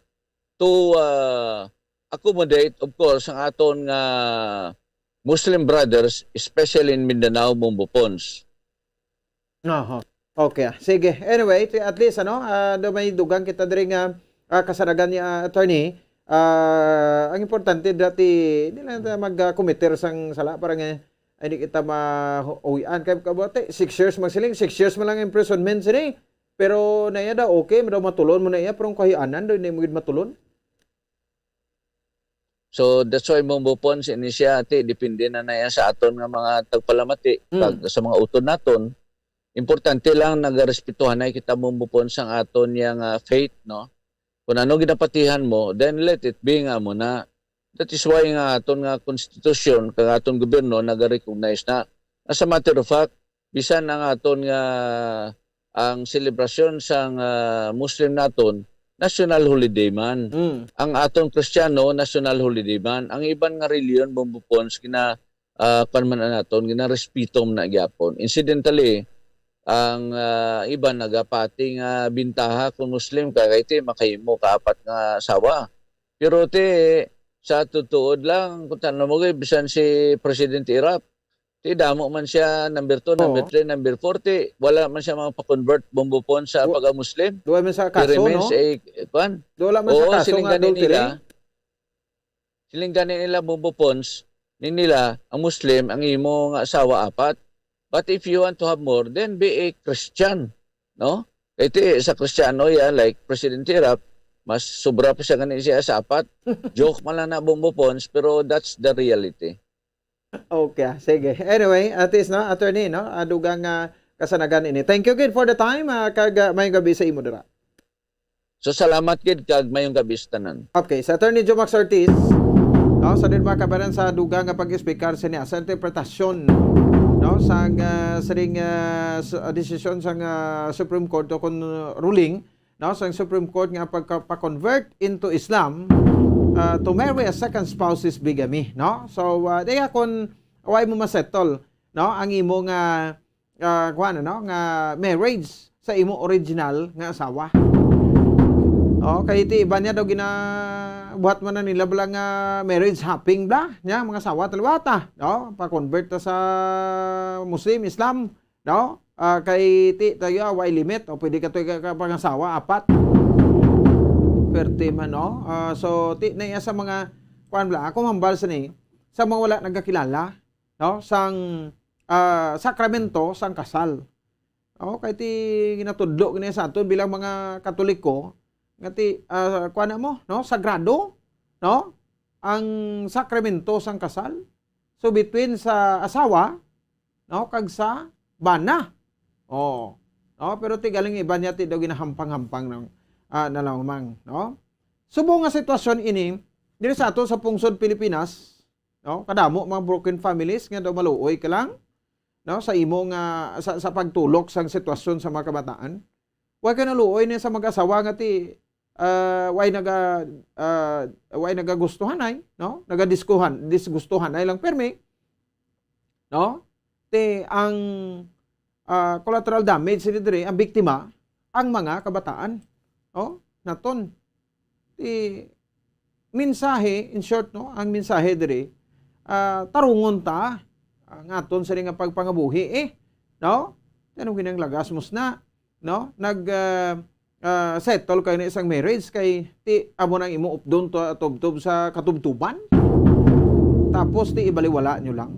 to uh, accommodate, of course, ang aton nga Muslim brothers, especially in Mindanao, Bombo Pons. Aha. Okay. Sige. Anyway, ti- at least ano, ah, do may dugang kita diri nga ah, kasanagan ni ah, attorney. Ah, ang importante dati hindi lang ta mag-committer sang sala para nga hindi kita mauwian kay kabuti six years magsiling, six years man lang imprisonment sini. Pero na iya daw okay, daw matulon mo na iya, pero ang kahianan daw hindi mo gid matulon. So that's why, Bombo Pons, ini siya, ati, depende na na yan sa aton nga mga tagpalamati, Mm. kag sa mga utod naton. Importante lang nagarespetuhanay kita, Bombo Pons, sang aton yang ah, faith, no? Kung ano ginapatihan mo, then let it be nga mo na. That is why nga aton nga konstitusyon kag aton gobyerno nagarecognize na. As a matter of fact, bisan ang aton nga ang selebrasyon sang ah, Muslim naton national holiday man. Mm. Ang aton Kristiyano national holiday man. Ang iban nga reliyon, Bombo Pons, gina ah, kwan man na naton, ginarespeto man na gyapon. Incidentally, ang ah, iban nagapati nga bintaha kung Muslim ka kay ti makahimo ka apat nga asawa. Pero ti sa tutuod lang, kung tanong mo kay bisan si President Iraq, ti damo man siya number two, number Oo. three, number four, ti wala man siya mga pa-convert, Bombo Pons, sa Wa- pagka-Muslim. Duwa man sa He kaso, remains no? a, kwan? Duwa man sa Oo, kaso siling nga gani adultery. nila. Siling gani nila, Bombo Pons, ni nila, ang Muslim, ang imo nga asawa apat. But if you want to have more, then be a Christian, no? Kay ti sa Kristiyano ya, like President Iraq, mas sobra pa siya gani siya sa apat. Joke man lang na, Bombo Pons, pero that's the reality. Okay, ah, sige. Anyway, at least, no, attorney, no, ah, dugang ah, kasanagan ini. Thank you again for the time, ah, kag ah, may gabi sa imo dira. So salamat gid kag mayong gabi sa tanan. Okay, sa Attorney Jomax Ortiz, no, sa din mga kabaran sa dugang nga pag-explicar sa niya sa interpretasyon, no, sa uh, sa ring uh, s- uh, desisyon sa uh, Supreme Court o kung uh, ruling, no, sa Supreme Court nga pagka-convert into Islam, uh, to marry a second spouse is bigamy, no? So, uh, diya kung why mo masettle, no, ang imo nga ah, kuwan, ano, nga marriage sa imo original nga asawa. Oh, kay ti iba niya daw gina buhat man na nila bala nga marriage hopping bla niya mga asawa talwata, no? Pa-convert ta sa Muslim, Islam, no? Ah, kay ti tayo ah, way limit o pwede ka to ka, ka pangasawa apat. Perte man, no? Ah, so ti na iya sa mga kuan bla ako mambal sa ni sa mga wala nagkakilala, no? Sang ah, sakramento sang kasal. Oh, kay ti ginatudlo gani sa aton bilang mga Katoliko nga ti ah, kuan na mo, no? Sagrado, no? Ang sakramento sang kasal. So between sa asawa, no, kag sa bana. Oh. No, pero ti galing iba niya ti daw ginahampang-hampang ng ah, na lamang, no? Subong nga sitwasyon ini diri sa ato sa pungsod Pilipinas, no? Kadamo mga broken families nga daw maluoy ka lang, no? Sa imo nga sa, sa pagtulok sang sitwasyon sa mga kabataan. Wa ka naluoy ni sa mag-asawa nga ti ah, way naga ah, way nagagustuhanay, no? Nagadiskuhan, disgustuhanay lang permi, no? Ti ang ah, collateral damage sila diri ang biktima ang mga kabataan, no? Naton. Ti mensahe, in short, no, ang mensahe diri ah, tarungon ta, ah, nga aton sini nga pagpangabuhi, eh, no? Ano ginang lagas mo sna, no? Nag, ah, ah, settle kayo na isang marriage kay ti amo nang imo updon to, tubtob sa katubtuban. Tapos ti ibaliwala nyo lang.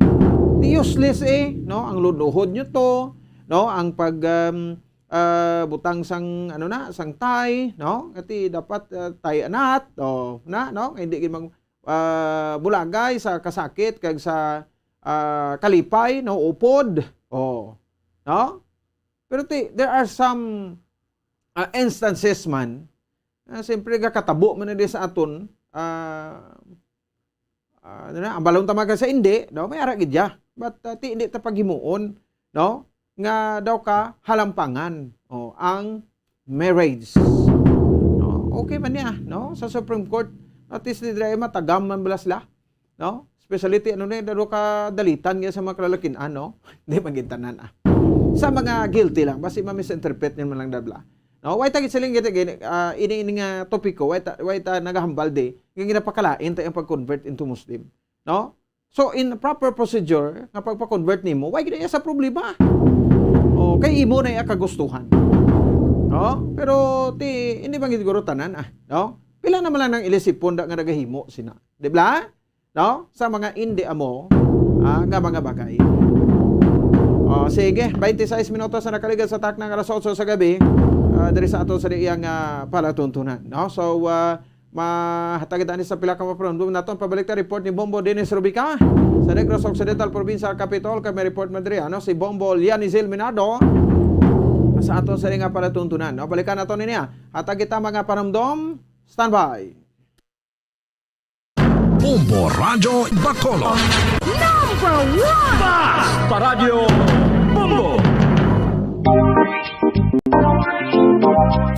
Ti useless, eh, no? Ang lunuhod nyo to, no? Ang pag, um, ah, butang sang, ano na, sang tie, no? Ati dapat, ah, tie anat, o, na, no? Hindi gid mag, ah, bulagay sa kasakit kag sa, ah, kalipay, no? Upod. O, no? Pero ti, there are some, ah, instances man, ah, siyempre, gakatabo man na di sa aton, ah, ah, ano na, ang balon tamaga sa hindi, no? May ara gid ya. But, ah, ti, hindi ta paghimuon, no? Nga daw ka halampangan, o, ang marriage. No? Okay man niya, no? Sa Supreme Court, notice ni Dre, matagam man bala sila, no? Especially ti, ano ni, daro ka dalitan nga sa mga kalalakin, ano? Hindi man gid tanan, ah. Sa mga guilty lang, basi ma-misinterpret nyo man lang dabla. No? Way ta gid siling gid, gid, ah, ini, ini nga topiko, way ta, way ta nagahambal di, nga ginapakalain ta ang pag-convert into Muslim. No? So, in proper procedure, nga pagpa-convert nimo, way gid iya sa problema. O, kay imo na iya kagustuhan. No? Pero ti, hindi man gid guro tanan, ah, no? Pila naman lang ng ilisipon da nga nagahimo sina, di ba? No? Sa mga indi amo, ah, nga mga bagay. O, sige, twenty-six minutos na nakaligad sa takna nga alas otso sa gabi, ah, diri sa ato sa iyang, ah, palatuntunan, no? So, ah, mahatag kita ni sa pila ka mga panumbong naton. Pabalik ta report ni Bombo Dennis Rubica sa Negros Occidental Provincial Capitol. Kay may report man diri, ano, si Bombo Lianizil Minado sa aton sa nga palatuntunan. No? Balikan nato niya. Hatag kita mga panumdom. Standby. Bombo Radyo Bacolod. Number one! Basta Radyo Bombo!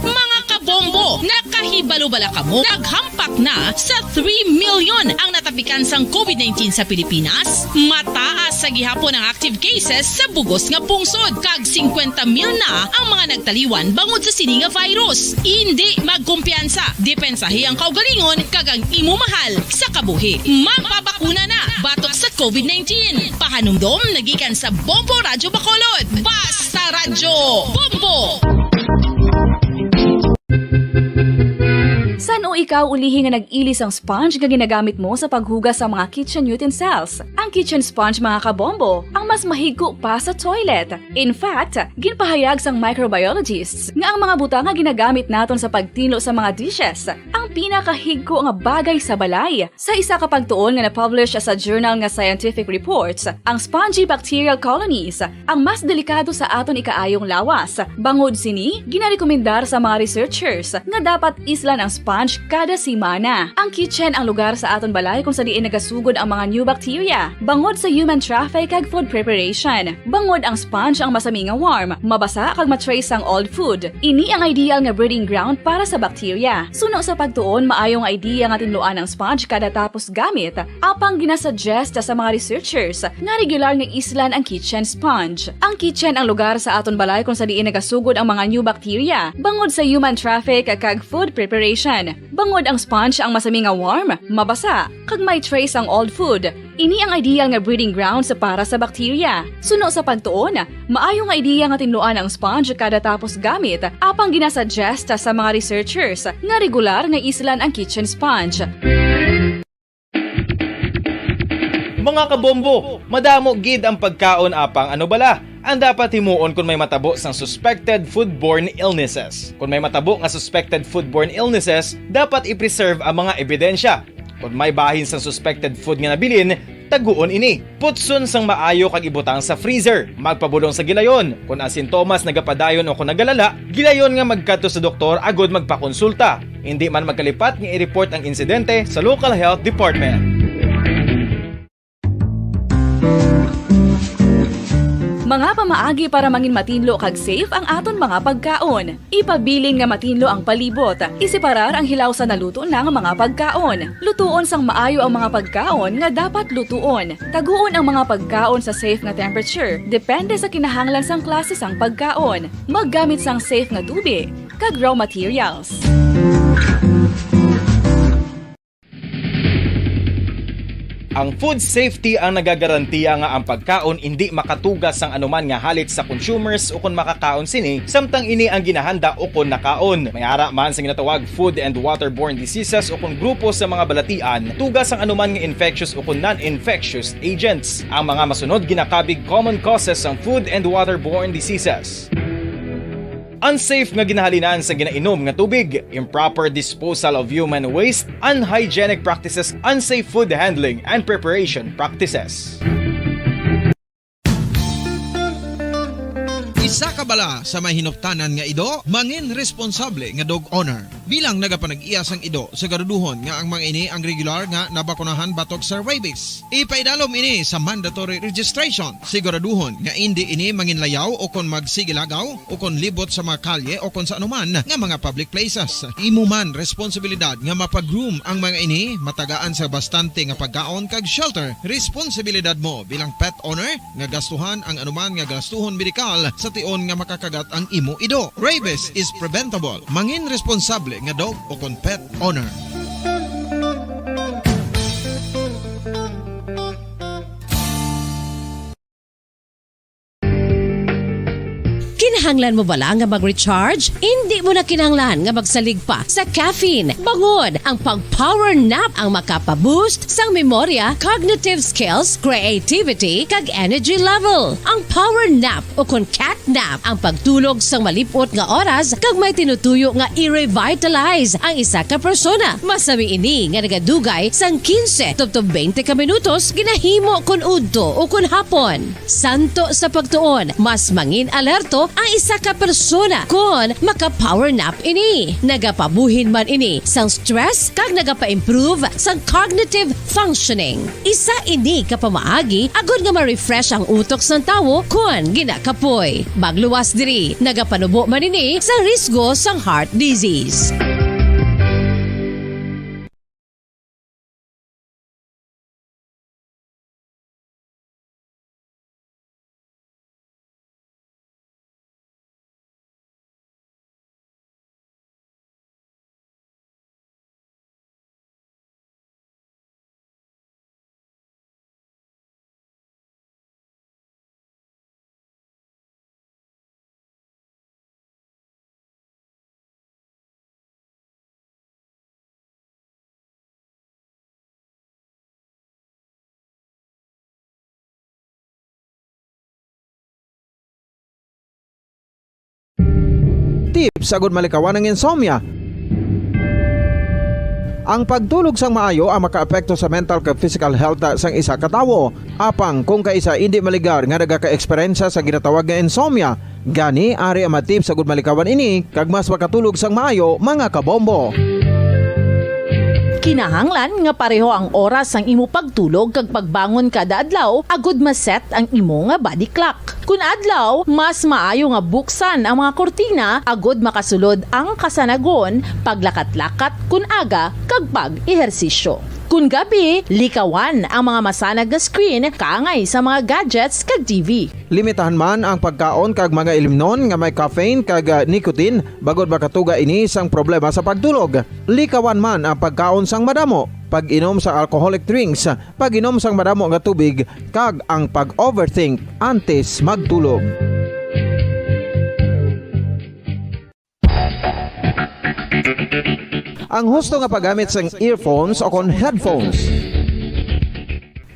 Mga kabombo, nakahibalo bala kamo? Naghampak na sa three million ang natapikan sang covid nineteen sa Pilipinas. Mataas sa gihapon ang active cases sa bugos nga pungsod, kag singkwenta mil na ang mga nagtaliwan bangod sa sini nga virus. Indi magkumpiyansa, depensahi ang kaugalingon kag ang imo mahal sa kabuhi. Magpabakuna na batok sa covid nineteen. Pahanumdom nagikan sa Bombo Radyo Bacolod. Basta Radyo Bombo! San-o ikaw ulihi nga nag-ili sang sponge nga ginagamit mo sa paghugas sa mga kitchen utensils? Ang kitchen sponge, mga kabombo, ang mas mahigko pa sa toilet. In fact, ginpahayag sang microbiologists nga ang mga butang nga ginagamit naton sa pagtinlo sa mga dishes ang pinakahigko nga bagay sa balay. Sa isa ka pagtuon nga na-publish sa journal nga Scientific Reports, ang spongy bacterial colonies ang mas delikado sa aton ikaayong lawas. Bangod sini, ginarekomendar sa mga researchers nga dapat islan ang sponge kada semana. Ang kitchen ang lugar sa aton balay kung sa diin nagasugod ang mga new bacteria, bangod sa human traffic kag food preparation. Bangod ang sponge ang masami nga warm, mabasa kag ma-trace ang old food. Ini ang ideal nga breeding ground para sa bacteria. Suno sa pagtuon, maayo nga idea nga tinluan ang sponge kada tapos gamit, apang ginasuggest sa mga researchers nga regular nga islan ang kitchen sponge. Ang kitchen ang lugar sa aton balay kung sa diin nagasugod ang mga new bacteria, bangod sa human traffic kag food preparation. Bangod ang sponge ang masami nga warm, mabasa, kag may trace ang old food. Ini ang ideal nga breeding grounds para sa bacteria. Suno sa pagtuon, maayo nga idea nga tinluan ang sponge kada tapos gamit, apang ginasuggest sa mga researchers nga regular nga islan ang kitchen sponge. Mga kabombo, madamo gid ang pagkaon, apang ano bala ang dapat himuon kon may matabo sang suspected foodborne illnesses? Kon may matabo nga suspected foodborne illnesses, dapat i-preserve ang mga ebidensya. Kon may bahin sang suspected food nga nabilin, taguon ini. Putson sang maayo kag ibutang sa freezer. Magpabulong sa gilayon. Kon ang sintomas nagapadayon o kon nagalala, gilayon nga magkadto sa doktor agud magpakonsulta. Indi man magkalipat nga i-report ang insidente sa local health department. Mga pamaagi para mangin matinlo kag safe ang aton mga pagkaon. Ipabilin nga matinlo ang palibot. Isiparar ang hilaw sa naluto na nga mga pagkaon. Lutuon sang maayo ang mga pagkaon nga dapat lutuon. Taguon ang mga pagkaon sa safe nga temperature, depende sa kinahanglan sang klase sang pagkaon. Maggamit sang safe nga tubig kag raw materials. Ang food safety ang nagagarantiya nga ang pagkaon indi makatuga sang anuman nga halit sa consumers ukon makakaon sini, samtang ini ang ginahanda ukon nakaon. May ara man sa ginatawag food and waterborne diseases ukon grupo sa mga balatian, tuga sang anuman nga infectious ukon non-infectious agents. Ang mga masunod ginakabig common causes sang food and waterborne diseases. Unsafe nga ginahalinan sa ginainom nga tubig, improper disposal of human waste, unhygienic practices, unsafe food handling, and preparation practices. Isa ka bala sa may hinuptanan nga ido, mangin responsable nga dog owner. Bilang nagapanag-iya sang ido, siguraduhon nga ang mga ini ang regular nga nabakunahan batok sa rabies. Ipaidalom ini sa mandatory registration. Siguraduhon nga indi ini manginlayaw o kon magsigilagaw o kon libot sa mga kalye o kon sa anuman nga mga public places. Imo man responsibilidad nga mapag-groom ang mga ini, matagaan sa bastante nga pagkaon kag shelter. Responsibilidad mo bilang pet owner nga gastuhan ang anuman nga gastuhon medikal sa tion nga makakagat ang imo ido. Rabies is preventable. Mangin responsable nga dog o kon pet owner. Kinahanglan mo bala nga mag-recharge? Indi mo na kinahanglan nga magsalig pa sa caffeine. Bangod ang pag-power nap ang makapa-boost sang memorya, cognitive skills, creativity, kag energy level. Ang power nap o kon cat nap ang pagtulog sang malip-ot nga oras kag may tinutuyo nga i-revitalize ang isa ka persona. Masami ini nga nagadugay sang quince tubtob twenty ka minutos ginahimo kon udto o kon hapon. Santo sa pagtuon, mas mangin alerto ang isa ka persona kon maka-power nap ini. Nagapabuhin man ini sang stress kag nagapa-improve sang cognitive functioning. Isa ini ka pamaagi agod nga ma-refresh ang utok sang tawo kon ginakapoy. Magluwas diri, nagapanubo man ini sa risgo sang heart disease. Tips agud malikawan ang insomnia. Ang pagtulog sang maayo ang makaapekto sa mental kag physical health sang isa ka tawo. Apang kung kaisa indi maligar nga nagaka-eksperyensya sa ginatawag nga insomnia, gani ari ang mga tips agud malikawan ini kag mas makatulog sang maayo, mga kabombo. Kinahanglan nga pareho ang oras sang imo pagtulog kag pagbangon kada adlaw agud ma-set ang imo nga body clock. Kun adlaw, mas maayo nga buksan ang mga kurtina agud makasulod ang kasanagon, paglakat-lakat kun aga, kag pag-ehersisyo. Kun gabi, likawan ang mga masanag nga screen kaangay sa mga gadgets kag T V. Limitahan man ang pagkaon kag mga ilimnon nga may caffeine kag, ah, nicotine, bangod makatuga ini sang problema sa pagtulog. Likawan man ang pagkaon sang madamo, pag-inom sa alcoholic drinks, pag-inom sang madamo nga tubig, kag ang pag-overthink antes magtulog. Ang husto nga paggamit sang earphones o kon headphones.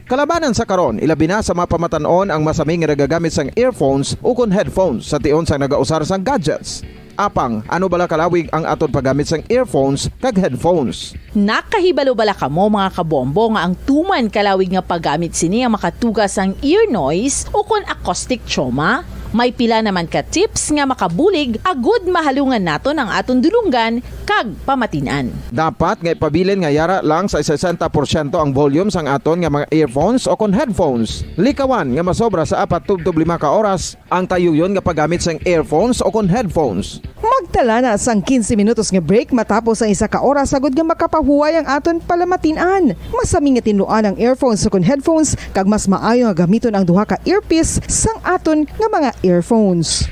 Kalabanan sa karon, ilabi na sa mga pamatan-on ang masami nga nagagamit sang earphones o kon headphones sa tion sang nagausar sang gadgets. Apang, ano bala kalawig ang aton paggamit sang earphones kag headphones? Nakahibalo bala kamo, mga kabombo, nga ang tuman kalawig nga paggamit sini ang makatuga sang ear noise o kon acoustic trauma? May pila naman ka tips nga makabulig agud mahalungan naton ang aton dulonggan kag pamatin-an. Dapat nga ipabilin nga yara lang sa sesenta porsyento ang volume sang aton nga mga earphones o kon headphones. Likawan nga masobra sa apat tubtob lima ka oras ang tayuyon nga paggamit sang earphones o kon headphones. Magtala na sang quince minutos nga break matapos ang isa ka oras, agud nga makapahuway ang aton palamatin-an. Masami nga tinluan ang earphones o kon headphones, kag mas maayo nga gamiton ang duha ka earpiece sang aton nga mga earphones.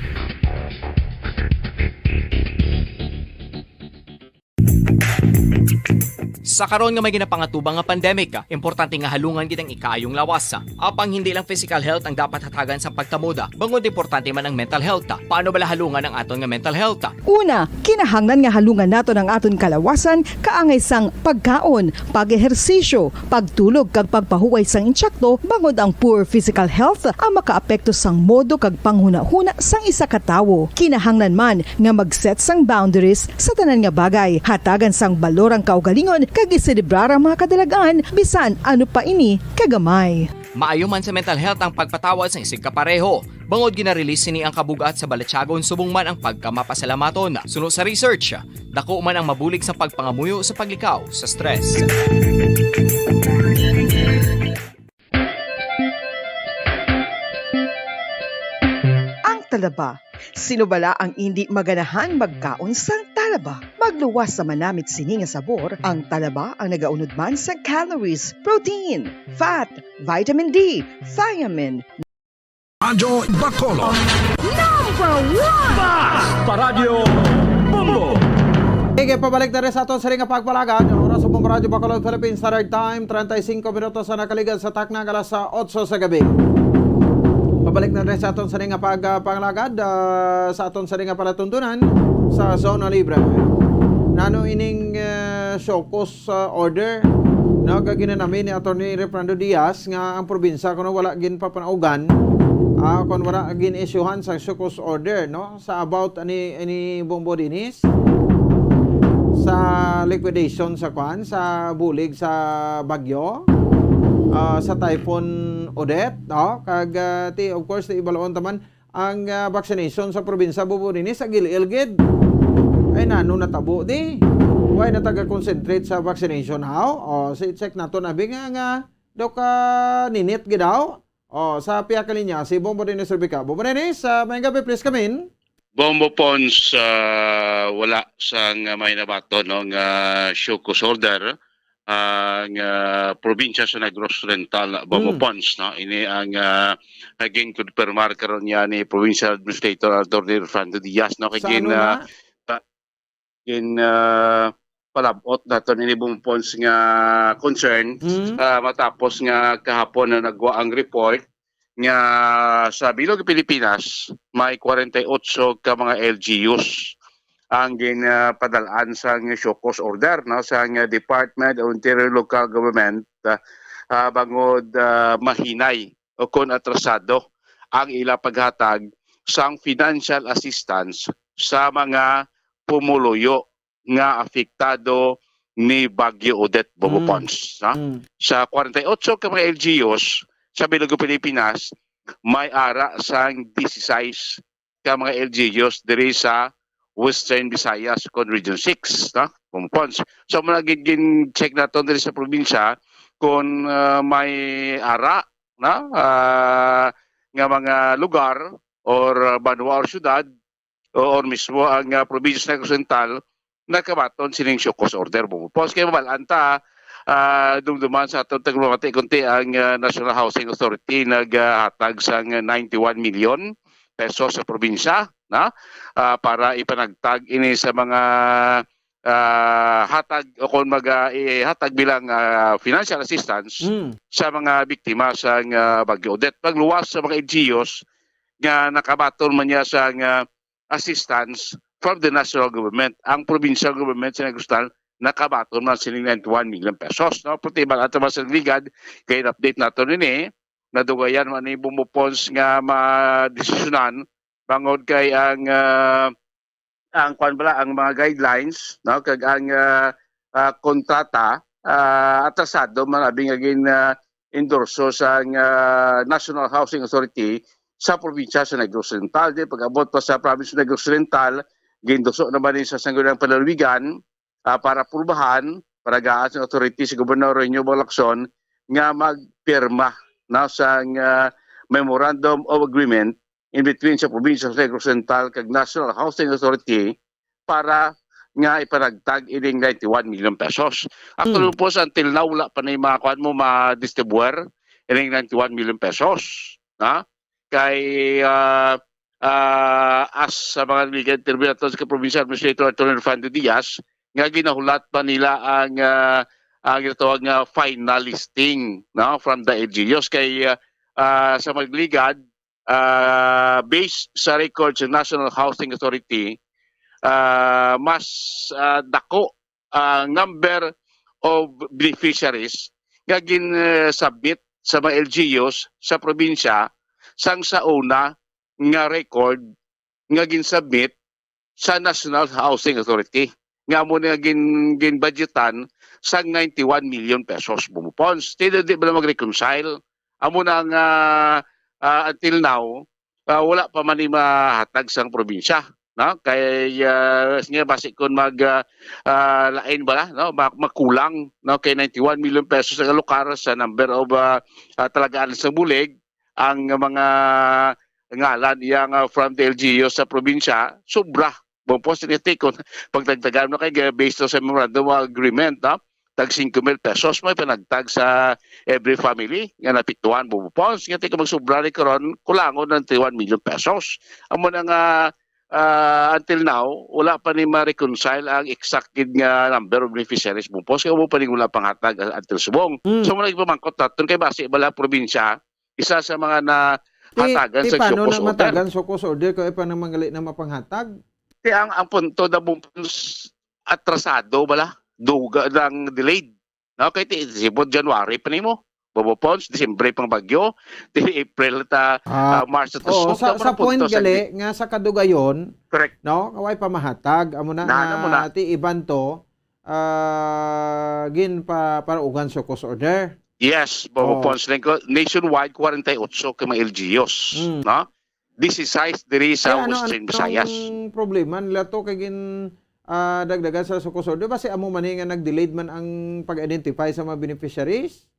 Sa karon nga may ginapangatubang nga pandemic, importante nga halungan gid ang ikaayong lawas. Apang hindi lang physical health ang dapat hatagan sa pagkamoda, bangod importante man ang mental health. Paano bala halungan ang aton nga mental health? Una, kinahanglan nga halungan naton ang aton kalawasan kaangay sang pagkaon, pag-ehersisyo, pagtulog kag pagpahuway sang insakto, bangod ang poor physical health ang makaapekto sang modo kag panghunahuna sang isa ka tawo. Kinahanglan man nga mag-set sang boundaries sa tanan nga bagay, hatagan sang balor ang kaugalingon kag iselebrar ang mga kadalagan, bisan ano pa ini kagamay. Maayo man sa mental health ang pagpatawad sang isigkapareho, bangod gina-release sini ang kabug-at sa balatyagon subong man ang pagkamapasalamaton. Suno sa research, dako man ang mabulig sa pagpangamuyo sa paglikaw sa stress. Ang talaba. Sino bala ang indi maganahan magkaon sang talaba? Magluwas sa manamit sini nga sabor, ang talaba ang nagaunod man sa calories, protein, fat, vitamin D, thiamine. Radyo Bacolod. Number one! Bas pa Radyo Bombo! Sige, pabalik na rin sa aton sa ring pagpalagad. Ang oras sa Bombo Radyo Bacolod, Philippines Standard Time, treinta y cinco minutos sa nakaligad sa takna nga alas otso sa gabi. Pabalik na rin sa aton sa ring pagpalagad, ah, sa aton sa ring palatuntunan sa Zona Libre. Nano ining, eh, show cause, ah, order, no, kag ginanami ni Attorney Refrando Diaz nga ang probinsya kuno wala ginpapanaugan, ah, kon wala gin-isyuhan sa show cause order, no, sa about ani, ani Bombo Dennis, sa liquidation sa kwan, sa bulig sa bagyo, ah, sa Typhoon Odette, no, kag, ah, ti, of course, ti ibalon taman ang, ah, vaccination sa probinsya Bombo Dennis sa gil-il gid. Ay, nano natabo di? Why na taga-concentrate sa vaccination, haw? O, si check nato na, bi nga, nga, daw ka ninit gid, haw? O, sa pihak ka linya, si Bombo Dennis Rubica. Bombo Dennis, ah, maayong gabi, please come in. Bombo Pons, ah, wala sang may nabaton, no, nga show cause order, ah, nga probinsya sa Negros Oriental, Bombo Hmm. Pons, no? Ini ang, ah, ginkonfirmar karon niya ni Provincial Administrator Attorney Refrando Diaz, no? Kay Sa gin, ano ah, na? ta-, gin, ah, palabot nato ni Bombo Pons nga concern, Hmm. ah, matapos nga kahapon na nagwa ang report nga sa bilog Pilipinas, may kwarenta y otso ka mga L G Us ang gin, ah, padalaan sang show cause order, no, sang Department of Interior Local Government, ah, ah, bangod, ah, mahinay o kon atrasado ang ila paghatag sang financial assistance sa mga pumuluyo nga apektado ni Bagyo Odette, Bombo Mm. Pons, no? Mm. Sa kwarenta y otso ka mga L G Us sa bilog Pilipinas, may ara sang disisais ka mga L G Us diri sa Western Visayas kon Region six, no? Bombo Pons. So, muna gid gin-check naton diri sa probinsya kung, ah, may ara, no? Ah, nga mga lugar or, ah, banwa or syudad o, or mismo ang, ah, probinsya sa Negros Oriental nakabaton sining show cause order, Bombo Pons. Kay mabal-an ta, ah, dumduman sa aton tagmamati kunti ang, ah, National Housing Authority naghatag sang ninety-one million pesos sa probinsya, na, ah, para ipanagtag ini sa mga, ah, hatag o kung mag, ah, ihatag bilang, ah, financial assistance Mm. sa mga biktima sang, ah, Bagyo Odette. Pagluwas sa mga L G Us nga nakabaton man niya sang, ah, assistance from the national government. Ang provincial government sa Negros Oriental nakabaton man sining ninety-one million pesos, no? Pero ti, bal-an ta man sa ligad, kay update nato nini, nadugayan man ni Bombo Pons nga madesisyonan bangod kay ang, ah, ang kwan bala, ang mga guidelines, no, kag ang, ah, ah, kontrata, ah, atrasado man abi nga gin, ah, endorso sang, ah, National Housing Authority sa probinsya sa Negros Oriental. Di, pag-abot pa sa province sa Negros Oriental, ginduso naman ni sa Sangguniang Panlalawigan, ah, para purbahan, para gaan sa authority si Gobernador Renyo Lacson nga magpirma, no, sang, ah, Memorandum of Agreement in between sa probinsya sa Negros Oriental kag National Housing Authority para nga ipanagtag ining ninety-one million pesos. Actually, Hmm. po, sa until now, wala pa na yung mga kuwan mo, ma-distribuer ining ninety-one million pesos. Ha? Kay, ah, ah, as sa mga nagligad, interview nato sa Provincial Administrator Attorney Refrando Diaz, nga ginahulat pa nila ang, ah, ang ginatawag nga final listing, no, from the L G Us. Kay, ah, ah, sa Magligad, ah, based sa record sa National Housing Authority, ah, mas, ah, dako ang number of beneficiaries nga gin-, eh, submit sa mga L G Us sa probinsya sang sa una nga record nga gin-submit sa National Housing Authority, nga amo na gin-, gin-budgetan sang ninety-one million pesos, Bombo Pons. Di, di, di ba na mag-reconcile? Amo na nga, ah, until now, ah, wala pa man ni mahatag sang probinsya, no? Kay, ah, nga basi kun mag, ah, ah, lain bala, no? Ma-, makulang, no? Kay ninety-one million pesos ang alokar sa number of, ah, ah, talagaan sa bulig, ang mga ngalan yang, ah, from the L G U sa probinsya, sobra. Bombo Pons, kung pagdagdagan mo kay, ah, based sa memorandum of agreement, no? Tag singko mil pesos may panagtag sa every family nga napiktuhan, Bombo Pons. Nga ti kung magsubra ni karon, kulangon ng one million pesos. Amo na nga, ah, until now, wala pa ni ma-reconcile ang exact gid nga number of beneficiaries, Bombo Pons. Kaya mo pa ning wala panghatag, ah, until subong. Mm. So, muna ipamangkot natin kay basi bala probinsya, isa sa mga Ti, nahatagan ti sa paano show cause na order. Matagan show cause order kay pa nang manggali na mapanghatag? Ti ang, ang punto na, Bombo Pons, atrasado bala, duga lang delayed. No, kay ti, sipod January pa nimo. Bombo Pons, Disyembre pang bagyo, ti April ta, Ah, ah, March ta oo, tusok, sa, tama sa na punto point sa gali nga sa kadugayon, correct, no, kaway pa mahatag, amo na Na, nga amo na. Ti iban to, ah, gin pa, paraugan show cause order. Yes, Bombo Oo. Pons, lingko, nationwide, kwarenta y otso ka mga L G Us, Mm. no? Disisais diri sa Kaya ano, Western ano Visayas. Ang problema nila to kay gin, ah, dagdagan sa show cause order? Basi amo man ni nga nag-delayed man ang pag-identify sa mga beneficiaries?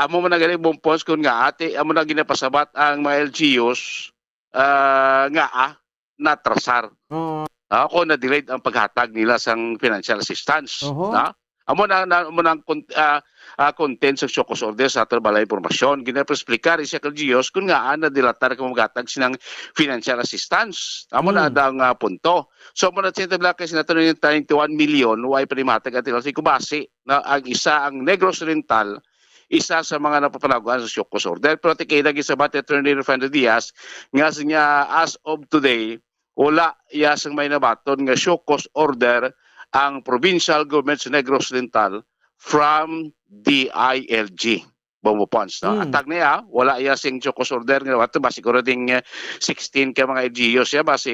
Amo man na gani, Bombo Pons, kun nga ati, amo na ginapasabat ang mga L G Us, ah, nga, ah, natrasar. Oo. Ah, kung na-delayed ang paghatag nila sang financial assistance, Oho. na? Amo na, na, amo na ang con-, ah, ah, content sa show cause order sa aton bala impormasyon. Ginapaexplicar ni Secretary Gios kung ngaa nadilatar kung maghatag sinang financial assistance. Amo na Hmm. ang, ah, punto. So, amo na sa tabla kay sinato ninyo twenty-one million, wa pa ni mahatag ang T L C. Kung basi, na ang isa, ang Negros Oriental, isa sa mga napapanaguan sa show cause order. Pero tikay lagi sa bati Attorney Rufendo Diaz, nga siya, as of today, wala ya sang may nabaton nga show cause order ang provincial government sa Negros Oriental from D I L G. Bombo Pons, no? Hmm. Ang tag niya, wala ya sing show cause order nga wato ba siguro ding, eh, sixteen ka mga L G Us ya ba si,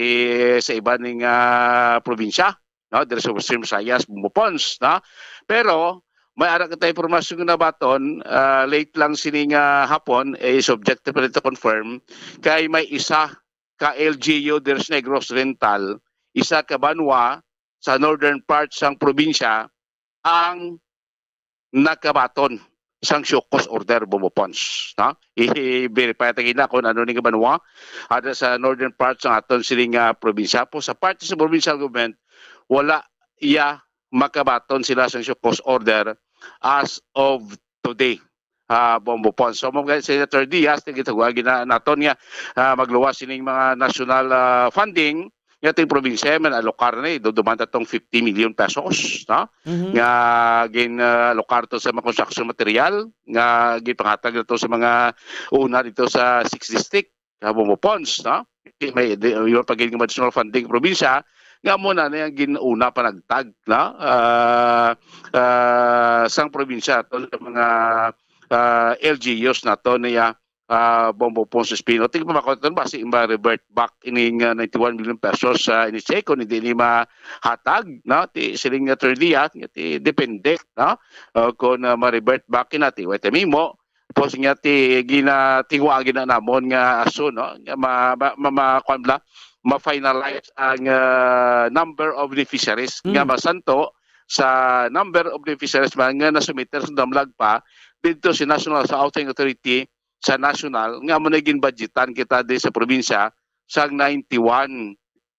sa iba ning, ah, probinsya, no? Diri sa Western Visayas, Bombo Pons, no? Pero may ara kita impormasyon nga nabaton, ah, late lang sini nga hapon, eh, subject pa rin to confirm, kay may isa ka L G U diri sa Negros Oriental, isa ka banwa sa northern part sang probinsya ang nakabaton sang show cause order, Bombo Pons, no? I-verify ta gina kung ano ni nga banwa ada sa northern part sang aton sining, ah, probinsya. Po, sa parte sa provincial government, wala ya makabaton sila sang show cause order as of today, ah, Bombo Pons. So, mo Senator Diaz, tigitaguan gina naton nga, ah, magluwas sining mga national, ah, funding, nga ting probinsya man alokar ni, do-, dumanda tong fifty million pesos, no? Mhm. Nga gin, ah, alokar to sa mga construction material, nga ginpanghatag na to sa mga una dito sa six district, sa Bombo Pons, no? May, di, yung pagiging additional funding probinsya, nga mo na na yung gin-, una panagtag, no? Ah, ah, sang probinsya to sa mga, ah, L G Us na to niya, ah, Bombo Pons Espino. Tingnan pa ko, basi ma-revert back ining, ah, ninety-one million pesos sa N H A kung hindi ni mahatag, no? Ti, siling nga thirty, ah, ti, depende, no? O kung, ah, ma-revert back na, ti, wait, mimo, tapos nga, ti, gina, tingwa, gina namon nga aso, no? Nga ma, ma, ma, ma, kuwan bala, ma-finalize ang, ah, number of beneficiaries nga Hmm. masanto sa number of beneficiaries man nga nasumiter sa damlag pa dito si National sa Housing Authority sa national, nga amo na ginbudgetan kita di sa probinsya sa ninety-one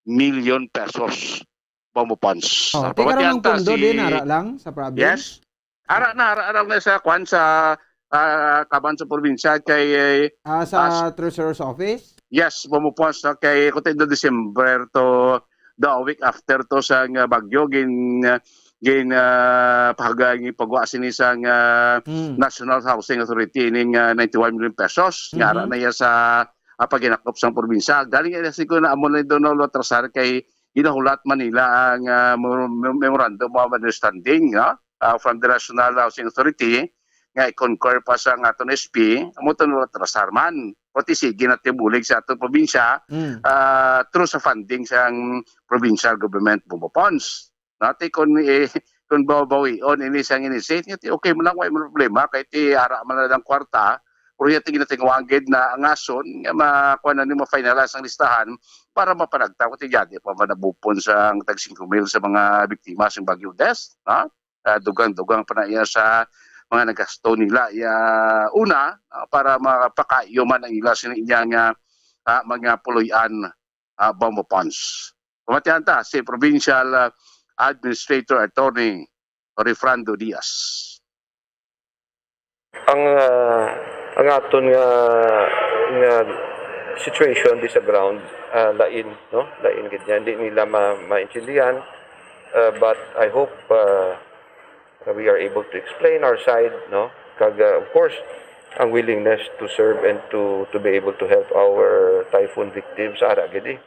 million pesos, Bombo Pons. Oh, Sa ti karon ang pamatian ta pondo si din, ara lang sa province? Yes. Ara na, ara, ara na sa kwan sa, ah, kaban sa probinsya kay, eh, Ah, sa as Treasurer's Office? Yes, Bombo Pons, no, kay kung tayo December to the week after to sa nga bagyo, gin, ah, gin, ah, pahaga-, gipagwa sini sang, ah, Mm. National Housing Authority ining, ah, ninety-one million pesos. Nga ara Mhm. na iya sa, ah, paginakop sang probinsya. Galing nga siguro na amo na daw na atrasar kay ginahulat man nila ang, ah, mem-, mem-, memorandum of understanding, no? Ah, from the National Housing Authority nga i-concur pa sa nga aton S P, amo to na atrasar man. Pati sige na tibulig sa aton probinsya, Mm. ah, through sa funding sang provincial government, Bombo Pons. Nati kung, eh, kung babawion ini sang initiate, nga ti okay man lang, way man problema, kay ti ara man lang ang kwarta, pero iya ti ginatingwang gid na ang ason nga makuha na ni ma-finalize ang listahan para mapanagta kung ti jadi pa man nabupon sang tag singko mil sa mga biktima sang Bagyo Odette, ha? Ah, dugang-dugang pa na iya sa mga nagasto nila iya una, ah, para mapakayo man ang ila sini iya nga, ah, mga puloy-an, ah, Bombo Pons. Pamatian ta si Provincial, ah, Administrator Attorney Refrando Diaz. Ang, ah, ang aton nga, nga situation di sa ground, ah, lain, no? Lain gid niya. Hindi nila ma-, maintindihan. Ah, but I hope, ah, we are able to explain our side, no? Kag, ah, of course, ang willingness to serve and to, to be able to help our typhoon victims, ara gid eh.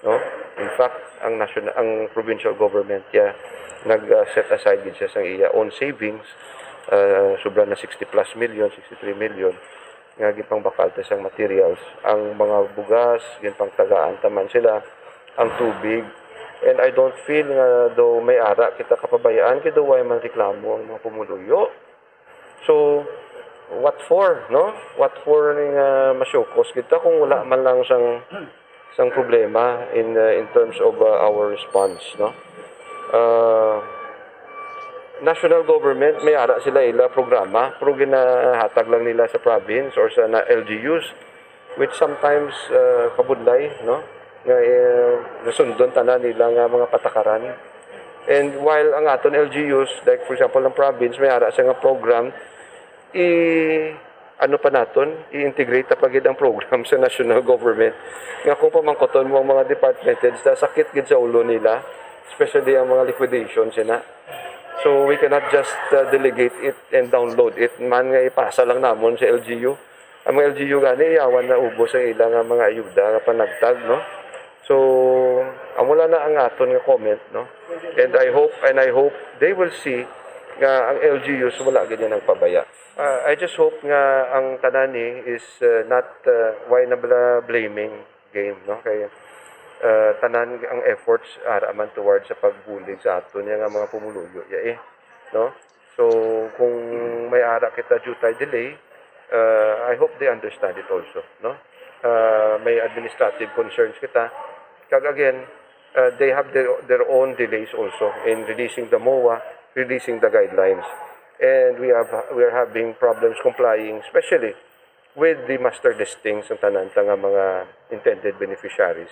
No? In fact, ang national, ang provincial government ya nag, ah, set aside gid siya sang iya own savings, ah, sobra na sixty plus million, sixty-three million nga ginpangbakal ta sang materials. Ang mga bugas, ginpangtagaan ta man sila, ang tubig. And I don't feel nga daw may ara kita kapabayaan kay daw way man reklamo ang mga pumuluyo. So, what for, no? What for ni nga masyukos kita kung wala man lang sang, sang problema in, uh, in terms of, uh, our response, no? Uh, national government, may ara sila ila programa, pero ginahatag lang nila sa province or sa na L G Us, which sometimes, uh, kabudlay, no? Nga, eh, nasundon tanan nila nga mga patakaran. And while ang aton L G Us, like for example, ang province, may ara siya nga program, i-, ano pa naton, i-integrate ta pa gid ang program sa national government. Nga kung pamangkuton mo ang mga department heads, na sakit gid sa ulo nila, especially ang mga liquidation sina. So we cannot just, uh, delegate it and download it man nga ipasa lang namon sa L G U. Ang mga L G U gani, yawan na ubos ang ila nga mga ayuda nga panagtag, no? So, amo lang na ang aton nga comment, no? And I hope, and I hope they will see nga ang L G Us wala gid niya nagpabaya. Ah, I just hope nga ang tanan ni is, uh, not, uh, why na bala blaming game, no? Kay, uh, tanan ang efforts ara man towards sa pagbulig sa aton nga mga pumuluyo, ya eh, no? So, kung may ara kita due time delay, uh, I hope they understand it also, no? Uh, may administrative concerns kita. Kag again, uh, they have their, their own delays also in releasing the MOA, releasing the guidelines. And we have, we are having problems complying, especially with the master listings ng tanan ta nga mga intended beneficiaries.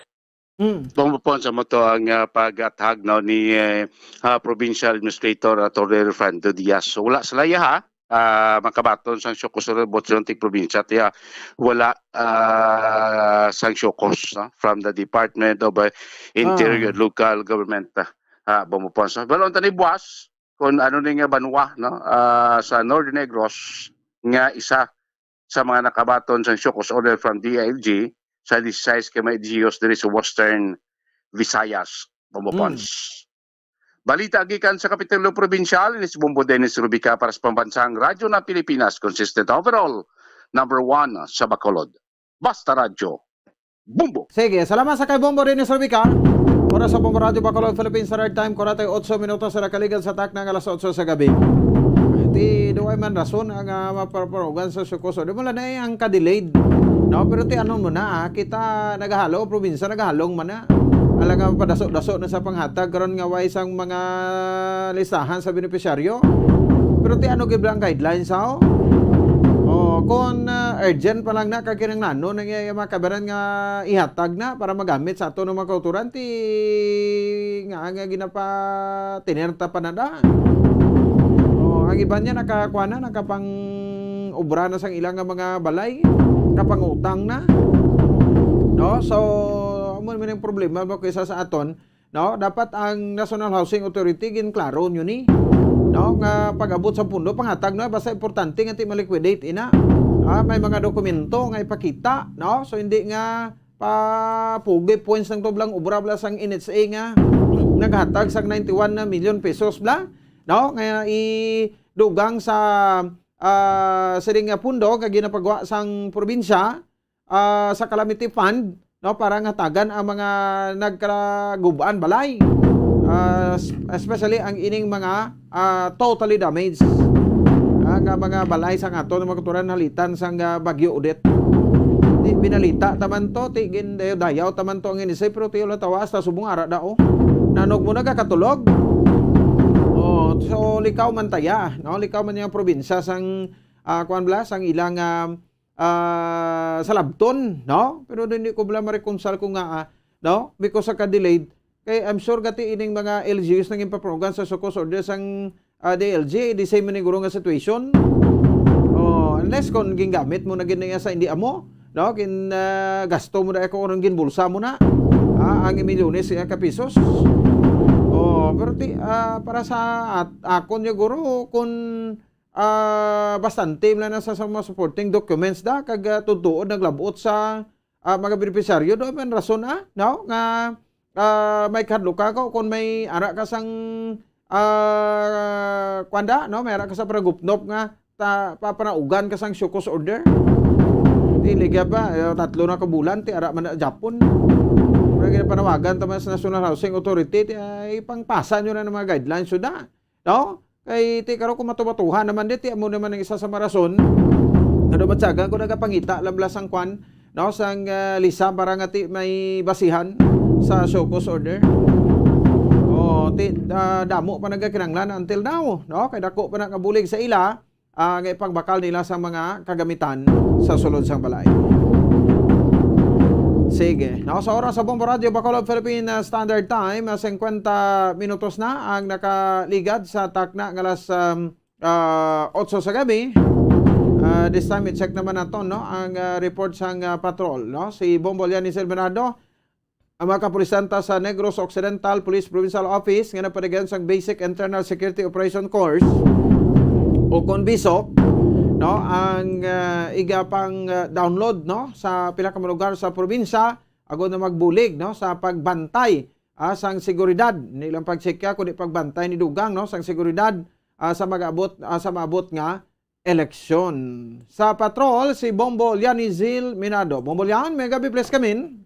Mm. Kung po sa mo to ang, ah, pag-athag, no, ni, eh, ah, Provincial Administrator Attorney Refrando Diaz. So, wala sila iya, ha? Ah, makabaton sang syukos sa bot sa tig probinsya, tiya wala, ah, sang syukos, no, from the Department of, uh, Interior, Ah. Local Government, ah, ah, Bombo Pons. Balon tani buwas kung ano ni nga banwa, no, ah, sa Northern Negros nga isa sa mga nakabaton sang syukos order from D I L G sa disisais ka mga L G Us diri sa Western Visayas, Bombo Mm. Pons. Balita gikan sa Kapitolyo Probinsyal, ini si Bombo Dennis Rubica para sa Pambansang Radyo ng Pilipinas, consistent overall, number one sa Bacolod. Basta Radyo, Bombo! Sige, salamat sa kay Bombo Dennis Rubica. Oras sa Bombo Radyo Bacolod, Philippine Standard Time, kuwarenta y otso minutos sa nakaligan sa takna nga alas otso sa gabi. Ti, duway man rason ang, ah, mapaparugan sa syukos. Di mo lang na, eh, ang ka-delayed. No, pero ti, ano mo na, ah, kita nagahalo, probinsya nagahalong man na. Alang nga padaso-daso na sa panghatag, karon nga way sang mga listahan sa benepisyaryo. Pero ti, ano gid ba ang guidelines, ha? Oh, kung, ah, urgent pa lang na, kag kinahanglanon na nga, yung mga kabaran nga ihatag na para magamit sa ato ng mga kauturan, ti, nga, nga ginapa-, tinerta pa na da. Oh, ang iban niya nakakuha na, nakapang-obra na sang ilang nga mga balay, kapangutang na. No? So, amo man ang problema ba kaysa sa aton, no? Dapat ang National Housing Authority ginklaro nyo ni, no? Nga pag-abot sa pundo, pangatag na, basta importante nga ti ma-liquidate ina. Ah, may mga dokumento nga ipakita, no? So, hindi nga pa pogi points lang to blang obra bla sang N H A nga naghatag sang ninety-one na million pesos bla, no? Nga idugang sa, ah, sining nga pundo nga ginapagawa sang probinsya, ah, sa calamity fund, no, para nga tagan ang mga nagkagubaan balay. Ah, s-, especially ang ining mga, ah, totally damaged, ah, nga mga balay sa aton nga mga katuran halitan sang, ah, Bagyo Odette. Ti binalita taman to, ti gindayaw-dayaw taman to ang inisay, pero ti wala tawa, hasta subong ara daw. Nanog mo nagakatulog? Oh, so likaw man taya, no? Likaw man yung probinsya sang, ah, kuwan bala, sang ilang, ah, ah, sa Labton, no? Pero hindi ko bala ma-reconcile ko nga, ah, no? Because sa ka-delayed, kay I'm sure gati ining mga L G Us nang impaprogram sa show cause order sang, ah, D L G, the same man siguro nga situation. Oh, unless kung gingamit mo na gid niya sa hindi amo, no? Gin, ah, gasto mo na ako kung ginbulsa mo na. Ah, ang milyones nga ka pesos. Oh, pero ti, ah, para sa at, akon siguro kung ah, bastante man na sa, sa mga supporting documents da, kag, ah, tuod-tuod naglabot sa, ah, mga benepisyaryo. Daw man rason, ah, no? Nga, ah, may kahadlok ka ko kung may ara ka sang, ah, kuwan da, no? May ara ka sa paragupnop nga ta-, papanaugan ka sang show cause order. Dili ka ba, eh, tatlo na ka bulan, ti ara man na Japon. Wala gid panawagan ta man sa National Housing Authority, ti, ay, pangpasa nyo na ng mga guidelines, so da. No? Kay ti karo kung matuwa-tuwa naman di, ti amo naman ang isa sa marason. Ano, matyagan ko nagapangita lang bala sang kwan, no, sang, ah, lisa para nga ti may basihan sa show cause order. Oh, ti, ah, damo pa nagakinanglan until now, no? Kay dako pa na nga bulig sa ila, ah, nga ipagbakal nila sa mga kagamitan sa sulod sang balay. Sige. Now, sa oras sa Bombo Radio Bacolod Philippine, ah, Standard Time, ah, singkwenta minutos na ang nakaligad sa takna nga alas, um, ah, otso sa gabi. Ah, this time, i-check naman nato, no, ang, ah, report sang, ah, patrol, no? Si Bombo Lianis Bernardo, ang mga kapulisan ta sa Negros Occidental Police Provincial Office nga nagpadagan sang Basic Internal Security Operation Course o kon BISOC, no, ang, ah, iga pang, ah, download, no, sa pila ka mga lugar sa probinsya agod na magbulig, no, sa pagbantay, ah, sang seguridad. Hindi lang pagtsekya, kundi pagbantay ni dugang, no, sang seguridad, ah, sa mag-abot, ah, sa maabot nga eleksyon. Sa patrol, si Bombo Lianizil Minado. Bombo Lian, may gabi, bless kamin.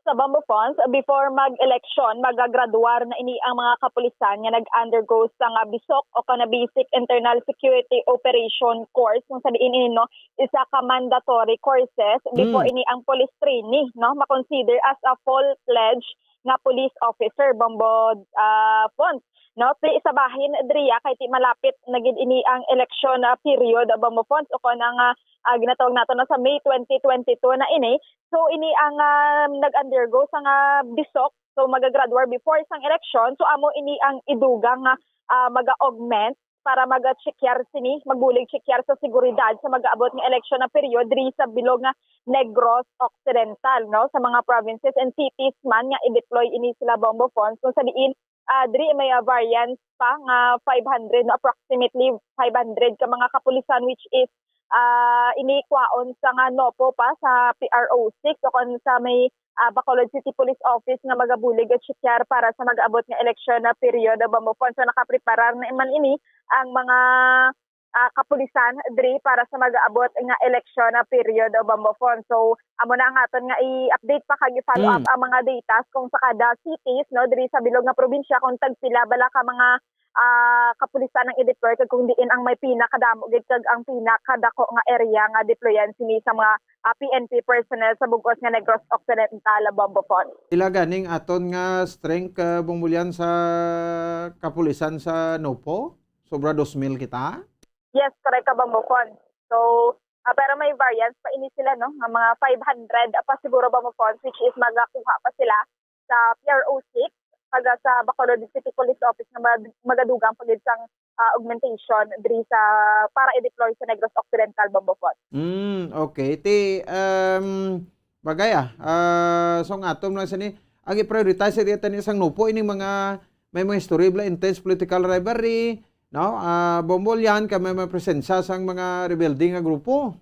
Sa Bombo Fonds, before mag-eleksyon, magagraduar na ini ang mga kapulisan nga nag-undergo sa nga BISOC o kana Basic Internal Security Operation Course, kung sa diin ini, no, isa ka mandatory courses before Mm. ini ang police trainee, no, makonsider as a full-fledged nga police officer, Bombo, ah, Fonds. No, ti sa bahin, Dria, kay ti malapit na gid ini ang election, ah, period, ah, Bombo Fonds, o kon ang, ah, ah, ginatawag nato na sa May twenty twenty-two na ini. So, ini ang, ah, nag-undergo sa nga BISOC. So, magagraduar before sang election. So, amo ini ang idugang nga, ah, maga-augment para maga-check-yar sini, magbulig check-yar sa seguridad sa mag-aabot nga election na period diri sa bilog nga Negros Occidental, no, sa mga provinces and cities man nga i-deploy ini sila Bombo Fonds, kung sa diin, ah, diri may, ah, variance pa nga five hundred, no, approximately five hundred ka mga kapulisan, which is, ah, ini kwaon sa nga NOPO pa sa P R O six o kon sa may, ah, Bacolod City Police Office nga magabulig at check-yar para sa mag-abot nga eleksyon na period, Bombo Fonds. So, nakapreparar na man ini ang mga, ah, kapulisan diri para sa mag-abot nga eleksyon na period, Bombo Fonds. So, amo na ang aton nga i-update pa kag i-follow up Mm. ang mga datas kung sa kada cities, no, diri sa bilog nga probinsya, kung tagpila bala ka mga, ah, kapulisan ang i-deploy kag kung diin ang may pinakadamo gid kag ang pinakadako nga area nga deployan sini sa mga, ah, P N P personnel sa bug-os nga Negros Occidental, Bombo Fonds. Pila ganing aton nga strength, ah, Bombo Lian, sa kapulisan sa NOPO? Sobra dos mil kita? Yes, correct ka, Bombo Fonds. So, ah, pero may variance pa ini sila, no? Nga mga five hundred pa siguro, Bombo Fonds, which is magakuha pa sila sa P R O six, kag sa Bacolod City Police Office nga mag-, magadugang pa gid sang, ah, augmentation diri sa, para i-deploy sa Negros Occidental, Bombo Fonds. Mm, okay. Ti, um, bagay, ah, ah, so nga atom lang sini, ang i-prioritize sa area tani sang Nupo ining mga may mga istorya bala, intense political rivalry, no? Ah, Bombo Lian, kay may mga presensya sang mga rebelde nga grupo.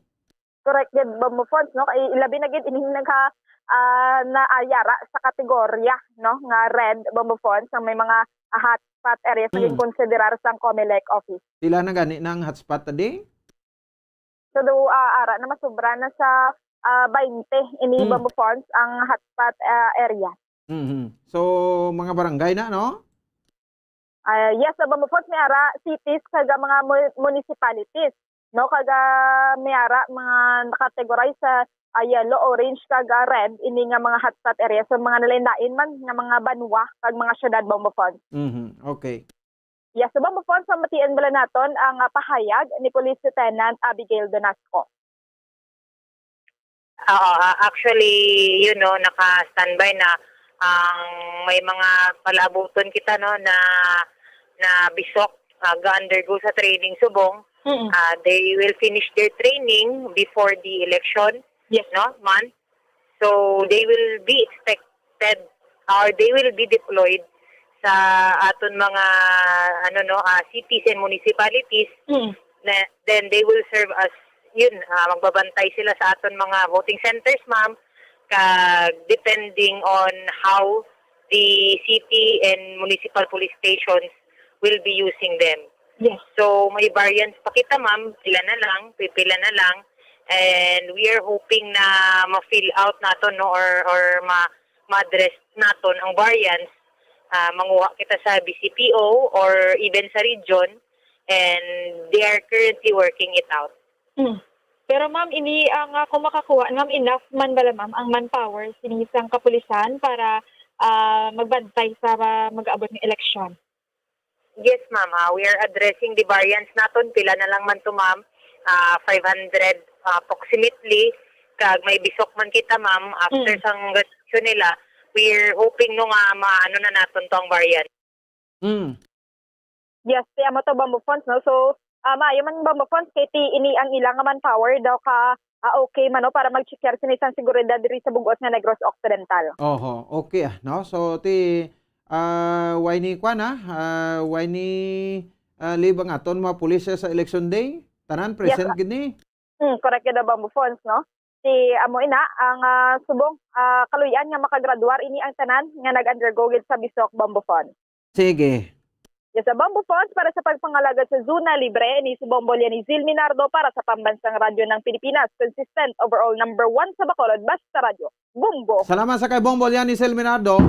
Correct gid, Bombo Fons, no? Kay ilabi na gid ining nagha-, ah, naayara sa kategorya, no, nga red, Bombo Fons, nga may mga, ah, hotspot areas nga Mm. ginkonsiderar sang Comelec office. Pila na gani nang hotspot tadi? So, do, ah, ara na, masubra na sa, ah, baynte ini, Mm. Bombo Fons, ang hotspot, ah, area. Mhm. So, mga barangay na, no? Ah, yes, sa Bombo Fons, may ara cities kag mga mu-, municipalities, no? Kag, ah, may ara mga nakategorize sa, ah, yellow, orange, kag, ah, red, ini nga mga hotspot areas. So, mga nalain-lain man nga mga banwa kag mga syudad, Bombo Fons. Mhm. Okay. Yes, sa Bombo Fons, pamatian bala naton ang, ah, pahayag ni Police Lieutenant Abigail Donasco. Oo, ah, actually, you know, naka-standby na ang may mga palaabuton kita, no, na, na bisok, ah, ga-undergo sa training subong. Mm. Ah, they will finish their training before the election, Yes. no, month. So, they will be expected or they will be deployed sa aton mga, ano, no, ah, cities and municipalities. Mm. Na, then they will serve as, yun, ah, magbabantay sila sa aton mga voting centers, ma'am, kag depending on how the city and municipal police stations will be using them. Yes. So, may variants pa kita, ma'am, pila na lang, pipila na lang, and we are hoping na ma-fill out naton, no, or, or ma-, ma-address naton ang variants. Ah, manguha kita sa B C P O or even sa region, and they are currently working it out. Hmm. Pero, ma'am, ini ang, ah, kung makakuha, ma'am, enough man bala, ma'am, ang manpower sini sang kapulisan para, ah, magbantay sa, ah, mag-abot nga eleksyon? Yes, ma'am. Ah, we are addressing the variants naton. Pila na lang man to, ma'am? Ah, five hundred, ah, approximately. Kag may bisok man kita, ma'am, after Mm. sang graduation nila, we're hoping, no, nga maano na naton to ang variant. Mm. Yes, ti amo to, Bombo Fons, no? So, ah, maayo man, Bombo Fons, kay ti ini ang ilang manpower daw ka, ah, okay man, no, para mag-check sini sang seguridad diri sa bug-os nga Negros Occidental. Oho, okay, ah, no? So, ti, ah, way ni kwan, ah, ah, way ni, ah, leave ang aton mga pulis sa election day? Tanan, Yes, present ah. gid ni? Hmm, correct gid, Bombo Fons, no? Ti amo ina ang, ah, subong, ah, kaluy-an nga makagraduar ini ang tanan nga nag-undergo gid sa bisok, Bombo Fons. Sige. Yes, sa Bombo Fons, para sa pagpangalagad sa Zona Libre, ni si Bombo Lianizil Minardo para sa Pambansang Radyo ng Pilipinas, consistent, overall number one sa Bacolod, basta radyo, Bombo. Salamat sa kay Bombo Lianizil Minardo.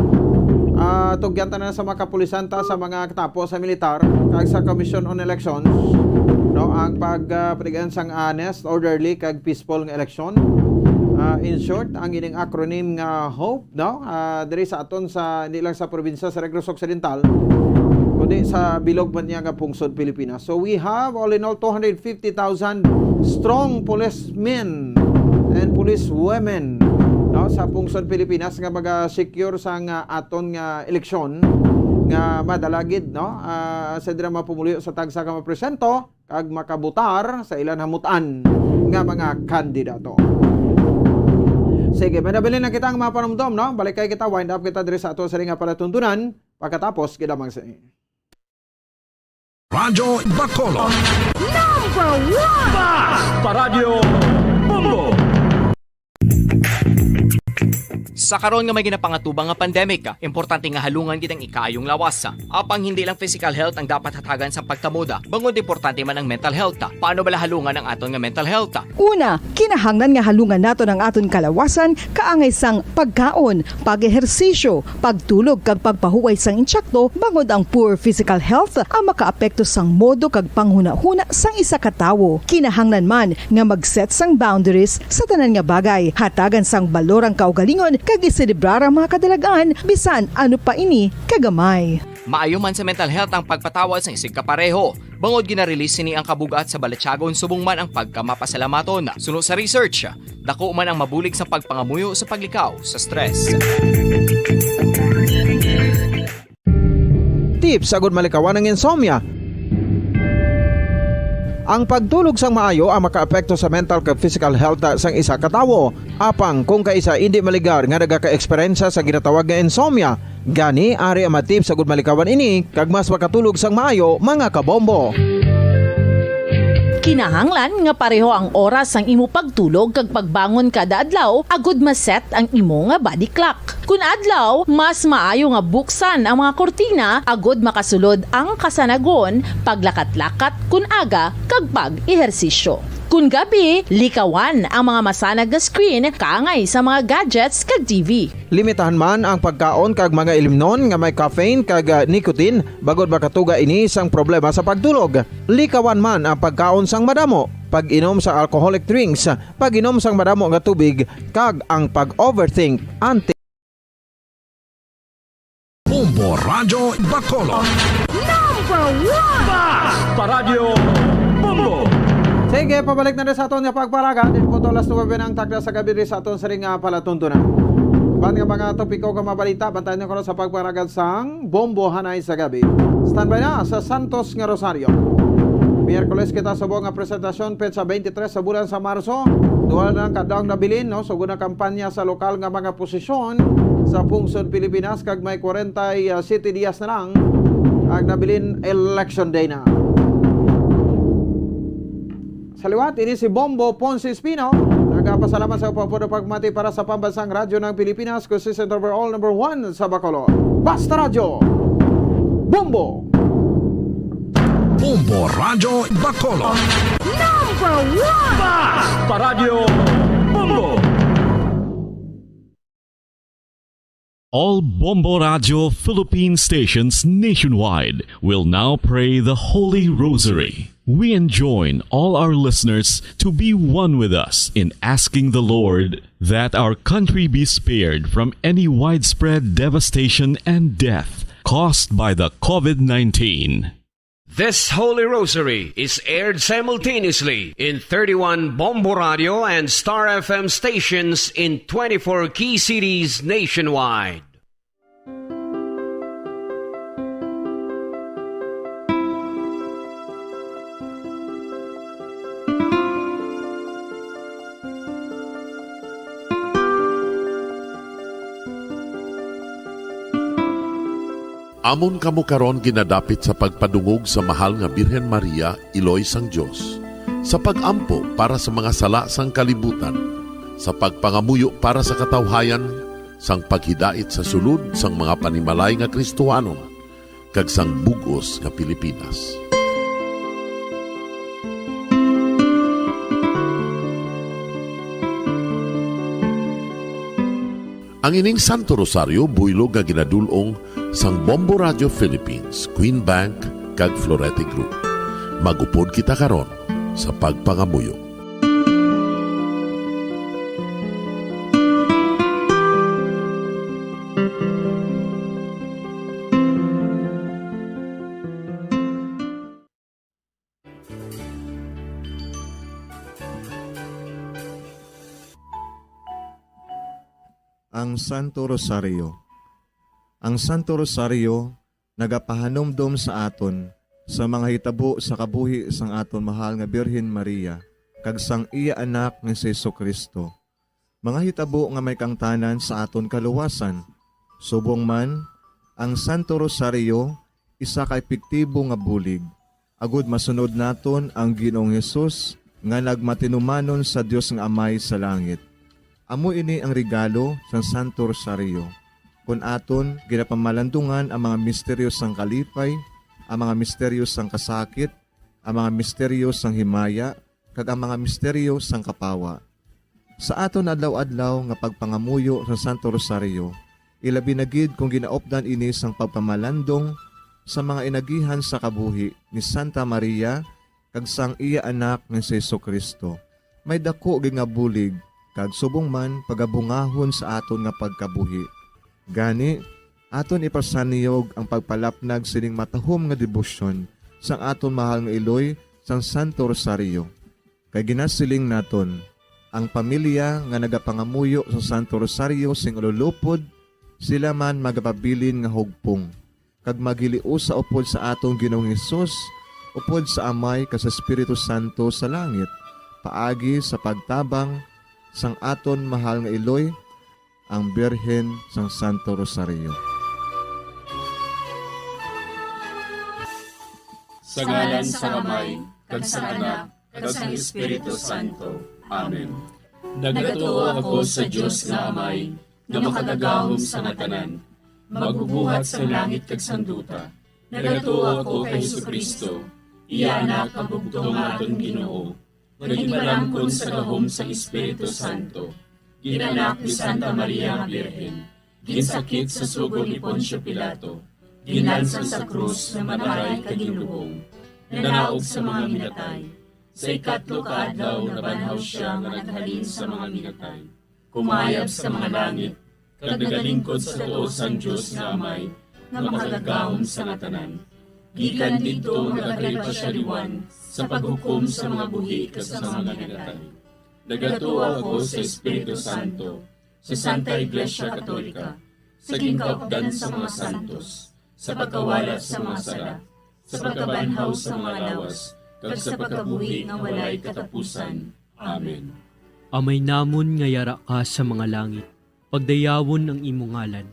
Ah, tugyan ta na sa mga kapulisan ta, sa mga katapo sa militar, kag sa Commission on Elections, no, ang pag, ah, panigaan sang honest, orderly, kag peaceful nga eleksyon. Ah, in short, ang ining acronym nga HOPE, no? Ah, diri sa aton sa, hindi lang sa probinsya sa Negros Occidental, kundi sa bilog man niya nga pungsod Pilipinas. So we have all in all two hundred fifty thousand strong policemen and police women, no, sa pungsod Pilipinas nga maga-secure sa nga aton nga eleksyon nga madala gid, no? Ah, sa dira mapumuluyo sa tagsa ka mapresento kag makabutar sa ilang hamutan nga mga kandidato. Sige, may nabilin na kita ang mga panumdom, no? Balik kay kita, wind up kita diri sa ato sa nga palatuntunan pagkatapos gid lamang sa Radyo Bacolod. Number one! Basta Radyo Bombo! Sa karon nga may ginapangatubang nga pandemic, importante nga halungan gid ang ikaayong lawas. Apang hindi lang physical health ang dapat hatagan sa pagtamod, bangod importante man ang mental health. Paano bala halungan ang aton nga mental health? Una, kinahanglan nga halungan naton ang aton kalawasan kaangay sang pagkaon, pag-ehersisyo, pagtulog kag pagpahuway sang intsakto, bangod ang poor physical health ang makaapekto sang modo kag panghunahuna sang isa ka tawo. Kinahanglan man nga mag-set sang boundaries sa tanan nga bagay, hatagan sang balor ang kaugalingon kag iselebrar ang mga kadalag-an bisan ano pa ini kagamay. Maayo man sa mental health ang pagpatawad sang isigkapareho. Bangod gina-release sini ang kabug-at sa balatyagon subong man ang pagkamapasalamaton. Suno sa research, dako man ang mabulig sa pagpangamuyo sa paglikaw sa stress. Tips agud malikawan ang insomnia. Ang pagtulog sang maayo ang makaapekto sa mental kag physical health sang isa ka tawo. Apang kung kaisa indi maligar nga nagakaeksperyensya sa ginatawag nga insomnia, gani ari ang mga tips agud malikawan ini kag mas makatulog sang maayo, mga kabombo. Kinahanglan nga pareho ang oras sang imo pagtulog kag pagbangon kada adlaw agud ma-set ang imo nga body clock. Kun adlaw, mas maayo nga buksan ang mga kurtina agud makasulod ang kasanagon, paglakat-lakat kun aga, kag pag-ehersisyo. Kun gabi, likawan ang mga masanag nga screen kaangay sa mga gadgets kag T V. Limitahan man ang pagkaon kag mga ilimnon nga may caffeine kag, ah, nicotine, bangod makatuga ini sang problema sa pagtulog. Likawan man ang pagkaon sang madamo, pag-inom sa alcoholic drinks, pag-inom sang madamo nga tubig, kag ang pag-overthink. Anti- Bombo Radyo Bacolod. Number one! Basta Radyo Bombo! Sige, pabalik na rin sa aton nga pagparaga. Din po to alas nuebe na ang takda sa gabi rin sa aton siring nga palatuntunan. Ban nga mga topiko nga mabalita, bantayan niyo karon sa pagparaga sang Bombo Hanay sa Gabi. Standby na sa Santos nga Rosario. Miyerkules kita subong nga presentasyon, petsa twenty-three sa bulan sa Marso. Duha lang ka daw nabilin, no? Sugod na kampanya sa lokal nga mga posisyon sa pungsod Pilipinas, kag may kwarenta y siete dias na lang ang nabilin election day na. Sa liwat, ini si Bombo Ponce Espino. Nagapasalamat sa pagpapado pagmati para sa Pambansang Radyo ng Pilipinas, consistent overall number one sa Bacolod. Basta Radyo, Bombo! Bombo Radyo Bacolod. Number one! Basta Radyo Bombo! All Bombo Radyo Philippine stations nationwide will now pray the Holy Rosary. We enjoin all our listeners to be one with us in asking the Lord that our country be spared from any widespread devastation and death caused by the covid nineteen. This Holy Rosary is aired simultaneously in thirty-one Bombo Radio and Star F M stations in twenty-four key cities nationwide. Amon kamo karon ginadapit sa pagpadungog sa Mahal nga Birhen Maria, Iloy sang Dios, sa pag-ampo para sa mga sala sang kalibutan, sa pagpangamuyo para sa katawhayan, sang paghidait sa sulod sang mga panimalay nga Kristohanon, kag sang bug-os nga Pilipinas. Ang ining Santo Rosario buylog nga ginadul-ong sang Bombo Radio Philippines, Queen Bank, kag Florete Group. Mag-upod kita karon sa pagpangamuyo. Ang Santo Rosario. Ang Santo Rosario nagapahanumdom sa aton sa mga hitabo sa kabuhi sang aton mahal nga Birhen Maria kag sang iya Anak nga si Jesu-Cristo, mga hitabo nga may kaangtanan sa aton kaluwasan. Subong man, ang Santo Rosario isa ka epektibo nga bulig agud masunod naton ang Ginoong Jesus nga nagmatinumanon sa Dios nga Amay sa langit. Amo ini ang regalo sang Santo Rosario, kon aton ginapamalandungan ang mga misteryo sang kalipay, ang mga misteryo sang kasakit, ang mga misteryo sang himaya, kag ang mga misteryo sang kapawa. Sa aton adlaw-adlaw nga pagpangamuyo sa Santo Rosario, ilabi na gid kon ginaupdan ini sang pagpamalandong sa mga inagihan sa kabuhi ni Santa Maria kag sang iya Anak nga si Jesu-Cristo, may daku gid nga bulig kag subong man pagabungahon sa aton nga pagkabuhi. Gani, aton ipasanyog ang pagpalapnag sining matahom nga debosyon sang aton mahal nga iloy sang Santo Rosario. Kay ginasiling naton, ang pamilya nga nagapangamuyo sa Santo Rosario sing ululupod, sila man magapabilin nga hugpong, kag maghiliusa upod sa aton Ginoong Hesus upod sa Amay kag sa Espiritu Santo sa langit, paagi sa pagtabang sang aton mahal nga iloy, ang Birhen sang Santo Rosario. Sa ngalan sang Amay, kag sang Anak, kag sang Espiritu Santo. Amen. Nagatuo ako sa Dios nga Amay, nga makagagahom sa nga tanan, magbubuhat sang langit kag sang duta. Nagatuo ako kay Jesu-Cristo, iya Anak, ang bugtong nga aton Ginoo, nga ginpalangkon sa gahom sang Espiritu Santo, ginanak ni Santa Maria nga Birhen, ginsakit sa sugo ni Poncio Pilato, ginlansang sa krus nga namatay kag ginlubong, nanaog sa mga minatay. Sa ikatlo ka adlaw nabanhaw sia nga naghalin sa mga minatay, kumayab sa mga langit, kag nagalingkod sa tuo sang Dios nga Amay, nga makagagahom sa nga tanan. Gikan didto nagakalipa sia liwan sa paghukom sa mga buhi kag sa mga minatay. Nagatuo ako sa Espiritu Santo, sa Santa Iglesia Katolika, sa ginkaupdan sa mga santos, sa pagkawala sa mga sala, sa pagkabanhaw sa mga lawas, kag sa pagkabuhi nga walay katapusan. Amen. Amay namon nga yara ka sa mga langit, pagdayawon ang imo ngalan,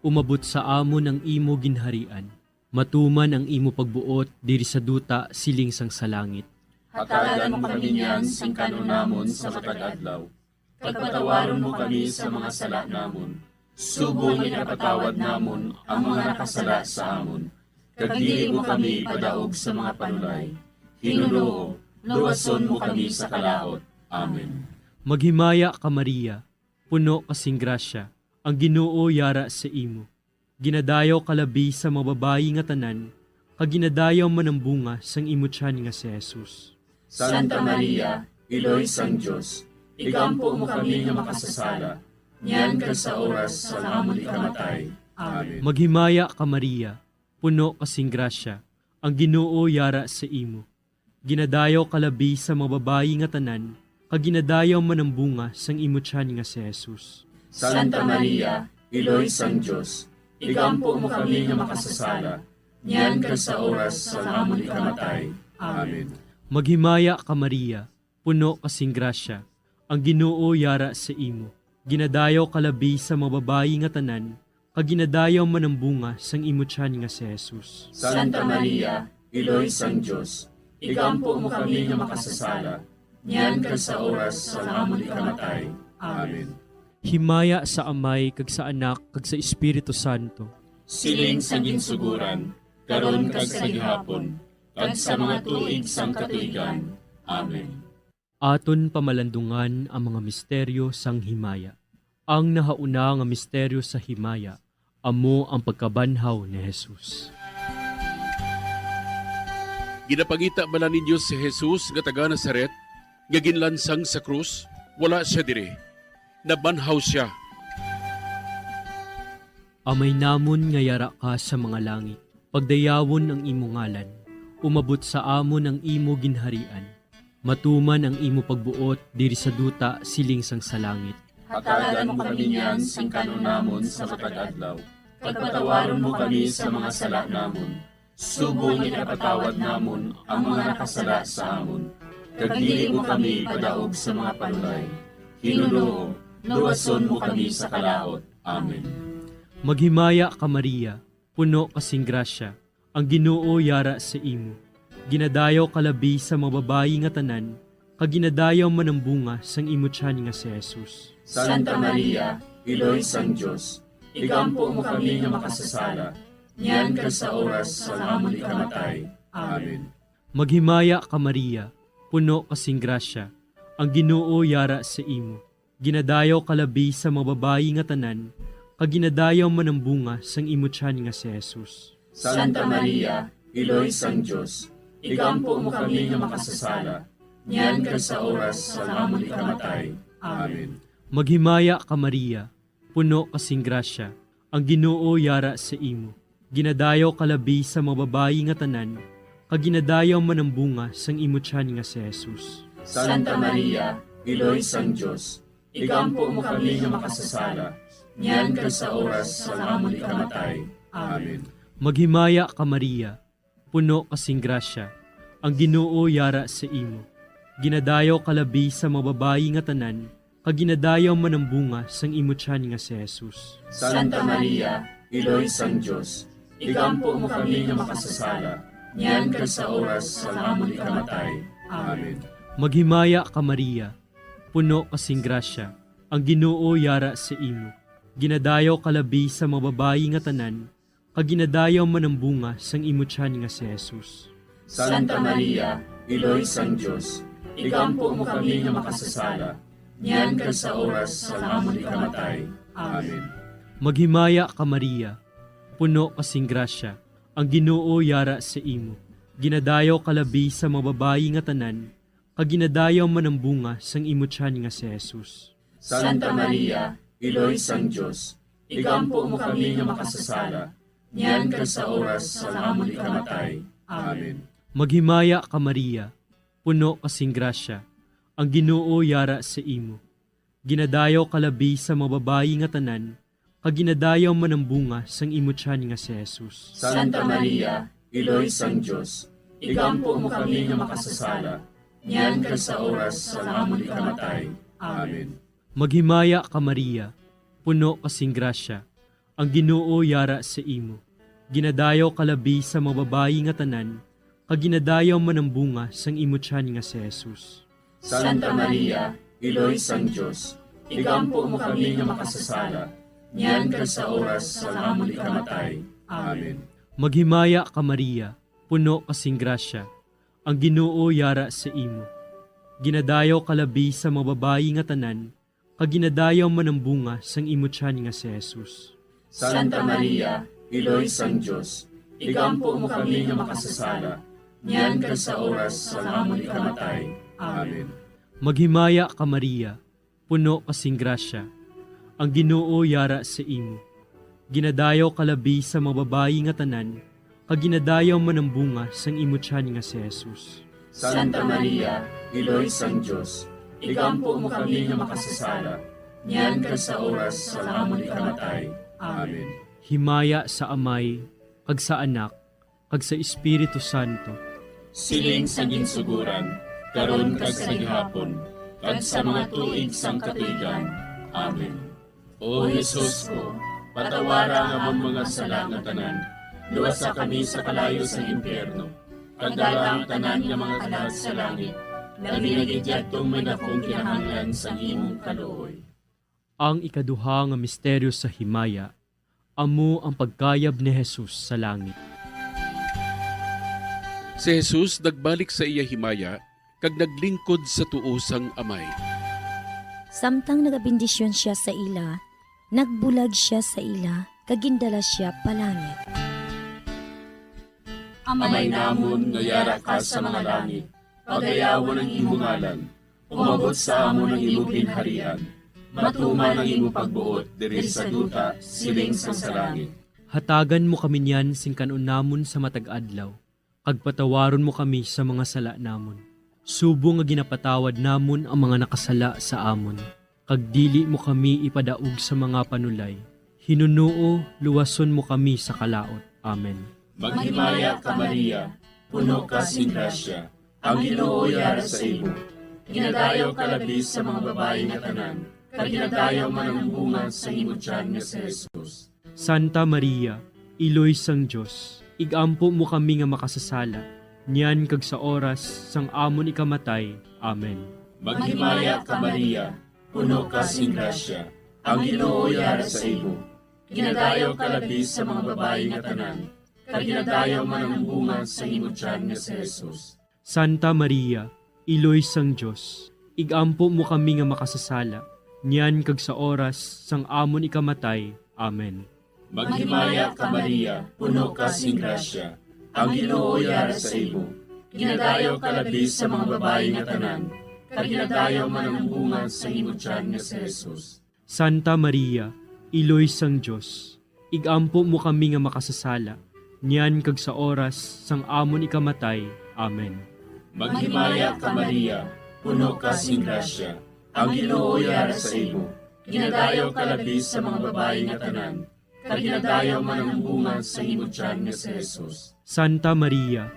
umabot sa amon ang imo ginharian, matuman ang imo pagbuot diri sa duta siling sang sa langit. Hatagan mo kami niyan sing kan-on namon sa matag adlaw, kag patawaron mo kami sa mga sala namon, subong nga ginapatawad namon ang mga nakasala sa amon, kag dili mo kami ipadaog sa mga panulay. Ginoo, luwason mo kami sa kalaut. Amen. Maghimaya ka, Maria, puno ka sing grasya, ang Ginoo yara sa imo. Ginadayaw ka labi sa mga babayi nga tanan, kag ginadayaw man ang bunga sang imo tiyan nga si Jesus. Santa Maria, Iloy sang Dios, igampo mo kami nga makasasala, niyan kag sa oras sang amon ikamatay. Amen. Maghimaya ka, Maria, puno ka sing grasya, ang Ginoo yara sa imo. Ginadayaw ka labi sa mga babayi nga tanan, kag ginadayaw man ang bunga sang imo tiyan nga si Jesus. Santa Maria, Iloy sang Dios, igampo mo kami nga makasasala, niyan kag sa oras sang amon ikamatay. Amen. Maghimaya ka, Maria, puno ka sing grasya, ang Ginoo yara sa imo. Ginadayaw ka labi sa mga babayi nga tanan, kag ginadayaw man ang bunga sang imo tiyan nga si Jesus. Santa Maria, Iloy sang Dios, igampo mo kami nga makasasala, niyan kag sa oras sang amon ikamatay. Amen. Himaya sa Amay, kag sa Anak, kag sa Espiritu Santo. Siling sa ginsugoran, karon kag sa gihapon, kag sa mga tuig sang katuigan. Amen. Aton pamalandungan ang mga misteryo sang himaya. Ang nahauna nga misteryo sa himaya amo ang pagkabanhaw ni Jesus. Ginapangita bala ninyo si Jesus nga taga Nazaret, nga ginlansang sa krus? Wala sia diri. Nabanhaw sia. Amay namon nga yara ka sa mga langit, pagdayawon ang imo ngalan, umabot sa amon ang imo ginharian, matuman ang imo pagbuot diri sa duta siling sang sa langit. Hatagan mo kami niyan sing kan-on namon sa matag adlaw, kag patawaron mo kami sa mga sala namon, subong nga ginapatawad namon ang mga nakasala sa amon, kag dili mo kami ipadaog sa mga panulay. Ginoo, luwason mo kami sa kalaut. Amen. Maghimaya ka, Maria, puno ka sing grasya, ang Ginoo yara sa imo. Ginadayaw ka labi sa mga babayi nga tanan, kag ginadayaw man ang bunga sang imo tiyan nga si Jesus. Santa Maria, Iloy sang Dios, igampo mo kami nga makasasala, niyan kag sa oras sang amon ikamatay. Amen. Maghimaya ka, Maria, puno ka sing grasya, ang Ginoo yara sa imo. Ginadayaw ka labi sa mga babayi nga tanan, kag ginadayaw man ang bunga sang imo tiyan nga si Jesus. Santa Maria, Iloy sang Dios, igampo mo kami nga makasasala, niyan kag sa oras sang amon ikamatay. Amen. Maghimaya ka, Maria, puno ka sing grasya, ang Ginoo yara sa imo. Ginadayaw ka labi sa mga babayi nga tanan, kag ginadayaw man ang bunga sang imo tiyan nga si Jesus. Santa Maria, Iloy sang Dios, igampo mo kami nga makasasala, niyan kag sa oras sang amon ikamatay. Amen. Maghimaya ka, Maria, puno ka sing grasya, Ang Ginoo yara sa imo. Ginadayaw ka labi sa mga babayi nga tanan, kag ginadayaw man ang bunga sang imo tiyan nga si Jesus. Santa Maria, Iloy sang Dios, igampo mo kami nga makasasala, niyan kag sa oras sang amon ikamatay. Amen. Maghimaya ka, Maria, puno ka sing grasya, ang Ginoo yara sa imo. Ginadayaw ka labi sa mga babayi nga tanan, kag ginadayaw man ang bunga sang imo tiyan nga si Jesus. Santa Maria, Iloy sang Dios, igampo mo kami nga makasasala, niyan kag sa oras sang amon ikamatay. Amen. Maghimaya ka, Maria, puno ka sing grasya, ang Ginoo yara sa imo. Ginadayaw ka labi sa mga babayi nga tanan, kag ginadayaw man ang bunga sang imo tiyan nga si Jesus. Santa Maria, Iloy sang Dios, igampo mo kami nga makasasala, niyan kag sa oras sang amon ikamatay. Amen. Maghimaya ka, Maria, puno ka sing grasya, ang Ginoo yara sa imo. Ginadayaw ka labi sa mga babayi nga tanan, kag ginadayaw man ang bunga sang imo tiyan nga si Jesus. Santa Maria, Iloy sang Dios, igampo mo kami nga makasasala, niyan kag sa oras sang amon ikamatay. Amen. Maghimaya ka, Maria, puno ka sing grasya, ang Ginoo yara sa imo. Ginadayaw ka labi sa mga babayi nga tanan, kag ginadayaw man ang bunga sang imo tiyan nga si Jesus. Santa Maria, Iloy sang Dios, igampo mo kami nga makasasala, niyan kag sa oras sang amon ikamatay. Amen. Maghimaya ka, Maria, puno ka sing grasya, ang Ginoo yara sa imo. Ginadayaw ka labi sa mga babayi nga tanan, kag ginadayaw man ang bunga sang imo tiyan nga si Jesus. Santa Maria, Iloy sang Dios, igampo mo kami nga makasasala, niyan kag sa oras sang amon ikamatay. Amen. Maghimaya ka, Maria, puno ka sing grasya, ang Ginoo yara sa imo. Ginadayaw ka labi sa mga babayi nga tanan, kag ginadayaw man ang bunga sang imo tiyan nga si Jesus. Santa Maria, Iloy sang Dios, igampo mo kami nga makasasala, niyan kag sa oras sang amon ikamatay. Amen. Himaya sa Amay, kag sa Anak, kag sa Espiritu Santo. Siling sa ginsuguran, karon kag sa gihapon, kag sa mga tuig sang katuigan. Amen. O Jesus ko, patawara ang amon mga sala nga tanan, luwasa kami sa kalayo sang impyerno, kag dala ang tanan nga mga kalag sa langit, labi na gid yadtong may dakong kinahanglan sang imong kaluoy. Ang ikaduha nga misteryo sa himaya, amo ang pagkayab ni Jesus sa langit. Si Jesus nagbalik sa iya himaya kag naglingkod sa tuo sang Amay. Samtang nagabendisyon sia sa ila, nagbulag sia sa ila, kag gindala sia pa langit. Amay namon nga yara ka sa mga langit, pagayawan ang imo ngalan. Umabot sa amon ang imo ginharian. Matuman ang imo pagbuot diri sa duta, siling sang sa langit. Hatagan mo kami niyan sing kan-on namon sa matag adlaw, kag patawaron mo kami sa mga sala namon, subong nga ginapatawad namon ang mga nakasala sa amon, kag dili mo kami ipadaog sa mga panulay. Hinunoo, luwason mo kami sa kalaut. Amen. Maghimaya ka, Maria, puno ka sing grasya, ang Ginoo yara sa imo. Ginadayaw ka labi sa mga babayi nga tanan, kag ginadayaw man ang bunga sa imo tiyan nga si Jesus. Santa Maria, Iloy sang Dios, igampo mo kami nga makasasala, niyan kag sa oras sang amon ikamatay. Amen. Maghimaya ka, Maria, puno ka sing grasya, ang Ginoo yara sa imo. Ginadayaw ka labi sa mga babayi nga tanan, kag ginadayaw man ang bunga sa imo tiyan nga si Jesus. Santa Maria, Iloy sang Dios, igampo mo kami nga makasasala, niyan kag sa oras sang amon ikamatay. Amen. Maghimaya ka, Maria, puno ka sing grasya, ang Ginoo yara sa imo. Ginadayaw ka labi sa mga babayi nga tanan, kag ginadayaw man ang bunga sa imo tiyan nga si Jesus. Santa Maria, Iloy sang Dios, igampo mo kami nga makasasala, niyan kag sa oras sang amon ikamatay. Amen. Maghimaya ka, Maria, puno ka sing grasya, ang Ginoo yara sa imo. Ginadayaw ka labi sa mga babayi nga tanan, kag ginadayaw man ang bunga sa imo tiyan nga si Jesus. Santa Maria,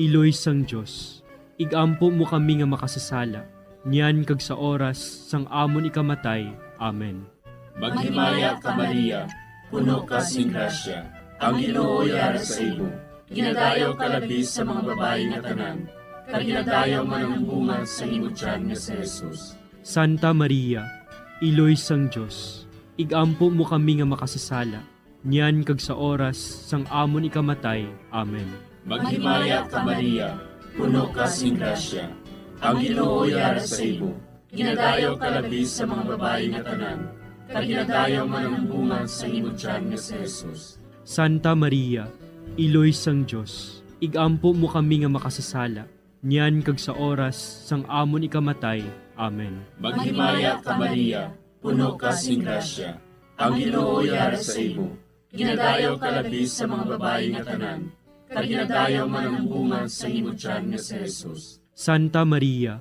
Iloy sang Dios, ig-ampo mo kami nga makasasala, niyan kag sa oras sang amon ikamatay. Amen. Maghimaya ka, Maria, puno ka sing grasya, ang Ginoo yara sa imo. Ginadayaw ka labi sa mga babayi nga tanan, kag ginadayaw man ang bunga sa imo tiyan nga si Jesus. Santa Maria, Iloy sang Dios, ig-ampo mo kami nga makasasala, niyan kag sa oras sang amon ikamatay. Amen. Maghimaya ka, Maria, puno ka sing grasya, ang Ginoo yara sa imo. Ginadayaw ka labi sa mga babayi nga tanan, kag ginadayaw man ang bunga sa imo tiyan nga si Jesus. Santa Maria, Iloy sang Dios, ig-ampo mo kami nga makasasala, niyan kag sa oras sang amon ikamatay. Amen. Maghimaya ka, Maria, puno ka sing grasya, ang Ginoo yara sa imo. Ginadayaw ka labi sa mga babayi nga tanan, kag ginadayaw man ang bunga sa imo tiyan nga si Jesus. Santa Maria,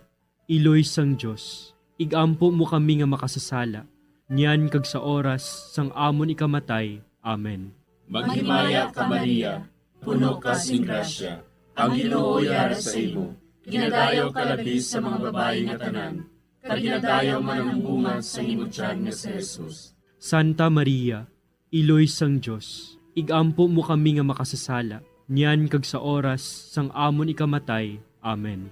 Iloy sang Dios, ig-ampo mo kami nga makasasala, niyan kag sa oras sang amon ikamatay. Amen. Maghimaya ka, Maria, puno ka sing grasya, ang Ginoo yara sa imo. Ginadayaw ka labi sa mga babayi nga tanan, kag ginadayaw man ang bunga sa imo tiyan nga si Jesus. Santa Maria, Iloy sang Dios, ig-ampo mo kami nga makasasala, niyan kag sa oras sang amon ikamatay. Amen.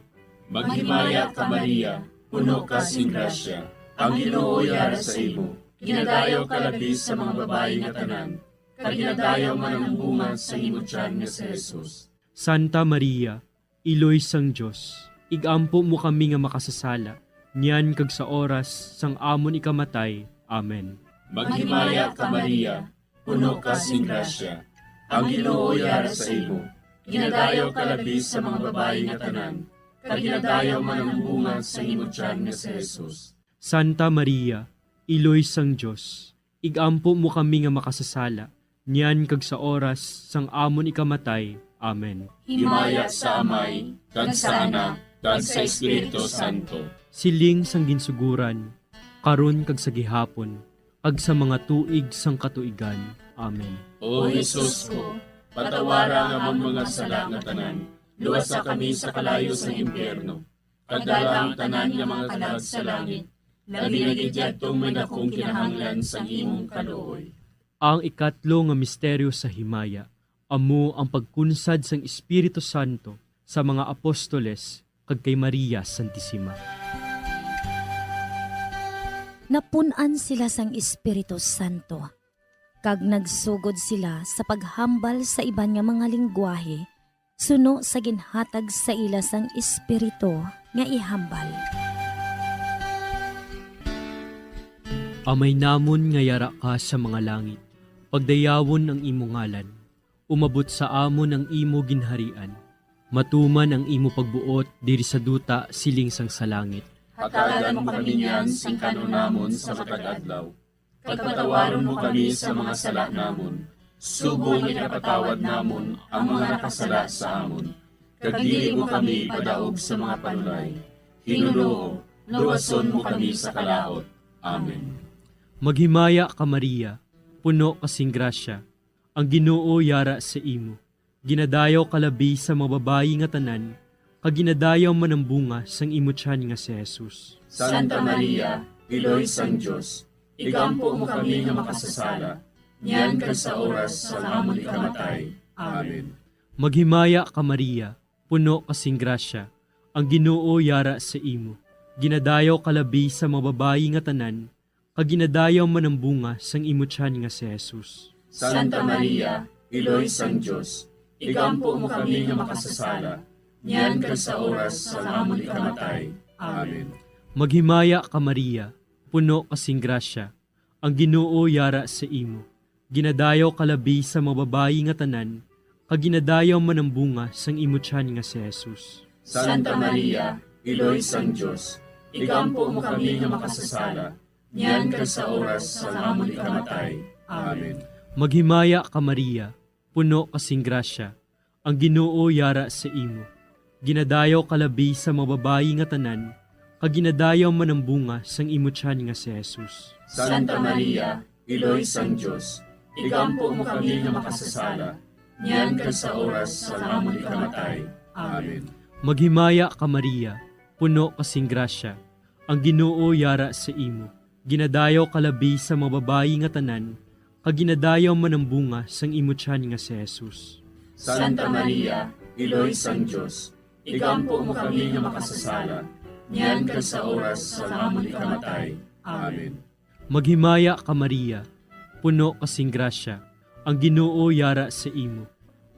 Maghimaya ka, Maria, puno ka sing grasya, ang Ginoo yara sa imo. Ginadayaw ka labi sa mga babayi nga tanan, kag ginadayaw man ang bunga sa imo tiyan nga si Jesus. Santa Maria, Iloy sang Dios, ig-ampo mo kami nga makasasala, niyan kag sa oras sang amon ikamatay. Amen. Maghimaya ka, Maria, puno ka sing grasya, ang Ginoo yara sa imo. Ginadayaw ka labi sa mga babayi nga tanan, kag ginadayaw man ang bunga sa imo tiyan nga si Jesus. Santa Maria, Iloy sang Dios, ig-ampo mo kami nga makasasala, niyan kag sa oras sang amon ikamatay. Amen. Himaya sa Amay, kag sa Anak, kag sa Espiritu Santo. Siling sang ginsuguran, karon kag sa gihapon, kag sa mga tuig sang katuigan. Amen. O Jesus ko, patawara ang amon mga sala nga tanan, luwasa kami sa kalayo sang impyerno, kag dala ang tanan nga mga kalag sa langit, labi na gid yadtong may dakong kinahanglan sang imong kaluoy. Ang ikatlo nga misteryo sa himaya amo ang pagkunsad sang Espiritu Santo sa mga apostoles kag kay Maria Santisima. Napun-an sila sang Espiritu Santo, kag nagsugod sila sa paghambal sa iban nga mga linggwahe, suno sa ginhatag sa ila sang Espiritu nga ihambal. Amay namon nga yara ka sa mga langit, pagdayawon ang imo ngalan. Umabot sa amon ang imo ginharian. Matuman ang imo pagbuot diri sa duta siling sang sa langit. Hatagan mo kami niyan sing kan-on namon sa matag adlaw. Kag patawaron mo kami sa mga sala namon, subong nga ginapatawad namon ang mga nakasala sa amon. Kag dili mo kami ipadaog sa mga panulay. Ginoo, luwason mo kami sa kalaut. Amen. Maghimaya ka, Maria, puno ka sing grasya, ang Ginoo yara sa imo. Ginadayaw ka labi sa mga babayi nga tanan, kag ginadayaw man ang bunga sang imo tiyan nga si Jesus. Santa Maria, Iloy sang Dios, igampo mo kami nga makasasala, niyan kag sa oras sang amon ikamatay. Amen. Maghimaya ka, Maria, puno ka sing grasya, ang Ginoo yara sa imo. Ginadayaw ka labi sa mga babayi nga tanan, kag ginadayaw man ang bunga sang imo tiyan nga si Jesus. Santa Maria, Iloy sang Dios, igampo mo kami nga makasasala, niyan kag sa oras sang amon ikamatay. Amen. Maghimaya ka, Maria, puno ka sing grasya, ang Ginoo yara sa imo. Ginadayaw ka labi sa mga babayi nga tanan, kag ginadayaw man ang bunga sang imo tiyan nga si Jesus. Santa Maria, Iloy sang Dios, igampo mo kami nga makasasala, niyan kag sa oras sang amon ikamatay. Amen. Maghimaya ka, Maria, puno ka sing grasya, ang Ginoo yara sa imo. Ginadayaw ka labi sa mga babayi nga tanan, kag ginadayaw man ang bunga sang imo tiyan nga si Jesus. Santa Maria, Iloy sang Dios, igampo mo kami nga makasasala, niyan kag sa oras sang amon ikamatay. Amen. Maghimaya ka, Maria, puno ka sing grasya, ang Ginoo yara sa imo. Ginadayaw ka labi sa mga babayi nga tanan, kag ginadayaw man ang bunga sang imo tiyan nga si Jesus. Santa Maria, Iloy sang Dios, igampo mo kami nga makasasala, niyan kag sa oras sang amon ikamatay. Amen. Maghimaya ka, Maria, puno ka sing grasya, ang Ginoo yara sa imo.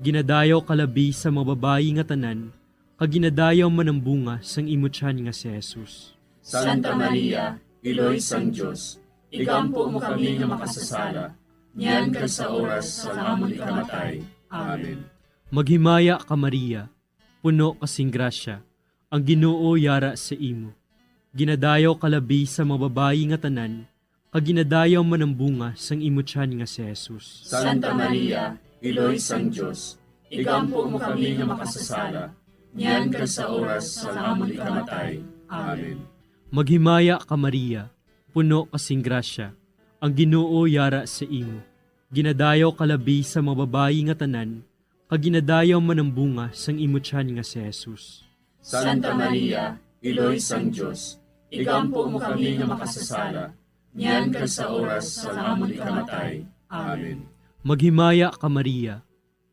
Ginadayaw ka labi sa mga babayi nga tanan, kag ginadayaw man ang bunga sang imo tiyan nga si Jesus. Santa Maria, Iloy sang Dios, igampo mo kami nga makasasala, niyan kag sa oras sang amon ikamatay. Amen. Maghimaya ka, Maria, puno ka sing grasya, ang Ginoo yara sa imo. Ginadayaw ka labi sa mga babayi nga tanan, kag ginadayaw man ang bunga sang imo tiyan nga si Jesus. Santa Maria, Iloy sang Dios, igampo mo kami nga makasasala, niyan kag sa oras sang amon ikamatay. Amen. Maghimaya ka, Maria, puno ka sing grasya, ang Ginoo yara sa imo. Ginadayaw ka labi sa mga babayi nga tanan, kag ginadayaw man ang bunga sang imo tiyan nga si Jesus. Santa Maria, Iloy sang Dios, igampo mo kami nga makasasala, niyan kag sa oras sang amon ikamatay. Amen. Maghimaya ka, Maria,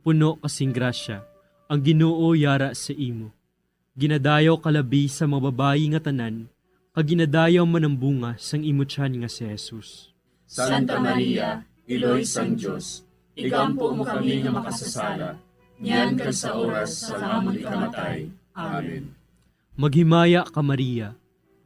puno ka sing grasya, ang Ginoo yara sa imo. Ginadayaw ka labi sa mga babayi nga tanan, kag ginadayaw man ang bunga sang imo tiyan nga si Jesus. Santa Maria, Iloy sang Dios, igampo mo kami nga makasasala, niyan kag sa oras sang amon ikamatay. Amen. Maghimaya ka, Maria,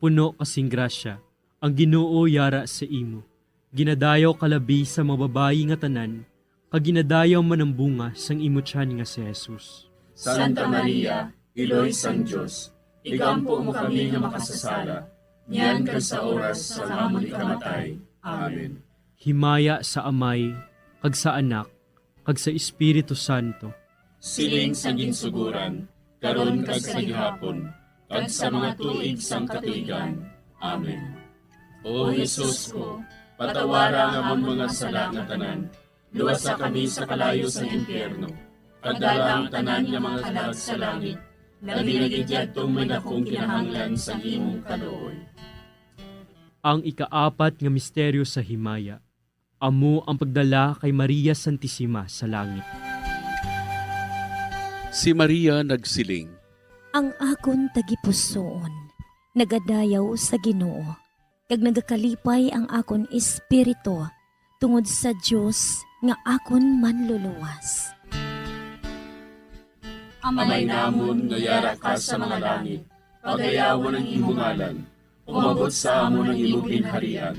puno ka sing grasya, ang Ginoo yara sa imo. Ginadayaw ka labi sa mga babayi nga tanan, kag ginadayaw man ang bunga sang imo tiyan nga si Jesus. Santa Maria, Iloy sang Dios, igampo mo kami nga makasasala, niyan kag sa oras sang amon ikamatay. Amen. Himaya sa Amay, kag sa Anak, kag sa Espiritu Santo. Siling sa ginsuguran, karon kag sa gihapon, kag sa mga tuig sang katuigan. Amen. O Jesus ko, patawara ang amon mga sala nga tanan, luwasa kami sa kalayo sang impyerno, kag dala ang tanan nga mga kalag sa langit, labi na gid yadtong may dakong kinahanglan sang imong kaluoy. Ang ikaapat nga misteryo sa himaya, amo ang pagdala kay Maria Santisima sa langit. Si Maria nagsiling, "Ang akon tagipusoon nagadayaw sa Ginoo, kag nagakalipay ang akon espiritu tungod sa Dios nga akon Manluluwas." Amay namon nga yara ka sa mga langit, pagayawan ang imo ngalan. Umabot sa amon ang imo ginharian.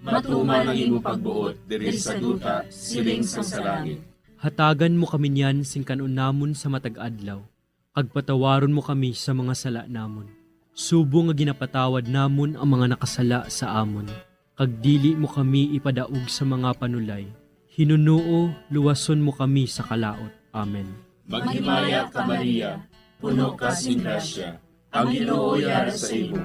Matuman ang imo pagbuot diri sa duta, siling sang sa langit. Hatagan mo kami niyan sing kan-on namon sa matag adlaw, kag patawaron mo kami sa mga sala namon, subong nga ginapatawad namon ang mga nakasala sa amon. Kag dili mo kami ipadaog sa mga panulay. Hinunoo, luwason mo kami sa kalaut. Amen. Maghimaya ka, Maria, puno ka sing grasya, ang Ginoo yara sa imo.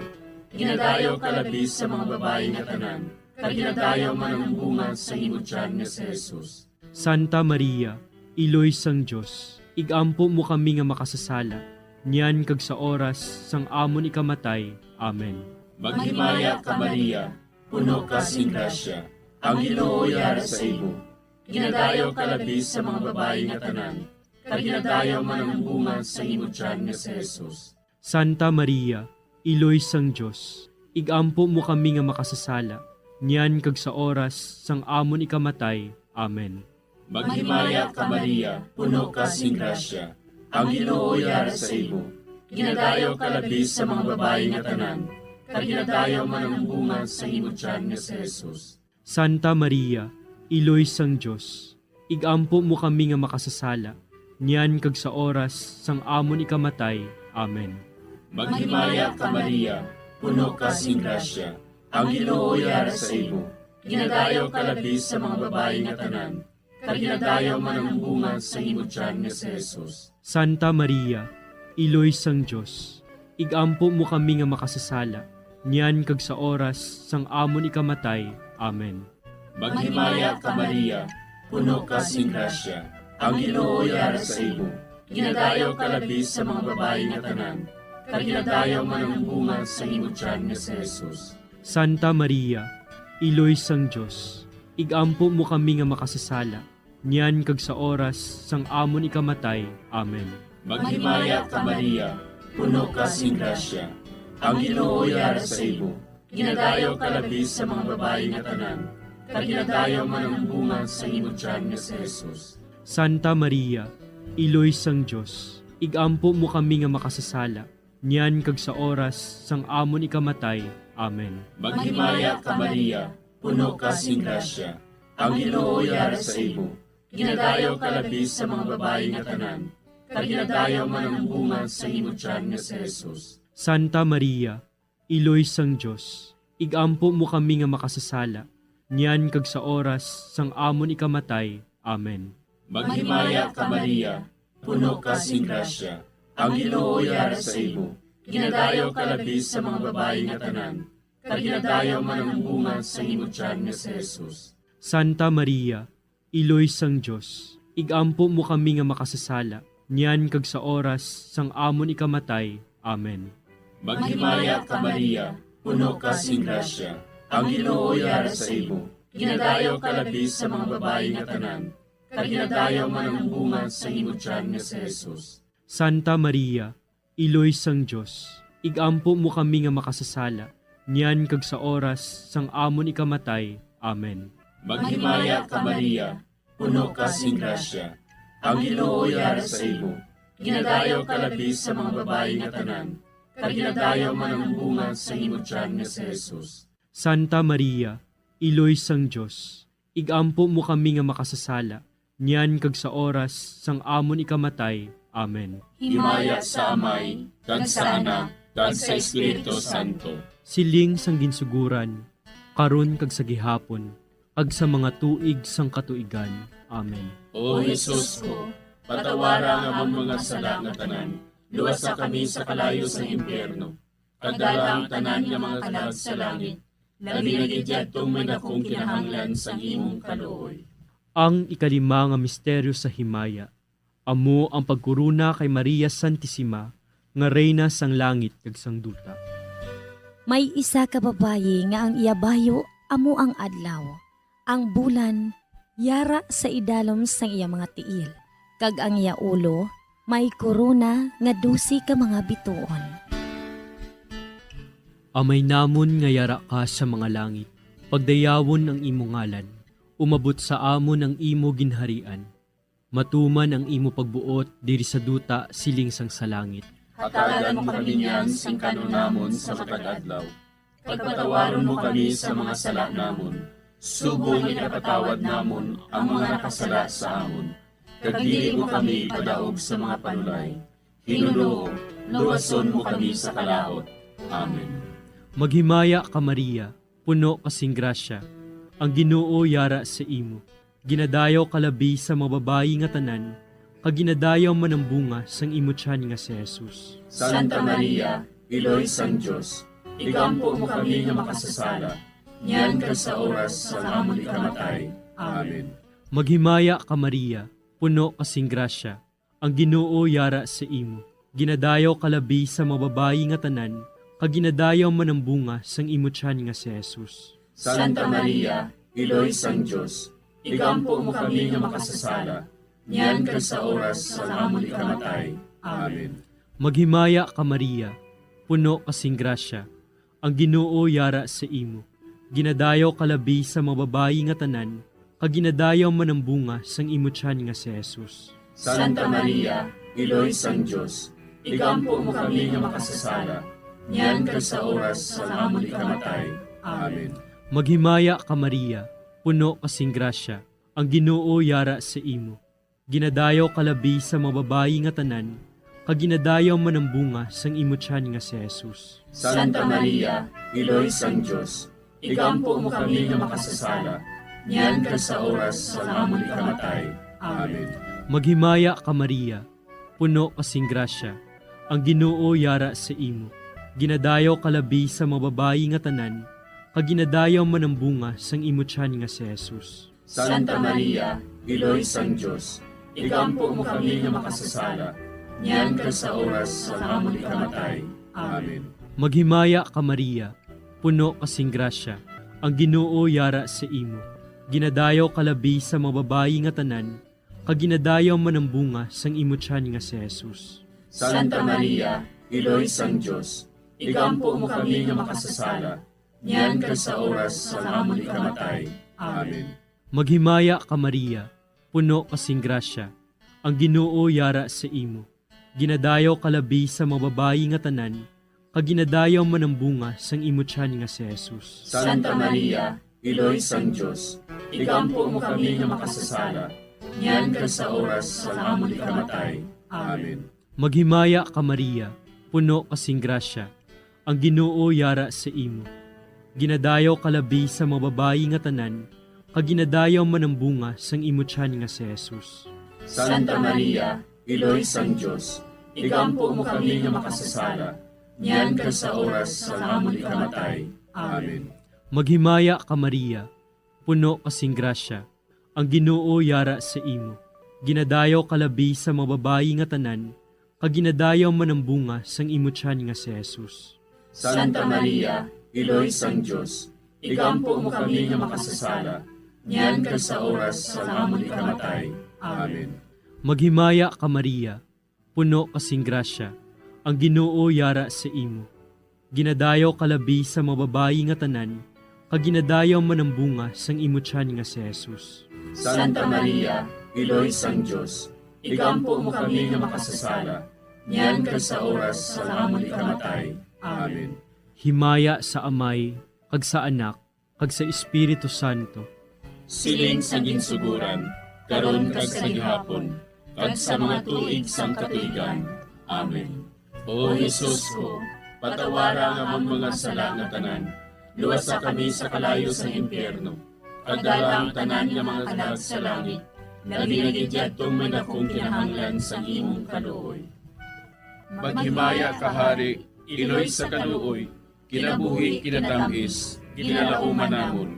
Ginadayaw ka labi sa mga babayi nga tanan, kag ginadayaw man ang bunga sa imo tiyan nga si Jesus. Santa Maria, Iloy sang Dios, ig-ampo mo kami nga makasasala, niyan kag sa oras sang amon ikamatay. Amen. Maghimaya ka, Maria, puno ka sing grasya, ang Ginoo yara sa imo. Ginadayaw ka labi sa mga babayi nga tanan, kag ginadayaw man ang bunga sa imo tiyan nga si Jesus. Santa Maria, Iloy sang Dios, ig-ampo mo kami nga makasasala, niyan kag sa oras sang amon ikamatay. Amen. Maghimaya ka, Maria, puno ka sing grasya, ang Ginoo yara sa imo. Ginadayaw ka labi sa mga babayi nga tanan, kag ginadayaw man ang bunga sa imo tiyan nga si Jesus. Santa Maria, Iloy sang Dios, ig-ampo mo kami nga makasasala, niyan kag sa oras sang amon ikamatay. Amen. Maghimaya ka, Maria, puno ka sing grasya, ang Ginoo yara sa imo. Ginadayaw ka labi sa mga babayi nga tanan, kag ginadayaw man ang bunga sa imo tiyan nga si Jesus. Santa Maria, Iloy sang Dios, ig-ampo mo kami nga makasasala, niyan kag sa oras sang amon ikamatay. Amen. Maghimaya ka, Maria, puno ka sing grasya, ang Ginoo yara sa imo. Ginadayaw ka labi sa mga babayi nga tanan, kag ginadayaw man ang bunga sa imo tiyan nga si Jesus. Santa Maria, Iloy sang Dios, igampo mo kami nga makasasala, niyan kag sa oras sang amon ikamatay. Amen. Maghimaya ka, Maria, puno ka sing grasya, ang Ginoo yara sa imo. Ginadayaw ka labi sa mga babayi nga tanan, kag ginadayaw man ang bunga sa imo tiyan nga si Jesus. Santa Maria, Iloy sang Dios, igampo mo kami nga makasasala, niyan kag sa oras sang amon ikamatay. Amen. Maghimaya ka, Maria, puno ka sing grasya, ang Ginoo yara sa imo. Ginadayaw ka labi sa mga babayi nga tanan, kag ginadayaw man ang bunga sa imo tiyan nga si Jesus. Santa Maria, Iloy sang Dios, igampo mo kami nga makasasala, niyan kag sa oras sang amon ikamatay. Amen. Maghimaya ka, Maria, puno ka sing grasya, ang Ginoo yara sa imo. Ginadayaw ka labi sa mga babayi nga tanan, kag ginadayaw man ang bunga sa imo tiyan nga si Jesus. Santa Maria, Iloy sang Dios, igampo mo kami nga makasasala, niyan kag sa oras sang amon ikamatay. Amen. Maghimaya ka, Maria, puno ka sing grasya, ang Ginoo yara sa imo. Ginadayaw ka labi sa mga babayi nga tanan, kag ginadayaw man ang bunga sa imo tiyan nga si Jesus. Santa Maria, Iloy sang Dios, igampo mo kami nga makasasala, niyan kag sa oras sang amon ikamatay. Amen. Maghimaya ka, Maria, puno ka sing grasya, ang Ginoo yara sa imo. Ginadayaw ka labi sa mga babayi nga tanan, kag ginadayaw man ang bunga sa imo tiyan nga si Jesus. Santa Maria, Iloy sang Dios, igampo mo kami nga makasasala, niyan kag sa oras sang amon ikamatay. Amen. Himaya sa Amay, kag sa Anak, kag sa Espiritu Santo. Siling sang ginsuguran, karon kag sa gihapon, kag sa mga tuig sang katuigan. Amen. O Jesus ko, patawara ang amon mga sala nga tanan, luwasa kami sa kalayo sang impyerno, kag dala ang tanan nga mga kalag sa langit, labi na gid yadtong may dakong kinahanglan sang imong kaluoy. Ang ikalima nga misteryo sa himaya, amo ang pagkorona kay Maria Santisima nga Reyna sang langit kag sang duta. May isa ka babayi nga ang iya bayo amo ang adlaw, ang bulan yara sa idalom sang iya mga tiil, kag ang iya ulo may korona nga dose ka mga bituon. Amay namon nga yara ka sa mga langit, pagdayawon ang imo ngalan, umabot sa amon ang imo ginharian, matuman ang imo pagbuot diri sa duta siling sang sa langit. Hatagan mo kami niyan sing kan-on namon sa matag adlaw, kag patawaron mo kami sa mga sala namon, subong nga ginapatawad namon ang mga nakasala sa amon, kag dili mo kami ipadaog sa mga panulay. Ginoo, luwason mo kami sa kalaut. Amen. Maghimaya ka, Maria, puno ka sing grasya, ang Ginoo yara sa imo. Ginadayaw ka labi sa mga babayi nga tanan, kag ginadayaw man ang bunga sang imo tiyan nga si Jesus. Santa Maria, Iloy sang Dios, igampo mo kami nga makasasala, niyan kag sa oras sang amon ikamatay. Amen. Maghimaya ka, Maria, puno ka sing grasya, ang Ginoo yara sa imo. Ginadayaw ka labi sa mga babayi nga tanan, kag ginadayaw man ang bunga sang imo tiyan nga si Jesus. Santa Maria, Iloy sang Dios, igampo mo kami nga makasasala, niyan kag sa oras sang amon ikamatay. Amen. Maghimaya ka, Maria, puno ka sing grasya, ang Ginoo yara sa imo. Ginadayaw ka labi sa mga babayi nga tanan, kag ginadayaw man ang bunga sang imo tiyan nga si Jesus. Santa Maria, Iloy sang Dios, igampo mo kami nga makasasala, niyan kag sa oras sang amon ikamatay. Amen. Maghimaya ka, Maria, puno ka sing grasya, ang Ginoo yara sa imo. Ginadayaw ka labi sa mga babayi nga tanan, kag ginadayaw man ang bunga sang imo tiyan nga si Jesus. Santa Maria, Iloy sang Dios, igampo mo kami nga makasasala, niyan kag sa oras sang amon ikamatay. Amen. Maghimaya ka, Maria, puno ka sing grasya, ang Ginoo yara sa imo. Ginadayaw ka labi sa mga babayi nga tanan, kag ginadayaw man ang bunga sang imo tiyan nga si Jesus. Santa Maria, Iloy sang Dios, igampo mo kami nga makasasala, niyan kag sa oras sang amon ikamatay. Amen. Maghimaya ka, Maria, puno ka sing grasya, ang Ginoo yara sa imo. Ginadayaw ka labi sa mga babayi nga tanan, kag ginadayaw man ang bunga sang imo tiyan nga si Jesus. Santa Maria, Iloy sang Dios, igampo mo kami nga makasasala, niyan kag sa oras sang amon ikamatay. Amen. Maghimaya ka, Maria, puno ka sing grasya, ang Ginoo yara sa imo. Ginadayaw ka labi sa mga babayi nga tanan, kag ginadayaw man ang bunga sang imo tiyan nga si Jesus. Santa Maria, Iloy sang Dios, igampo mo kami nga makasasala, niyan kag sa oras sang amon ikamatay. Amen. Maghimaya ka, Maria, puno ka sing grasya, ang Ginoo yara sa imo. Ginadayaw ka labi sa mga babayi nga tanan, kag ginadayaw man ang bunga sang imo tiyan nga si Jesus. Santa Maria, Iloy sang Dios, igampo mo kami nga makasasala, niyan kag sa oras sang amon ikamatay. Amen. Maghimaya ka, Maria, puno ka sing grasya, ang Ginoo yara sa imo. Ginadayaw ka labi sa mga babayi nga tanan, kag ginadayaw man ang bunga sang imo tiyan nga si Jesus. Santa Maria, Iloy sang Dios, igampo mo kami nga makasasala, niyan kag sa oras sang amon ikamatay. Amen. Maghimaya ka, Maria, puno ka sing grasya, ang Ginoo yara sa imo. Ginadayaw ka labi sa mga babayi nga tanan, kag ginadayaw man ang bunga sang imo tiyan nga si Jesus. Santa Maria, Iloy sang Dios, igampo mo kami nga makasasala, niyan kag sa oras sang amon ikamatay. Amen. Himaya sa Amay, kag sa Anak, kag sa Espiritu Santo. Siling sa ginsugoran, karon kag sa gihapon, kag sa mga tuig sang katuigan. Amen. O Jesus ko, patawara ang amon mga sala nga tanan, luwasa kami sa kalayo sang impyerno, kag dala ang tanan nga mga kalag sa langit, labi na gid yadtong may dakong kinahanglan sang imong kaluoy. Maghimaya ka, Hari, Iloy sa kaluoy, kinabuhi, kinatam-is, ginalauman namon.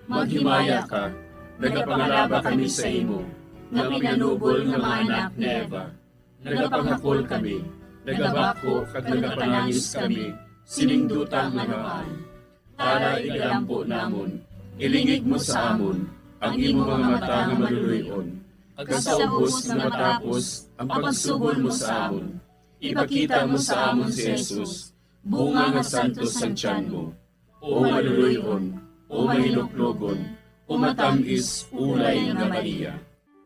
Maghimaya ka, nagapangalaba kami sa imo, nga pinanubol nga mga anak ni Eva. Nagapanghakol kami, nagabako, kag nagapanangis kami, sining duta nga namaan. Tara, igalampo namon, ilingig mo sa amon ang imo mga mata nga maluloy-on, kag sa ubos nga matapos ang pagsugol mo sa amon, ipakita mo sa amon si Jesus, bunga nga santos sang tiyan mo. O maluloy-on, o mahinuklogon, o matam-is ulay nga Maria.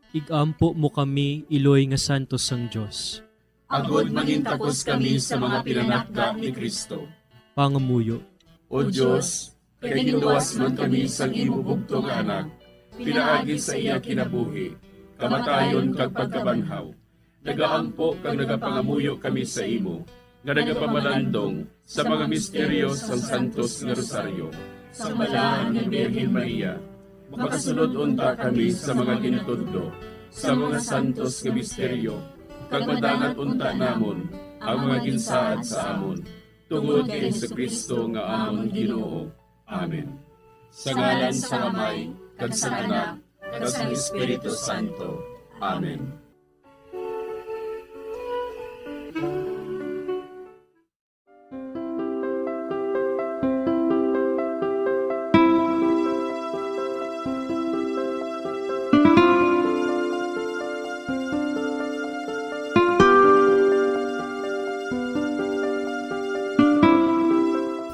Igampo mo kami, Iloy nga santos sang Dios. Agod mangintakos kami sa mga pinanakda ni Cristo. Pangamuyo. O Dios, kay ginluwas man kami sang imo bugtong nga Anak, pinaagi sa iya kinabuhi, kamatayon, kag pagkabanhaw, nagaampo kag nagapangamuyo kami sa imo, nga nagapamalandong sa mga misteryo sang santos nga rosaryo. Sa balaan nga Birhen Maria, makasulod unta kami sa mga ginatudlo sa mga santos nga misteryo, kag madangat unta namon ang mga ginsaad sa amon, tungod kay Jesu-Cristo nga amon Ginoo. Amen. Sa ngalan sang Amay, kag sang Anak, kag sang Espiritu Santo. Amen.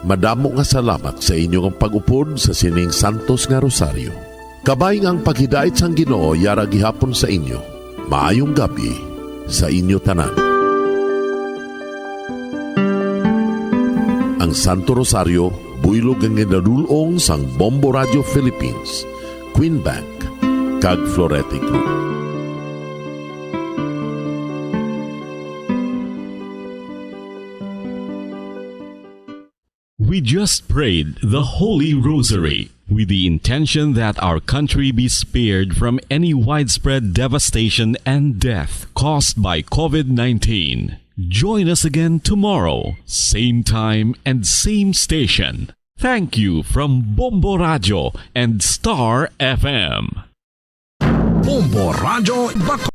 Madamo nga salamat sa inyo nga pag-upod sa sining santos nga rosaryo. Kabay nga ang paghidait sang Ginoo yara gihapon sa inyo. Maayong gab-i sa inyo tanan. Ang Santo Rosario, buylog nga ginadul-ong sang Bombo Radio Philippines, Queen Bank, kag Florete Group. We just prayed the Holy Rosary with the intention that our country be spared from any widespread devastation and death caused by COVID nineteen. Join us again tomorrow, same time and same station. Thank you from Bombo Radio and Star F M. Bombo Radio Bacolod.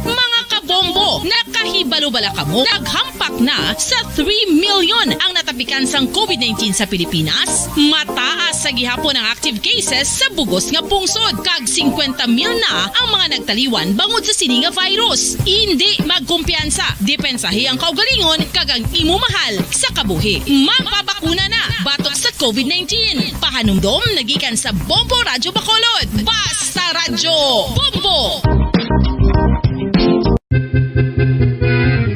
Mga kabombo, nakahibalo bala kamo? Naghampak na sa three million ang natapikan sang covid nineteen sa Pilipinas. Mataas sa gihapon ang active cases sa bugos nga pungsod, kag singkwenta mil na ang mga nagtaliwan bangod sa sini nga virus. Indi magkumpiyansa, depensahi ang kaugalingon kag ang imo mahal sa kabuhi. Magpabakuna na batok sa covid nineteen. Pahanumdom na gikan sa Bombo Radyo Bacolod. Basta Radyo Bombo!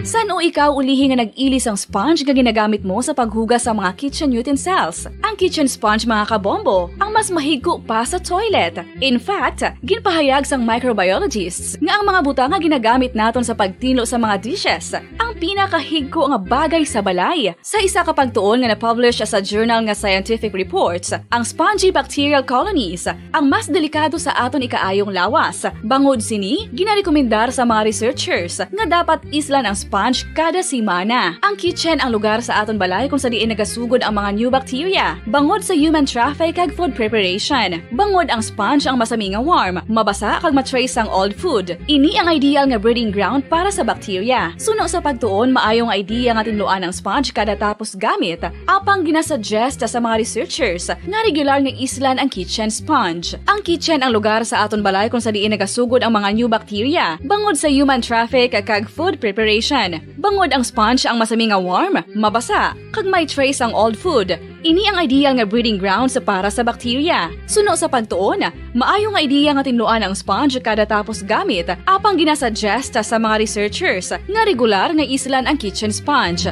San-o ikaw ulihi nga nag-ili sang sponge nga ginagamit mo sa paghugas sa mga kitchen utensils? Ang kitchen sponge, mga kabombo, ang mas mahigko pa sa toilet. In fact, ginpahayag sang microbiologists nga ang mga butang nga ginagamit naton sa pagtinlo sa mga dishes ang pinakahigko nga bagay sa balay. Sa isa ka pagtuon nga na-publish sa journal nga Scientific Reports, ang spongy bacterial colonies ang mas delikado sa aton ikaayong lawas. Bangod sini, ginarekomendar sa mga researchers nga dapat islan ang sponge kada semana. Ang kitchen ang lugar sa aton balay kung sa diin nagasugod ang mga new bacteria, bangod sa human traffic kag food preparation. Bangod ang sponge ang masami nga warm, mabasa kag ma-trace sang old food. Ini ang ideal nga breeding ground para sa bacteria. Suno sa pagtuon, maayo nga idea nga tinluan ang sponge kada tapos gamit, apang ginasuggest sa mga researchers nga regular nga islan ang kitchen sponge. Ang kitchen ang lugar sa aton balay kung sa diin nagasugod ang mga new bacteria, bangod sa human traffic kag food preparation. Bangod ang sponge ang masami nga warm, mabasa, kag may trace ang old food, ini ang ideal nga breeding grounds para sa bacteria. Suno sa pagtuon, maayo nga ideya nga tinluan ang sponge kada tapos gamit, apang ginasuggest sa mga researchers nga regular nga islan ang kitchen sponge.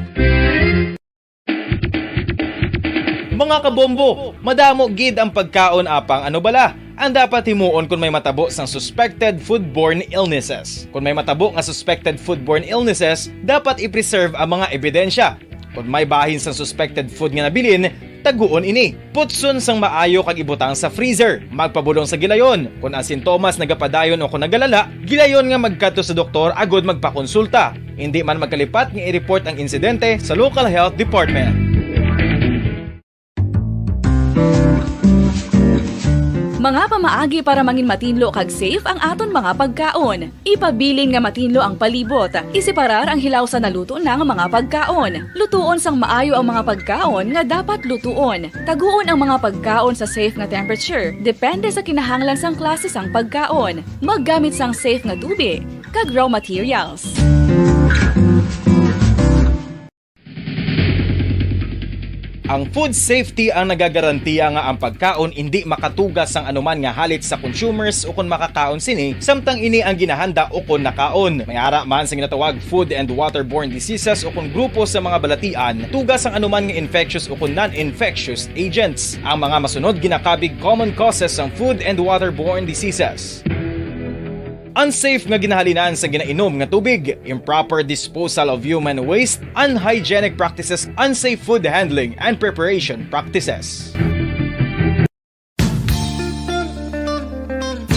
Mga kabombo, madamo gid ang pagkaon, apang ano bala ang dapat himuon kon may matabo sang suspected foodborne illnesses? Kon may matabo nga suspected foodborne illnesses, dapat i-preserve ang mga ebidensya. Kon may bahin sang suspected food nga nabilin, taguon ini. Putson sang maayo kag ibutang sa freezer. Magpabulong sa gilayon. Kon ang sintomas nagapadayon o kon nagalala, gilayon nga magkadto sa doktor agud magpakonsulta. Indi man magkalipat nga i-report ang insidente sa local health department. Mga pamaagi para mangin matinlo kag safe ang aton mga pagkaon. Ipabilin nga matinlo ang palibot. Iseparar ang hilaw sa naluto na nga mga pagkaon. Lutuon sang maayo ang mga pagkaon nga dapat lutuon. Taguon ang mga pagkaon sa safe nga temperature, depende sa kinahanglan sang klase sang pagkaon. Maggamit sang safe nga tubig kag raw materials. Ang food safety ang nagagarantiya nga ang pagkaon indi makatuga sang anuman nga halit sa consumers ukon makakaon sini, samtang ini ang ginahanda ukon nakaon. May ara man sa ginatawag food and waterborne diseases ukon grupo sa mga balatian, tuga sang anuman nga infectious ukon non-infectious agents. Ang mga masunod ginakabig common causes sang food and waterborne diseases. Unsafe nga ginahalinan sa ginainom nga tubig, improper disposal of human waste, unhygienic practices, unsafe food handling and preparation practices.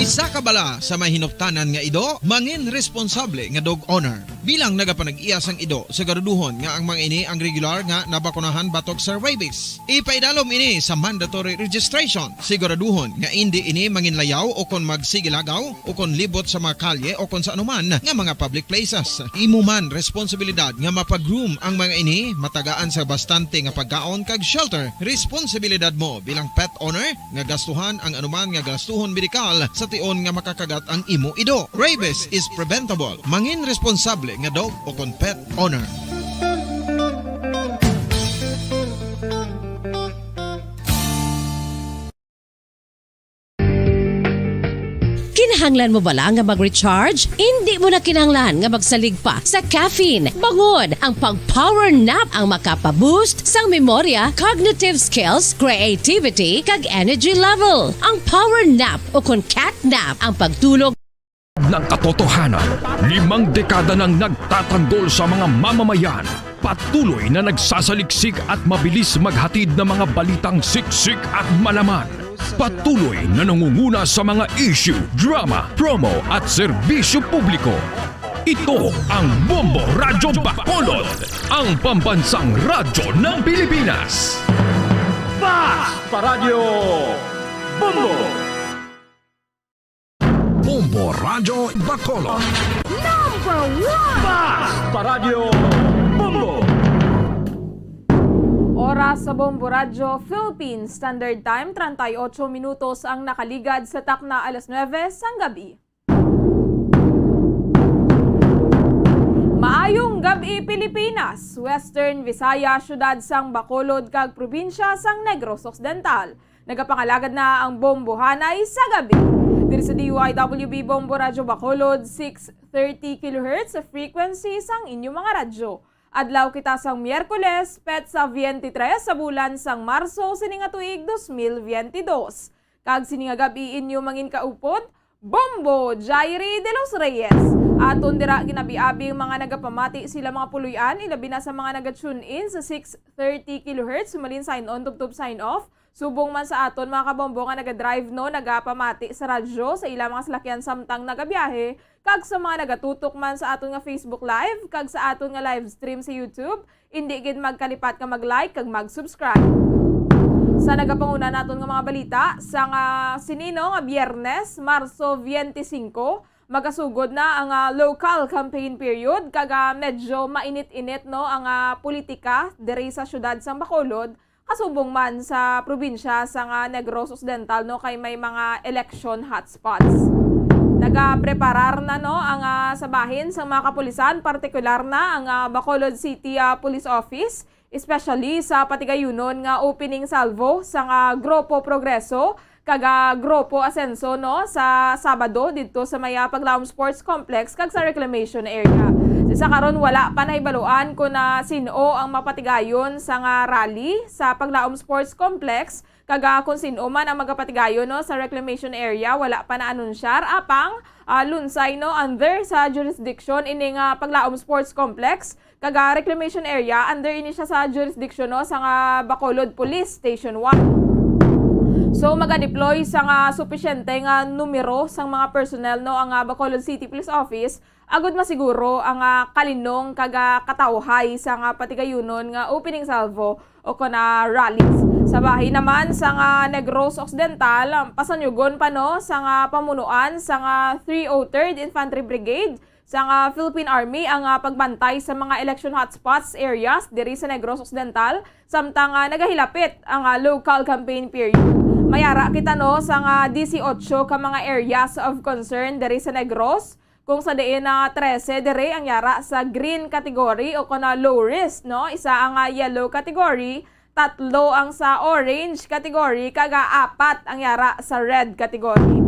Isa ka bala sa may hinuptanan nga ido, mangin responsable nga dog owner. Bilang nagapanag-iya sang ido, siguraduhon nga ang mga ini ang regular nga nabakunahan batok sa rabies. Ipaidalom ini sa mandatory registration. Siguraduhon nga indi ini manginlayaw o kon magsigilagaw o kon libot sa mga kalye o kon sa anuman nga mga public places. Imo man responsibilidad nga mapa-groom ang mga ini, matagaan sa bastante nga pagkaon kag shelter. Responsibilidad mo bilang pet owner nga gastuhan ang anuman nga gastuhon medikal sa tion nga makakagat ang imo ido. Rabies is preventable. Mangin responsable nga dog o kon pet owner. Kinahanglan mo bala nga mag-recharge? Indi mo na kinahanglan nga magsalig pa sa caffeine. Bangod ang pag-power nap ang makapa-boost sang memorya, cognitive skills, creativity, kag energy level. Ang power nap o kon cat nap ang pagtulog ng katotohanan, limang dekada nang nagtatanggol sa mga mamamayan, patuloy na nagsasaliksik at mabilis maghatid ng mga balitang siksik at malaman. Patuloy na nangunguna sa mga issue, drama, promo at serbisyo publiko. Ito ang Bombo Radyo Bacolod, ang pambansang radyo ng Pilipinas. Basta Radyo Bombo! Radyo Bacolod. Number one! Basta Radyo Bombo! Oras sa Bombo Radyo Philippines Standard Time, treinta y ocho minutos ang nakaligad sa takna alas nuebe sang gabi. Maayong gab-i, Pilipinas, Western Visayas, siyudad sang Bacolod, kag probinsya sang Negros Occidental. Nagapangalagad na ang Bombohanay sa gabi. Diri sa D Y W B Bombo Radyo Bacolod, six thirty kilohertz sa frequency sang inyong mga radyo. Adlaw kita sang Miyerkules, petsa twenty-three sa bulan sang Marso sini nga tuig dos mil veintidós. Kag sini nga gab-i inyo manginkaupod, Bombo Jairi de los Reyes. Aton dira ginabi-abi ang mga nagapamati sila mga puloy-an, ilabi na sa mga naga-tune in sa six thirty kilohertz, humalin sign on, tubtob sign off. Subong man sa aton mga kabombo nga naga-drive, no, nagapamati sa radyo sa ila mga salakyan samtang nagabiyahe, kag sa mga nagatutok man sa aton nga Facebook Live kag sa aton nga live stream sa YouTube, indi gid magkalipat nga mag-like kag mag-subscribe. Sa nagapanguna naton nga mga balita, sa nga sini, no, nga Biyernes, Marso twenty-five, magasugod na ang, ah, local campaign period, kag, ah, medyo mainit-init, no, ang, ah, politika diri sa siyudad sang Bacolod, kasubong man sa probinsya sang, ah, Negros Occidental, no, kay may mga election hotspots. Nagapreparar na, no, ang, ah, sa bahin sang mga kapulisan, partikular na ang, ah, Bacolod City, ah, Police Office, especially sa patigayunon nga opening salvo sang, ah, Grupo Progreso kag, ah, Grupo Asenso, no, sa Sabado didto sa may, ah, Paglaom Sports Complex kag sa Reclamation Area. Sa karon, wala pa nahibaluan kon, ah, sin-o ang mapatigayon sang, ah, rally sa Paglaom Sports Complex, kag, ah, kon sin-o man ang magapatigayon, no, sa Reclamation Area, wala pa naanunsyar. Apang, ah, lunsay, no, under sa jurisdiction ini nga Paglaom Sports Complex, kag, ah, Reclamation Area, under ini siya sa jurisdiction, no, sang, ah, Bacolod Police Station one. So, maga-deploy sang, ah, supisyente nga numero sang mga personnel, no, ang, ah, Bacolod City Police Office, agud masiguro ang, ah, kalinong kag, ah, katawhay sang, ah, patigayunon nga opening salvo o kon, ah, rallies. Sa bahin naman sang, ah, Negros Occidental, pasanyugon pa, no, sang, ah, pamunuan sang, ah, three oh third Infantry Brigade sang, ah, Philippine Army ang, ah, pagbantay sa mga election hotspots areas diri sa Negros Occidental, samtang, ah, nagahilapit ang, ah, local campaign period. May ara kita, no, sang, ah, disiotso ka mga areas of concern diri sa Negros, kung sa diin na trese diri ang yara sa green category o kon, ah, low risk, no? Isa ang, ah, yellow category, tatlo ang sa orange category, kag, ah, apat ang yara sa red category.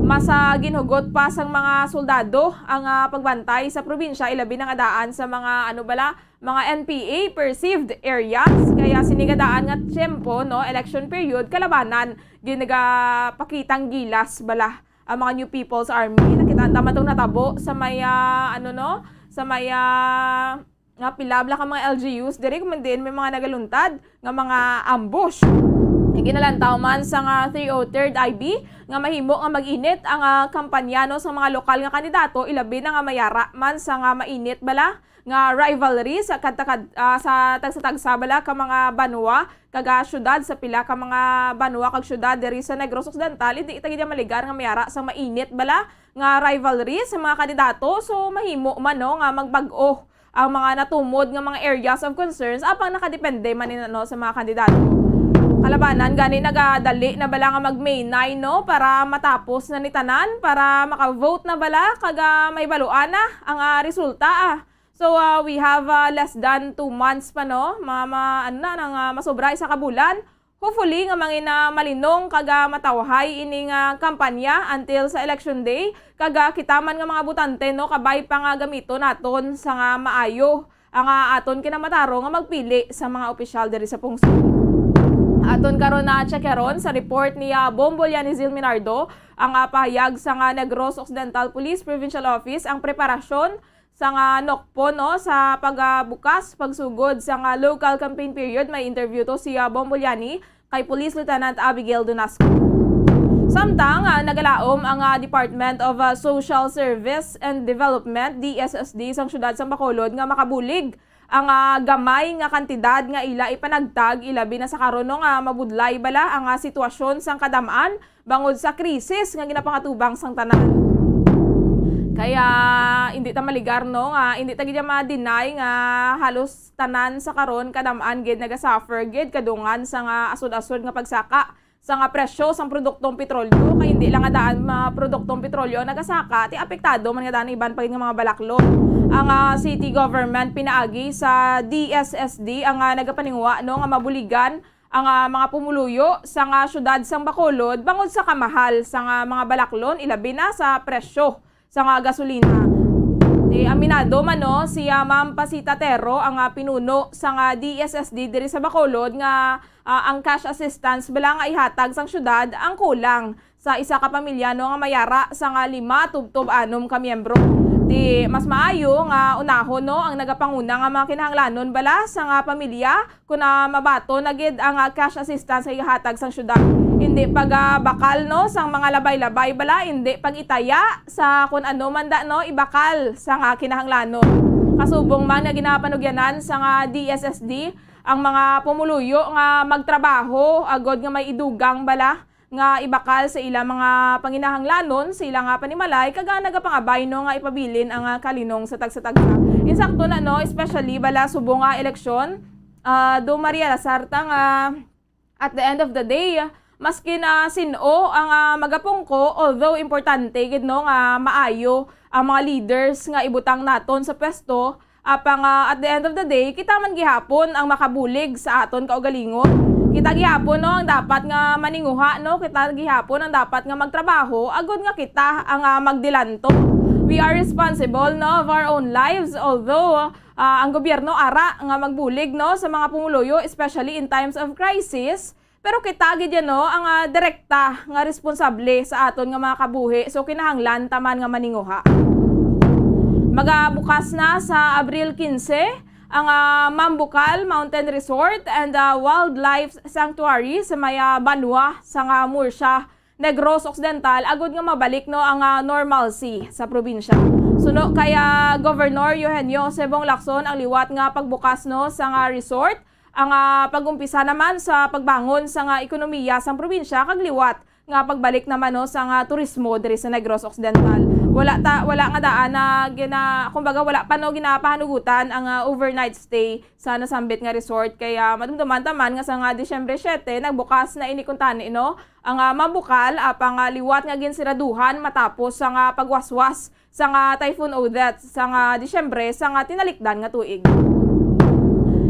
Mas, ah, ginhugot pa sang mga soldado ang, ah, pagbantay sa probinsya, ilabi na nga daan sa mga, ano bala, mga N P A perceived areas. Kaya sini nga daan nga tiyempo, no, election period, kalabanan, ginagapakitang gilas bala ang mga New People's Army. Nakita ta man tong natabo sa may, ah, ano, no? Sa may, ah, nga pila bala ka mga L G Us diri, kung diin may mga nagaluntad nga mga ambush. Ginalantaw man sang, ah, three oh third I B nga mahimo nga mag-init ang, ah, kampanya, no, sa mga lokal nga kandidato, ilabi na nga may ara man sang, ah, mainit bala nga rivalry sa kadta-kad-, ah, sa tagsa-tagsa bala ka mga banwa kag, ah, syudad, sa pila ka mga banwa kag syudad diri sa Negros Occidental. Hindi kita gid maligar nga may ara sang mainit bala nga rivalry sa mga kandidato. So, mahimo man, no, nga magbag-o ang mga natumod nga mga areas of concerns, apang nakadepende man ni, no, sa mga kandidato. Kalabanan gani nagadali na bala nga mag-May nine, no, para matapos na ni tanan, para maka-vote na bala kag, ah, mahibaluan na ang, ah, resulta, ah. So, ah, we have, ah, less than two months pa, no? Ma-, ma-, ano na, nang, ah, masobra isa ka bulan. Hopefully nga mangin-, ah, malinong kag, ah, matawhay ini nga kampanya until sa election day. Kag, ah, kita man nga mga botante, no, kabay pa nga gamiton naton sa nga maayo ang, ah, aton kinamatarong nga magpili sa mga opisyal diri sa pungsod. Aton karon na tiyekyaron sa report ni, ah, Bombo Lianizil Minardo ang, ah, pahayag sa nga Negros Occidental Police Provincial Office ang preparasyon sa nga NOCPO, no, sa pagbukas, pagsugod sa nga local campaign period. May interview to si, ah, Bombo Liani kay Police Lieutenant Abigail Donasco. Samtang, ah, nagalaom ang, ah, Department of, ah, Social Service and Development, D S S D, sang siyudad sang Bacolod nga makabulig ang, ah, gamay nga kantidad nga ila ipanagtag, ilabi na sa karon, no, nga mabudlay bala ang, ah, sitwasyon sang kadam-an bangod sa krisis nga ginapangatubang sang tanan. Kaya hindi ta maligar, no, nga hindi ta gid ma-deny nga halos tanan sa karon kadam-an gid nagasuffer gid kadungan sa nga asod-asod nga pagsaka sa nga presyo sang produktong petrolyo, kay hindi lang nga daan mga produktong petrolyo ang nagasaka, ti apektado man nga daan iban pa gid nga mga balaklon. Ang, ah, city government pinaagi sa D S S D ang, ah, nagapaninguha, no, nga mabuligan ang, ah, mga pumuluyo sa nga syudad sang Bacolod bangod sa kamahal sa nga mga balaklon, ilabi na sa presyo sa nga gasolina. Di aminado man, no, si, ah, Ma'am Pasita Terro, ang, ah, pinuno sa nga D S S D diri sa Bacolod, nga, ah, ang cash assistance bala nga ihatag sang syudad ang kulang sa isa ka pamilya, no, nga may ara sa nga lima tubtob anom ka miyembro. Di mas maayo nga unahon, no, ang nagapanguna nga mga kinahanglanon bala sa nga pamilya, kun, ah, mabaton na gid ang, ah, cash assistance nga ihatag sang syudad. Hindi pag, ah, bakal, no, sang mga labay-labay bala, hindi pag-itaya sa kun ano man da, no, ibakal sang, ah, kinahanglanon. Kasubong man nga ginapanugyanan sang, ah, D S S D ang mga pumuluyo nga magtrabaho agod nga may idugang bala nga ibakal sa ila mga panginahanglanon sa ila nga panimalay, kag, ah, nagapangabay, no, nga ipabilin ang, ah, kalinong sa tagsa-tagsa. Insakto na, no, especially bala subong nga eleksyon, ah, do ma-realizar ta nga at the end of the day, maski na sin-o ang, ah, magapungko, although importante gid, no, nga maayo ang mga leaders nga ibutang naton sa pwesto, apang, ah, at the end of the day, kita man gihapon ang makabulig sa aton kaugalingon. Kita gihapon, no, ang dapat nga maninguha, no, kita gihapon ang dapat nga magtrabaho agod nga kita ang, ah, magdilanto. We are responsible, no, of our own lives, although, ah, ang gobyerno ara nga magbulig, no, sa mga pumuluyo, especially in times of crisis. Pero kita gid yan, no, ang, ah, direkta nga responsable sa aton nga mga kabuhi, so kinahanglan ta man nga maninguha. Magabukas na sa Abril quince ang, ah, Mambukal Mountain Resort and, ah, Wildlife Sanctuary sa may, ah, banwa sa nga Murcia, Negros Occidental, agud nga mabalik, no, ang, ah, normalcy sa probinsya. Suno kay, ah, Governor Eugenio Sebong Lacson ang liwat nga pagbukas, no, sa nga resort, ang, ah, pag-umpisa naman sa pagbangon sa nga ekonomiya sang probinsya kag liwat nga pagbalik naman, no, sa nga turismo diri sa Negros Occidental. Wala ta, wala nga daan na gina-, kumbaga, wala pa, no, ginapahanugutan ang, ah, overnight stay sa nasambit nga resort. Kaya madumduman ta man nga sa nga Disyembre siyete, nagbukas na ini kuntani, no, ang, ah, Mambukal, apang, ah, liwat nga ginsiraduhan matapos sa nga pagwaswas sa nga Typhoon Odette sa nga Disyembre sa nga tinalikdan nga tuig.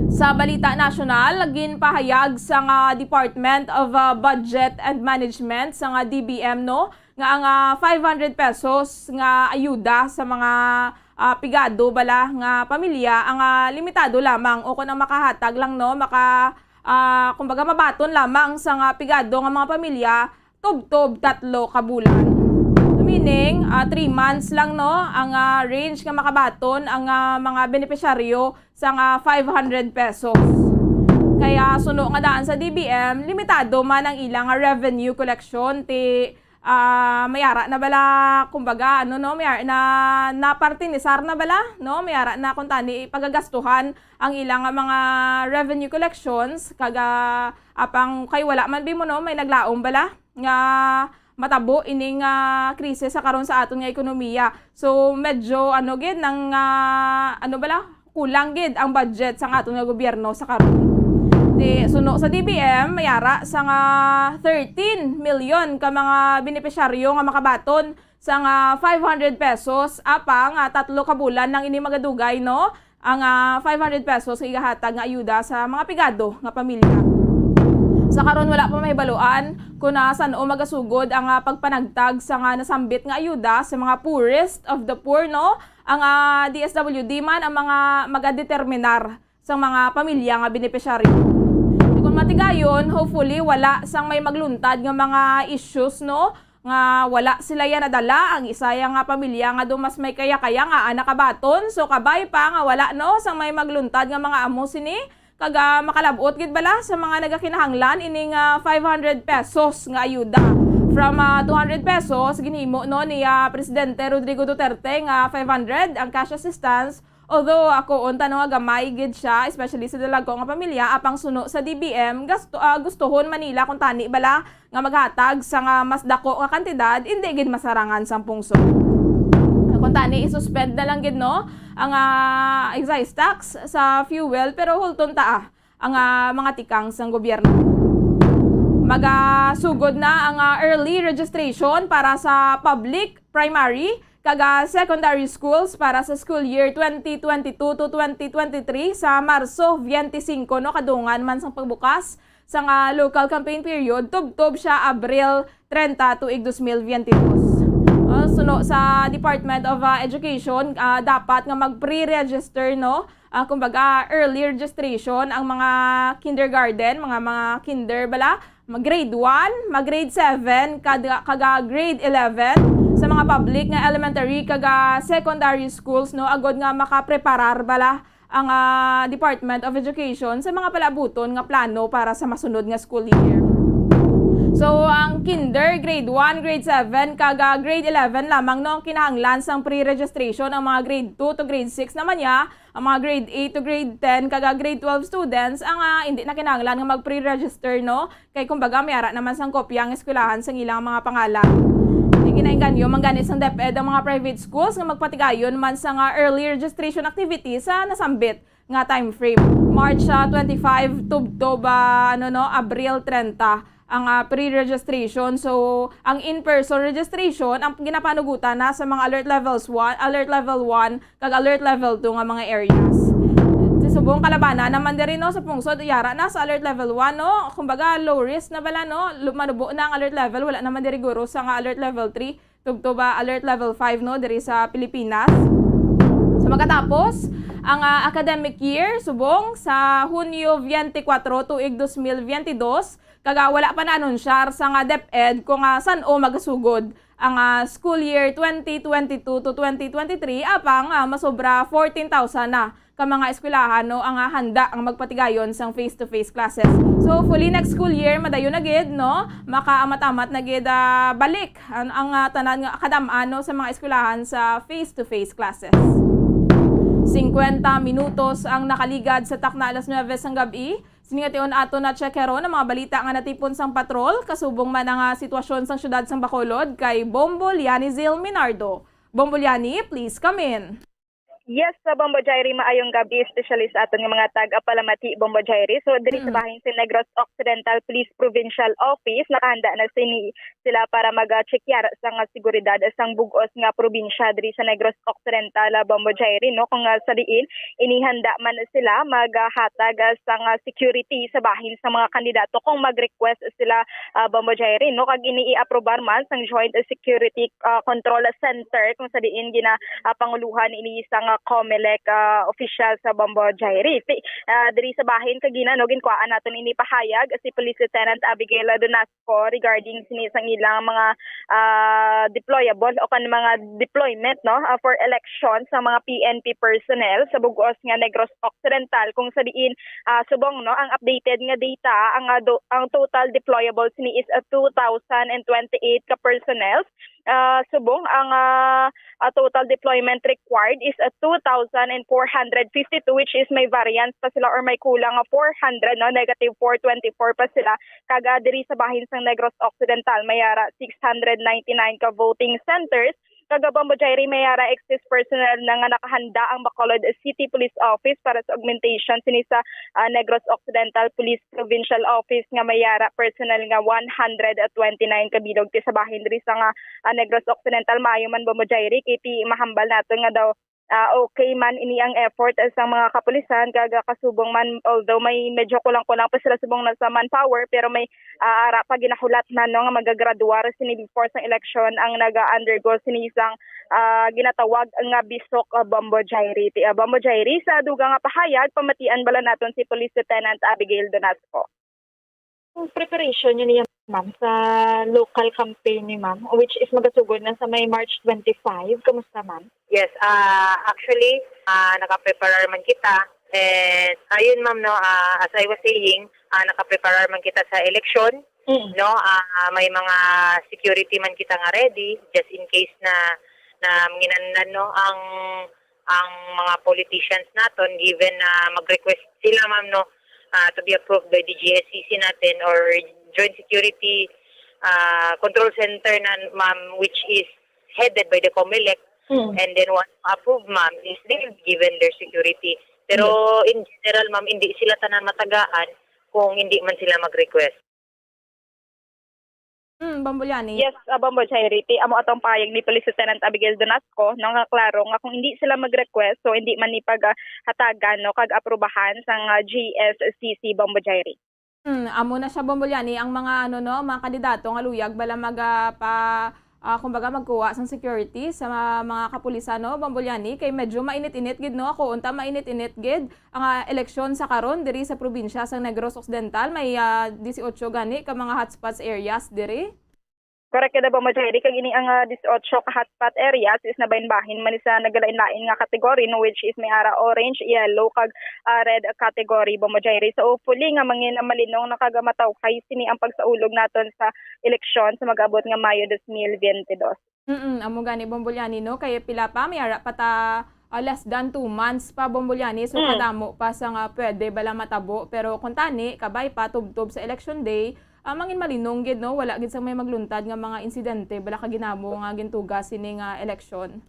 Sa balita nasyonal, ginpahayag sa nga Department of, ah, Budget and Management sa nga D B M, no, nga ang, ah, five hundred pesos nga ayuda sa mga, ah, pigado bala nga pamilya ang, ah, limitado lamang, o kon ang makahatag lang, no, maka, ah, kumbaga, mabaton lamang sa nga pigado nga mga pamilya tubtob tatlo ka bulan. Meaning, ah, three months lang, no, ang, ah, range nga makabaton ang, ah, mga benepisyaryo sa nga five hundred pesos. Kaya suno nga daan sa D B M, limitado man ang ilang revenue collection, ti, ah, may ara na bala, kumbaga, ano, no, may ara na, napartinisar na bala, no, may ara na kuntani pagagastuhan ang ilang nga mga revenue collections, kag, ah, apang kay wala man bi mo, no, may naglaom bala nga matabo ining, ah, krisis sa karon sa aton nga ekonomiya. So, medyo, ano gid, nang, ah, ano bala, kulang gid ang budget sa aton nga gobyerno sa karon. Di, suno sa D B M, may ara sa nga thirteen million ka mga benepisyaryo nga makabaton sa nga five hundred pesos, apang, ah, tatlo ka bulan lang ini magadugay, no? Ang, ah, five hundred pesos nga igahatag nga ayuda sa mga pigado nga pamilya. Sa karon, wala pa mahibaluan kung, ah, san-o magasugod ang, ah, pagpanagtag sa nga nasambit nga ayuda sa mga poorest of the poor, no? Ang, ah, D S W D man ang mga magadeterminar sa mga pamilya nga benepisyaryo. Kung matigayon, hopefully, wala sang may magluntad nga mga issues, no? Nga wala sila yan nadala, ang isa ya nga pamilya nga do mas may kaya-kaya nga ana kabaton. So, kabay pa nga wala, no, sang may magluntad nga mga amo sini, kag, ah, makalab-ot gid bala sa mga nagakinahanglan ining, ah, five hundred pesos nga ayuda. From, ah, two hundred pesos, ginhimo, no, ni, ah, Presidente Rodrigo Duterte nga five hundred ang cash assistance. Although, ako, unta, no, nga gamay gid siya, especially sa dalagko nga pamilya, apang suno sa D B M, gasto, ah, gustohon man nila kuntani bala nga maghatag sa nga mas dako nga kantidad, indi gid masarangan sang pungsod. Kung Tani, i-suspend na lang gid, no, ang, ah, excise tax sa fuel, pero hulton ta, ah, ang, ah, mga tikang sang gobyerno. Magasugod na ang, ah, early registration para sa public, primary, kag, ah, secondary schools para sa school year twenty twenty-two to twenty twenty-three sa Marso twenty-five, no, kadungan man sang pagbukas sang, ah, local campaign period, tubtob siya Abril treinta, tuig dos mil veintidós. Ah, suno sa Department of, ah, Education, ah, dapat nga mag-pre-register, no? Ah, kumbaga, early registration ang mga kindergarten, mga, mga kinder bala, mag grade one, mag grade seven, kada, kaga grade eleven sa mga public nga elementary kaga secondary schools, no, agod nga makapreparar bala ang, ah, Department of Education sa mga palabuton nga plano para sa masunod nga school year. So, ang kinder, grade one, grade seven, kaga grade eleven lamang, no, ang kinahanglan sang pre-registration. Ang mga grade two to grade six naman niya, ang mga grade eight to grade ten, kaga grade twelve students, ang, ah, hindi na kinahanglan nga mag-pre-register, no? Kay kumbaga, may ara naman sang kopya ang eskwelahan sang ilang mga pangalan. Hindi ginainganyo man gani sang DepEd ang mga private schools nga magpatigayon man sa nga early registration activity sa nasambit nga time frame. March, ah, twenty-five, tubtob, ah, ano, no, Abril treinta ang, ah, pre-registration. So, ang in-person registration, ang ginapanugutan na sa mga alert levels one, alert level one, kag alert level two nga mga areas. Sa subong, kalabana naman diri, no, sa pungsod, yara na sa alert level one, no? Kumbaga, low risk na bala, no? Lu-, manubo na ang alert level, wala naman diri guro sa nga alert level three, tubtob ba alert level five, no, diri sa Pilipinas. So, makatapos ang, ah, academic year, subong sa Hunyo twenty-four, tuig dos mil veintidós, kag, ah, wala pa naanunsyar sa nga DepEd kung, ah, san-o magasugod ang, ah, school year twenty twenty-two to twenty twenty-three, apang, ah, masobra fourteen thousand na ka mga eskwelahan, no, ang, ah, handa ang magpatigayon sang face-to-face classes. So, hopefully, next school year, madayon na gid, no, makaamat-amat na gid, ah, balik ang, ang, ah, tanan nga kadam-an, no, sa mga eskwelahan sa face-to-face classes. Singkwenta minutos ang nakaligad sa takna alas nuebe sang gab-i. Sini nga tion ato na check karon ang mga balita nga natipon sang patrol, kasubong man ang, ah, sitwasyon sang siyudad sang Bacolod kay Bombo Liani Zil Minardo. Bombo Liani, please come in. Yes, sa Bombo Jairi, maayong gabi, especially sa aton nga mga taga-Palamati, Bombo Jairi. So, diri sa Mm. bahin sa Negros Occidental Police Provincial Office, nakahanda na sini sila para mag-check yara sa nga seguridad sang bug-os nga probinsya diri sa Negros Occidental, ah, Bombo Jairi, no? Kung, ah, sa diin, inihanda man sila maghatag, ah, sa nga security sa bahin sa mga kandidato kung mag-request sila, ah, Bombo Jairi, no? Kag ini i-aprobar man sang Joint Security, ah, Control Center kung sa diin gina, ah, panguluhan ini sang, ah, COMELEC, ah, official sa Bombo Jairi. Ti-, ah, diri sa bahin kagina, no, ginkuhaan naton ini pahayag si Police Lieutenant Abigail Donasco regarding sini sang ilang mga, ah, deployable o kan mga deployment, no, ah, for election sa mga P N P personnel sa bug-os nga Negros Occidental, kung sa diin, ah, subong, no, ang updated nga data, ang, ah, do-, ang total deployable sini is, ah, two thousand and twenty-eight ka personnel. Ah, subong ang, ah, ah, total deployment required is, ah, two thousand and four hundred fifty-two, which is may variance pa sila or may kulang nga four hundred, no, negative four twenty-four pa sila. Kag, ah, diri sa bahin sang Negros Occidental, may ara six hundred ninety-nine ka voting centers. Kag, ah, Bombo Jairi, may ara excess personnel na nga nakahanda ang Bacolod City Police Office para sa augmentation sini sa, ah, Negros Occidental Police Provincial Office nga may ara personnel nga one hundred twenty-nine ka bilog ti sa bahin diri sa nga, ah, Negros Occidental. Maayo man, Bombo Jairi, kay ti mahambal naton nga daw, ah, okay man ini ang effort, ah, sa mga kapulisan, kag, ah, kasubong man, although may medyo kulang-kulang pa sila subong na sa manpower, pero may, ah, ara pa ginahulat na, no, nga magagraduar sini before sang eleksyon ang naga-undergo sini sang, ah, ginatawag nga bisok, ah, Bombo Jairi. Ti, ah, Bombo Jairi, sa dugang nga pahayag, pamatian bala naton si Police Lieutenant Abigail Donasco. Ang preparation niyo niya, ma'am, sa local campaign ni ma'am, which is magasugod na sa may March twenty-five. Kamusta, ma'am? Yes, ah, actually, ah, nakapreparar man kita. And ayun, ma'am, no, ah, as I was saying, ah, nakapreparar man kita sa eleksyon, Mm. no? Ah, may mga security man kita nga ready just in case na, na manginanlan, no, ang, ang mga politicians naton, given na mag-request sila, ma'am, no, ah, to be approved by the G S C C natin or Joint Security, ah, Control Center na, ma'am, which is headed by the COMELEC. Mm. And then once ma-approve, ma'am, is they given their security. Pero in general, ma'am, hindi sila tanan matagaan kung hindi man sila mag-request. Mm, Bombo Liani. Yes, ah, Bombo Jairi, ti amo atong pahayag ni Police Lieutenant Abigail Donasco, no, nga klaro nga kung hindi sila mag-request, so hindi man ni pag, ah, hatagan, no, kag aprubahan sang, ah, G S C C, Bombo Jairi. Hmm, amo na siya, Bombo Liani, ang mga, ano, no, mga kandidato nga luyag bala mag, ah, pa, ah, kumbaga, magkuha sang security sa mga, mga kapulisan, no, Bombo Liani, kay medyo mainit-init gid, no, ako unta mainit-init gid ang, ah, eleksyon sa karon diri sa probinsya sang Negros Occidental. May, ah, dieciocho gani ka mga hotspots areas diri. Correct ka, Bombo Jairi, kag ini ang, ah, dieciocho ka hotspot areas is nabahinbahin man sa nagalain-lain nga category, no, which is may ara orange, yellow, kag, ah, red category, Bombo Jairi. So, hopefully nga mangin malinong na kag matawhay sini ang pagsaulog naton sa eleksyon sa mag-abot nga Mayo dos mil biyente dos. Mm, amo gani, Bombo Liani, no? Kay pila pa, may ara pa ta, ah, less than two months pa, Bombo Liani. So, kadamo pa sa nga pwede bala matabo. Pero kung tani, kabay pa, tubtob sa election day, ah, mangin malinong gid, no? Wala gid sa may magluntad nga mga insidente bala ka ginamo nga gintuga sini nga eleksyon.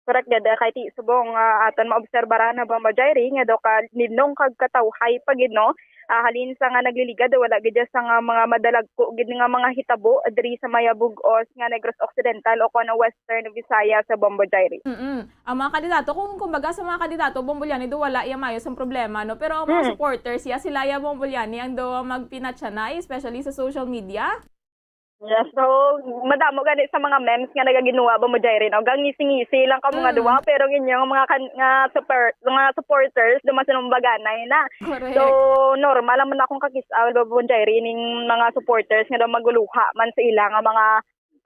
Correct gid, eh, kay ti subong, ah, aton maobserbaran na, Bombo Jairi, nga daw ka linong kag katawhay pa gid, no? Ah, halin sa nga nagliligad, wala gid sa nga mga madalagko gid nga mga hitabo diri sa may bug-os nga Negros Occidental o kon Western Visayas sa, Bombo Jairi. Mm-mm. Ang mga kandidato, kung kumbaga sa mga kandidato, Bombo Liani, do wala iya mayo sang problema, no? Pero ang mga supporters, iya sila iya, Bombo Liani, ang do magpinatsanay, especially sa social media. Yeah, so, madamo gani sa mga memes nga nagaginuwa, Bombo Jairi, no? Gangisi-ngisi lang ka mga duwa, pero ang inyong mga kan-, nga super, mga supporters, duman sa baganay na. Correct. So, normal lang man akong kakis-, ah, Bombo Jairi, ning mga supporters nga daw maguluha man sa ila nga mga,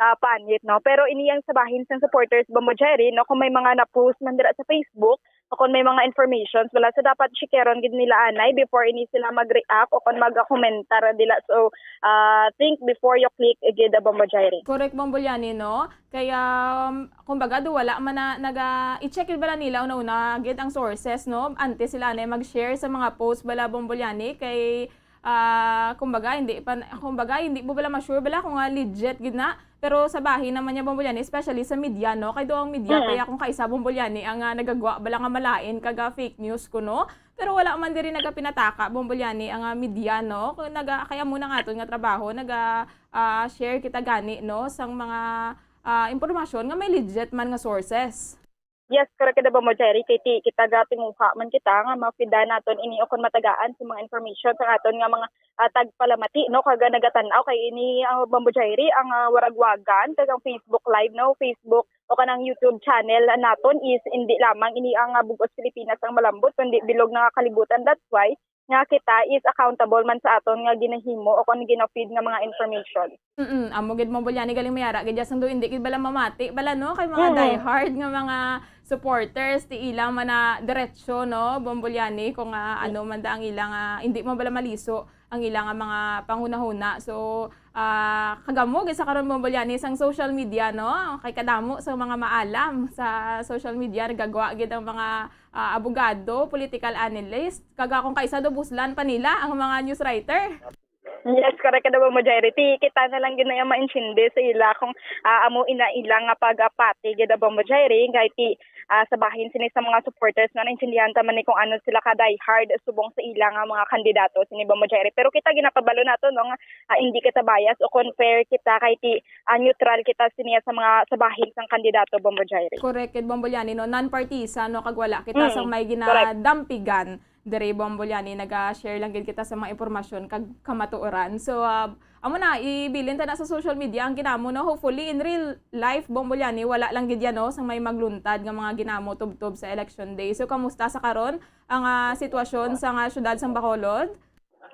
ah, panit, no? Pero ini ang sabahin sang supporters, Bombo Jairi, no? Kung may mga na-post man dira sa Facebook, o kon may mga informations, wala sa dapat checkeron gid nila anay before ini sila mag-react o kon mag-komentar dila. So, ah, think before you click gid, Bombo Jairi. Correct, Bombo Liani, no? Kaya, um, kumbaga, do wala man na naga-i-check gid bala nila una-una gid ang sources, no? Antes sila anay mag-share sa mga post bala, Bombo Liani, kay ah, kumbaga, hindi pa, kumbaga, hindi mo bala ma-sure bala kung, ah, legit gid na. Pero sa bahin naman niya, Bombo Liani, especially sa media, no? Kay do ang media, kaya kung kaisa, Bombo Liani, ang, ah, nagagwa bala nga malain kag, ah, fake news ko, no? Pero wala man diri nagapinataka, Bombo Liani, ang, ah, media, no? Kung naga-, kaya mo na nga aton nga trabaho, naga, ah, share kita gani, no? Sang mga, ah, impormasyon nga may legit man nga sources. Yes, correct ka, Bombo Jairi, kay ti-, kita gatinguha man kita nga mafida naton ini o kon matagaan sa mga information sa aton nga mga, ah, tagpalamati, no, kag nagatan-aw kay ini, ah, Bombo Jairi, ang, ah, waragwagan kag ang Facebook Live, no, Facebook o kanang YouTube channel naton is indi lamang ini ang, ah, bug-os Pilipinas ang malambot, kundi bilog na nga kalibutan. That's why nga kita is accountable man sa aton nga ginahimo o kon gina-feed nga mga information. Mm, amo gid, Bombo Liani, galing mayara gid ya sang do hindi gid bala mamati bala, no, kay mga diehard nga mga supporters ti ila man na diretso, no, Bombo Liani, kung, ah, ano man da ang ila nga hindi man bala maliso ang ila nga mga panghunahuna. So, ah, kagamo gid sa karon, Bombo Liani, sang social media, no, kay kadamo sa mga maalam sa social media, nagagwa gid ang mga, ah, abogado, political analyst, kag kung kaisa do buslan pa nila ang mga news writer. Yes, correct ka, Bombo Jairi. Ti kita na lang gid na yung maintindi sa ila kung, ah, amo ina ila nga pagapati gid, Bombo Jairi, kay ti, ah, sa bahin sini sa mga supporters na naintindihan ta man ni kung ano sila ka diehard subong sa ila nga mga kandidato sini, Bombo Jairi. Pero kita ginapabalo nato, no, nga, ah, hindi kita bias o kon fair kita kay ti, ah, neutral kita sini sa mga sa bahin sang kandidato, Bombo Jairi. Correct, kid Bombo Liani, no, non-partisan, no, kag wala kita sa may ginadampigan. Diri, Bombo Liani, naga-share lang gid kita sa mga impormasyon kag kamatuoran. So, ah, amo na, ibilin ta na sa social media ang ginamo, no? Hopefully, in real life, Bombo Liani, wala lang gid yan, no? Sa may magluntad nga mga ginamo tubtob sa election day. So, kamusta sa karon ang, ah, sitwasyon sa nga syudad sang Bacolod?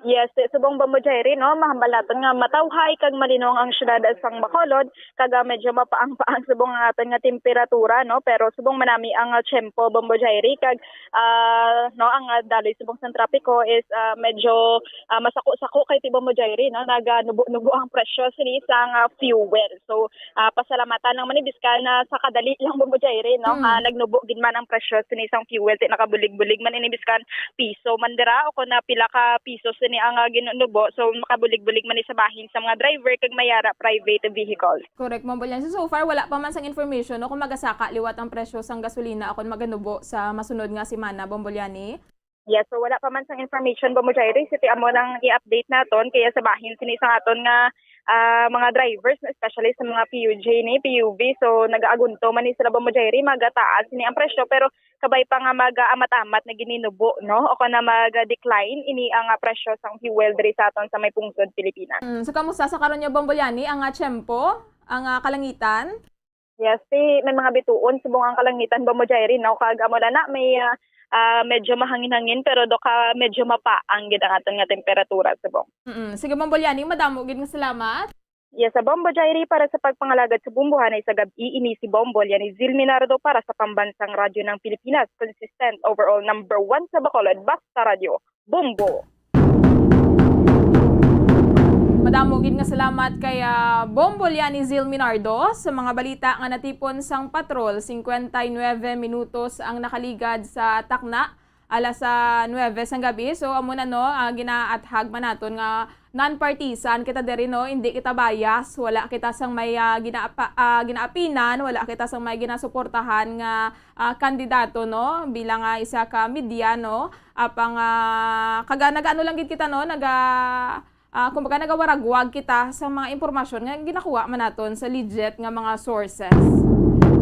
Yes, subong, Bombo Jairi, no? Mahambal naton nga matawhay kag malinong ang syudad sang Bacolod, kag, ah, medyo mapaang-paang subong ang aton nga temperatura, no? Pero subong manami ang, ah, tiyempo, Bombo Jairi, kag ah, no, ang, ah, daloy subong sang trapiko is, ah, medyo, ah, masako-sako kay ti Bombo Jairi, no, naganubo-nubo ang presyo sini sang, ah, fuel. So, ah, pasalamatan lang man ni biskan na sa kadali lang, Bombo Jairi, no, ah, nagnubo gid man ang presyo sini sang fuel, ti nakabulig-bulig man ini biskan piso man dira o kon na pila ka piso sini Ni ang, ah, ginunubo, so makabulig-bulig man ni sa bahin sa mga driver kag may ara private vehicle. Correct, Ma'am Bolyani. So, so far, wala pa man sang information, no, kung magasaka liwat ang presyo sang gasolina o kung maganubo sa masunod nga semana, Ma'am Bolyani? Yes, so wala pa man sang information, Bombo Jairi. Siti amo lang i-update naton, kaya sa bahin sini sa aton nga, ah, mga drivers, no, especially sa mga P U J ni, P U V. So, nagaagunto man ni sila, Bombo Jairi, magataas sini ang presyo, pero kabay pa nga mag-amat-amat na gininubo, no? O kana mag-decline ini ang, ah, presyo sang fuel diri sa aton sa may pungsod Pilipinas. Mm, so, kamusta sa karon nga, Bombo Bolyani, ang, ah, tiyempo, ang, ah, kalangitan? Yes, ti, may mga bituon subong ang kalangitan, Bombo Jairi, no? Kag amo na na, may, ah, ah, medyo mahangin-hangin, pero do ka medyo mapaang gid ang aton nga temperatura subong. Mm-mm. Sige, Bombo Bolyani, madamo gid nga salamat. Yes, sa Bombo Jairi, para sa pagpangalagad sa bumbuhanay sa gab-i, ini si Bombo Bolyani Zil Minardo para sa Pambansang Radyo ng Pilipinas, consistent, overall number one sa Bacolod, Basta Radyo, Bombo. Madamo gid nga salamat kay, ah, Bombo Bolyani Zil Minardo sa mga balita nga natipon sang patrol. Singkwenta y nuebe minutos ang nakaligad sa takna alas, ah, nuebe sang gabi. So, amo na, no, ah, ginaathag man naton nga non-partisan kita diri, no, indi kita bias, wala kita sang may, ah, ginaapa-, ah, ginaapinan, wala kita sang may ginasuportahan nga, ah, kandidato, no, bilang, ah, isa ka media, no, apang, ah, kaga nagaano lang gid kita, no, naga, ah, kumbaga, nagawaragwag kita sa mga impormasyon nga ginakuha man naton sa legit nga mga sources.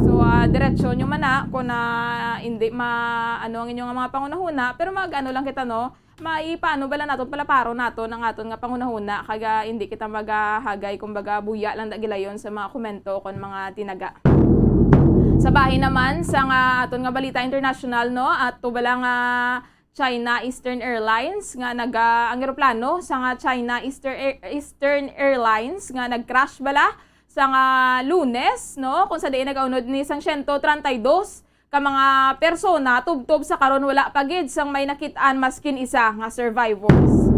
So, ah, diretso nyo man na kung, ah, hindi ma-, ano ang inyo nga mga pangunahuna, pero mag-ano lang kita, no? Maipaano bala naton, palaparon naton ang aton nga pangunahuna, kag, ah, hindi kita magahagay, kumbaga, buya lang da gilayon sa mga komento kon mga tinaga. Sa bahin naman sa nga aton nga balita international, no? Ato bala nga China Eastern Airlines nga naga-, ang eroplano sa nga China Easter Air-, Eastern Airlines nga nag-crash bala sa nga Lunes, no? Kung sa diin nagaunod ni sang siyento treinta y dos ka mga persona, tubtob sa karon wala pa gid sang may nakit-an maskin isa nga survivors.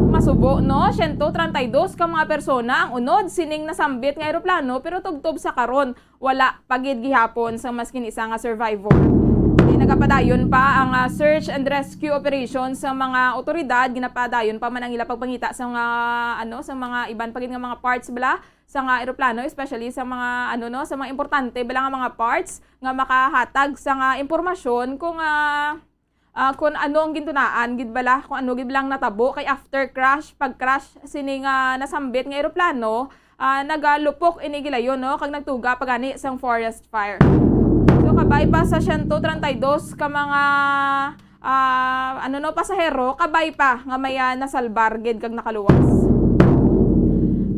Masubo, no? Siyento treinta y dos ka mga persona ang unod sining nasambit nga eroplano, pero tubtob sa karon wala pa gid gihapon sang maskin isa nga survivor. Kay nagapadayon pa ang, ah, search and rescue operation sa mga otoridad. Ginapadayon pa man ang ila pagpangita sa mga, ano, sa mga iban pa gid nga mga parts bala sa nga eroplano, especially sa mga, ano, no, sa mga importante bala nga mga parts nga makahatag sa nga impormasyon kung, ah, ah, kung ano ang gintunaan gid bala, kung ano gid lang natabo, kay after crash, pag crash sini nga nasambit nga eroplano, ah, nagalupok ini gilayon, no, kag nagtuga pa gani sang forest fire. So, kabay pa sa siyento treinta y dos ka mga, ah, ano, no, pasahero, kabay pa nga may, ah, nasalbar gid kag nakaluwas.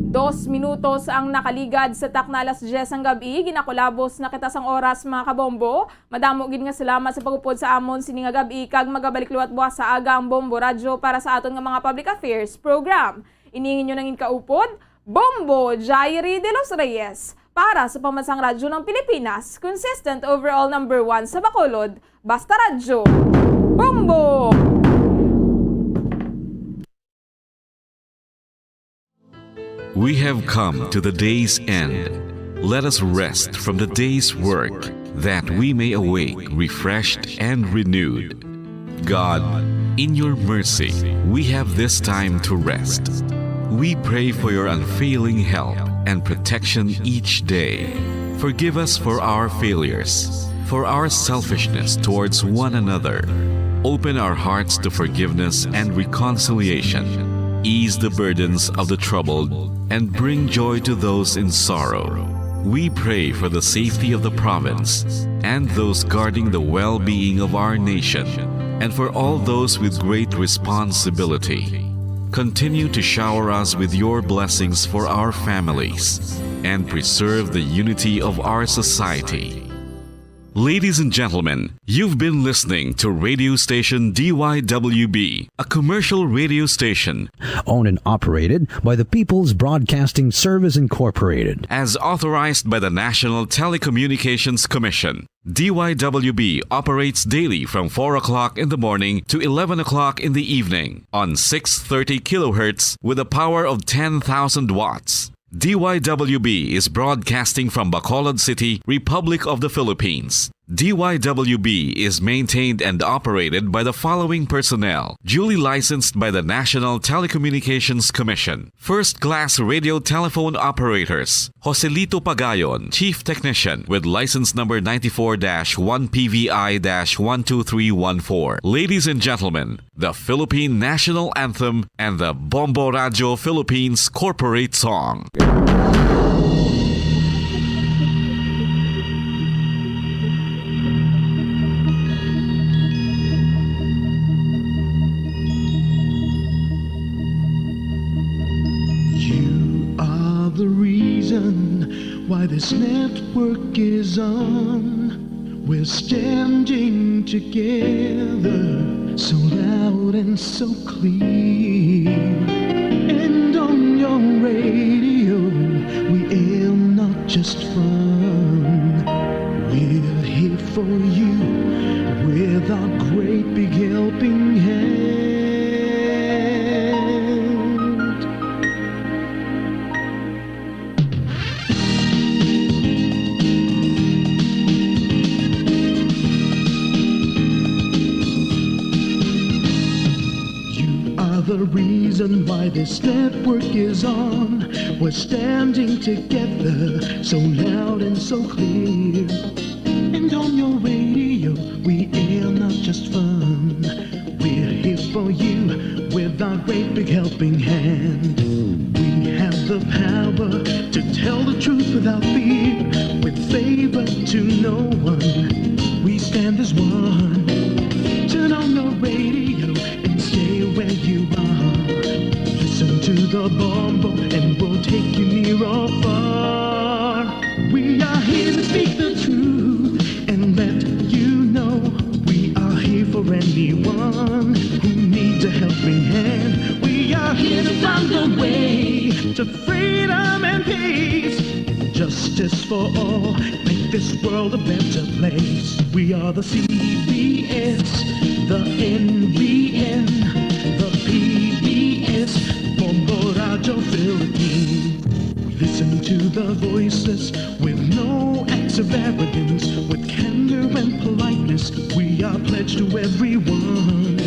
Dos minutos ang nakaligad sa takna alas diyes ang gab-i, ginakulabos na kita sang oras, mga kabombo. Madamo gid nga salamat sa pag-upod sa amon sini nga gab-i, kag magabalik liwat buwas sa aga ang Bombo Radyo para sa aton nga mga public affairs program. Ini ang inyo nangin kaupod, Bombo Jairi de los Reyes, para sa Pambansang Radyo ng Pilipinas, consistent overall number one sa Bacolod, Basta Radyo, Bombo! We have come to the day's end. Let us rest from the day's work, that we may awake refreshed and renewed. God, in your mercy, we have this time to rest. We pray for your unfailing help and protection each day. Forgive us for our failures, for our selfishness towards one another. Open our hearts to forgiveness and reconciliation. Ease the burdens of the troubled and bring joy to those in sorrow. We pray for the safety of the province and those guarding the well-being of our nation, and for all those with great responsibility. Continue to shower us with your blessings for our families and preserve the unity of our society. Ladies and gentlemen, you've been listening to radio station D Y W B, a commercial radio station owned and operated by the People's Broadcasting Service Incorporated, as authorized by the National Telecommunications Commission. D Y W B operates daily from four o'clock in the morning to eleven o'clock in the evening on six thirty kilohertz with a power of ten thousand watts. D Y W B is broadcasting from Bacolod City, Republic of the Philippines. D Y W B is maintained and operated by the following personnel, duly licensed by the National Telecommunications Commission. First class radio telephone operators, Joselito Pagayon, Chief Technician, with license number ninety-four dash one P V I dash one two three one four. Ladies and gentlemen, the Philippine National Anthem and the Bombo Radio Philippines Corporate Song. You are the reason why this network is on. We're standing together, so loud and so clear. And on your radio, we aim not just fun. We're here for you with our great big helping hand. You are the reason why this network is on. We're standing together, so loud and so clear. And on your radio, we air not just fun. We're here for you with our great big helping hand. We have the power to tell the truth without fear, with favor to no one. We stand as one. Turn on your radio and stay where you are. Listen to the Bombo and we'll take you near or far. We are here to speak the truth and let you know we are here for anyone who needs a helping hand. We are here to find a way to freedom and peace and justice for all. Make this world a better place. We are the C B S, the N B N, the P B S, Bombo Radio Philippines. We listen to the voiceless with no acts of arrogance, with candor and politeness. We are pledged to everyone.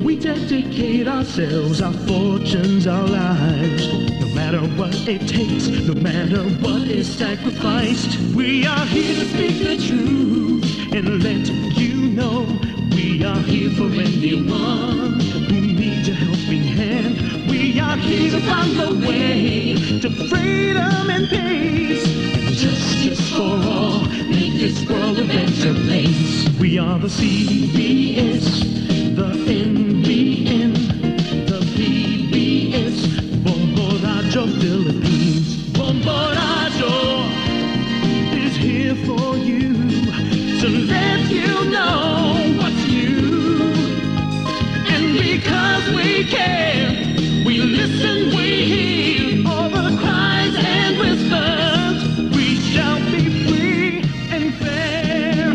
We dedicate ourselves, our fortunes, our lives. No matter what it takes, no matter what is sacrificed, we are here to speak the truth and let you know we are here for anyone who needs a helping hand. We are here to find the way to freedom and peace and justice for all. Make this world a better place. We are the C B S, the N B N, the P B S, Bombo Radio Philippines. Bombo Radio is here for you to let you know what's new. And because we care, we listen, we hear all the cries and whispers. We shall be free and fair.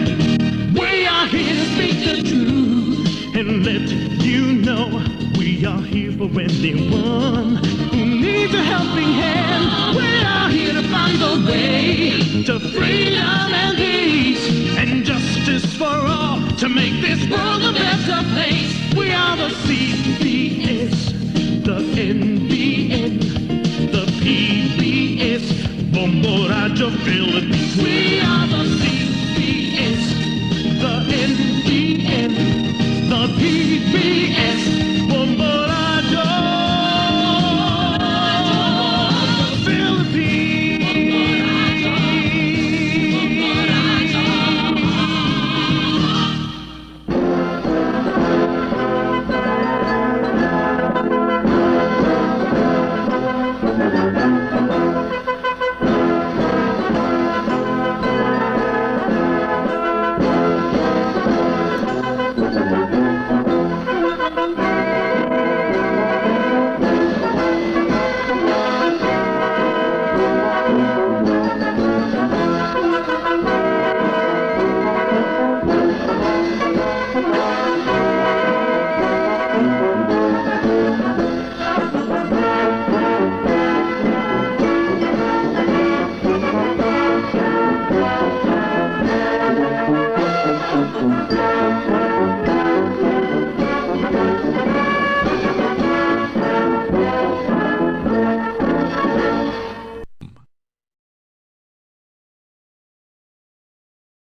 We are here to speak the truth and let you know we are here for anyone who needs a helping hand. We are here to find the way to freedom and peace and justice for all to make this world a better place. We are the C B S, the N B N, the P B S, Bombo Radio Philippines. We are the C B S, the N B N, the P B S, Bombo Radio Philippines.